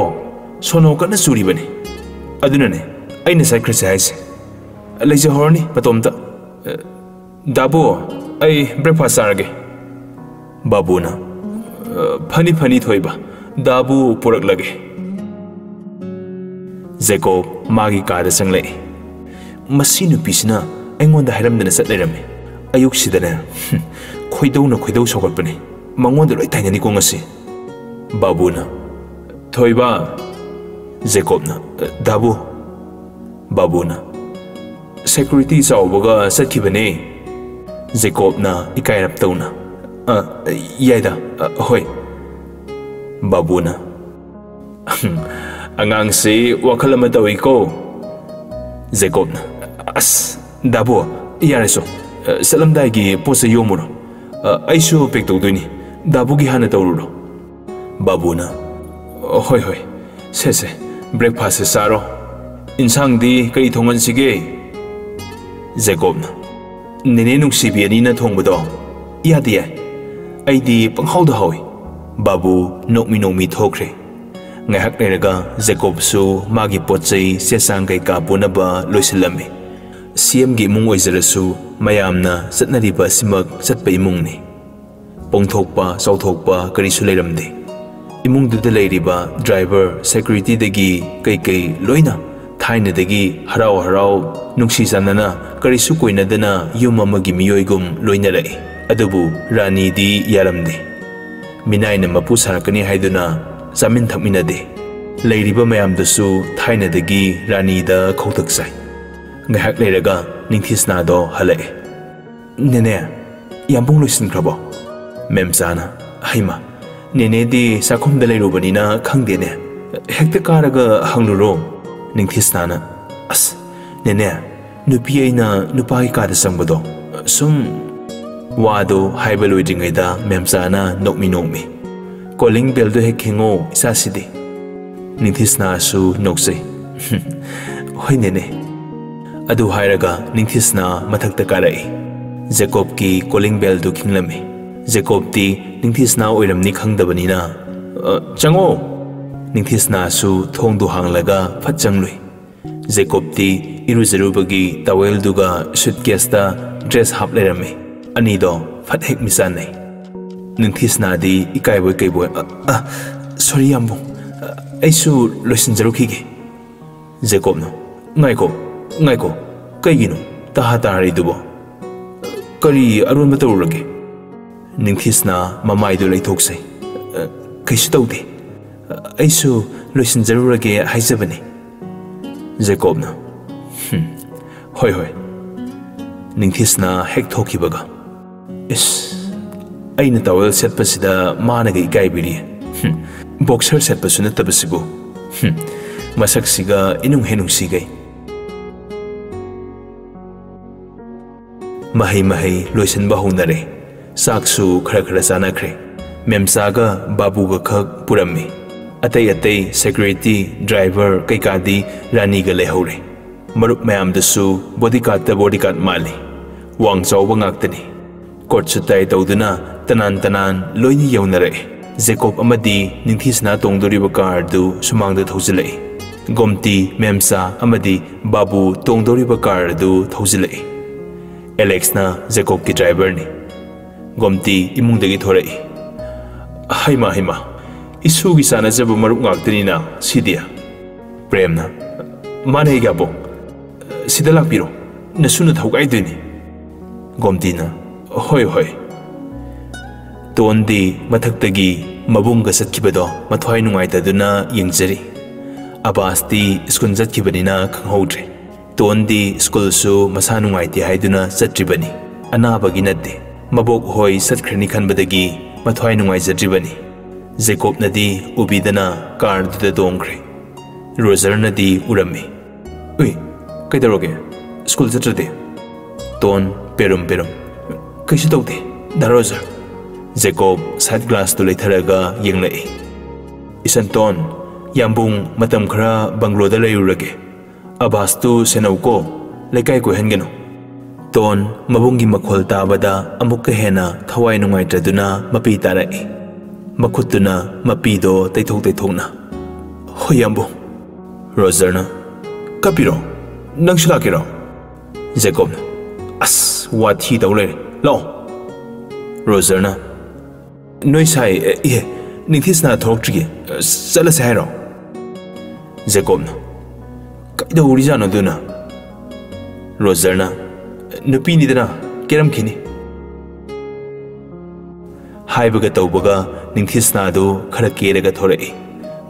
ꯁꯣꯅꯣ ꯀꯟꯅ ꯆꯨꯔꯤꯕꯅꯤ꯫ ꯑꯗꯨꯅꯅꯦ ꯑꯩꯅ ꯆꯠꯈ꯭ꯔꯁꯦ ꯍꯥꯏꯁꯦ꯫ ꯂꯩꯖꯍꯧꯔꯅꯤ ꯃꯇꯣꯝꯇ꯫ ꯗꯥꯕꯨ, ꯑꯩ ꯕ꯭ꯔꯦꯛꯐꯥꯁ ꯆꯥꯔꯒꯦ꯫" ꯕꯥꯕꯨꯅ, "ꯐꯅꯤ, ꯐꯅꯤ, ꯊꯣꯏꯕ, ꯗꯥꯕꯨ ꯄꯨꯔꯛꯂꯒꯦ꯫" ꯖꯦꯀꯣꯕ ꯃꯥꯒꯤ ꯀꯥꯗ ꯆꯪꯂꯛꯏ꯫ ꯃꯁꯤ ꯅꯨꯄꯤꯁꯤꯅ ꯑꯩꯉꯣꯟꯗ ꯍꯥꯏꯔꯝꯗꯅ ꯆꯠ ꯂꯩꯔꯝꯃꯤ꯫ ꯑꯌꯨꯛꯁꯤꯗꯅꯦ, ꯍꯨꯝ, ꯈꯣꯏꯗꯧꯅ ꯈꯣꯏꯗꯧ ꯁꯧꯒꯠꯄꯅꯤ꯫ ꯃꯉꯣꯟꯗ ꯂꯣꯏ ꯇꯥꯏꯅꯅꯤꯀꯣ ꯉꯁꯤ꯫ ꯕꯥꯕꯨꯅ, "ꯊꯣꯏꯕ꯫" ꯖꯦꯀꯣꯕꯅ, "ꯗꯥꯕꯨ꯫" ꯕꯥꯕꯨꯅ, "ꯁꯦꯀ꯭ꯌꯨꯔꯤꯇꯤ ꯆꯥꯎꯕꯒ ꯆꯠꯈꯤꯕꯅꯦ꯫" ꯖꯦꯀꯣꯕꯅ ꯏꯀꯥꯏꯔꯞ ꯇꯧꯅ, "ꯑ, ꯌꯥꯏꯗ, ꯑ, ꯍꯣꯏ꯫" ꯕꯥꯕꯨꯅ, "ꯑꯉꯥꯡꯁꯤ ꯋꯥꯈꯜ ꯑꯃ ꯇꯧꯏꯀꯣ꯫" ꯖꯦꯀꯣꯕꯅ, "ꯑꯁ, ꯗꯥꯕꯨ, ꯌꯥꯔꯦꯁꯣ꯫ ꯑ, ꯆꯠꯂꯝꯗꯥꯏꯒꯤ ꯄꯣꯠ ꯆꯩ ꯌꯣꯝꯃꯨꯔꯣ꯫ ꯑ, ꯑꯩꯁꯨ ꯄꯦꯛ ꯇꯧꯗꯣꯏꯅꯤ꯫ ꯗꯥꯕꯨꯒꯤ ꯍꯥꯟꯅ ꯇꯧꯔꯨꯔꯣ꯫" ꯕꯥꯕꯨꯅ, "ꯍꯣꯏ, ꯍꯣꯏ, ꯁꯦ, ꯁꯦ, ꯕ꯭ꯔꯦꯛꯐꯥꯁꯁꯦ ꯆꯥꯔꯣ꯫ ꯏꯟꯁꯥꯡꯗꯤ ꯀꯔꯤ ꯊꯣꯡꯍꯟꯁꯤꯒꯦ?" ꯖꯦꯀꯣꯕꯅ, "ꯅꯦꯅꯦ ꯅꯨꯡꯁꯤꯕꯤ ꯑꯅꯤꯅ ꯊꯣꯡꯕꯗꯣ ꯏꯌꯥꯗ ꯌꯥꯏ꯫ ꯑꯩꯗꯤ ꯄꯪꯍꯥꯎꯗ ꯍꯥꯎꯏ꯫" ꯕꯥꯕꯨ ꯅꯣꯛꯃꯤ ꯅꯣꯛꯃꯤ ꯊꯣꯛꯈ꯭ꯔꯦ꯫ ꯉꯥꯏꯍꯥꯛ ꯂꯩꯔꯒ ꯖꯦꯀꯣꯕꯁꯨ ꯃꯥꯒꯤ ꯄꯣꯠ ꯆꯩ, ꯆꯦ ꯆꯥꯡ ꯀꯩꯀꯥ ꯄꯨꯅꯕ ꯂꯣꯏꯁꯤꯜꯂꯝꯃꯤ꯫ ꯁꯤ ꯑꯦꯝꯒꯤ ꯏꯃꯨꯡ ꯑꯣꯏꯖꯔꯁꯨ ꯃꯌꯥꯝꯅ ꯆꯠꯅꯔꯤꯕ ꯑꯁꯤꯃꯛ ꯆꯠꯄ ꯏꯃꯨꯡꯅꯤ꯫ ꯄꯣꯡꯊꯣꯛꯄ, ꯆꯥꯎꯊꯣꯛꯄ ꯀꯔꯤꯁꯨ ꯂꯩꯔꯝꯗꯦ꯫ ꯏꯃꯨꯡꯗꯨꯗ ꯂꯩꯔꯤꯕ ꯗ꯭ꯔꯥꯏꯚꯔ, ꯁꯦꯀ꯭ꯌꯨꯔꯤꯇꯤꯗꯒꯤ ꯀꯩꯀꯩ ꯂꯣꯏꯅ ꯊꯥꯏꯅꯗꯒꯤ ꯍꯔꯥꯎ ꯍꯔꯥꯎ, ꯅꯨꯡꯁꯤ ꯆꯥꯟꯅꯅ, ꯀꯔꯤꯁꯨ ꯀꯣꯏꯅꯗꯅ ꯌꯨꯝ ꯑꯃꯒꯤ ꯃꯤꯑꯣꯏꯒꯨꯝ ꯂꯣꯏꯅꯔꯛꯏ꯫ ꯑꯗꯨꯕꯨ ꯔꯥꯅꯤꯗꯤ ꯌꯥꯔꯝꯗꯦ꯫ ꯃꯤꯅꯥꯏꯅ ꯃꯄꯨ ꯁꯥꯔꯛꯀꯅꯤ ꯍꯥꯏꯗꯨꯅ ꯆꯥꯃꯤꯟ ꯊꯛꯃꯤꯟꯅꯗꯦ꯫ ꯂꯩꯔꯤꯕ ꯃꯌꯥꯝꯗꯨꯁꯨ ꯊꯥꯏꯅꯗꯒꯤ ꯔꯥꯅꯤꯗ ꯈꯧꯇꯛ ꯆꯥꯏ꯫ ꯉꯥꯏꯍꯥꯛ ꯂꯩꯔꯒ ꯅꯤꯡꯊꯤꯁꯅꯥꯗꯣ ꯍꯜꯂꯛꯑꯦ꯫ "ꯅꯦꯅꯦ, ꯌꯥꯝꯕꯨꯡ ꯂꯣꯏꯁꯤꯟꯈ꯭ꯔꯕꯣ?" ꯃꯦꯝꯆꯥꯅ, "ꯍꯩꯃ, ꯅꯦꯅꯦꯗꯤ ꯆꯥꯛꯈꯨꯝꯗ ꯂꯩꯔꯨꯕꯅꯤꯅ ꯈꯪꯗꯦꯅꯦ꯫ ꯍꯦꯛꯇ ꯀꯥꯔꯒ ꯍꯪꯂꯨꯔꯣ꯫" ꯅꯤꯡꯊꯤꯁꯅꯥꯅ, "ꯑꯁ, ꯅꯦꯅꯦ, ꯅꯨꯄꯤ ꯑꯩꯅ ꯅꯨꯄꯥꯒꯤ ꯀꯥꯗ ꯆꯪꯕꯗꯣ ꯁꯨꯝ"꯫ ꯋꯥꯗꯣ ꯍꯥꯏꯕ ꯂꯣꯏꯗ꯭ꯔꯤꯉꯩꯗ ꯃꯦꯝꯆꯥꯅ ꯅꯣꯛꯃꯤ ꯅꯣꯛꯃꯤ, "ꯀꯣꯂꯤꯡ ꯕꯦꯜꯗꯣ ꯍꯦꯛ ꯈꯤꯡꯉꯣ, ꯏꯆꯥꯁꯤꯗꯤ"꯫ ꯅꯤꯡꯊꯤꯁꯅꯥꯁꯨ ꯅꯣꯛꯆꯩ꯫ "ꯍꯣꯏ ꯅꯦꯅꯦ"꯫ ꯑꯗꯨ ꯍꯥꯏꯔꯒ ꯅꯤꯡꯊꯤꯁꯅꯥ ꯃꯊꯛꯇ ꯀꯥꯔꯛꯏ꯫ ꯖꯦꯀꯣꯕꯀꯤ ꯀꯣꯂꯤꯡ ꯕꯦꯜꯗꯨ ꯈꯤꯡꯂꯝꯃꯤ꯫ ꯖꯦꯀꯣꯕꯇꯤ ꯅꯤꯡꯊꯤꯁꯅꯥ ꯑꯣꯏꯔꯝꯅꯤ ꯈꯪꯗꯕꯅꯤꯅ, "ꯑ, ꯆꯪꯉꯣ!" ꯅꯤꯡꯊꯤꯁꯅꯥꯁꯨ ꯊꯣꯡꯗꯨ ꯍꯥꯡꯂꯒ ꯐꯠ ꯆꯪꯂꯨꯏ꯫ ꯖꯦꯀꯣꯕꯇꯤ ꯏꯔꯨꯖꯔꯨꯕꯒꯤ ꯇꯋꯦꯜꯗꯨꯒ ꯁꯨꯠꯀꯦꯁꯇ ꯗ꯭ꯔꯦꯁ ꯍꯥꯞ ꯂꯩꯔꯝꯃꯤ꯫ ꯑꯅꯤꯗꯣ ꯐꯠ ꯍꯦꯛ ꯃꯤꯆꯥꯟꯅꯩ꯫ ꯅꯤꯡꯊꯤꯁꯅꯥꯗꯤ ꯏꯀꯥꯏꯕꯣꯏ ꯀꯩꯕꯣꯏ, "ꯑ, ꯑ, ꯁꯣꯔꯤ ꯌꯥꯝꯕꯨꯡ, ꯑ, ꯑꯩꯁꯨ ꯂꯣꯏꯁꯤꯟꯖꯔꯨꯈꯤꯒꯦ"꯫ ꯖꯦꯀꯣꯕꯅ, "ꯉꯥꯏꯈꯣ, ꯉꯥꯏꯈꯣ, ꯀꯩꯒꯤꯅꯣ ꯇꯍꯥ ꯇꯥꯔꯤꯗꯨꯕꯣ? ꯀꯔꯤ ꯑꯔꯣꯟꯕ ꯇꯧꯔꯨꯔꯒꯦ?" ꯅꯤꯡꯊꯤꯁꯅꯥ ꯃꯃꯥꯏꯗꯨ ꯂꯩꯊꯣꯛꯆꯩ꯫ "ꯑ, ꯀꯩꯁꯨ ꯇꯧꯗꯦ꯫ ꯑ, ꯑꯩꯁꯨ ꯂꯣꯏꯁꯤꯟꯖꯔꯨꯔꯒꯦ ꯍꯥꯏꯖꯕꯅꯤ"꯫ ꯖꯦꯀꯣꯕꯅ, "ꯍꯨꯝ, ꯍꯣꯏ, ꯍꯣꯏ"꯫ ꯅꯤꯡꯊꯤꯁꯅꯥ ꯍꯦꯛ ꯊꯣꯛꯈꯤꯕꯒ, "ꯏꯁ, ꯑꯩꯅ ꯇꯋꯦꯜ ꯁꯦꯠꯄꯁꯤꯗ ꯃꯥꯅꯒ ꯏꯀꯥꯏꯕꯤꯔꯤ꯫ ꯍꯨꯝ, ꯕꯣꯛꯁꯔ ꯁꯦꯠꯄꯁꯨ ꯅꯠꯇꯕꯁꯤꯕꯨ꯫ ꯍꯨꯝ, ꯃꯁꯛꯁꯤꯒ ꯏꯅꯨꯡ ꯍꯦꯛ ꯅꯨꯡꯁꯤꯈꯩ"꯫ ꯃꯍꯩ ꯃꯍꯩ ꯂꯣꯏꯁꯤꯟꯕ ꯍꯧꯅꯔꯦ꯫ ꯆꯥꯛꯁꯨ ꯈꯔ ꯈꯔ ꯆꯥꯅꯈ꯭ꯔꯦ꯫ ꯃꯦꯝꯆꯥꯒ ꯕꯥꯕꯨꯒ ꯈꯛ ꯄꯨꯔꯝꯃꯤ꯫ ꯑꯇꯩ ꯑꯇꯩ ꯁꯦꯀ꯭ꯌꯨꯔꯤꯇꯤ, ꯗ꯭ꯔꯥꯏꯚꯔ ꯀꯩꯀꯥꯗꯤ ꯔꯥꯅꯤꯒ ꯂꯩꯍꯧꯔꯦ꯫ ꯃꯔꯨꯞ ꯃꯌꯥꯝꯗꯨꯁꯨ ꯕꯣꯗꯤꯒꯥꯔꯗꯇ ꯕꯣꯗꯤꯒꯥꯔꯗ ꯃꯥꯜꯂꯤ꯫ ꯋꯥꯡ ꯆꯥꯎꯕ ꯉꯥꯛꯇꯅꯤ꯫ ꯀꯣꯠ ꯁꯨꯠ ꯇꯥꯏ ꯇꯧꯗꯨꯅ ꯇꯅꯥꯟ ꯇꯅꯥꯟ ꯂꯣꯏꯅ ꯌꯧꯅꯔꯛꯑꯦ꯫ ꯖꯦꯀꯣꯕ ꯑꯃꯗꯤ ꯅꯤꯡꯊꯤꯁꯅꯥ ꯇꯣꯡꯗꯧꯔꯤꯕ ꯀꯥꯔ ꯑꯗꯨ ꯁꯨꯃꯥꯡꯗ ꯊꯧꯖꯤꯜꯂꯛꯏ꯫ ꯒꯣꯝꯇꯤ, ꯃꯦꯝꯆꯥ ꯑꯃꯗꯤ ꯕꯥꯕꯨ ꯇꯣꯡꯗꯧꯔꯤꯕ ꯀꯥꯔ ꯑꯗꯨ ꯊꯧꯖꯤꯜꯂꯛꯏ꯫ ꯑꯦꯂꯦꯛꯁꯅ ꯖꯦꯀꯣꯕꯀꯤ ꯗ꯭ꯔꯥꯏꯚꯔꯅꯤ꯫ ꯒꯣꯝꯇꯤ ꯏꯃꯨꯡꯗꯒꯤ ꯊꯣꯔꯛꯏ꯫ "ꯍꯩꯃꯥ, ꯍꯩꯃꯥ, ꯏꯁꯨꯒꯤ ꯆꯥꯟꯅꯖꯕ ꯃꯔꯨꯞ ꯉꯥꯛꯇꯅꯤꯅ ꯁꯤꯗꯤ"꯫ ꯄ꯭ꯔꯦꯝꯅ, "ꯃꯥꯅꯦ, ꯑꯩꯒꯤ ꯑꯕꯣꯛ꯫ ꯁꯤꯗ ꯂꯥꯛꯄꯤꯔꯣ, ꯅꯁꯨꯅ ꯊꯧꯒꯥꯏꯗꯣꯏꯅꯤ"꯫ ꯒꯣꯝꯇꯤꯅ, "ꯍꯣꯏ, ꯍꯣꯏ"꯫ ꯇꯣꯟꯗꯤ ꯃꯊꯛꯇꯒꯤ ꯃꯕꯨꯡꯒ ꯆꯠꯈꯤꯕꯗꯣ ꯃꯊ꯭ꯋꯥꯏ ꯅꯨꯡꯉꯥꯏꯇꯗꯨꯅ ꯌꯦꯡꯖꯔꯤ꯫ ꯑꯕꯥꯁꯇꯤ ꯁ꯭ꯀꯨꯜ ꯆꯠꯈꯤꯕꯅꯤꯅ ꯈꯪꯍꯧꯗ꯭ꯔꯦ꯫ ꯇꯣꯟꯗꯤ ꯁ꯭ꯀꯨꯜꯁꯨ ꯃꯁꯥ ꯅꯨꯡꯉꯥꯏꯇꯦ ꯍꯥꯏꯗꯨꯅ ꯆꯠꯇ꯭ꯔꯤꯕꯅꯤ꯫ ꯑꯅꯥꯕꯒꯤ ꯅꯠꯇꯦ꯫ ꯃꯕꯣꯛ ꯍꯣꯏ ꯆꯠꯈ꯭ꯔꯅꯤ ꯈꯟꯕꯗꯒꯤ ꯃꯊ꯭ꯋꯥꯏ ꯅꯨꯡꯉꯥꯏꯖꯗ꯭ꯔꯤꯕꯅꯤ꯫ ꯖꯦꯀꯣꯕꯅꯗꯤ ꯎꯕꯤꯗꯅ ꯀꯥꯔꯗꯨꯗ ꯇꯣꯡꯈ꯭ꯔꯦ꯫ ꯔꯣꯖꯔꯅꯗꯤ ꯎꯔꯝꯃꯤ꯫ "ꯎꯏ, ꯀꯩꯗꯧꯔꯒꯦ? ꯁ꯭ꯀꯨꯜ ꯆꯠꯇ꯭ꯔꯗꯤ?" ꯇꯣꯟ, ꯄꯦꯔꯨꯝ ꯄꯦꯔꯨꯝ, "ꯀꯩꯁꯨ ꯇꯧꯗꯦ, ꯗꯥ ꯔꯣꯖꯔ꯫" ꯖꯦꯀꯣꯕ ꯁꯥꯏꯠ ꯒ꯭ꯂꯥꯁꯇꯨ ꯂꯩꯊꯔꯒ ꯌꯦꯡꯂꯛꯏ꯫ "ꯏꯁꯟꯇꯣꯟ, ꯌꯥꯝꯕꯨꯡ ꯃꯇꯝ ꯈꯔ ꯕꯪꯒ꯭ꯂꯣꯗ ꯂꯩꯔꯨꯔꯒꯦ꯫ ꯑꯕꯥꯁꯇꯨ ꯁꯦꯟꯅꯧꯀꯣ, ꯂꯩꯀꯥꯏ ꯀꯣꯏꯍꯟꯒꯅꯨ꯫" ꯇꯣꯟ ꯃꯕꯨꯡꯒꯤ ꯃꯈꯣꯜ ꯇꯥꯕꯗ ꯑꯃꯨꯛꯀ ꯍꯦꯟꯅ ꯊꯋꯥꯏ ꯅꯨꯡꯉꯥꯏꯇ꯭ꯔꯗꯨꯅ ꯃꯄꯤ ꯇꯥꯔꯛꯏ꯫ ꯃꯈꯨꯠꯇꯨꯅ ꯃꯄꯤꯗꯣ ꯇꯩꯊꯣꯛ ꯇꯩꯊꯣꯛꯅ, "ꯍꯣꯏ, ꯌꯥꯝꯕꯨꯡ꯫" ꯔꯣꯖꯔꯅ, "ꯀꯞꯄꯤꯔꯣ? ꯅꯪꯁꯨ ꯂꯥꯛꯀꯦꯔꯣ?" ꯖꯦꯀꯣꯕꯅ, "ꯑꯁ, ꯋꯥꯊꯤ ꯇꯧ ꯂꯩꯔꯦ, ꯂꯥꯛꯑꯣ꯫" ꯔꯣꯖꯔꯅ, "ꯅꯣꯏ ꯁꯥꯏ, ꯑꯦ, ꯏꯍꯦ, ꯅꯤꯡꯊꯤꯁꯅꯥ ꯊꯣꯛꯂꯛꯇ꯭ꯔꯤꯌꯦ, ꯆꯠꯂꯁꯦ ꯍꯥꯏꯔꯣ?" ꯖꯦꯀꯣꯕꯅ, "ꯀꯩꯗꯧꯔꯤꯖꯥꯠꯅꯣ ꯑꯗꯨꯅ?" ꯔꯣꯖꯔꯅ, "ꯅꯨꯄꯤꯅꯤꯗꯅ, ꯀꯦꯔꯝꯈꯤꯅꯤ꯫" ꯍꯥꯏꯕꯒ ꯇꯧꯕꯒ ꯅꯤꯡꯊꯤꯁꯅꯥꯗꯨ ꯈꯔ ꯀꯦꯔꯒ ꯊꯣꯔꯛꯏ꯫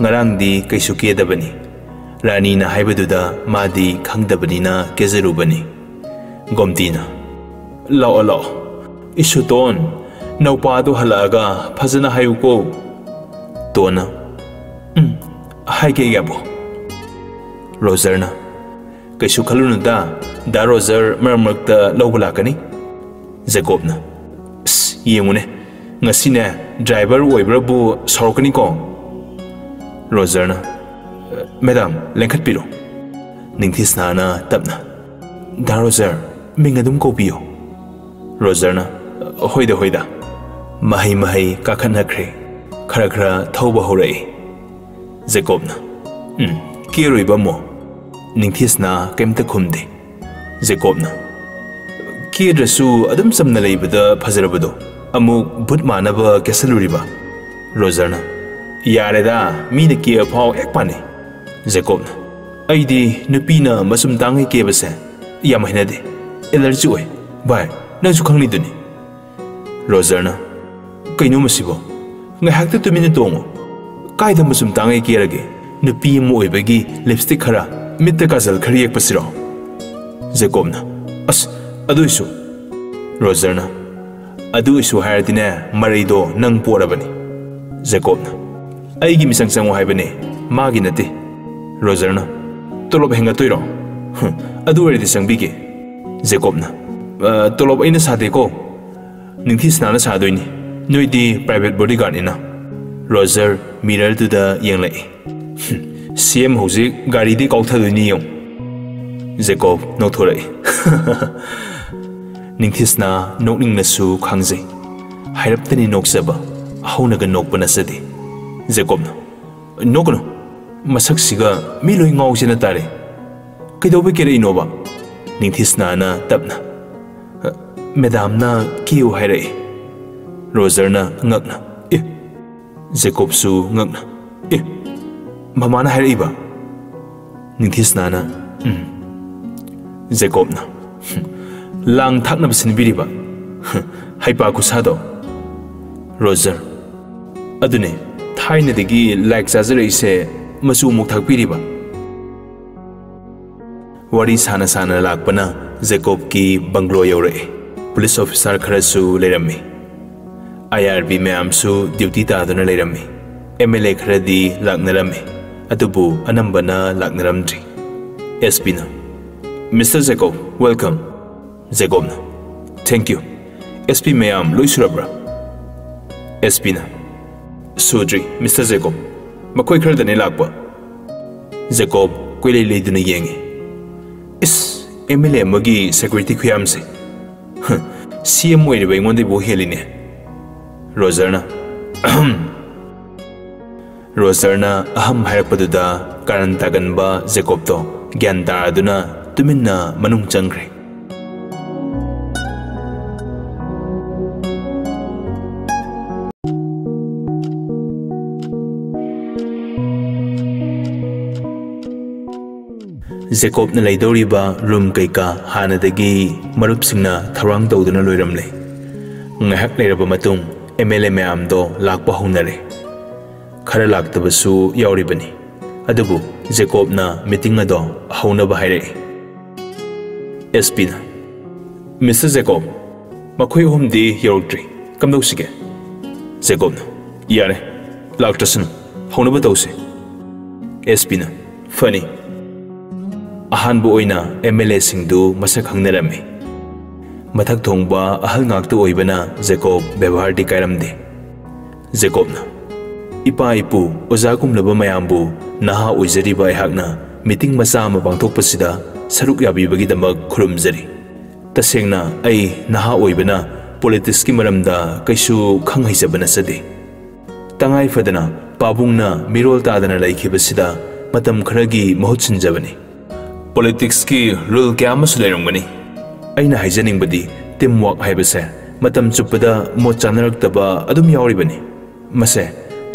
ꯉꯔꯥꯡꯗꯤ ꯀꯩꯁꯨ ꯀꯦꯗꯕꯅꯤ꯫ ꯔꯥꯅꯤꯅ ꯍꯥꯏꯕꯗꯨꯗ ꯃꯥꯗꯤ ꯈꯪꯗꯕꯅꯤꯅ ꯀꯦꯖꯔꯨꯕꯅꯤ꯫ ꯒꯣꯝꯇꯤꯅ, "ꯂꯥꯛꯑꯣ, ꯂꯥꯛꯑꯣ꯫ ꯏꯁꯨꯇꯣꯟ, ꯅꯧꯄꯥꯗꯨ ꯍꯜꯂꯛꯑꯒ ꯐꯖꯅ ꯍꯥꯏꯌꯨꯀꯣ꯫" ꯇꯣꯟꯅ, "ꯎꯝ, ꯍꯥꯏꯒꯦ, ꯌꯥꯕꯣ꯫" ꯔꯣꯖꯔꯅ, "ꯀꯩꯁꯨ ꯈꯜꯂꯨꯅꯨꯗ, ꯗꯥ ꯔꯣꯖꯔ ꯃꯔꯛ ꯃꯔꯛꯇ ꯂꯧꯕ ꯂꯥꯛꯀꯅꯤ꯫" ꯖꯦꯀꯣꯕꯅ, "ꯑꯁ, ꯌꯦꯡꯉꯨꯅꯦ, ꯉꯁꯤꯅꯦ ꯗ꯭ꯔꯥꯏꯚꯔ ꯑꯣꯏꯕ꯭ꯔꯕꯨ ꯁꯥꯎꯔꯛꯀꯅꯤꯀꯣ꯫" ꯔꯣꯖꯔꯅ, "ꯃꯦꯗꯥꯝ, ꯂꯦꯡꯈꯠꯄꯤꯔꯣ꯫" ꯅꯤꯡꯊꯤꯁꯅꯥꯅ ꯇꯞꯅ, "ꯗꯥ ꯔꯣꯖꯔ, ꯃꯤꯡ ꯑꯗꯨꯝ ꯀꯧꯕꯤꯌꯣ꯫" ꯔꯣꯖꯔꯅ, "ꯍꯣꯏꯗ, ꯍꯣꯏꯗ꯫" ꯃꯍꯩ ꯃꯍꯩ ꯀꯥꯈꯠꯅꯈ꯭ꯔꯦ꯫ ꯈꯔ ꯈꯔ ꯊꯧꯕ ꯍꯧꯔꯛꯏ꯫ ꯖꯦꯀꯣꯕꯅ, "ꯎꯝ, ꯀꯦꯔꯣꯏꯕ ꯑꯃꯨꯛ?" ꯅꯤꯡꯊꯤꯁꯅꯥ ꯀꯩꯝꯇ ꯈꯨꯝꯗꯦ꯫ ꯖꯦꯀꯣꯕꯅ, "ꯀꯦꯗ꯭ꯔꯁꯨ ꯑꯗꯨꯝ ꯆꯝꯅ ꯂꯩꯕꯗ ꯐꯖꯔꯕꯗꯣ, ꯑꯃꯨꯛ ꯚꯨꯠ ꯃꯥꯟꯅꯕ ꯀꯦꯁꯜꯂꯨꯔꯤꯕ?" ꯔꯣꯖꯔꯅ, "ꯌꯥꯔꯦꯗ, ꯃꯤꯅ ꯀꯦꯕ ꯐꯥꯎ ꯍꯦꯛ ꯄꯥꯅꯩ꯫" ꯖꯦꯀꯣꯕꯅ, "ꯑꯩꯗꯤ ꯅꯨꯄꯤꯅ ꯃꯆꯨꯝ ꯇꯥꯡꯉꯩ ꯀꯦꯕꯁꯦ ꯌꯥꯝ ꯍꯩꯅꯗꯦ, ꯑꯦꯂꯔꯖꯤ ꯑꯣꯏ꯫ ꯚꯥꯏ, ꯅꯪꯁꯨ ꯈꯪꯂꯤꯗꯨꯅꯤ꯫" ꯔꯣꯖꯔꯅ, "ꯀꯩꯅꯣ ꯃꯁꯤꯕꯣ? ꯉꯥꯏꯍꯥꯛꯇ ꯇꯨꯃꯤꯟꯅ ꯇꯣꯡꯉꯨ꯫ ꯀꯥꯏꯗ ꯃꯆꯨꯝ ꯇꯥꯡꯉꯩ ꯀꯦꯔꯒꯦ? ꯅꯨꯄꯤ ꯑꯃ ꯑꯣꯏꯕꯒꯤ ꯂꯤꯞꯁꯇꯤꯛ ꯈꯔ, ꯃꯤꯠꯇ ꯀꯥꯖꯜ ꯈꯔ ꯌꯦꯛꯄꯁꯤꯔꯣ?" ꯖꯦꯀꯣꯕꯅ, "ꯑꯁ, ꯑꯗꯨꯏꯁꯨ꯫" ꯔꯣꯖꯔꯅ, "ꯑꯗꯨꯏꯁꯨ ꯍꯥꯏꯔꯗꯤꯅꯦ, ꯃꯔꯩꯗꯣ ꯅꯪ ꯄꯣꯔꯕꯅꯤ꯫" ꯖꯦꯀꯣꯕꯅ, "ꯑꯩꯒꯤ ꯃꯤꯆꯪ ꯆꯪꯉꯨ ꯍꯥꯏꯕꯅꯦ, ꯃꯥꯒꯤ ꯅꯠꯇꯦ꯫" ꯔꯣꯖꯔꯅ, "ꯇꯣꯂꯣꯞ ꯍꯦꯟꯒꯠꯇꯣꯏꯔꯣ? ꯍꯨꯝ, ꯑꯗꯨ ꯑꯣꯏꯔꯗꯤ ꯆꯪꯕꯤꯒꯦ꯫" ꯖꯦꯀꯣꯕꯅ, "ꯑ, ꯇꯣꯂꯣꯞ ꯑꯩꯅ ꯁꯥꯗꯦꯀꯣ, ꯅꯤꯡꯊꯤꯁꯅꯥꯅ ꯁꯥꯗꯣꯏꯅꯤ꯫ ꯅꯣꯏꯗꯤ ꯄ꯭ꯔꯥꯏꯚꯦꯠ ꯕꯣꯗꯤꯒꯥꯔꯗꯅꯤꯅ꯫" ꯔꯣꯖꯔ ꯃꯤꯔꯔꯗꯨꯗ ꯌꯦꯡꯂꯛꯏ꯫ "ꯍꯨꯝ, ꯁꯤ ꯑꯦꯝ ꯍꯧꯖꯤꯛ ꯒꯥꯔꯤꯗꯤ ꯀꯥꯎꯊꯗꯣꯏꯅꯤ ꯌꯦꯡꯉꯨ꯫" ꯖꯦꯀꯣꯕ ꯅꯣꯛꯊꯣꯔꯛꯏ꯫ ꯅꯤꯡꯊꯤꯁꯅꯥ ꯅꯣꯛꯅꯤꯡꯅꯁꯨ ꯈꯥꯡꯖꯩ꯫ ꯍꯥꯏꯔꯞꯇꯅꯤ ꯅꯣꯛꯆꯕ, ꯍꯧꯅꯒ ꯅꯣꯛꯄ ꯅꯠꯆꯗꯦ꯫ ꯖꯦꯀꯣꯕꯅ, "ꯅꯣꯛꯀꯅꯨ, ꯃꯁꯛꯁꯤꯒ ꯃꯤ ꯂꯣꯏ ꯉꯥꯎꯖꯅ ꯇꯥꯔꯦ꯫ ꯀꯩꯗꯧꯕꯩ ꯀꯦꯔꯛꯏꯅꯣꯕ?" ꯅꯤꯡꯊꯤꯁꯅꯥꯅ ꯇꯞꯅ, "ꯃꯦꯗꯥꯝꯅ ꯀꯦꯌꯨ ꯍꯥꯏꯔꯛꯏ꯫" ꯔꯣꯖꯔꯅ ꯉꯛꯅ, "ꯑꯦ?" ꯖꯦꯀꯣꯕꯁꯨ ꯉꯛꯅ, "ꯑꯦ, ꯃꯃꯥꯅ ꯍꯥꯏꯔꯛꯏꯕ?" ꯅꯤꯡꯊꯤꯁꯅꯥꯅ, "ꯎꯝ꯫" ꯖꯦꯀꯣꯕꯅ, "ꯍꯨꯝ, ꯂꯥꯡ ꯊꯥꯛꯅꯕ ꯁꯤꯟꯕꯤꯔꯤꯕ? ꯍꯨꯝ, ꯍꯩꯄꯥ ꯈꯨꯁꯥꯗꯣ!" ꯔꯣꯖꯔ, "ꯑꯗꯨꯅꯦ, ꯊꯥꯏꯅꯗꯒꯤ ꯂꯥꯏꯛ ꯆꯥꯖꯔꯛꯏꯁꯦ ꯃꯆꯨ ꯑꯃꯨꯛ ꯊꯥꯛꯄꯤꯔꯤꯕ?" ꯋꯥꯔꯤ ꯁꯥꯅ ꯁꯥꯅ ꯂꯥꯛꯄꯅ ꯖꯦꯀꯣꯕꯀꯤ ꯕꯪꯒ꯭ꯂꯣ ꯌꯧꯔꯛꯑꯦ꯫ ꯄꯨꯂꯤꯁ ꯑꯣꯐꯤꯁꯥꯔ ꯈꯔꯁꯨ ꯂꯩꯔꯝꯃꯤ꯫ ꯑꯥꯏ ꯑꯥꯔ ꯕꯤ ꯃꯌꯥꯝꯁꯨ ꯗ꯭ꯌꯨꯇꯤ ꯇꯥꯗꯨꯅ ꯂꯩꯔꯝꯃꯤ꯫ ꯑꯦꯝ ꯑꯦꯜ ꯑꯦ ꯈꯔꯗꯤ ꯂꯥꯛꯅꯔꯝꯃꯤ, ꯑꯗꯨꯕꯨ ꯑꯅꯝꯕꯅ ꯂꯥꯛꯅꯔꯝꯗ꯭ꯔꯤ꯫ ꯑꯦꯁ ꯄꯤꯅ, "ꯃꯤꯁꯇꯔ ꯖꯦꯀꯣꯕ, ꯋꯦꯜꯀꯝ꯫" ꯖꯦꯀꯣꯕꯅ, "ꯊꯦꯡꯛ ꯌꯨ꯫ ꯑꯦꯁ ꯄꯤ ꯃꯌꯥꯝ ꯂꯣꯏ ꯁꯨꯔꯕ꯭ꯔꯥ?" ꯑꯦꯁ ꯄꯤꯅ, "ꯁꯨꯗ꯭ꯔꯤ, ꯃꯤꯁꯇꯔ ꯖꯦꯀꯣꯕ꯫ ꯃꯈꯣꯏ ꯈꯔꯗꯅꯤ ꯂꯥꯛꯄ꯫" ꯖꯦꯀꯣꯕ ꯀꯣꯏꯂꯩ ꯂꯩꯗꯨꯅ ꯌꯦꯡꯉꯤ꯫ "ꯏꯁ, ꯑꯦꯝ ꯑꯦꯜ ꯑꯦ ꯑꯃꯒꯤ ꯁꯦꯀ꯭ꯌꯨꯔꯤꯇꯤ ꯈꯨꯌꯥꯝꯁꯦ꯫ ꯍ, ꯁꯤ ꯑꯦꯝ ꯑꯣꯏꯔꯤꯕ ꯑꯩꯉꯣꯟꯗꯩꯕꯨ ꯍꯦꯜꯂꯤꯅꯦ꯫" ꯔꯣꯖꯔꯅ, "ꯑꯍꯝ꯫" ꯔꯣꯖꯔꯅ "ꯑꯍꯝ" ꯍꯥꯏꯔꯛꯄꯗꯨꯗ ꯀꯥꯔꯟ ꯇꯥꯒꯟꯕ ꯖꯦꯀꯣꯕꯇꯣ ꯒ꯭ꯌꯥꯟ ꯇꯥꯔꯗꯨꯅ ꯇꯨꯃꯤꯟꯅ ꯃꯅꯨꯡ ꯆꯪꯈ꯭ꯔꯦ꯫ ꯖꯦꯀꯣꯕꯅ ꯂꯩꯗꯧꯔꯤꯕ ꯔꯨꯝ ꯀꯩꯀꯥ ꯍꯥꯟꯅꯗꯒꯤ ꯃꯔꯨꯞꯁꯤꯡꯅ ꯊꯧꯔꯥꯡ ꯇꯧꯗꯨꯅ ꯂꯣꯏꯔꯝꯂꯦ꯫ ꯉꯥꯏꯍꯥꯛ ꯂꯩꯔꯕ ꯃꯇꯨꯡ ꯑꯦꯝ ꯑꯦꯜ ꯑꯦ ꯃꯌꯥꯝꯗꯣ ꯂꯥꯛꯄ ꯍꯧꯅꯔꯦ꯫ ꯈꯔ ꯂꯥꯛꯇꯕꯁꯨ ꯌꯥꯎꯔꯤꯕꯅꯤ꯫ ꯑꯗꯨꯕꯨ ꯖꯦꯀꯣꯕꯅ ꯃꯤꯇꯤꯡ ꯑꯗꯣ ꯍꯧꯅꯕ ꯍꯥꯏꯔꯛꯏ꯫ ꯑꯦꯁ ꯄꯤꯅ, "ꯃꯤꯁꯇꯔ ꯖꯦꯀꯣꯕ, ꯃꯈꯣꯏ ꯑꯍꯨꯝꯗꯤ ꯌꯧꯔꯛꯇ꯭ꯔꯤ꯫ ꯀꯝꯗꯧꯁꯤꯒꯦ?" ꯖꯦꯀꯣꯕꯅ, "ꯌꯥꯔꯦ, ꯂꯥꯛꯇ꯭ꯔꯁꯅꯨ, ꯍꯧꯅꯕ ꯇꯧꯁꯦ꯫" ꯑꯦꯁ ꯄꯤꯅ, ꯐꯅꯤ꯫ ꯑꯍꯥꯟꯕ ꯑꯣꯏꯅ ꯑꯦꯝ ꯑꯦꯜ ꯑꯦꯁꯤꯡꯗꯨ ꯃꯁꯛ ꯈꯪꯅꯔꯝꯃꯤ꯫ ꯃꯊꯛ ꯊꯣꯡꯕ ꯑꯍꯜ ꯉꯥꯛꯇ ꯑꯣꯏꯕꯅ ꯖꯦꯀꯣꯕ ꯕꯦꯕꯥꯔꯗꯤ ꯀꯥꯏꯔꯝꯗꯦ꯫ ꯖꯦꯀꯣꯕꯅ, "ꯏꯄꯥ ꯏꯄꯨ, ꯑꯣꯖꯥꯒꯨꯝꯂꯕ ꯃꯌꯥꯝꯕꯨ ꯅꯍꯥ ꯑꯣꯏꯖꯔꯤꯕ ꯑꯩꯍꯥꯛꯅ ꯃꯤꯇꯤꯡ ꯃꯆꯥ ꯑꯃ ꯄꯥꯡꯊꯣꯛꯄꯁꯤꯗ ꯁꯔꯨꯛ ꯌꯥꯕꯤꯕꯒꯤꯗꯃꯛ ꯈꯨꯔꯨꯝꯖꯔꯤ꯫ ꯇꯁꯦꯡꯅ ꯑꯩ ꯅꯍꯥ ꯑꯣꯏꯕꯅ ꯄꯣꯂꯤꯇꯤꯛꯁꯀꯤ ꯃꯔꯝꯗ ꯀꯩꯁꯨ ꯈꯪ ꯍꯩꯖꯕ ꯅꯠꯆꯗꯦ꯫ ꯇꯉꯥꯏ ꯐꯗꯅ ꯄꯥꯕꯨꯡꯅ ꯃꯤꯔꯣꯜ ꯇꯥꯗꯅ ꯂꯩꯈꯤꯕꯁꯤꯗ ꯃꯇꯝ ꯈꯔꯒꯤ ꯃꯍꯨꯠ ꯁꯤꯟꯖꯕꯅꯤ꯫ ꯄꯣꯂꯤꯇꯤꯛꯁꯀꯤ ꯔꯨꯜ ꯀꯌꯥ ꯑꯃꯁꯨ ꯂꯩꯔꯝꯒꯅꯤ꯫ ꯑꯩꯅ ꯍꯥꯏꯖꯅꯤꯡꯕꯗꯤ ꯇꯤꯝ ꯋꯥꯔꯛ ꯍꯥꯏꯕꯁꯦ ꯃꯇꯝ ꯆꯨꯞꯄꯗ ꯃꯣꯠ ꯆꯥꯅꯔꯛꯇꯕ ꯑꯗꯨꯝ ꯌꯥꯎꯔꯤꯕꯅꯤ꯫ ꯃꯁꯦ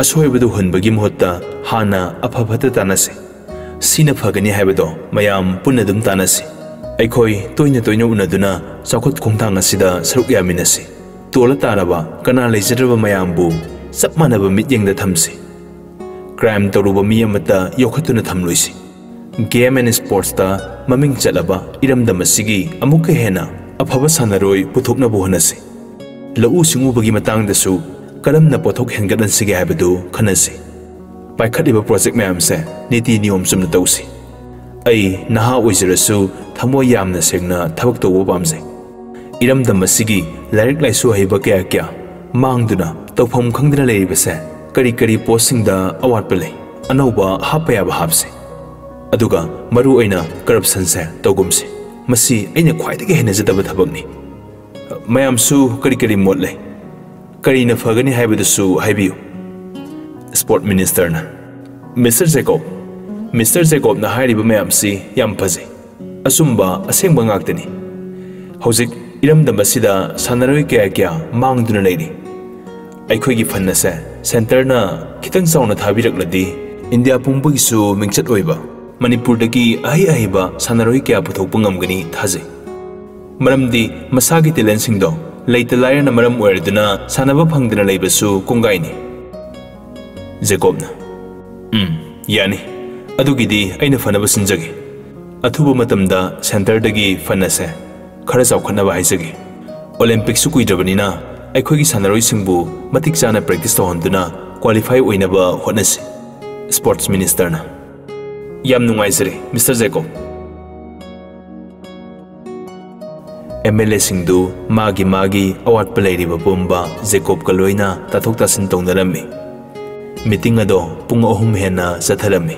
ꯑꯁꯣꯏꯕꯗꯨ ꯍꯨꯟꯕꯒꯤ ꯃꯍꯨꯠꯇ ꯍꯥꯟꯅ ꯑꯐ ꯐꯠꯇ ꯇꯥꯟꯅꯁꯤ꯫ ꯁꯤꯅ ꯐꯒꯅꯤ ꯍꯥꯏꯕꯗꯣ ꯃꯌꯥꯝ ꯄꯨꯟꯅ ꯑꯗꯨꯝ ꯇꯥꯟꯅꯁꯤ꯫ ꯑꯩꯈꯣꯏ ꯇꯣꯏꯅ ꯇꯣꯏꯅ ꯎꯅꯗꯨꯅ ꯆꯥꯎꯈꯠ ꯈꯣꯡꯊꯥꯡ ꯑꯁꯤꯗ ꯁꯔꯨꯛ ꯌꯥꯃꯤꯟꯅꯁꯤ꯫ ꯇꯣꯜꯂ ꯇꯥꯔꯕ ꯀꯅꯥ ꯂꯩꯖꯗ꯭ꯔꯕ ꯃꯌꯥꯝꯕꯨ ꯆꯞ ꯃꯥꯟꯅꯕ ꯃꯤꯠꯌꯦꯡꯗ ꯊꯝꯁꯤ꯫ ꯀ꯭ꯔꯥꯏꯝ ꯇꯧꯔꯨꯕ ꯃꯤ ꯑꯃꯠꯇ ꯌꯣꯛꯈꯠꯇꯨꯅ ꯊꯝꯂꯣꯏꯁꯤ꯫ ꯒꯦꯝ ꯑꯦꯟ ꯁ꯭ꯄꯣꯔꯠꯁꯇ ꯃꯃꯤꯡ ꯆꯠꯂꯕ ꯏꯔꯝꯗꯝ ꯑꯁꯤꯒꯤ ꯑꯃꯨꯛꯀ ꯍꯦꯟꯅ ꯑꯐꯕ ꯁꯥꯟꯅꯔꯣꯏ ꯄꯨꯊꯣꯛꯅꯕ ꯍꯣꯠꯅꯁꯤ꯫ ꯂꯧꯎ ꯁꯤꯡꯎꯕꯒꯤ ꯃꯇꯥꯡꯗꯁꯨ ꯀꯔꯝꯅ ꯄꯣꯠꯊꯣꯛ ꯍꯦꯟꯒꯠꯍꯟꯁꯤꯒꯦ ꯍꯥꯏꯕꯗꯨ ꯈꯟꯅꯁꯤ꯫ ꯄꯥꯏꯈꯠꯂꯤꯕ ꯄ꯭ꯔꯣꯖꯦꯛ ꯃꯌꯥꯝꯁꯦ ꯅꯤꯇꯤ ꯅꯤꯌꯣꯝ ꯆꯨꯝꯅ ꯇꯧꯁꯤ꯫ ꯑꯩ ꯅꯍꯥ ꯑꯣꯏꯖꯔꯁꯨ ꯊꯃꯣꯏ ꯌꯥꯝꯅ ꯁꯦꯡꯅ ꯊꯕꯛ ꯇꯧꯕ ꯄꯥꯝꯖꯩ꯫ ꯏꯔꯝꯗꯝ ꯑꯁꯤꯒꯤ ꯂꯥꯏꯔꯤꯛ ꯂꯥꯏꯁꯨ ꯍꯩꯕ ꯀꯌꯥ ꯀꯌꯥ ꯃꯥꯡꯗꯨꯅ ꯇꯧꯐꯝ ꯈꯪꯗꯅ ꯂꯩꯔꯤꯕꯁꯦ ꯀꯔꯤ ꯀꯔꯤ ꯄꯣꯁꯁꯤꯡꯗ ꯑꯋꯥꯠꯄ ꯂꯩ, ꯑꯅꯧꯕ ꯍꯥꯞꯄ ꯌꯥꯕ ꯍꯥꯞꯁꯤ꯫ ꯑꯗꯨꯒ ꯃꯔꯨ ꯑꯣꯏꯅ ꯀꯔꯞꯁꯟꯁꯦ ꯇꯧꯒꯨꯝꯁꯤ꯫ ꯃꯁꯤ ꯑꯩꯅ ꯈ꯭ꯋꯥꯏꯗꯒꯤ ꯍꯩꯅꯖꯗꯕ ꯊꯕꯛꯅꯤ꯫ ꯃꯌꯥꯝꯁꯨ ꯀꯔꯤ ꯀꯔꯤ ꯃꯣꯠ ꯂꯩ? ꯀꯔꯤꯅ ꯐꯒꯅꯤ ꯍꯥꯏꯕꯗꯨꯁꯨ ꯍꯥꯏꯕꯤꯌꯨ꯫ ꯁ꯭ꯄꯣꯔꯠ ꯃꯤꯅꯤꯁꯇꯔꯅ, "ꯃꯤꯁꯇꯔ ꯖꯦꯀꯣꯕ, ꯃꯤꯁꯇꯔ ꯖꯦꯀꯣꯕꯅ ꯍꯥꯏꯔꯤꯕ ꯃꯌꯥꯝꯁꯤ ꯌꯥꯝ ꯐꯖꯩ꯫ ꯑꯆꯨꯝꯕ ꯑꯁꯦꯡꯕ ꯉꯥꯛꯇꯅꯤ꯫ ꯍꯧꯖꯤꯛ ꯏꯔꯝꯗꯝ ꯑꯁꯤꯗ ꯁꯥꯟꯅꯔꯣꯏ ꯀꯌꯥ ꯀꯌꯥ ꯃꯥꯡꯗꯨꯅ ꯂꯩꯔꯤ꯫ ꯑꯩꯈꯣꯏꯒꯤ ꯐꯟ ꯑꯁꯦ ꯁꯦꯟꯇꯔꯅ ꯈꯤꯇꯪ ꯆꯥꯎꯅ ꯊꯥꯕꯤꯔꯛꯂꯗꯤ ꯏꯟꯗꯤꯌꯥ ꯄꯨꯝꯕꯒꯤꯁꯨ ꯃꯤꯡꯆꯠ ꯑꯣꯏꯕ, ꯃꯅꯤꯄꯨꯔꯗꯒꯤ ꯑꯍꯩ ꯑꯍꯩꯕ ꯁꯥꯟꯅꯔꯣꯏ ꯀꯌꯥ ꯄꯨꯊꯣꯛꯄ ꯉꯝꯒꯅꯤ ꯊꯥꯖꯩ꯫ ꯃꯔꯝꯗꯤ ꯃꯁꯥꯒꯤ ꯇꯦꯂꯦꯟꯁꯤꯡꯗꯣ ꯂꯩꯇ ꯂꯥꯏꯔꯅ ꯃꯔꯝ ꯑꯣꯏꯔꯗꯨꯅ ꯁꯥꯟꯅꯕ ꯐꯪꯗꯅ ꯂꯩꯕꯁꯨ ꯀꯣꯡꯒꯥꯏꯅꯤ꯫" ꯖꯦꯀꯣꯕꯅ, "ꯎꯝ, ꯌꯥꯅꯤ꯫ ꯑꯗꯨꯒꯤꯗꯤ ꯑꯩꯅ ꯐꯅꯕ ꯁꯤꯟꯖꯒꯦ꯫ ꯑꯊꯨꯕ ꯃꯇꯝꯗ ꯁꯦꯟꯇꯔꯗꯒꯤ ꯐꯟ ꯑꯁꯦ ꯈꯔ ꯆꯥꯎꯈꯠꯅꯕ ꯍꯥꯏꯖꯒꯦ꯫ ꯑꯣꯂꯦꯝꯄꯤꯛꯁꯨ ꯀꯨꯏꯗ꯭ꯔꯕꯅꯤꯅ ꯑꯩꯈꯣꯏꯒꯤ ꯁꯥꯟꯅꯔꯣꯏꯁꯤꯡꯕꯨ ꯃꯇꯤꯛ ꯆꯥꯅ ꯄ꯭ꯔꯦꯛꯇꯤꯁ ꯇꯧꯍꯟꯗꯨꯅ ꯀ꯭ꯋꯥꯂꯤꯐꯥꯏ ꯑꯣꯏꯅꯕ ꯍꯣꯠꯅꯁꯤ꯫" ꯁ꯭ꯄꯣꯔꯠꯁ ꯃꯤꯅꯤꯁꯇꯔꯅ, ꯌꯥꯝ ꯅꯨꯡꯉꯥꯏꯖꯔꯦ, ꯃꯤꯁꯇꯔ ꯖꯦꯀꯣꯕ꯫ ꯑꯦꯝ ꯑꯦꯜ ꯑꯦꯁꯤꯡꯗꯨ ꯃꯥꯒꯤ ꯃꯥꯒꯤ ꯑꯋꯥꯠꯄ ꯂꯩꯔꯤꯕ ꯄꯨꯝꯕ ꯖꯦꯀꯣꯕꯀ ꯂꯣꯏꯅ ꯇꯥꯊꯣꯛ ꯇꯥꯁꯤꯟ ꯇꯧꯅꯔꯝꯃꯤ꯫ ꯃꯤꯇꯤꯡ ꯑꯗꯣ ꯄꯨꯡ ꯑꯍꯨꯝ ꯍꯦꯟꯅ ꯆꯠꯊꯔꯝꯃꯤ꯫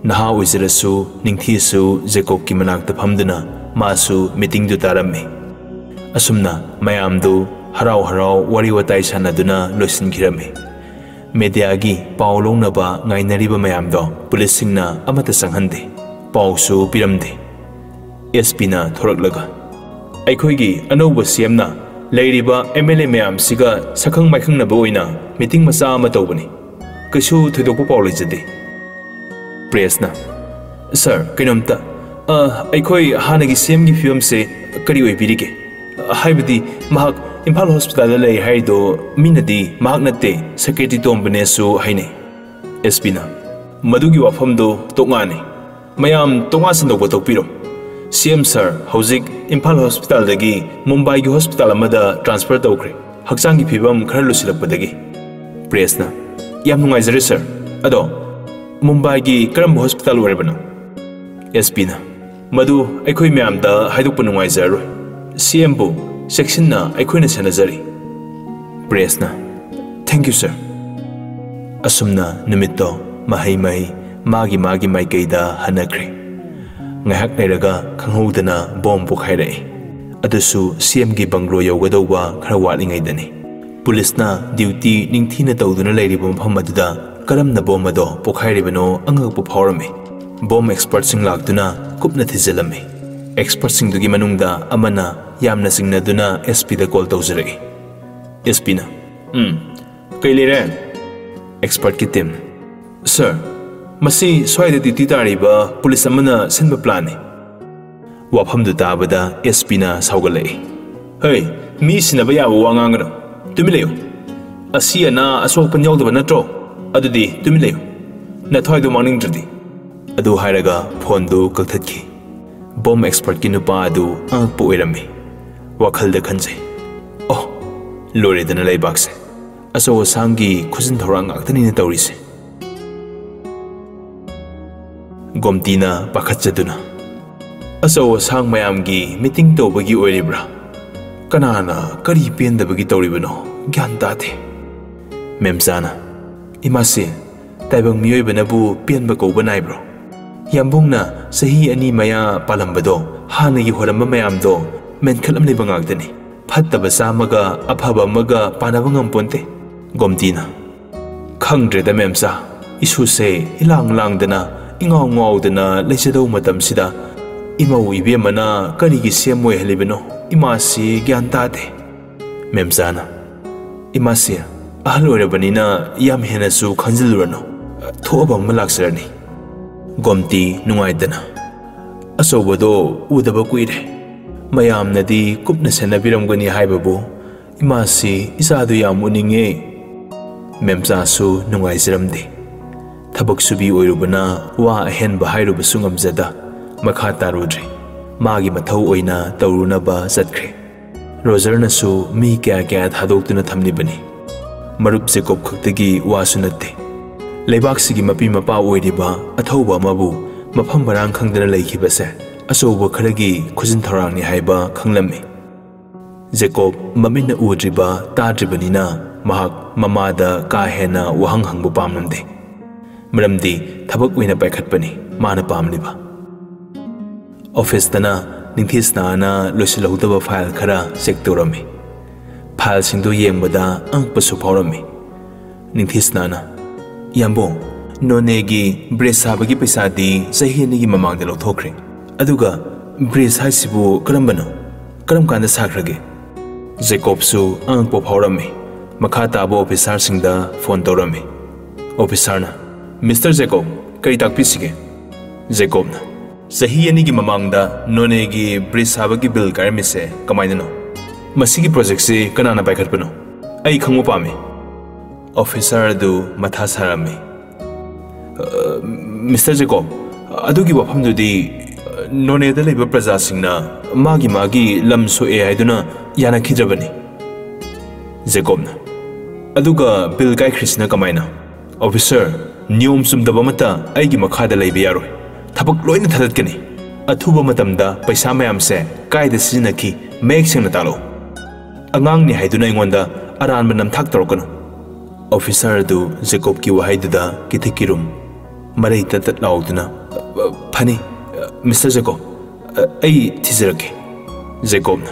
ꯅꯍꯥ ꯑꯣꯏꯖꯔꯁꯨ ꯅꯤꯡꯊꯤꯁꯨ ꯖꯦꯀꯣꯕꯀꯤ ꯃꯅꯥꯛꯇ ꯐꯝꯗꯨꯅ ꯃꯥꯁꯨ ꯃꯤꯇꯤꯡꯗꯨ ꯇꯥꯔꯝꯃꯤ꯫ ꯑꯁꯨꯝꯅ ꯃꯌꯥꯝꯗꯨ ꯍꯔꯥꯎ ꯍꯔꯥꯎ ꯋꯥꯔꯤ ꯋꯥꯇꯥꯏ ꯁꯥꯟꯅꯗꯨꯅ ꯂꯣꯏꯁꯤꯟꯈꯤꯔꯝꯃꯤ꯫ ꯃꯦꯗꯤꯌꯥꯒꯤ ꯄꯥꯎ ꯂꯧꯅꯕ ꯉꯥꯏꯅꯔꯤꯕ ꯃꯌꯥꯝꯗꯣ ꯄꯨꯂꯤꯁꯁꯤꯡꯅ ꯑꯃꯠꯇ ꯆꯪꯍꯟꯗꯦ, ꯄꯥꯎꯁꯨ ꯄꯤꯔꯝꯗꯦ꯫ ꯑꯦꯁ ꯄꯤꯅ ꯊꯣꯔꯛꯂꯒ, "ꯑꯩꯈꯣꯏꯒꯤ ꯑꯅꯧꯕ ꯁꯤ ꯑꯦꯝꯅ ꯂꯩꯔꯤꯕ ꯑꯦꯝ ꯑꯦꯜ ꯑꯦ ꯃꯌꯥꯝꯁꯤꯒ ꯁꯛꯈꯪ ꯃꯥꯏꯈꯪꯅꯕ ꯑꯣꯏꯅ ꯃꯤꯇꯤꯡ ꯃꯆꯥ ꯑꯃ ꯇꯧꯕꯅꯤ꯫ ꯀꯩꯁꯨ ꯊꯣꯏꯗꯣꯛꯄ ꯄꯥꯎ ꯂꯩꯖꯗꯦ꯫" ꯄ꯭ꯔꯦꯁꯅ, "ꯁꯥꯔ, ꯀꯩꯅꯣꯝꯇ, ꯑ, ꯑꯩꯈꯣꯏ ꯍꯥꯟꯅꯒꯤ ꯁꯤ ꯑꯦꯝꯒꯤ ꯐꯤꯕꯝꯁꯦ ꯀꯔꯤ ꯑꯣꯏꯕꯤꯔꯤꯒꯦ? ꯍꯥꯏꯕꯗꯤ, ꯃꯍꯥꯛ ꯏꯝꯐꯥꯜ ꯍꯣꯁꯄꯤꯇꯥꯜꯗ ꯂꯩ ꯍꯥꯏꯔꯤꯗꯣ ꯃꯤꯅꯗꯤ ꯃꯍꯥꯛ ꯅꯠꯇꯦ, ꯁꯦꯀ꯭ꯔꯦꯇꯔꯤ ꯇꯣꯝꯕꯅꯦꯁꯨ ꯍꯥꯏꯅꯩ꯫" ꯑꯦꯁ ꯄꯤꯅ, "ꯃꯗꯨꯒꯤ ꯋꯥꯐꯝꯗꯣ ꯇꯣꯛꯉꯥꯅꯤ꯫ ꯃꯌꯥꯝ ꯇꯣꯉꯥꯟ ꯁꯟꯗꯣꯛꯄ ꯊꯣꯛꯄꯤꯔꯣ꯫ ꯁꯤ ꯑꯦꯝ ꯁꯥꯔ ꯍꯧꯖꯤꯛ ꯏꯝꯐꯥꯜ ꯍꯣꯁꯄꯤꯇꯥꯜꯗꯒꯤ ꯃꯨꯝꯕꯥꯏꯒꯤ ꯍꯣꯁꯄꯤꯇꯥꯜ ꯑꯃꯗ ꯇ꯭ꯔꯥꯟꯁꯐꯔ ꯇꯧꯈ꯭ꯔꯦ, ꯍꯛꯆꯥꯡꯒꯤ ꯐꯤꯕꯝ ꯈꯔ ꯂꯨꯁꯤꯜꯂꯛꯄꯗꯒꯤ꯫" ꯄ꯭ꯔꯦꯁꯅ, "ꯌꯥꯝ ꯅꯨꯡꯉꯥꯏꯖꯔꯦ ꯁꯥꯔ꯫ ꯑꯗꯣ ꯃꯨꯝꯕꯥꯏꯒꯤ ꯀꯔꯝꯕ ꯍꯣꯁꯄꯤꯇꯥꯜ ꯑꯣꯏꯔꯕꯅꯣ?" ꯑꯦꯁ ꯄꯤꯅ, "ꯃꯗꯨ ꯑꯩꯈꯣꯏ ꯃꯌꯥꯝꯗ ꯍꯥꯏꯗꯣꯛꯄ ꯅꯨꯡꯉꯥꯏꯖꯔꯔꯣꯏ꯫ ꯁꯤ ꯑꯦꯝꯕꯨ ꯆꯦꯛꯁꯤꯟꯅ ꯑꯩꯈꯣꯏꯅ ꯁꯦꯟꯅꯖꯔꯤ꯫" ꯄ꯭ꯔꯦꯁꯅ, "Thank you, sir꯫" ꯑꯁꯨꯝꯅ ꯅꯨꯃꯤꯠꯇꯣ ꯃꯍꯩ ꯃꯍꯩ ꯃꯥꯒꯤ ꯃꯥꯒꯤ ꯃꯥꯏꯀꯩꯗ ꯍꯟꯅꯈ꯭ꯔꯦ꯫ ꯉꯥꯏꯍꯥꯛ ꯂꯩꯔꯒ ꯈꯪꯍꯧꯗꯅ ꯕꯣꯝ ꯄꯣꯈꯥꯏꯔꯛꯏ꯫ ꯑꯗꯨꯁꯨ ꯁꯤ ꯑꯦꯝꯒꯤ ꯕꯪꯒ꯭ꯂꯣ ꯌꯧꯒꯗꯧꯕ ꯈꯔ ꯋꯥꯠꯂꯤꯉꯩꯗꯅꯤ꯫ ꯄꯨꯂꯤꯁꯅ ꯗ꯭ꯌꯨꯇꯤ ꯅꯤꯡꯊꯤꯅ ꯇꯧꯗꯨꯅ ꯂꯩꯔꯤꯕ ꯃꯐꯝ ꯑꯗꯨꯗ ꯀꯔꯝꯅ ꯕꯣꯝ ꯑꯗꯣ ꯄꯣꯈꯥꯏꯔꯤꯕꯅꯣ ꯑꯉꯛꯄ ꯐꯥꯎꯔꯝꯃꯤ꯫ ꯕꯣꯝ ꯑꯦꯛꯁꯄꯔꯠꯁꯤꯡ ꯂꯥꯛꯇꯨꯅ ꯀꯨꯞꯅ ꯊꯤꯖꯤꯜꯂꯝꯃꯤ꯫ ꯑꯦꯛꯁꯄꯔꯠꯁꯤꯡꯗꯨꯒꯤ ꯃꯅꯨꯡꯗ ꯑꯃꯅ ꯌꯥꯝꯅ ꯆꯤꯡꯅꯗꯨꯅ ꯑꯦꯁ ꯄꯤꯗ ꯀꯣꯜ ꯇꯧꯖꯔꯛꯏ꯫ ꯑꯦꯁ ꯄꯤꯅ, "ꯎꯝ, ꯀꯩ ꯂꯩꯔꯦ?" ꯑꯦꯛꯁꯄꯔꯠꯀꯤ ꯇꯤꯝ, "ꯁꯥꯔ, ꯃꯁꯤ ꯁ꯭ꯋꯥꯏꯗ ꯗ꯭ꯌꯨꯇꯤ ꯇꯥꯔꯤꯕ ꯄꯨꯂꯤꯁ ꯑꯃꯅ ꯁꯤꯟꯕ ꯄ꯭ꯂꯥꯟꯅꯤ꯫" ꯋꯥꯐꯝꯗꯨ ꯇꯥꯕꯗ ꯑꯦꯁ ꯄꯤꯅ ꯁꯥꯎꯒꯠꯂꯛꯏ꯫ "ꯍꯩ, ꯃꯤ ꯁꯤꯟꯅꯕ ꯌꯥꯕ ꯋꯥ ꯉꯥꯡꯒꯅꯨ꯫ ꯇꯨꯃꯤꯟ ꯂꯩꯌꯨ꯫ ꯑꯁꯤ ꯑꯅꯥ ꯑꯁꯣꯛ ꯑꯄꯟ ꯌꯥꯎꯗꯕ ꯅꯠꯇ꯭ꯔꯣ? ꯑꯗꯨꯗꯤ ꯇꯨꯃꯤꯟ ꯂꯩꯌꯨ, ꯅꯊ꯭ꯋꯥꯏꯗꯣ ꯃꯥꯡꯅꯤꯡꯗ꯭ꯔꯗꯤ꯫" ꯑꯗꯨ ꯍꯥꯏꯔꯒ ꯐꯣꯟꯗꯨ ꯀꯛꯊꯠꯈꯤ꯫ ꯕꯣꯝ ꯑꯦꯛꯁꯄꯔꯠꯀꯤ ꯅꯨꯄꯥ ꯑꯗꯨ ꯑꯉꯛꯄ ꯑꯣꯏꯔꯝꯃꯤ꯫ ꯋꯥꯈꯜꯗ ꯈꯟꯖꯩ, "ꯑꯣ, ꯂꯣꯏꯔꯦꯗꯅ ꯂꯩꯕꯥꯛꯁꯦ꯫ ꯑꯆꯧ ꯑꯁꯥꯡꯒꯤ ꯈꯨꯖꯤꯟ ꯊꯧꯔꯥꯡ ꯉꯥꯛꯇꯅꯤꯅ ꯇꯧꯔꯤꯁꯦ꯫" ꯒꯣꯝꯇꯤꯅ ꯄꯥꯈꯠꯆꯗꯨꯅ, "ꯑꯆꯧ ꯑꯁꯥꯡ ꯃꯌꯥꯝꯒꯤ ꯃꯤꯇꯤꯡ ꯇꯧꯕꯒꯤ ꯑꯣꯏꯔꯤꯕ꯭ꯔꯥ? ꯀꯅꯥꯅ ꯀꯔꯤ ꯄꯦꯟꯗꯕꯒꯤ ꯇꯧꯔꯤꯕꯅꯣ? ꯒ꯭ꯌꯥꯟ ꯇꯥꯗꯦ꯫" ꯃꯦꯝꯆꯥꯅ, "ꯏꯃꯥꯁꯤ, ꯇꯥꯏꯕꯪ ꯃꯤꯑꯣꯏꯕꯅꯕꯨ ꯄꯦꯟꯕ ꯀꯧꯕ ꯅꯥꯏꯕ꯭ꯔꯣ? ꯌꯥꯝꯕꯨꯡꯅ ꯆꯍꯤ ꯑꯅꯤ ꯃꯌꯥ ꯄꯥꯜꯂꯝꯕꯗꯣ, ꯍꯥꯟꯅꯒꯤ ꯍꯣꯔꯝꯕ ꯃꯌꯥꯝꯗꯣ ꯃꯦꯟꯈꯠꯂꯝꯂꯤꯕ ꯉꯥꯛꯇꯅꯤ꯫ ꯐꯠꯇꯕ ꯆꯥꯝꯃꯒ ꯑꯐꯕ ꯑꯃꯒ ꯄꯥꯟꯅꯕ ꯉꯝꯄꯣꯟꯇꯦ꯫" ꯒꯣꯝꯇꯤꯅ, "ꯈꯪꯗ꯭ꯔꯦꯗ ꯃꯦꯝꯆꯥ, ꯏꯁꯨꯁꯦ ꯏꯂꯥꯡ ꯂꯥꯡꯗꯅ, ꯏꯉꯥꯎ ꯉꯥꯎꯗꯅ ꯂꯩꯖꯗꯧ ꯃꯇꯝꯁꯤꯗ ꯏꯃꯧ ꯏꯕꯦꯝꯃꯅ ꯀꯔꯤꯒꯤ ꯁꯦꯝ ꯑꯣꯏꯍꯜꯂꯤꯕꯅꯣ? ꯏꯃꯥꯁꯤ ꯒ꯭ꯌꯥꯟ ꯇꯥꯗꯦ꯫" ꯃꯦꯝꯆꯥꯅ, "ꯏꯃꯥꯁꯤ, ꯑꯍꯜ ꯑꯣꯏꯔꯕꯅꯤꯅ ꯌꯥꯝ ꯍꯦꯟꯅꯁꯨ ꯈꯟꯖꯤꯜꯂꯨꯔꯅꯨ꯫ ꯊꯣꯛꯑꯕ ꯑꯃ ꯂꯥꯛꯆꯔꯅꯤ꯫" ꯒꯣꯝꯇꯤ ꯅꯨꯡꯉꯥꯏꯇꯅ, "ꯑꯆꯧꯕꯗꯣ ꯎꯗꯕ ꯀꯨꯏꯔꯦ꯫ ꯃꯌꯥꯝꯅꯗꯤ ꯀꯨꯞꯅ ꯁꯦꯟꯅꯕꯤꯔꯝꯒꯅꯤ ꯍꯥꯏꯕꯕꯨ, ꯏꯃꯥꯁꯤ ꯏꯆꯥꯗꯨ ꯌꯥꯝ ꯎꯅꯤꯡꯉꯦ꯫" ꯃꯦꯝꯆꯥꯁꯨ ꯅꯨꯡꯉꯥꯏꯖꯔꯝꯗꯦ꯫ ꯊꯕꯛ ꯁꯨꯕꯤ ꯑꯣꯏꯔꯨꯕꯅ ꯋꯥ ꯑꯍꯦꯟꯕ ꯍꯥꯏꯔꯨꯕꯁꯨ ꯉꯝꯖꯗ, ꯃꯈꯥ ꯇꯥꯔꯨꯗ꯭ꯔꯦ꯫ ꯃꯥꯒꯤ ꯃꯊꯧ ꯑꯣꯏꯅ ꯇꯧꯔꯨꯅꯕ ꯆꯠꯈ꯭ꯔꯦ꯫ ꯔꯣꯖꯔꯅꯁꯨ ꯃꯤ ꯀꯌꯥ ꯀꯌꯥ ꯊꯥꯗꯣꯛꯇꯨꯅ ꯊꯝꯂꯤꯕꯅꯤ꯫ ꯃꯔꯨꯞ ꯖꯦꯀꯣꯕ ꯈꯛꯇꯒꯤ ꯋꯥꯁꯨ ꯅꯠꯇꯦ꯫ ꯂꯩꯕꯥꯛꯁꯤꯒꯤ ꯃꯄꯤ ꯃꯄꯥ ꯑꯣꯏꯔꯤꯕ ꯑꯊꯧꯕ ꯑꯃꯕꯨ ꯃꯐꯝ ꯃꯔꯥꯡ ꯈꯪꯗꯅ ꯂꯩꯈꯤꯕꯁꯦ ꯑꯆꯧꯕ ꯈꯔꯒꯤ ꯈꯨꯖꯤꯟ ꯊꯧꯔꯥꯡꯅꯤ ꯍꯥꯏꯕ ꯈꯪꯂꯝꯃꯤ꯫ ꯖꯦꯀꯣꯕ ꯃꯃꯤꯠꯅ ꯎꯗ꯭ꯔꯤꯕ, ꯇꯥꯗ꯭ꯔꯤꯕꯅꯤꯅ ꯃꯍꯥꯛ ꯃꯃꯥꯗ ꯀꯥ ꯍꯦꯟꯅ ꯋꯥꯍꯪ ꯍꯪꯕ ꯄꯥꯝꯂꯝꯗꯦ꯫ ꯃꯔꯝꯗꯤ ꯊꯕꯛ ꯑꯣꯏꯅ ꯄꯥꯏꯈꯠꯄꯅꯤ ꯃꯥꯅ ꯄꯥꯝꯂꯤꯕ꯫ ꯑꯣꯐꯤꯁꯇꯅ ꯅꯤꯡꯊꯤꯁꯅꯥꯅ ꯂꯣꯏꯁꯤꯜꯍꯧꯗꯕ ꯐꯥꯏꯜ ꯈꯔ ꯆꯦꯛ ꯇꯧꯔꯝꯃꯤ꯫ ꯐꯥꯏꯜꯁꯤꯡꯗꯨ ꯌꯦꯡꯕꯗ ꯑꯉꯛꯄꯁꯨ ꯐꯥꯎꯔꯝꯃꯤ꯫ ꯅꯤꯡꯊꯤꯁꯅꯥꯅ, "ꯌꯥꯝꯕꯨꯡ, ꯅꯣꯅꯦꯒꯤ ꯕ꯭ꯔꯦꯁ ꯁꯥꯕꯒꯤ ꯄꯩꯁꯥꯗꯤ ꯆꯍꯤ ꯑꯅꯤꯒꯤ ꯃꯃꯥꯡꯗ ꯂꯧꯊꯣꯛꯈ꯭ꯔꯦ꯫ ꯑꯗꯨꯒ ꯕ꯭ꯔꯦꯁ ꯍꯥꯏꯁꯤꯕꯨ ꯀꯔꯝꯕꯅꯣ? ꯀꯔꯝ ꯀꯥꯟꯗ ꯁꯥꯈ꯭ꯔꯒꯦ?" ꯖꯦꯀꯣꯕꯁꯨ ꯑꯉꯛꯄ ꯐꯥꯎꯔꯝꯃꯤ꯫ ꯃꯈꯥ ꯇꯥꯕ ꯑꯣꯐꯤꯁꯥꯔꯁꯤꯡꯗ ꯐꯣꯟ ꯇꯧꯔꯝꯃꯤ꯫ ꯑꯣꯐꯤꯁꯥꯔꯅ, "ꯃꯤꯁꯇꯔ ꯖꯦꯀꯣꯕ, ꯀꯔꯤ ꯇꯥꯛꯄꯤꯁꯤꯒꯦ?" ꯖꯦꯀꯣꯕꯅ, "ꯆꯍꯤ ꯑꯅꯤꯒꯤ ꯃꯃꯥꯡꯗ ꯅꯣꯅꯦꯒꯤ ꯕ꯭ꯔꯤꯖ ꯁꯥꯕꯒꯤ ꯕꯤꯜ ꯀꯥꯏꯔꯝꯃꯤꯁꯦ ꯀꯃꯥꯏꯅꯅꯣ? ꯃꯁꯤꯒꯤ ꯄ꯭ꯔꯣꯖꯦꯛꯁꯤ ꯀꯅꯥꯅ ꯄꯥꯏꯈꯠꯄꯅꯣ? ꯑꯩ ꯈꯪꯕ ꯄꯥꯝꯃꯤ꯫" ꯑꯣꯐꯤꯁꯥꯔ ꯑꯗꯨ ꯃꯊꯥ ꯁꯥꯔꯝꯃꯤ꯫ "ꯑ, ꯃꯤꯁꯇꯔ ꯖꯦꯀꯣꯕ, ꯑꯗꯨꯒꯤ ꯋꯥꯐꯝꯗꯨꯗꯤ, ꯑ, ꯅꯣꯅꯦꯗ ꯂꯩꯕ ꯄ꯭ꯔꯖꯥꯁꯤꯡꯅ ꯃꯥꯒꯤ ꯃꯥꯒꯤ ꯂꯝ ꯁꯣꯛꯑꯦ ꯍꯥꯏꯗꯨꯅ ꯌꯥꯅꯈꯤꯗ꯭ꯔꯕꯅꯤ꯫" ꯖꯦꯀꯣꯕꯅ, "ꯑꯗꯨꯒ ꯕꯤꯜ ꯀꯥꯏꯈ꯭ꯔꯤꯁꯤꯅ ꯀꯃꯥꯏꯅ? ꯑꯣꯐꯤꯁꯥꯔ, ꯅꯤꯌꯣꯝ ꯆꯨꯝꯗꯕ ꯑꯃꯠꯇ ꯑꯩꯒꯤ ꯃꯈꯥꯗ ꯂꯩꯕ ꯌꯥꯔꯣꯏ꯫ ꯊꯕꯛ ꯂꯣꯏꯅ ꯊꯥꯗꯠꯀꯅꯤ꯫ ꯑꯊꯨꯕ ꯃꯇꯝꯗ ꯄꯩꯁꯥ ꯃꯌꯥꯝꯁꯦ ꯀꯥꯏꯗ ꯁꯤꯖꯤꯟꯅꯈꯤ ꯃꯌꯦꯛ ꯁꯦꯡꯅ ꯇꯥꯛꯂꯛꯎ꯫ ꯑꯉꯥꯡꯅꯤ ꯍꯥꯏꯗꯨꯅ ꯑꯩꯉꯣꯟꯗ ꯑꯔꯥꯟꯕ ꯅꯝꯊꯥꯛ ꯇꯧꯔꯛꯀꯅꯨ꯫ ꯑꯣꯐꯤꯁꯔ ꯑꯗꯨ ꯖꯦꯀꯣꯕꯀꯤ ꯋꯥꯍꯩꯗꯨꯗ ꯀꯤꯊꯤꯛ ꯀꯤꯔꯨꯝ, ꯃꯔꯩ ꯇꯠ ꯇꯠ ꯂꯥꯎꯗꯨꯅ, "ꯐꯅꯤ, ꯃꯤꯁꯇꯔ ꯖꯦꯀꯣꯕ, ꯑꯩ ꯊꯤꯖꯔꯛꯀꯦ꯫" ꯖꯦꯀꯣꯕꯅ,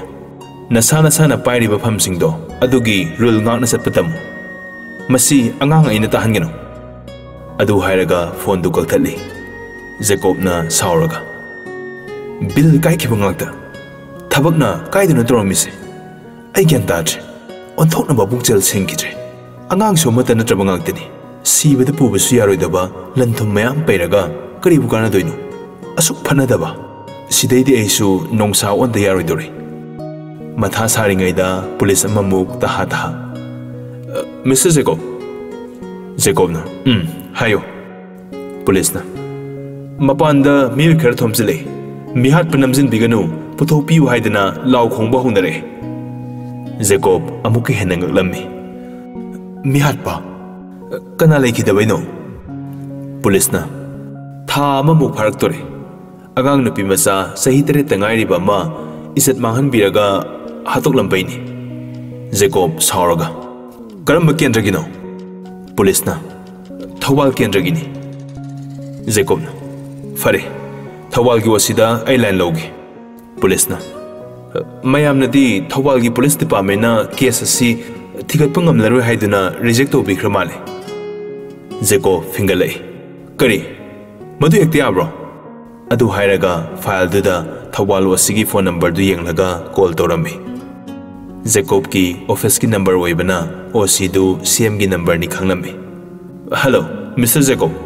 "ꯅꯁꯥ ꯅꯁꯥꯅ ꯄꯥꯏꯔꯤꯕ ꯐꯝꯁꯤꯡꯗꯣ ꯑꯗꯨꯒꯤ ꯔꯨꯜ ꯉꯥꯛꯅ ꯆꯠꯄ ꯇꯝꯃꯨ꯫ ꯃꯁꯤ ꯑꯉꯥꯡ ꯑꯩꯅ ꯇꯥꯍꯟꯒꯅꯨ꯫" ꯑꯗꯨ ꯍꯥꯏꯔꯒ ꯐꯣꯟꯗꯨ ꯀꯛꯊꯠꯂꯤ꯫ ꯖꯦꯀꯣꯕꯅ ꯁꯥꯎꯔꯒ, "ꯕꯤꯜ ꯀꯥꯏꯈꯤꯕ ꯉꯥꯛꯇ꯫ ꯊꯕꯛꯅ ꯀꯥꯏꯗꯅꯣ ꯇꯧꯔꯝꯃꯤꯁꯦ? ꯑꯩ ꯒ꯭ꯌꯥꯟ ꯇꯥꯗ꯭ꯔꯦ꯫ ꯑꯣꯟꯊꯣꯛꯅꯕ ꯄꯨꯛꯆꯦꯜ ꯁꯦꯡꯈꯤꯗ꯭ꯔꯦ꯫ ꯑꯉꯥꯡꯁꯨ ꯑꯃꯠꯇ ꯅꯠꯇ꯭ꯔꯕ ꯉꯥꯛꯇꯅꯤ꯫ ꯁꯤꯕꯗ ꯄꯨꯕꯁꯨ ꯌꯥꯔꯣꯏꯗꯕ ꯂꯟ ꯊꯨꯝ ꯃꯌꯥꯝ ꯄꯩꯔꯒ ꯀꯔꯤꯕꯨ ꯀꯥꯟꯅꯗꯣꯏꯅꯣ? ꯑꯁꯨꯛ ꯐꯅꯗꯕ꯫ ꯁꯤꯗꯩꯗꯤ ꯑꯩꯁꯨ ꯅꯣꯡꯁꯥ ꯑꯣꯟꯗ ꯌꯥꯔꯣꯏꯗꯧꯔꯤ꯫" ꯃꯊꯥ ꯁꯥꯔꯤꯉꯩꯗ ꯄꯨꯂꯤꯁ ꯑꯃꯃꯨꯛ ꯇꯍꯥ ꯇꯍꯥ, "ꯃꯤꯁꯇꯔ ꯖꯦꯀꯣꯕ꯫" ꯖꯦꯀꯣꯕꯅ, "ꯎꯝ, ꯍꯥꯏꯌꯨ꯫" ꯄꯨꯂꯤꯁꯅ, "ꯃꯄꯥꯟꯗ ꯃꯤꯑꯣꯏ ꯈꯔ ꯊꯣꯝꯖꯤꯜꯂꯛꯏ꯫ ꯃꯤꯍꯥꯠꯄ ꯅꯝꯖꯤꯟꯕꯤꯒꯅꯨ, ꯄꯨꯊꯣꯛꯄꯤꯌꯨ ꯍꯥꯏꯗꯅ ꯂꯥꯎ ꯈꯣꯡꯕ ꯍꯧꯅꯔꯛꯑꯦ꯫" ꯖꯦꯀꯣꯕ ꯑꯃꯨꯛꯀ ꯍꯦꯟꯅ ꯉꯛꯂꯝꯃꯤ꯫ "ꯃꯤꯍꯥꯠꯄ? ꯀꯅꯥ ꯂꯩꯈꯤꯗꯕꯩꯅꯣ?" ꯄꯨꯂꯤꯁꯅ, "ꯊꯥ ꯑꯃꯃꯨꯛ ꯐꯥꯔꯛꯇꯣꯔꯦ꯫ ꯑꯉꯥꯡ ꯅꯨꯄꯤ ꯃꯆꯥ ꯆꯍꯤ ꯇꯔꯦꯠꯇ ꯉꯥꯏꯔꯤꯕ ꯑꯃ ꯏꯖꯠ ꯃꯥꯡꯍꯟꯕꯤꯔꯒ ꯍꯥꯠꯇꯣꯛꯂꯝꯕꯩꯅꯤ꯫" ꯖꯦꯀꯣꯕ ꯁꯥꯎꯔꯒ, "ꯀꯔꯝꯕ ꯀꯦꯟꯗ꯭ꯔꯒꯤꯅꯣ?" ꯄꯨꯂꯤꯁꯅ, "ꯊꯧꯕꯥꯜ ꯀꯦꯟꯗ꯭ꯔꯒꯤꯅꯤ꯫" ꯖꯦꯀꯣꯕꯅ, "ꯐꯔꯦ, ꯊꯧꯕꯥꯜꯒꯤ ꯑꯣ ꯁꯤꯗ ꯑꯩ ꯂꯥꯏꯟ ꯂꯧꯒꯦ꯫" ꯄꯨꯂꯤꯁꯅ, "ꯃꯌꯥꯝꯅꯗꯤ ꯊꯧꯕꯥꯜꯒꯤ ꯄꯨꯂꯤꯁ ꯗꯤꯄꯥꯔꯠꯃꯦꯟꯅ ꯀꯦꯁ ꯑꯁꯤ ꯊꯤꯒꯠꯄ ꯉꯝꯂꯔꯣꯏ ꯍꯥꯏꯗꯨꯅ ꯔꯤꯖꯦꯛ ꯇꯧꯕꯤꯈ꯭ꯔ ꯃꯥꯜꯂꯦ꯫" ꯖꯦꯀꯣꯕ ꯐꯤꯡꯒꯠꯂꯛꯏ꯫ "ꯀꯔꯤ? ꯃꯗꯨ ꯍꯦꯛꯇ ꯌꯥꯕ꯭ꯔꯣ?" ꯑꯗꯨ ꯍꯥꯏꯔꯒ ꯐꯥꯏꯜꯗꯨꯗ ꯊꯧꯕꯥꯜ ꯑꯣ ꯁꯤꯒꯤ ꯐꯣꯟ ꯅꯝꯕꯔꯗꯨ ꯌꯦꯡꯂꯒ ꯀꯣꯜ ꯇꯧꯔꯝꯃꯤ꯫ ꯖꯦꯀꯣꯕꯀꯤ ꯑꯣꯐꯤꯁꯀꯤ ꯅꯝꯕꯔ ꯑꯣꯏꯕꯅ ꯑꯣ ꯁꯤꯗꯨ ꯁꯤ ꯑꯦꯝꯒꯤ ꯅꯝꯕꯔꯅꯤ ꯈꯪꯂꯝꯃꯤ꯫ "Hello, mister ꯖꯦꯀꯣꯕ꯫"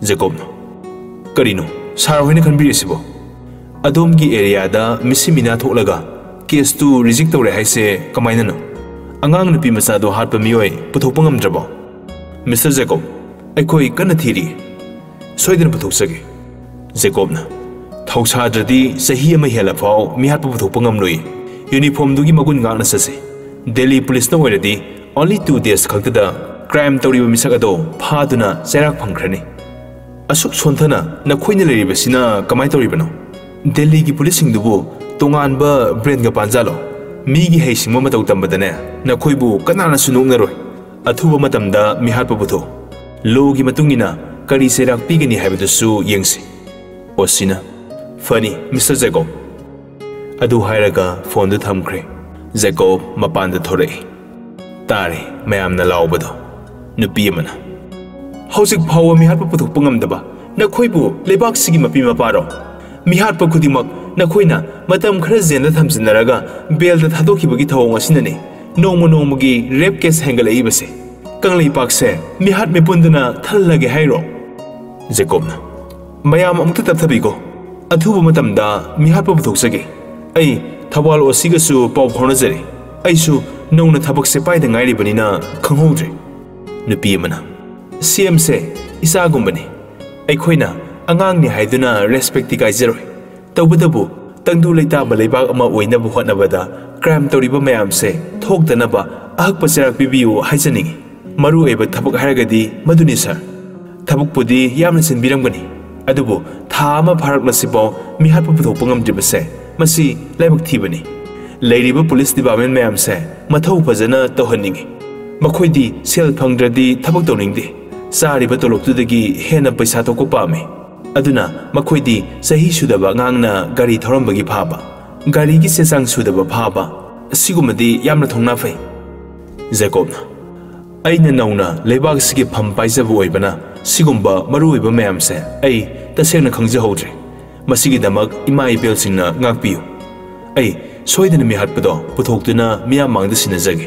ꯖꯦꯀꯣꯕꯅ, "ꯀꯔꯤꯅꯣ ꯁꯥꯔ ꯍꯣꯏꯅ ꯈꯟꯕꯤꯔꯤꯁꯤꯕꯣ? ꯑꯗꯣꯝꯒꯤ ꯑꯦꯔꯤꯌꯥꯗ ꯃꯤꯁꯤ ꯃꯤꯅꯥ ꯊꯣꯛꯂꯒ ꯀꯦꯁꯇꯨ ꯔꯤꯖꯦꯛ ꯇꯧꯔꯦ ꯍꯥꯏꯁꯦ ꯀꯃꯥꯏꯅꯅꯣ? ꯑꯉꯥꯡ ꯅꯨꯄꯤ ꯃꯆꯥꯗꯣ ꯍꯥꯠꯄ ꯃꯤꯑꯣꯏ ꯄꯨꯊꯣꯛꯄ ꯉꯝꯗ꯭ꯔꯕꯣ? ꯃꯤꯁꯇꯔ ꯖꯦꯀꯣꯕ, ꯑꯩꯈꯣꯏ ꯀꯟꯅ ꯊꯤꯔꯤ꯫ ꯁꯣꯏꯗꯅ ꯄꯨꯊꯣꯛꯆꯒꯦ꯫" ꯖꯦꯀꯣꯕꯅ, "ꯊꯧꯁꯥꯗ꯭ꯔꯗꯤ ꯆꯍꯤ ꯑꯃ ꯍꯦꯜꯂꯐꯥꯎ ꯃꯤꯍꯥꯠꯄ ꯄꯨꯊꯣꯛꯄ ꯉꯝꯂꯣꯏ꯫ ꯌꯨꯅꯤꯐꯣꯔꯝꯗꯨꯒꯤ ꯃꯒꯨꯟ ꯉꯥꯛꯅ ꯆꯠꯁꯤ꯫ ꯗꯦꯜꯂꯤ ꯄꯨꯂꯤꯁꯅ ꯑꯣꯏꯔꯗꯤ only two days ꯈꯛꯇꯗ ꯀ꯭ꯔꯥꯏꯝ ꯇꯧꯔꯤꯕ ꯃꯤꯁꯛ ꯑꯗꯣ ꯐꯥꯗꯨꯅ ꯆꯩꯔꯥꯛ ꯐꯪꯈ꯭ꯔꯅꯤ꯫" ꯑꯁꯨꯛ ꯁꯣꯟꯊꯅ ꯅꯈꯣꯏꯅ ꯂꯩꯔꯤꯕꯁꯤꯅ ꯀꯃꯥꯏꯅ ꯇꯧꯔꯤꯕꯅꯣ? ꯗꯦꯜꯂꯤꯒꯤ ꯄꯨꯂꯤꯁꯁꯤꯡꯗꯨꯕꯨ ꯇꯣꯉꯥꯟꯕ ꯕ꯭ꯔꯦꯟꯒ ꯄꯥꯟꯖꯥꯠꯂꯣ? ꯃꯤꯒꯤ ꯍꯩꯁꯤꯡꯕ ꯃꯇꯧ ꯇꯝꯕꯗꯅꯦ, ꯅꯈꯣꯏꯕꯨ ꯀꯅꯥꯅꯁꯨ ꯅꯣꯛꯅꯔꯣꯏ꯫ ꯑꯊꯨꯕ ꯃꯇꯝꯗ ꯃꯤꯍꯥꯠꯄ ꯄꯨꯊꯣꯛꯎ꯫ ꯂꯣꯒꯤ ꯃꯇꯨꯡ ꯏꯟꯅ ꯀꯔꯤ ꯆꯩꯔꯥꯛ ꯄꯤꯒꯅꯤ ꯍꯥꯏꯕꯗꯨꯁꯨ ꯌꯦꯡꯁꯤ꯫ ꯑꯣꯁꯤꯅ, "ꯐꯅꯤ, ꯃꯤꯁꯇꯔ ꯖꯦꯀꯣꯕ꯫" ꯑꯗꯨ ꯍꯥꯏꯔꯒ ꯐꯣꯟꯗꯨ ꯊꯝꯈ꯭ꯔꯦ꯫ ꯖꯦꯀꯣꯕ ꯃꯄꯥꯟꯗ ꯊꯣꯔꯛꯏ꯫ ꯇꯥꯔꯦ ꯃꯌꯥꯝꯅ ꯂꯥꯎꯕꯗꯣ꯫ ꯅꯨꯄꯤ ꯑꯃꯅ, "ꯍꯧꯖꯤꯛ ꯐꯥꯎꯕ ꯃꯤꯍꯥꯠꯄ ꯄꯨꯊꯣꯛꯄ ꯉꯝꯗꯕ ꯅꯈꯣꯏꯕꯨ ꯂꯩꯕꯥꯛꯁꯤꯒꯤ ꯃꯄꯤ ꯃꯄꯥꯔꯣ? ꯃꯤꯍꯥꯠꯄ ꯈꯨꯗꯤꯡꯃꯛ ꯅꯈꯣꯏꯅ ꯃꯇꯝ ꯈꯔ ꯖꯦꯜꯗ ꯊꯝꯖꯤꯟꯅꯔꯒ ꯕꯦꯜꯗ ꯊꯥꯗꯣꯛꯈꯤꯕꯒꯤ ꯊꯧꯑꯣꯡ ꯑꯁꯤꯅꯅꯤ꯫ ꯅꯣꯡꯃ ꯅꯣꯡꯃꯒꯤ ꯔꯦꯞ ꯀꯦꯁ ꯍꯦꯟꯒꯠꯂꯛꯏꯕꯁꯦ꯫ ꯀꯪꯂꯩꯄꯥꯛꯁꯦ ꯃꯤꯍꯥꯠ ꯃꯤꯄꯨꯟꯗꯨꯅ ꯊꯜꯂꯒꯦ ꯍꯥꯏꯔꯣ?" ꯖꯦꯀꯣꯕꯅ, "ꯃꯌꯥꯝ ꯑꯃꯨꯛꯇ ꯇꯞꯊꯕꯤꯀꯣ꯫ ꯑꯊꯨꯕ ꯃꯇꯝꯗ ꯃꯤꯍꯥꯠꯄ ꯄꯨꯊꯣꯛꯆꯒꯦ꯫ ꯑꯩ ꯊꯧꯕꯥꯜ ꯑꯣꯁꯤꯒꯁꯨ ꯄꯥꯎ ꯐꯥꯎꯅꯖꯔꯦ꯫ ꯑꯩꯁꯨ ꯅꯧꯅ ꯊꯕꯛꯁꯦ ꯄꯥꯏꯗ ꯉꯥꯏꯔꯤꯕꯅꯤꯅ ꯈꯪꯍꯧꯗ꯭ꯔꯦ꯫" ꯅꯨꯄꯤ ꯑꯃꯅ, "ꯁꯤ ꯑꯦꯝꯁꯦ ꯏꯆꯥꯒꯨꯝꯕꯅꯤ꯫ ꯑꯩꯈꯣꯏꯅ ꯑꯉꯥꯡꯅꯤ ꯍꯥꯏꯗꯨꯅ ꯔꯦꯁꯄꯦꯛꯇꯤ ꯀꯥꯏꯖꯔꯣꯏ꯫ ꯇꯧꯕꯇꯕꯨ ꯇꯪꯗꯨ ꯂꯩꯇꯥꯕ ꯂꯩꯕꯥꯛ ꯑꯃ ꯑꯣꯏꯅꯕ ꯍꯣꯠꯅꯕꯗ ꯀ꯭ꯔꯥꯏꯝ ꯇꯧꯔꯤꯕ ꯃꯌꯥꯝꯁꯦ ꯊꯣꯛꯇꯅꯕ ꯑꯍꯛꯄ ꯆꯩꯔꯥꯛ ꯄꯤꯕꯤꯌꯨ ꯍꯥꯏꯖꯅꯤꯡꯏ꯫ ꯃꯔꯨ ꯑꯣꯏꯕ ꯊꯕꯛ ꯍꯥꯏꯔꯒꯗꯤ ꯃꯗꯨꯅꯤ, ꯁꯥꯔ꯫ ꯊꯕꯛꯄꯨꯗꯤ ꯌꯥꯝꯅ ꯆꯤꯟꯕꯤꯔꯝꯒꯅꯤ, ꯑꯗꯨꯕꯨ ꯊꯥ ꯑꯃ ꯐꯥꯔꯛꯂꯁꯤꯐꯥꯎ ꯃꯤꯍꯥꯠꯄ ꯄꯨꯊꯣꯛꯄ ꯉꯝꯗ꯭ꯔꯤꯕꯁꯦ, ꯃꯁꯤ ꯂꯥꯏꯕꯛ ꯊꯤꯕꯅꯤ꯫ ꯂꯩꯔꯤꯕ ꯄꯨꯂꯤꯁ ꯗꯤꯄꯥꯔꯠꯃꯦꯟ ꯃꯌꯥꯝꯁꯦ ꯃꯊꯧ ꯐꯖꯅ ꯇꯧꯍꯟꯅꯤꯡꯏ꯫ ꯃꯈꯣꯏꯗꯤ ꯁꯦꯜ ꯐꯪꯗ꯭ꯔꯗꯤ ꯊꯕꯛ ꯇꯧꯅꯤꯡꯗꯦ꯫ ꯆꯥꯔꯤꯕ ꯇꯣꯂꯣꯞꯇꯨꯗꯒꯤ ꯍꯦꯟꯅ ꯄꯩꯁꯥ ꯊꯣꯛꯄ ꯄꯥꯝꯃꯤ꯫ ꯑꯗꯨꯅ ꯃꯈꯣꯏꯗꯤ ꯆꯍꯤ ꯁꯨꯗꯕ ꯑꯉꯥꯡꯅ ꯒꯥꯔꯤ ꯊꯧꯔꯝꯕꯒꯤ ꯐꯥꯕ, ꯒꯥꯔꯤꯒꯤ ꯆꯦ ꯆꯥꯡ ꯁꯨꯗꯕ ꯐꯥꯕ, ꯑꯁꯤꯒꯨꯝꯕꯗꯤ ꯌꯥꯝꯅ ꯊꯧꯅꯥ ꯐꯩ꯫" ꯖꯦꯀꯣꯕꯅ, "ꯑꯩꯅ ꯅꯧꯅ ꯂꯩꯕꯥꯛ ꯑꯁꯤꯒꯤ ꯐꯝ ꯄꯥꯏꯖꯕ ꯑꯣꯏꯕꯅ ꯁꯤꯒꯨꯝꯕ ꯃꯔꯨꯑꯣꯏꯕ ꯃꯌꯥꯝꯁꯦ ꯑꯩ ꯇꯁꯦꯡꯅ ꯈꯪꯖꯍꯧꯗ꯭ꯔꯦ꯫ ꯃꯁꯤꯒꯤꯗꯃꯛ ꯏꯃꯥ ꯏꯕꯦꯜꯁꯤꯡꯅ ꯉꯥꯛꯄꯤꯌꯨ꯫ ꯑꯩ ꯁꯣꯏꯗꯅ ꯃꯤꯍꯥꯠꯄꯗꯣ ꯄꯨꯊꯣꯛꯇꯨꯅ ꯃꯤꯌꯥꯝ ꯃꯥꯡꯗ ꯁꯤꯟꯅꯖꯒꯦ꯫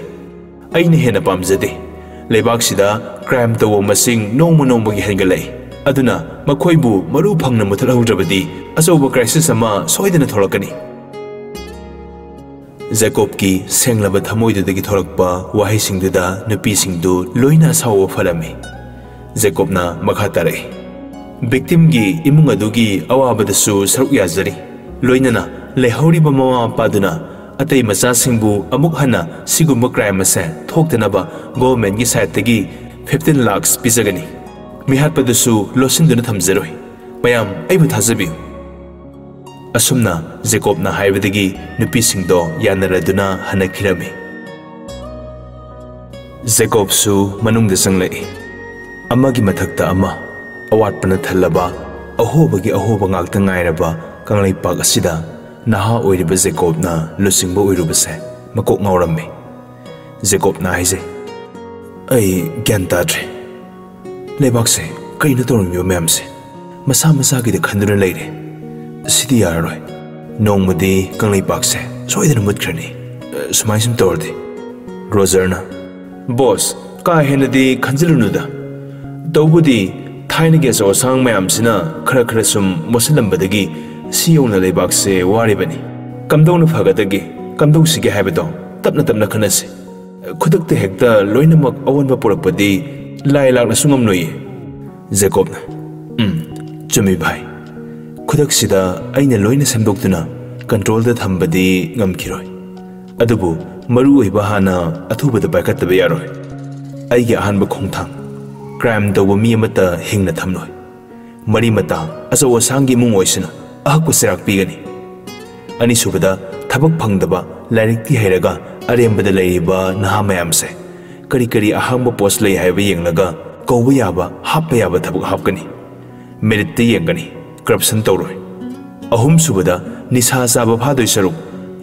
ꯑꯩꯅ ꯍꯦꯟꯅ ꯄꯥꯝꯖꯗꯦ꯫ ꯂꯩꯕꯥꯛꯁꯤꯗ ꯀ꯭ꯔꯥꯏꯝ ꯇꯧꯕ ꯃꯁꯤꯡ ꯅꯣꯡꯃ ꯅꯣꯡꯃꯒꯤ ꯍꯦꯟꯒꯠꯂꯛꯏ꯫ ꯑꯗꯨꯅ ꯃꯈꯣꯏꯕꯨ ꯃꯔꯨ ꯐꯪꯅ ꯃꯨꯊꯠꯍꯧꯗ꯭ꯔꯕꯗꯤ ꯑꯆꯧꯕ ꯀ꯭ꯔꯥꯏꯁꯤꯁ ꯑꯃ ꯁꯣꯏꯗꯅ ꯊꯣꯛꯂꯛꯀꯅꯤ꯫" ꯖꯦꯀꯣꯕꯀꯤ ꯁꯦꯡꯂꯕ ꯊꯃꯣꯏꯗꯨꯗꯒꯤ ꯊꯣꯔꯛꯄ ꯋꯥꯍꯩꯁꯤꯡꯗꯨꯗ ꯅꯨꯄꯤꯁꯤꯡꯗꯨ ꯂꯣꯏꯅ ꯑꯁꯥꯎꯕ ꯐꯔꯝꯃꯤ꯫ ꯖꯦꯀꯣꯕꯅ ꯃꯈꯥ ꯇꯥꯔꯛꯏ, "ꯚꯤꯛꯇꯤꯝꯒꯤ ꯏꯃꯨꯡ ꯑꯗꯨꯒꯤ ꯑꯋꯥꯕꯗꯁꯨ ꯁꯔꯨꯛ ꯌꯥꯖꯔꯤ, ꯂꯣꯏꯅꯅ ꯂꯩꯍꯧꯔꯤꯕ ꯃꯃꯥ ꯃꯄꯥꯗꯨꯅ ꯑꯇꯩ ꯃꯆꯥꯁꯤꯡꯕꯨ ꯑꯃꯨꯛ ꯍꯟꯅ ꯁꯤꯒꯨꯝꯕ ꯀ꯭ꯔꯥꯏꯝ ꯑꯁꯦ ꯊꯣꯛꯇꯅꯕ ꯒꯣꯚꯔꯟꯃꯦꯟꯠꯀꯤ ꯁꯥꯏꯠꯇꯒꯤ ꯐꯤꯐꯇꯤꯟ ꯂꯥꯈꯁ ꯄꯤꯖꯒꯅꯤ꯫" ꯃꯤꯍꯥꯠꯄꯗꯨꯁꯨ ꯂꯣꯠꯁꯤꯟꯗꯨꯅ ꯊꯝꯖꯔꯣꯏ꯫ ꯃꯌꯥꯝ ꯑꯩꯕꯨ ꯊꯥꯖꯕꯤꯌꯨ꯫ ꯑꯁꯨꯝꯅ ꯖꯦꯀꯣꯕꯅ ꯍꯥꯏꯕꯗꯒꯤ ꯅꯨꯄꯤꯁꯤꯡꯗꯣ ꯌꯥꯅꯔꯗꯨꯅ ꯍꯟꯅꯈꯤꯔꯝꯃꯤ꯫ ꯖꯦꯀꯣꯕꯁꯨ ꯃꯅꯨꯡꯗ ꯆꯪꯂꯛꯏ꯫ ꯑꯃꯒꯤ ꯃꯊꯛꯇ ꯑꯃ, ꯑꯋꯥꯠꯄꯅ ꯊꯜꯂꯕ, ꯑꯍꯣꯕꯒꯤ ꯑꯍꯣꯕ ꯉꯥꯛꯇ ꯉꯥꯏꯔꯕ ꯀꯪꯂꯩꯄꯥꯛ ꯑꯁꯤꯗ ꯅꯍꯥ ꯑꯣꯏꯔꯤꯕ ꯖꯦꯀꯣꯕꯅ ꯂꯨꯆꯤꯡꯕ ꯑꯣꯏꯔꯨꯕꯁꯦ ꯃꯀꯣꯛ ꯉꯥꯎꯔꯝꯃꯤ꯫ ꯖꯦꯀꯣꯕꯅ ꯍꯥꯏꯖꯩ, "ꯑꯩ ꯒ꯭ꯌꯥꯟ ꯇꯥꯗ꯭ꯔꯦ꯫ ꯂꯩꯕꯥꯛꯁꯦ ꯀꯩꯅꯣ ꯇꯧꯔꯝꯃꯤꯕ ꯃꯌꯥꯝꯁꯦ? ꯃꯁꯥ ꯃꯁꯥꯒꯤꯗ ꯈꯟꯗꯨꯅ ꯂꯩꯔꯦ꯫ ꯁꯤꯗꯤ ꯌꯥꯔꯔꯣꯏ꯫ ꯅꯣꯡꯃꯗꯤ ꯀꯪꯂꯩꯄꯥꯛꯁꯦ ꯁꯣꯏꯗꯅ ꯃꯨꯠꯈ꯭ꯔꯅꯤ, ꯁꯨꯃꯥꯏ ꯁꯨꯝ ꯇꯧꯔꯗꯤ꯫" ꯔꯣꯖꯔꯅ, "ꯕꯣꯁ, ꯀꯥ ꯍꯦꯟꯅꯗꯤ ꯈꯟꯖꯤꯜꯂꯨꯅꯨꯗ꯫ ꯇꯧꯕꯨꯗꯤ ꯊꯥꯏꯅꯒꯤ ꯑꯆꯧ ꯑꯁꯥꯡ ꯃꯌꯥꯝꯁꯤꯅ ꯈꯔ ꯈꯔ ꯁꯨꯝ ꯃꯣꯠꯁꯤꯜꯂꯝꯕꯗꯒꯤ ꯁꯤ ꯌꯧꯅ ꯂꯩꯕꯥꯛꯁꯦ ꯋꯥꯔꯤꯕꯅꯤ꯫ ꯀꯝꯗꯧꯅ ꯐꯒꯗꯒꯦ, ꯀꯝꯗꯧꯁꯤꯒꯦ ꯍꯥꯏꯕꯗꯣ ꯇꯞꯅ ꯇꯞꯅ ꯈꯟꯅꯁꯤ꯫ ꯈꯨꯗꯛꯇ ꯍꯦꯛꯇ ꯂꯣꯏꯅꯃꯛ ꯑꯑꯣꯟꯕ ꯄꯨꯔꯛꯄꯗꯤ ꯂꯥꯏ ꯂꯥꯛꯅꯁꯨ ꯉꯝꯂꯣꯏꯌꯦ꯫" ꯖꯦꯀꯣꯕꯅ, "ꯎꯝ, ꯆꯨꯝꯃꯤ ꯚꯥꯏ꯫ ꯈꯨꯗꯛꯁꯤꯗ ꯑꯩꯅ ꯂꯣꯏꯅ ꯁꯦꯝꯗꯣꯛꯇꯨꯅ ꯀꯟꯇ꯭ꯔꯣꯜꯗ ꯊꯝꯕꯗꯤ ꯉꯝꯈꯤꯔꯣꯏ꯫ ꯑꯗꯨꯕꯨ ꯃꯔꯨ ꯑꯣꯏꯕ ꯍꯥꯟꯅ ꯑꯊꯨꯕꯗ ꯄꯥꯏꯈꯠꯇꯕ ꯌꯥꯔꯣꯏ꯫ ꯑꯩꯒꯤ ꯑꯍꯥꯟꯕ ꯈꯣꯡꯊꯥꯡ, ꯀ꯭ꯔꯥꯏꯝ ꯇꯧꯕ ꯃꯤ ꯑꯃꯠꯇ ꯍꯤꯡꯅ ꯊꯝꯂꯣꯏ꯫ ꯃꯔꯤ ꯃꯇꯥ ꯑꯆꯧ ꯑꯁꯥꯡꯒꯤ ꯏꯃꯨꯡ ꯑꯣꯏꯁꯅꯨ, ꯑꯍꯛꯄ ꯆꯩꯔꯥꯛ ꯄꯤꯒꯅꯤ꯫ ꯑꯅꯤꯁꯨꯕꯗ, ꯊꯕꯛ ꯐꯪꯗꯕ, ꯂꯥꯏꯔꯤꯛꯇꯤ ꯍꯩꯔꯒ ꯑꯔꯦꯝꯕꯗ ꯂꯩꯔꯤꯕ ꯅꯍꯥ ꯃꯌꯥꯝꯁꯦ ꯀꯔꯤ ꯀꯔꯤ ꯑꯍꯥꯡꯕ ꯄꯣꯁ ꯂꯩ ꯍꯥꯏꯕ ꯌꯦꯡꯂꯒ ꯀꯧꯕ ꯌꯥꯕ, ꯍꯥꯞꯄ ꯌꯥꯕ ꯊꯕꯛ ꯍꯥꯞꯀꯅꯤ꯫ ꯃꯦꯔꯤꯠꯇ ꯌꯦꯡꯒꯅꯤ, ꯀꯔꯞꯁꯟ ꯇꯧꯔꯣꯏ꯫ ꯑꯍꯨꯝꯁꯨꯕꯗ, ꯅꯤꯁꯥ ꯆꯥꯕ ꯐꯥꯗꯣꯏ ꯁꯔꯨꯛ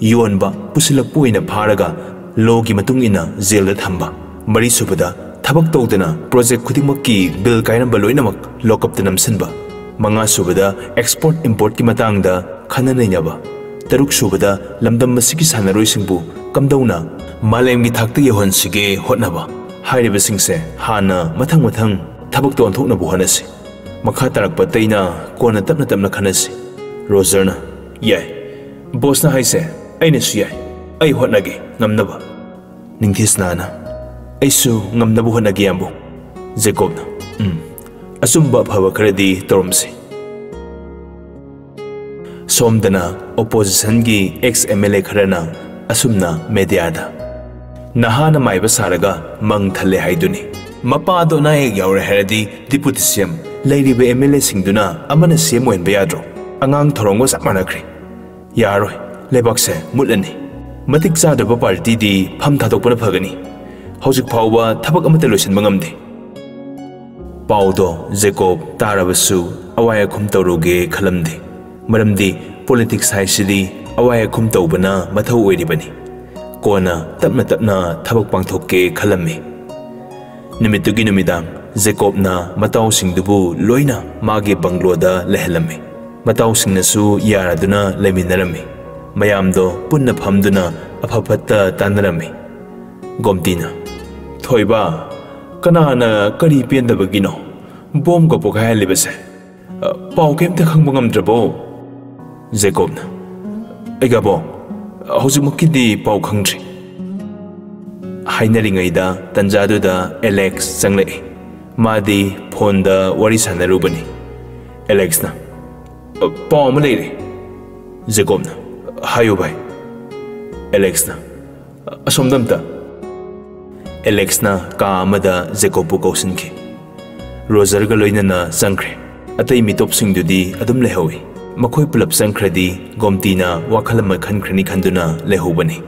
ꯌꯣꯟꯕ, ꯄꯨꯁꯤꯜꯂꯛꯄ ꯑꯣꯏꯅ ꯐꯥꯔꯒ ꯂꯣꯒꯤ ꯃꯇꯨꯡ ꯏꯟꯅ ꯖꯦꯜꯗ ꯊꯝꯕ꯫ ꯃꯔꯤꯁꯨꯕꯗ, ꯊꯕꯛ ꯇꯧꯗꯅ ꯄ꯭ꯔꯣꯖꯦꯛ ꯈꯨꯗꯤꯡꯃꯛꯀꯤ ꯕꯤꯜ ꯀꯥꯏꯔꯝꯕ ꯂꯣꯏꯅꯃꯛ ꯂꯣꯀꯞꯇ ꯅꯝꯁꯤꯟꯕ꯫ ꯃꯉꯥꯁꯨꯕꯗ, ꯑꯦꯛꯁꯄꯣꯔꯠ ꯏꯝꯄꯣꯔꯠꯀꯤ ꯃꯇꯥꯡꯗ ꯈꯟꯅ ꯅꯩꯅꯕ꯫ ꯇꯔꯨꯛꯁꯨꯕꯗ, ꯂꯝꯗꯝ ꯑꯁꯤꯒꯤ ꯁꯥꯟꯅꯔꯣꯏꯁꯤꯡꯕꯨ ꯀꯝꯗꯧꯅ ꯃꯥꯂꯦꯝꯒꯤ ꯊꯥꯛꯇ ꯌꯧꯍꯟꯁꯤꯒꯦ ꯍꯣꯠꯅꯕ꯫ ꯍꯥꯏꯔꯤꯕꯁꯤꯡꯁꯦ ꯍꯥꯟꯅ ꯃꯊꯪ ꯃꯊꯪ ꯊꯕꯛꯇ ꯑꯣꯟꯊꯣꯛꯅꯕ ꯍꯣꯠꯅꯁꯤ꯫ ꯃꯈꯥ ꯇꯥꯔꯛꯄ ꯑꯇꯩꯅ ꯀꯣꯟꯅ ꯇꯞꯅ ꯇꯞꯅ ꯈꯟꯅꯁꯤ꯫" ꯔꯣꯖꯔꯅ, "ꯌꯥꯏ꯫ ꯕꯣꯁꯅ ꯍꯥꯏꯁꯦ ꯑꯩꯅꯁꯨ ꯌꯥꯏ꯫ ꯑꯩ ꯍꯣꯠꯅꯒꯦ ꯉꯝꯅꯕ꯫" ꯅꯤꯡꯊꯤꯁꯅꯥꯅ, "ꯑꯩꯁꯨ ꯉꯝꯅꯕ ꯍꯣꯠꯅꯒꯦ, ꯌꯥꯝꯕꯨꯡ꯫" ꯖꯦꯀꯣꯕꯅ, "ꯎꯝ, ꯑꯆꯨꯝꯕ ꯑꯐꯕ ꯈꯔꯗꯤ ꯇꯧꯔꯝꯁꯤ꯫" ꯁꯣꯝꯗꯅ ꯑꯣꯄꯣꯖꯤꯁꯟꯒꯤ ꯑꯦꯛꯁ ꯑꯦꯝ ꯑꯦꯜ ꯑꯦ ꯈꯔꯅ ꯑꯁꯨꯝꯅ ꯃꯦꯗꯤꯌꯥꯗ, "ꯅꯍꯥꯅ ꯃꯥꯏꯕ ꯁꯥꯔꯒ ꯃꯪ ꯊꯜꯂꯦ ꯍꯥꯏꯗꯨꯅꯤ꯫ ꯃꯄꯥꯗꯣ ꯑꯅꯥ ꯑꯌꯦꯛ ꯌꯥꯎꯔꯦ ꯍꯥꯏꯔꯗꯤ ꯗꯤꯄꯨꯇꯤ ꯁꯤ ꯑꯦꯝ, ꯂꯩꯔꯤꯕ ꯑꯦꯝ ꯑꯦꯜ ꯑꯦꯁꯤꯡꯗꯨꯅ ꯑꯃꯅ ꯁꯤ ꯑꯦꯝ ꯑꯣꯏꯍꯟꯕ ꯌꯥꯗ꯭ꯔꯣ? ꯑꯉꯥꯡ ꯊꯧꯔꯝꯒ ꯆꯞ ꯃꯥꯟꯅꯈ꯭ꯔꯦ꯫ ꯌꯥꯔꯣꯏ, ꯂꯩꯕꯥꯛꯁꯦ ꯃꯨꯠꯂꯅꯤ꯫ ꯃꯇꯤꯛ ꯆꯥꯗꯕ ꯄꯥꯔꯇꯤꯗꯤ ꯐꯝ ꯊꯥꯗꯣꯛꯄꯅ ꯐꯒꯅꯤ꯫ ꯍꯧꯖꯤꯛ ꯐꯥꯎꯕ ꯊꯕꯛ ꯑꯃꯠꯇ ꯂꯣꯏꯁꯤꯟꯕ ꯉꯝꯗꯦ꯫ ꯄꯥꯎꯗꯣ ꯖꯦꯀꯣꯕ ꯇꯥꯔꯕꯁꯨ ꯑꯋꯥꯏ ꯑꯈꯨꯝ ꯇꯧꯔꯨꯒꯦ ꯈꯜꯂꯝꯗꯦ꯫ ꯃꯔꯝꯗꯤ ꯄꯣꯂꯤꯇꯤꯛꯁ ꯍꯥꯏꯁꯤꯗꯤ ꯑꯋꯥꯏ ꯑꯈꯨꯝ ꯇꯧꯕꯅ ꯃꯊꯧ ꯑꯣꯏꯔꯤꯕꯅꯤ꯫ ꯀꯣꯟꯅ ꯇꯞꯅ ꯇꯞꯅ ꯊꯕꯛ ꯄꯥꯡꯊꯣꯛꯀꯦ ꯈꯜꯂꯝꯃꯤ꯫ ꯅꯨꯃꯤꯠꯇꯨꯒꯤ ꯅꯨꯃꯤꯗꯥꯡ ꯖꯦꯀꯣꯕꯅ ꯃꯇꯥꯎꯁꯤꯡꯗꯨꯕꯨ ꯂꯣꯏꯅ ꯃꯥꯒꯤ ꯕꯪꯒ꯭ꯂꯣꯗ ꯂꯩꯍꯜꯂꯝꯃꯤ꯫ ꯃꯇꯥꯎꯁꯤꯡꯅꯁꯨ ꯌꯥꯔꯗꯨꯅ ꯂꯩꯃꯤꯟꯅꯔꯝꯃꯤ꯫ ꯃꯌꯥꯝꯗꯣ ꯄꯨꯟꯅ ꯐꯝꯗꯨꯅ ꯑꯐ ꯐꯠꯇ ꯇꯥꯟꯅꯔꯝꯃꯤ꯫ ꯒꯣꯝꯇꯤꯅ, "ꯊꯣꯏꯕ, ꯀꯅꯥꯅ ꯀꯔꯤ ꯄꯦꯟꯗꯕꯒꯤꯅꯣ ꯕꯣꯝꯒ ꯄꯣꯈꯥꯏꯍꯜꯂꯤꯕꯁꯦ? ꯑ, ꯄꯥꯎ ꯀꯩꯝꯇ ꯈꯪꯕ ꯉꯝꯗ꯭ꯔꯕꯣ?" ꯖꯦꯀꯣꯕꯅ, "ꯑꯩꯒꯕꯣ, ꯍꯧꯖꯤꯛꯃꯛꯀꯤꯗꯤ ꯄꯥꯎ ꯈꯪꯗ꯭ꯔꯤ꯫" ꯍꯥꯏꯅꯔꯤꯉꯩꯗ ꯇꯟꯖꯥꯗꯨꯗ ꯑꯦꯂꯦꯛꯁ ꯆꯪꯂꯛꯏ꯫ ꯃꯥꯗꯤ ꯐꯣꯟꯗ ꯋꯥꯔꯤ ꯁꯥꯟꯅꯔꯨꯕꯅꯤ꯫ ꯑꯦꯂꯦꯛꯁꯅ, "ꯑ, ꯄꯥꯎ ꯑꯃ ꯂꯩꯔꯦ꯫" ꯖꯦꯀꯣꯕꯅ, "ꯍꯥꯏꯌꯨ ꯚꯥꯏ꯫" ꯑꯦꯂꯦꯛꯁꯅ, "ꯑꯁꯣꯝꯗ ꯑꯝꯇ꯫" ꯑꯦꯂꯦꯛꯁꯅ ꯀꯥ ꯑꯃꯗ ꯖꯦꯀꯣꯕꯄꯨ ꯀꯧꯁꯤꯟꯈꯤ꯫ ꯔꯣꯖꯔꯒ ꯂꯣꯏꯅꯅ ꯆꯪꯈ꯭ꯔꯦ꯫ ꯑꯇꯩ ꯃꯤꯇꯣꯞꯁꯤꯡꯗꯨꯗꯤ ꯑꯗꯨꯝ ꯂꯩꯍꯧꯏ꯫ ꯃꯈꯣꯏ ꯄꯨꯂꯞ ꯆꯪꯈ꯭ꯔꯗꯤ ꯒꯣꯝꯇꯤꯅ ꯋꯥꯈꯜ ꯑꯃ ꯈꯟꯈ꯭ꯔꯅꯤ ꯈꯟꯗꯨꯅ ꯂꯩꯍꯧꯕꯅꯤ꯫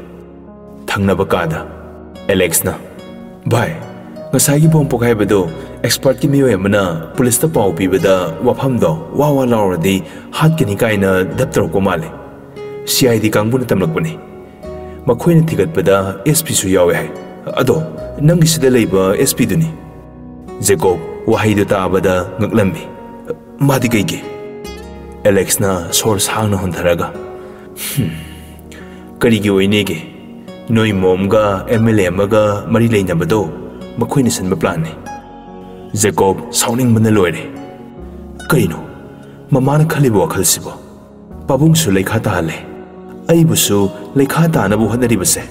ꯊꯪꯅꯕ ꯀꯥꯗ ꯑꯦꯂꯦꯛꯁꯅ, "ꯚꯥꯏ, ꯉꯁꯥꯏꯒꯤ ꯕꯣꯝ ꯄꯣꯈꯥꯏꯕꯗꯣ ꯑꯦꯛꯁꯄꯔꯠꯀꯤ ꯃꯤꯑꯣꯏ ꯑꯃꯅ ꯄꯨꯂꯤꯁꯇ ꯄꯥꯎ ꯄꯤꯕꯗ ꯋꯥꯐꯝꯗꯣ ꯋꯥ ꯋꯥ ꯂꯥꯎꯔꯗꯤ ꯍꯥꯠꯀꯅꯤ ꯀꯥꯏꯅ ꯗꯞ ꯇꯧꯔꯛꯄ ꯃꯥꯜꯂꯦ꯫ ꯁꯤ ꯑꯥꯏ ꯗꯤ ꯀꯥꯡꯕꯨꯅ ꯇꯝꯂꯛꯄꯅꯤ꯫ ꯃꯈꯣꯏꯅ ꯊꯤꯒꯠꯄꯗ ꯑꯦꯁ ꯄꯤꯁꯨ ꯌꯥꯎꯋꯦ ꯍꯥꯏ꯫ ꯑꯗꯣ ꯅꯪꯒꯤꯁꯤꯗ ꯂꯩꯕ ꯑꯦꯁ ꯄꯤꯗꯨꯅꯤ?" ꯖꯦꯀꯣꯕ ꯋꯥꯍꯩꯗꯨ ꯇꯥꯕꯗ ꯉꯛꯂꯝꯃꯤ꯫ "ꯃꯥꯗꯤ ꯀꯩꯒꯤ?" ꯑꯦꯂꯦꯛꯁꯅ ꯁꯣꯔ ꯁꯥꯡꯅ ꯍꯣꯟꯊꯔꯒ, "ꯍꯝ, ꯀꯔꯤꯒꯤ ꯑꯣꯏꯅꯦꯒꯦ? ꯅꯣꯏ ꯃꯣꯝꯒ ꯑꯦꯝ ꯑꯦꯜ ꯑꯦ ꯑꯃꯒ ꯃꯔꯤ ꯂꯩꯅꯕꯗꯣ ꯃꯈꯣꯏꯅ ꯁꯤꯟꯕ ꯄ꯭ꯂꯥꯟꯅꯤ꯫" ꯖꯦꯀꯣꯕ ꯁꯥꯎꯅꯤꯡꯕꯅ ꯂꯣꯏꯔꯦ꯫ "ꯀꯩꯅꯣ ꯃꯃꯥꯅ ꯈꯜꯂꯤꯕ ꯋꯥꯈꯜꯁꯤꯕꯣ? ꯄꯥꯕꯨꯡꯁꯨ ꯂꯩꯈꯥ ꯇꯥꯍꯜꯂꯦ, ꯑꯩꯕꯨꯁꯨ ꯂꯩꯈꯥ ꯇꯥꯅꯕ ꯍꯣꯠꯅꯔꯤꯕꯁꯦ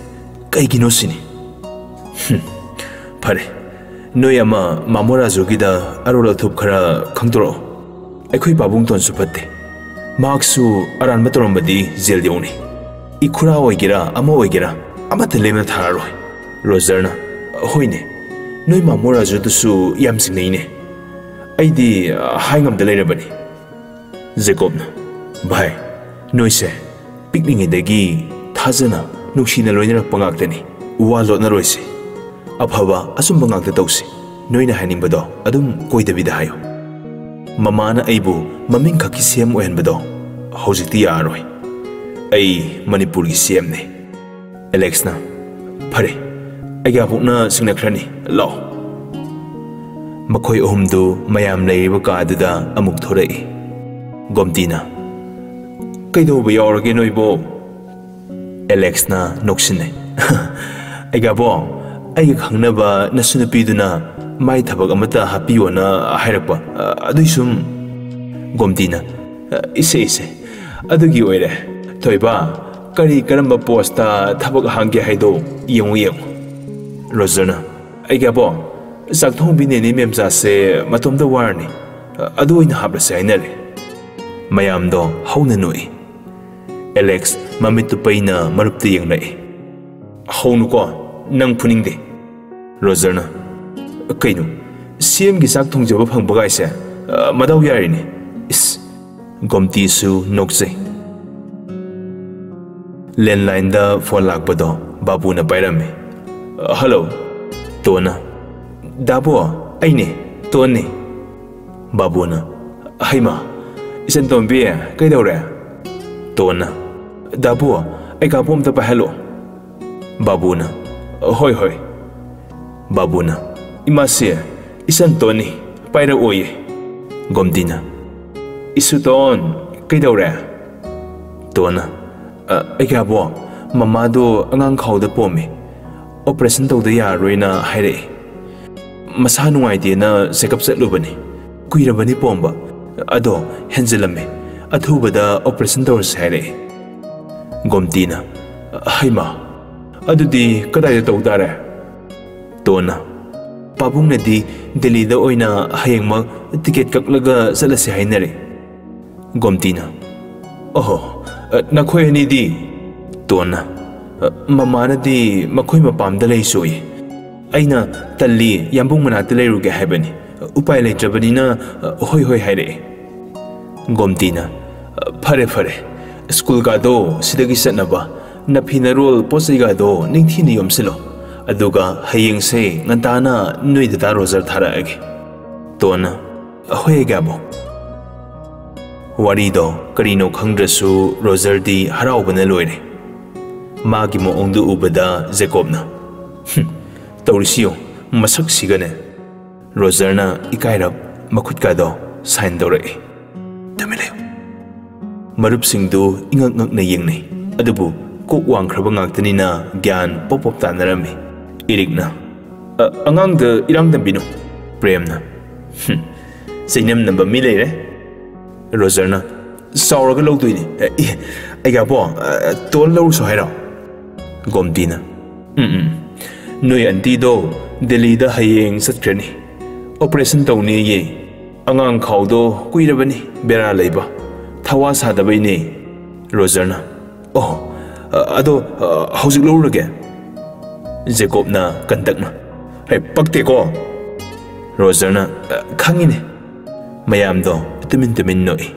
ꯀꯩꯒꯤꯅꯣ ꯁꯤꯅꯤ꯫ ꯍꯝ, ꯐꯔꯦ, ꯅꯣꯏ ꯑꯃ ꯃꯥꯃꯣ ꯔꯥꯖꯨꯒꯤꯗ ꯑꯔꯣꯜ ꯑꯊꯨꯞ ꯈꯔ ꯈꯪꯗꯣꯔꯛꯑꯣ꯫ ꯑꯩꯈꯣꯏ ꯄꯥꯕꯨꯡꯇꯣꯟꯁꯨ ꯐꯠꯇꯦ, ꯃꯍꯥꯛꯁꯨ ꯑꯔꯥꯟꯕ ꯇꯧꯔꯝꯕꯗꯤ ꯖꯦꯜ ꯌꯧꯅꯤ꯫ ꯏꯈꯨꯔꯥ ꯑꯣꯏꯒꯦꯔꯥ ꯑꯃ ꯑꯣꯏꯒꯦꯔꯥ ꯑꯃꯠꯇ ꯂꯦꯝꯅ ꯊꯥꯔꯔꯣꯏ꯫" ꯔꯣꯖꯔꯅ, "ꯍꯣꯏꯅꯦ, ꯅꯣꯏ ꯃꯥꯃꯣ ꯔꯥꯖꯨꯗꯨꯁꯨ ꯌꯥꯝ ꯆꯤꯡꯅꯩꯅꯦ꯫ ꯑꯩꯗꯤ, ꯑ, ꯍꯥꯏ ꯉꯝꯗ ꯂꯩꯔꯕꯅꯤ꯫ ꯖꯦꯀꯣꯕꯅ, "ꯚꯥꯏ, ꯅꯣꯏꯁꯦ ꯄꯤꯛꯂꯤꯉꯩꯗꯒꯤ ꯊꯥꯖꯅ, ꯅꯨꯡꯁꯤꯅ ꯂꯣꯏꯅꯔꯛꯄ ꯉꯥꯛꯇꯅꯤ꯫ ꯋꯥ ꯂꯣꯠꯅꯔꯣꯏꯁꯤ꯫ ꯑꯐꯕ, ꯑꯆꯨꯝꯕ ꯉꯥꯛꯇ ꯇꯧꯁꯤ꯫ ꯅꯣꯏꯅ ꯍꯥꯏꯅꯤꯡꯕꯗꯣ ꯑꯗꯨꯝ ꯀꯣꯏꯗꯕꯤꯗ ꯍꯥꯏꯌꯨ꯫ ꯃꯃꯥꯅ ꯑꯩꯕꯨ ꯃꯃꯤꯡ ꯈꯛꯀꯤ ꯁꯤ ꯑꯦꯝ ꯑꯣꯏꯍꯟꯕꯗꯣ ꯍꯧꯖꯤꯛꯇꯤ ꯌꯥꯔꯔꯣꯏ꯫ ꯑꯩ ꯃꯅꯤꯄꯨꯔꯒꯤ ꯁꯤ ꯑꯦꯝꯅꯤ꯫" ꯑꯦꯂꯦꯛꯁꯅ, "ꯐꯔꯦ, ꯑꯩꯒꯥꯕꯣꯛꯅ ꯁꯤꯡꯅꯈ꯭ꯔꯅꯤ, ꯂꯥꯛꯑꯣ꯫" ꯃꯈꯣꯏ ꯑꯍꯨꯝꯗꯨ ꯃꯌꯥꯝ ꯂꯩꯔꯤꯕ ꯀꯥꯗꯨꯗ ꯑꯃꯨꯛ ꯊꯣꯔꯛꯏ꯫ ꯒꯣꯝꯇꯤꯅ, "ꯀꯩꯗꯧꯕ ꯌꯥꯎꯔꯒꯦ ꯅꯣꯏꯕꯣ?" ꯑꯦꯂꯦꯛꯁꯅ ꯅꯣꯛꯁꯤꯟꯅꯩ꯫ "ꯑꯩꯒꯥꯕꯣꯛ, ꯑꯩꯒ ꯈꯪꯅꯕ ꯅꯁꯨ ꯅꯨꯄꯤꯗꯨꯅ ꯃꯥꯏ ꯊꯕꯛ ꯑꯃꯠꯇ ꯍꯥꯞꯄꯤꯌꯣꯅ ꯍꯥꯏꯔꯛꯄ, ꯑꯗꯨꯏ ꯁꯨꯝ꯫" ꯒꯣꯝꯇꯤꯅ, "ꯏꯁꯦ, ꯏꯁꯦ, ꯑꯗꯨꯒꯤ ꯑꯣꯏꯔꯦ꯫ ꯊꯣꯏꯕ, ꯀꯔꯤ ꯀꯔꯝꯕ ꯄꯣꯁꯇ ꯊꯕꯛ ꯍꯥꯡꯒꯦ ꯍꯥꯏꯗꯣ ꯌꯦꯡꯉꯨ, ꯌꯦꯡꯉꯨ꯫" ꯔꯣꯖꯔꯅ, "ꯑꯩꯒꯥꯕꯣꯛ, ꯆꯥꯛꯊꯣꯡꯕꯤ ꯅꯦꯅꯦ ꯃꯦꯝꯆꯥꯁꯦ ꯃꯇꯣꯝꯇ ꯋꯥꯔꯅꯤ꯫ ꯑꯗꯨ ꯑꯣꯏꯅ ꯍꯥꯞꯂꯁꯦ ꯍꯥꯏꯅꯔꯦ꯫" ꯃꯌꯥꯝꯗꯣ ꯍꯧꯅ ꯅꯣꯛꯏ꯫ ꯑꯦꯂꯦꯛꯁ ꯃꯃꯤꯠꯇꯨ ꯄꯩꯅ ꯃꯔꯨꯞꯇ ꯌꯦꯡꯂꯛꯏ꯫ "ꯍꯧꯅꯨꯀꯣ, ꯅꯪ ꯐꯨꯅꯤꯡꯗꯦ꯫" ꯔꯣꯖꯔꯅ, "ꯀꯩꯅꯣ, ꯁꯤ ꯑꯦꯝꯒꯤ ꯆꯥꯛ ꯊꯣꯡꯖꯕ ꯐꯪꯕꯒꯥꯏꯁꯦ, ꯑ, ꯃꯗꯥꯎ ꯌꯥꯔꯤꯅꯦ꯫ ꯏꯁ꯫" ꯒꯣꯝꯇꯤꯁꯨ ꯅꯣꯛꯆꯩ꯫ ꯂꯦꯟꯂꯥꯏꯟꯗ ꯐꯣꯟ ꯂꯥꯛꯄꯗꯣ ꯕꯥꯕꯨꯅ ꯄꯥꯏꯔꯝꯃꯤ꯫ "ꯍꯜꯂꯣ꯫" ꯇꯣꯟꯅ, "ꯗꯥꯕꯣ, ꯑꯩꯅꯦ, ꯇꯣꯟꯅꯦ꯫" ꯕꯥꯕꯨꯅ, "ꯍꯩꯃꯥ, ꯏꯆꯟꯇꯣꯝꯕꯤ, ꯀꯩꯗꯧꯔꯦ?" ꯇꯣꯟꯅ, "ꯗꯥꯕꯨ, ꯑꯩꯒꯥꯕꯣꯛ ꯑꯝꯇ ꯄꯥꯏꯍꯜꯂꯣ꯫" ꯕꯥꯕꯨꯅ, "ꯍꯣꯏ, ꯍꯣꯏ꯫" ꯕꯥꯕꯨꯅ, "ꯏꯃꯥꯁꯤ, ꯏꯆꯟꯇꯣꯟꯅꯤ, ꯄꯥꯏꯔꯛꯑꯣꯌꯦ꯫" ꯒꯣꯝꯇꯤꯅ, "ꯏꯁꯨꯇꯣꯟ, ꯀꯩꯗꯧꯔꯦ?" ꯇꯣꯟꯅ, "ꯑ, ꯑꯩꯒꯥꯕꯣꯛ, ꯃꯃꯥꯗꯣ ꯑꯉꯥꯡ ꯈꯥꯎꯗ ꯄꯣꯝꯃꯤ꯫ ꯑꯣꯄꯔꯦꯁꯟ ꯇꯧꯗ ꯌꯥꯔꯔꯣꯏꯅ ꯍꯥꯏꯔꯛꯏ꯫ ꯃꯁꯥ ꯅꯨꯡꯉꯥꯏꯇꯦꯅ ꯆꯦꯛꯑꯞ ꯆꯠꯂꯨꯕꯅꯤ꯫ ꯀꯨꯏꯔꯕꯅꯤ ꯄꯣꯝꯕ꯫ ꯑꯗꯣ ꯍꯦꯟꯖꯤꯜꯂꯝꯃꯦ꯫ ꯑꯊꯨꯕꯗ ꯑꯣꯄꯔꯦꯁꯟ ꯇꯧꯔꯁꯦ ꯍꯥꯏꯔꯛꯏ꯫" ꯒꯣꯝꯇꯤꯅ, "ꯍꯩꯃꯥ, ꯑꯗꯨꯗꯤ ꯀꯗꯥꯏꯗ ꯇꯧ ꯇꯥꯔꯦ?" ꯇꯣꯟꯅ, "ꯄꯥꯕꯨꯡꯅꯗꯤ ꯗꯦꯜꯂꯤꯗ ꯑꯣꯏꯅ ꯍꯌꯦꯡꯃꯛ ꯇꯤꯀꯦꯠ ꯀꯛꯂꯒ ꯆꯠꯂꯁꯦ ꯍꯥꯏꯅꯔꯦ꯫" ꯒꯣꯝꯇꯤꯅ, "ꯑꯣꯍꯣ, ꯑ, ꯅꯈꯣꯏ ꯑꯅꯤꯗꯤ?" ꯇꯣꯟꯅ, "ꯑ, ꯃꯃꯥꯅꯗꯤ ꯃꯈꯣꯏ ꯃꯄꯥꯝꯗ ꯂꯩꯁꯣꯏ꯫ "ꯑꯩꯅ ꯇꯜꯂꯤ, ꯌꯥꯝꯕꯨꯡ ꯃꯅꯥꯛꯇ ꯂꯩꯔꯨꯒꯦ ꯍꯥꯏꯕꯅꯤ꯫ ꯎꯄꯥꯏ ꯂꯩꯇ꯭ꯔꯕꯅꯤꯅ, ꯍꯣꯏ ꯍꯣꯏ" ꯍꯥꯏꯔꯛꯑꯦ꯫ ꯒꯣꯝꯇꯤꯅ, "ꯐꯔꯦ ꯐꯔꯦ, ꯁ꯭ꯀꯨꯜ ꯀꯥꯗꯣ ꯁꯤꯗꯒꯤ ꯆꯠꯅꯕ ꯅꯐꯤ ꯅꯔꯣꯜ ꯄꯣꯠ ꯆꯩꯒꯗꯣ ꯅꯤꯡꯊꯤꯅ ꯌꯣꯝꯁꯤꯜꯂꯣ, ꯑꯗꯨꯒ ꯍꯌꯦꯡꯁꯦ ꯉꯟꯇꯥꯅ ꯅꯣꯏ ꯗꯗꯥ ꯔꯣꯖꯔ ꯊꯥꯔꯛꯑꯒꯦ"꯫ ꯇꯣꯟꯅ, "ꯍꯣꯏ ꯑꯒ꯭ꯌꯥꯕꯧ"꯫ ꯋꯥꯔꯤꯗꯣ ꯀꯔꯤꯅꯣ ꯈꯪꯗ꯭ꯔꯁꯨ ꯔꯣꯖꯔꯗꯤ ꯍꯔꯥꯎꯕꯅ ꯂꯣꯏꯔꯦ꯫ ꯃꯥꯒꯤ ꯃꯑꯣꯡꯗꯨ ꯎꯕꯗ ꯖꯦꯀꯣꯕꯅ, "ꯍꯨꯝ, ꯇꯧꯔꯤꯁꯤ ꯌꯦꯡꯉꯨ, ꯃꯁꯛꯁꯤꯒꯅꯦ"꯫ ꯔꯣꯖꯔꯅ ꯏꯀꯥꯏꯔꯞ ꯃꯈꯨꯠꯀꯥꯗꯣ ꯁꯥꯏꯟ ꯇꯧꯔꯛꯏ꯫ ꯇꯨꯃꯤꯟ ꯂꯩꯌꯨ꯫ ꯃꯔꯨꯞꯁꯤꯡꯗꯨ ꯏꯉꯛ ꯉꯛꯅ ꯌꯦꯡꯅꯩ, ꯑꯗꯨꯕꯨ ꯀꯣꯛ ꯋꯥꯡꯈ꯭ꯔꯕ ꯉꯥꯛꯇꯅꯤꯅ ꯒ꯭ꯌꯥꯟ ꯄꯣꯞ ꯄꯣꯞ ꯇꯥꯅꯔꯝꯃꯤ꯫ ꯏꯔꯤꯛꯅ, "ꯑ, ꯑꯉꯥꯡꯗ ꯏꯔꯥꯡ ꯇꯝꯕꯤꯅꯨ"꯫ ꯄ꯭ꯔꯦꯝꯅ, "ꯍꯨꯝ, ꯆꯩꯅꯝꯅꯕ ꯃꯤ ꯂꯩꯔꯦ"꯫ ꯔꯣꯖꯔꯅ, "ꯆꯥꯎꯔꯒ ꯂꯧꯗꯣꯏꯅꯤ꯫ ꯑꯦ, ꯑꯦ, ꯑꯩꯒꯥꯕꯣ, ꯑ, ꯇꯣꯜ ꯂꯧꯔꯨꯁꯣ ꯍꯥꯏꯔꯣ"꯫ ꯒꯣꯝꯇꯤꯅ, "ꯎꯝ, ꯎꯝ, ꯅꯣꯏ ꯑꯟꯇꯤꯗꯣ ꯗꯦꯜꯂꯤꯗ ꯍꯌꯦꯡ ꯆꯠꯈ꯭ꯔꯅꯤ, ꯑꯣꯄꯔꯦꯁꯟ ꯇꯧꯅꯦꯌꯦ꯫ ꯑꯉꯥꯡ ꯈꯥꯎꯗꯣ ꯀꯨꯏꯔꯕꯅꯤ ꯕꯦꯔꯥ ꯂꯩꯕ, ꯊꯋꯥ ꯁꯥꯗꯕꯩꯅꯦ"꯫ ꯔꯣꯖꯔꯅ, "ꯑꯣ, ꯑ, ꯑꯗꯣ, ꯑ, ꯍꯧꯖꯤꯛ ꯂꯧꯔꯨꯔꯒꯦ"꯫ ꯖꯦꯀꯣꯕꯅ ꯀꯟꯇꯛꯅ, "ꯍꯦ, ꯄꯛꯇꯦꯀꯣ"꯫ ꯔꯣꯖꯔꯅ, "ꯑ, ꯈꯪꯉꯤꯅꯦ"꯫ ꯃꯌꯥꯝꯗꯣ ꯇꯨꯃꯤꯟ ꯇꯨꯃꯤꯟ ꯅꯣꯛꯏ꯫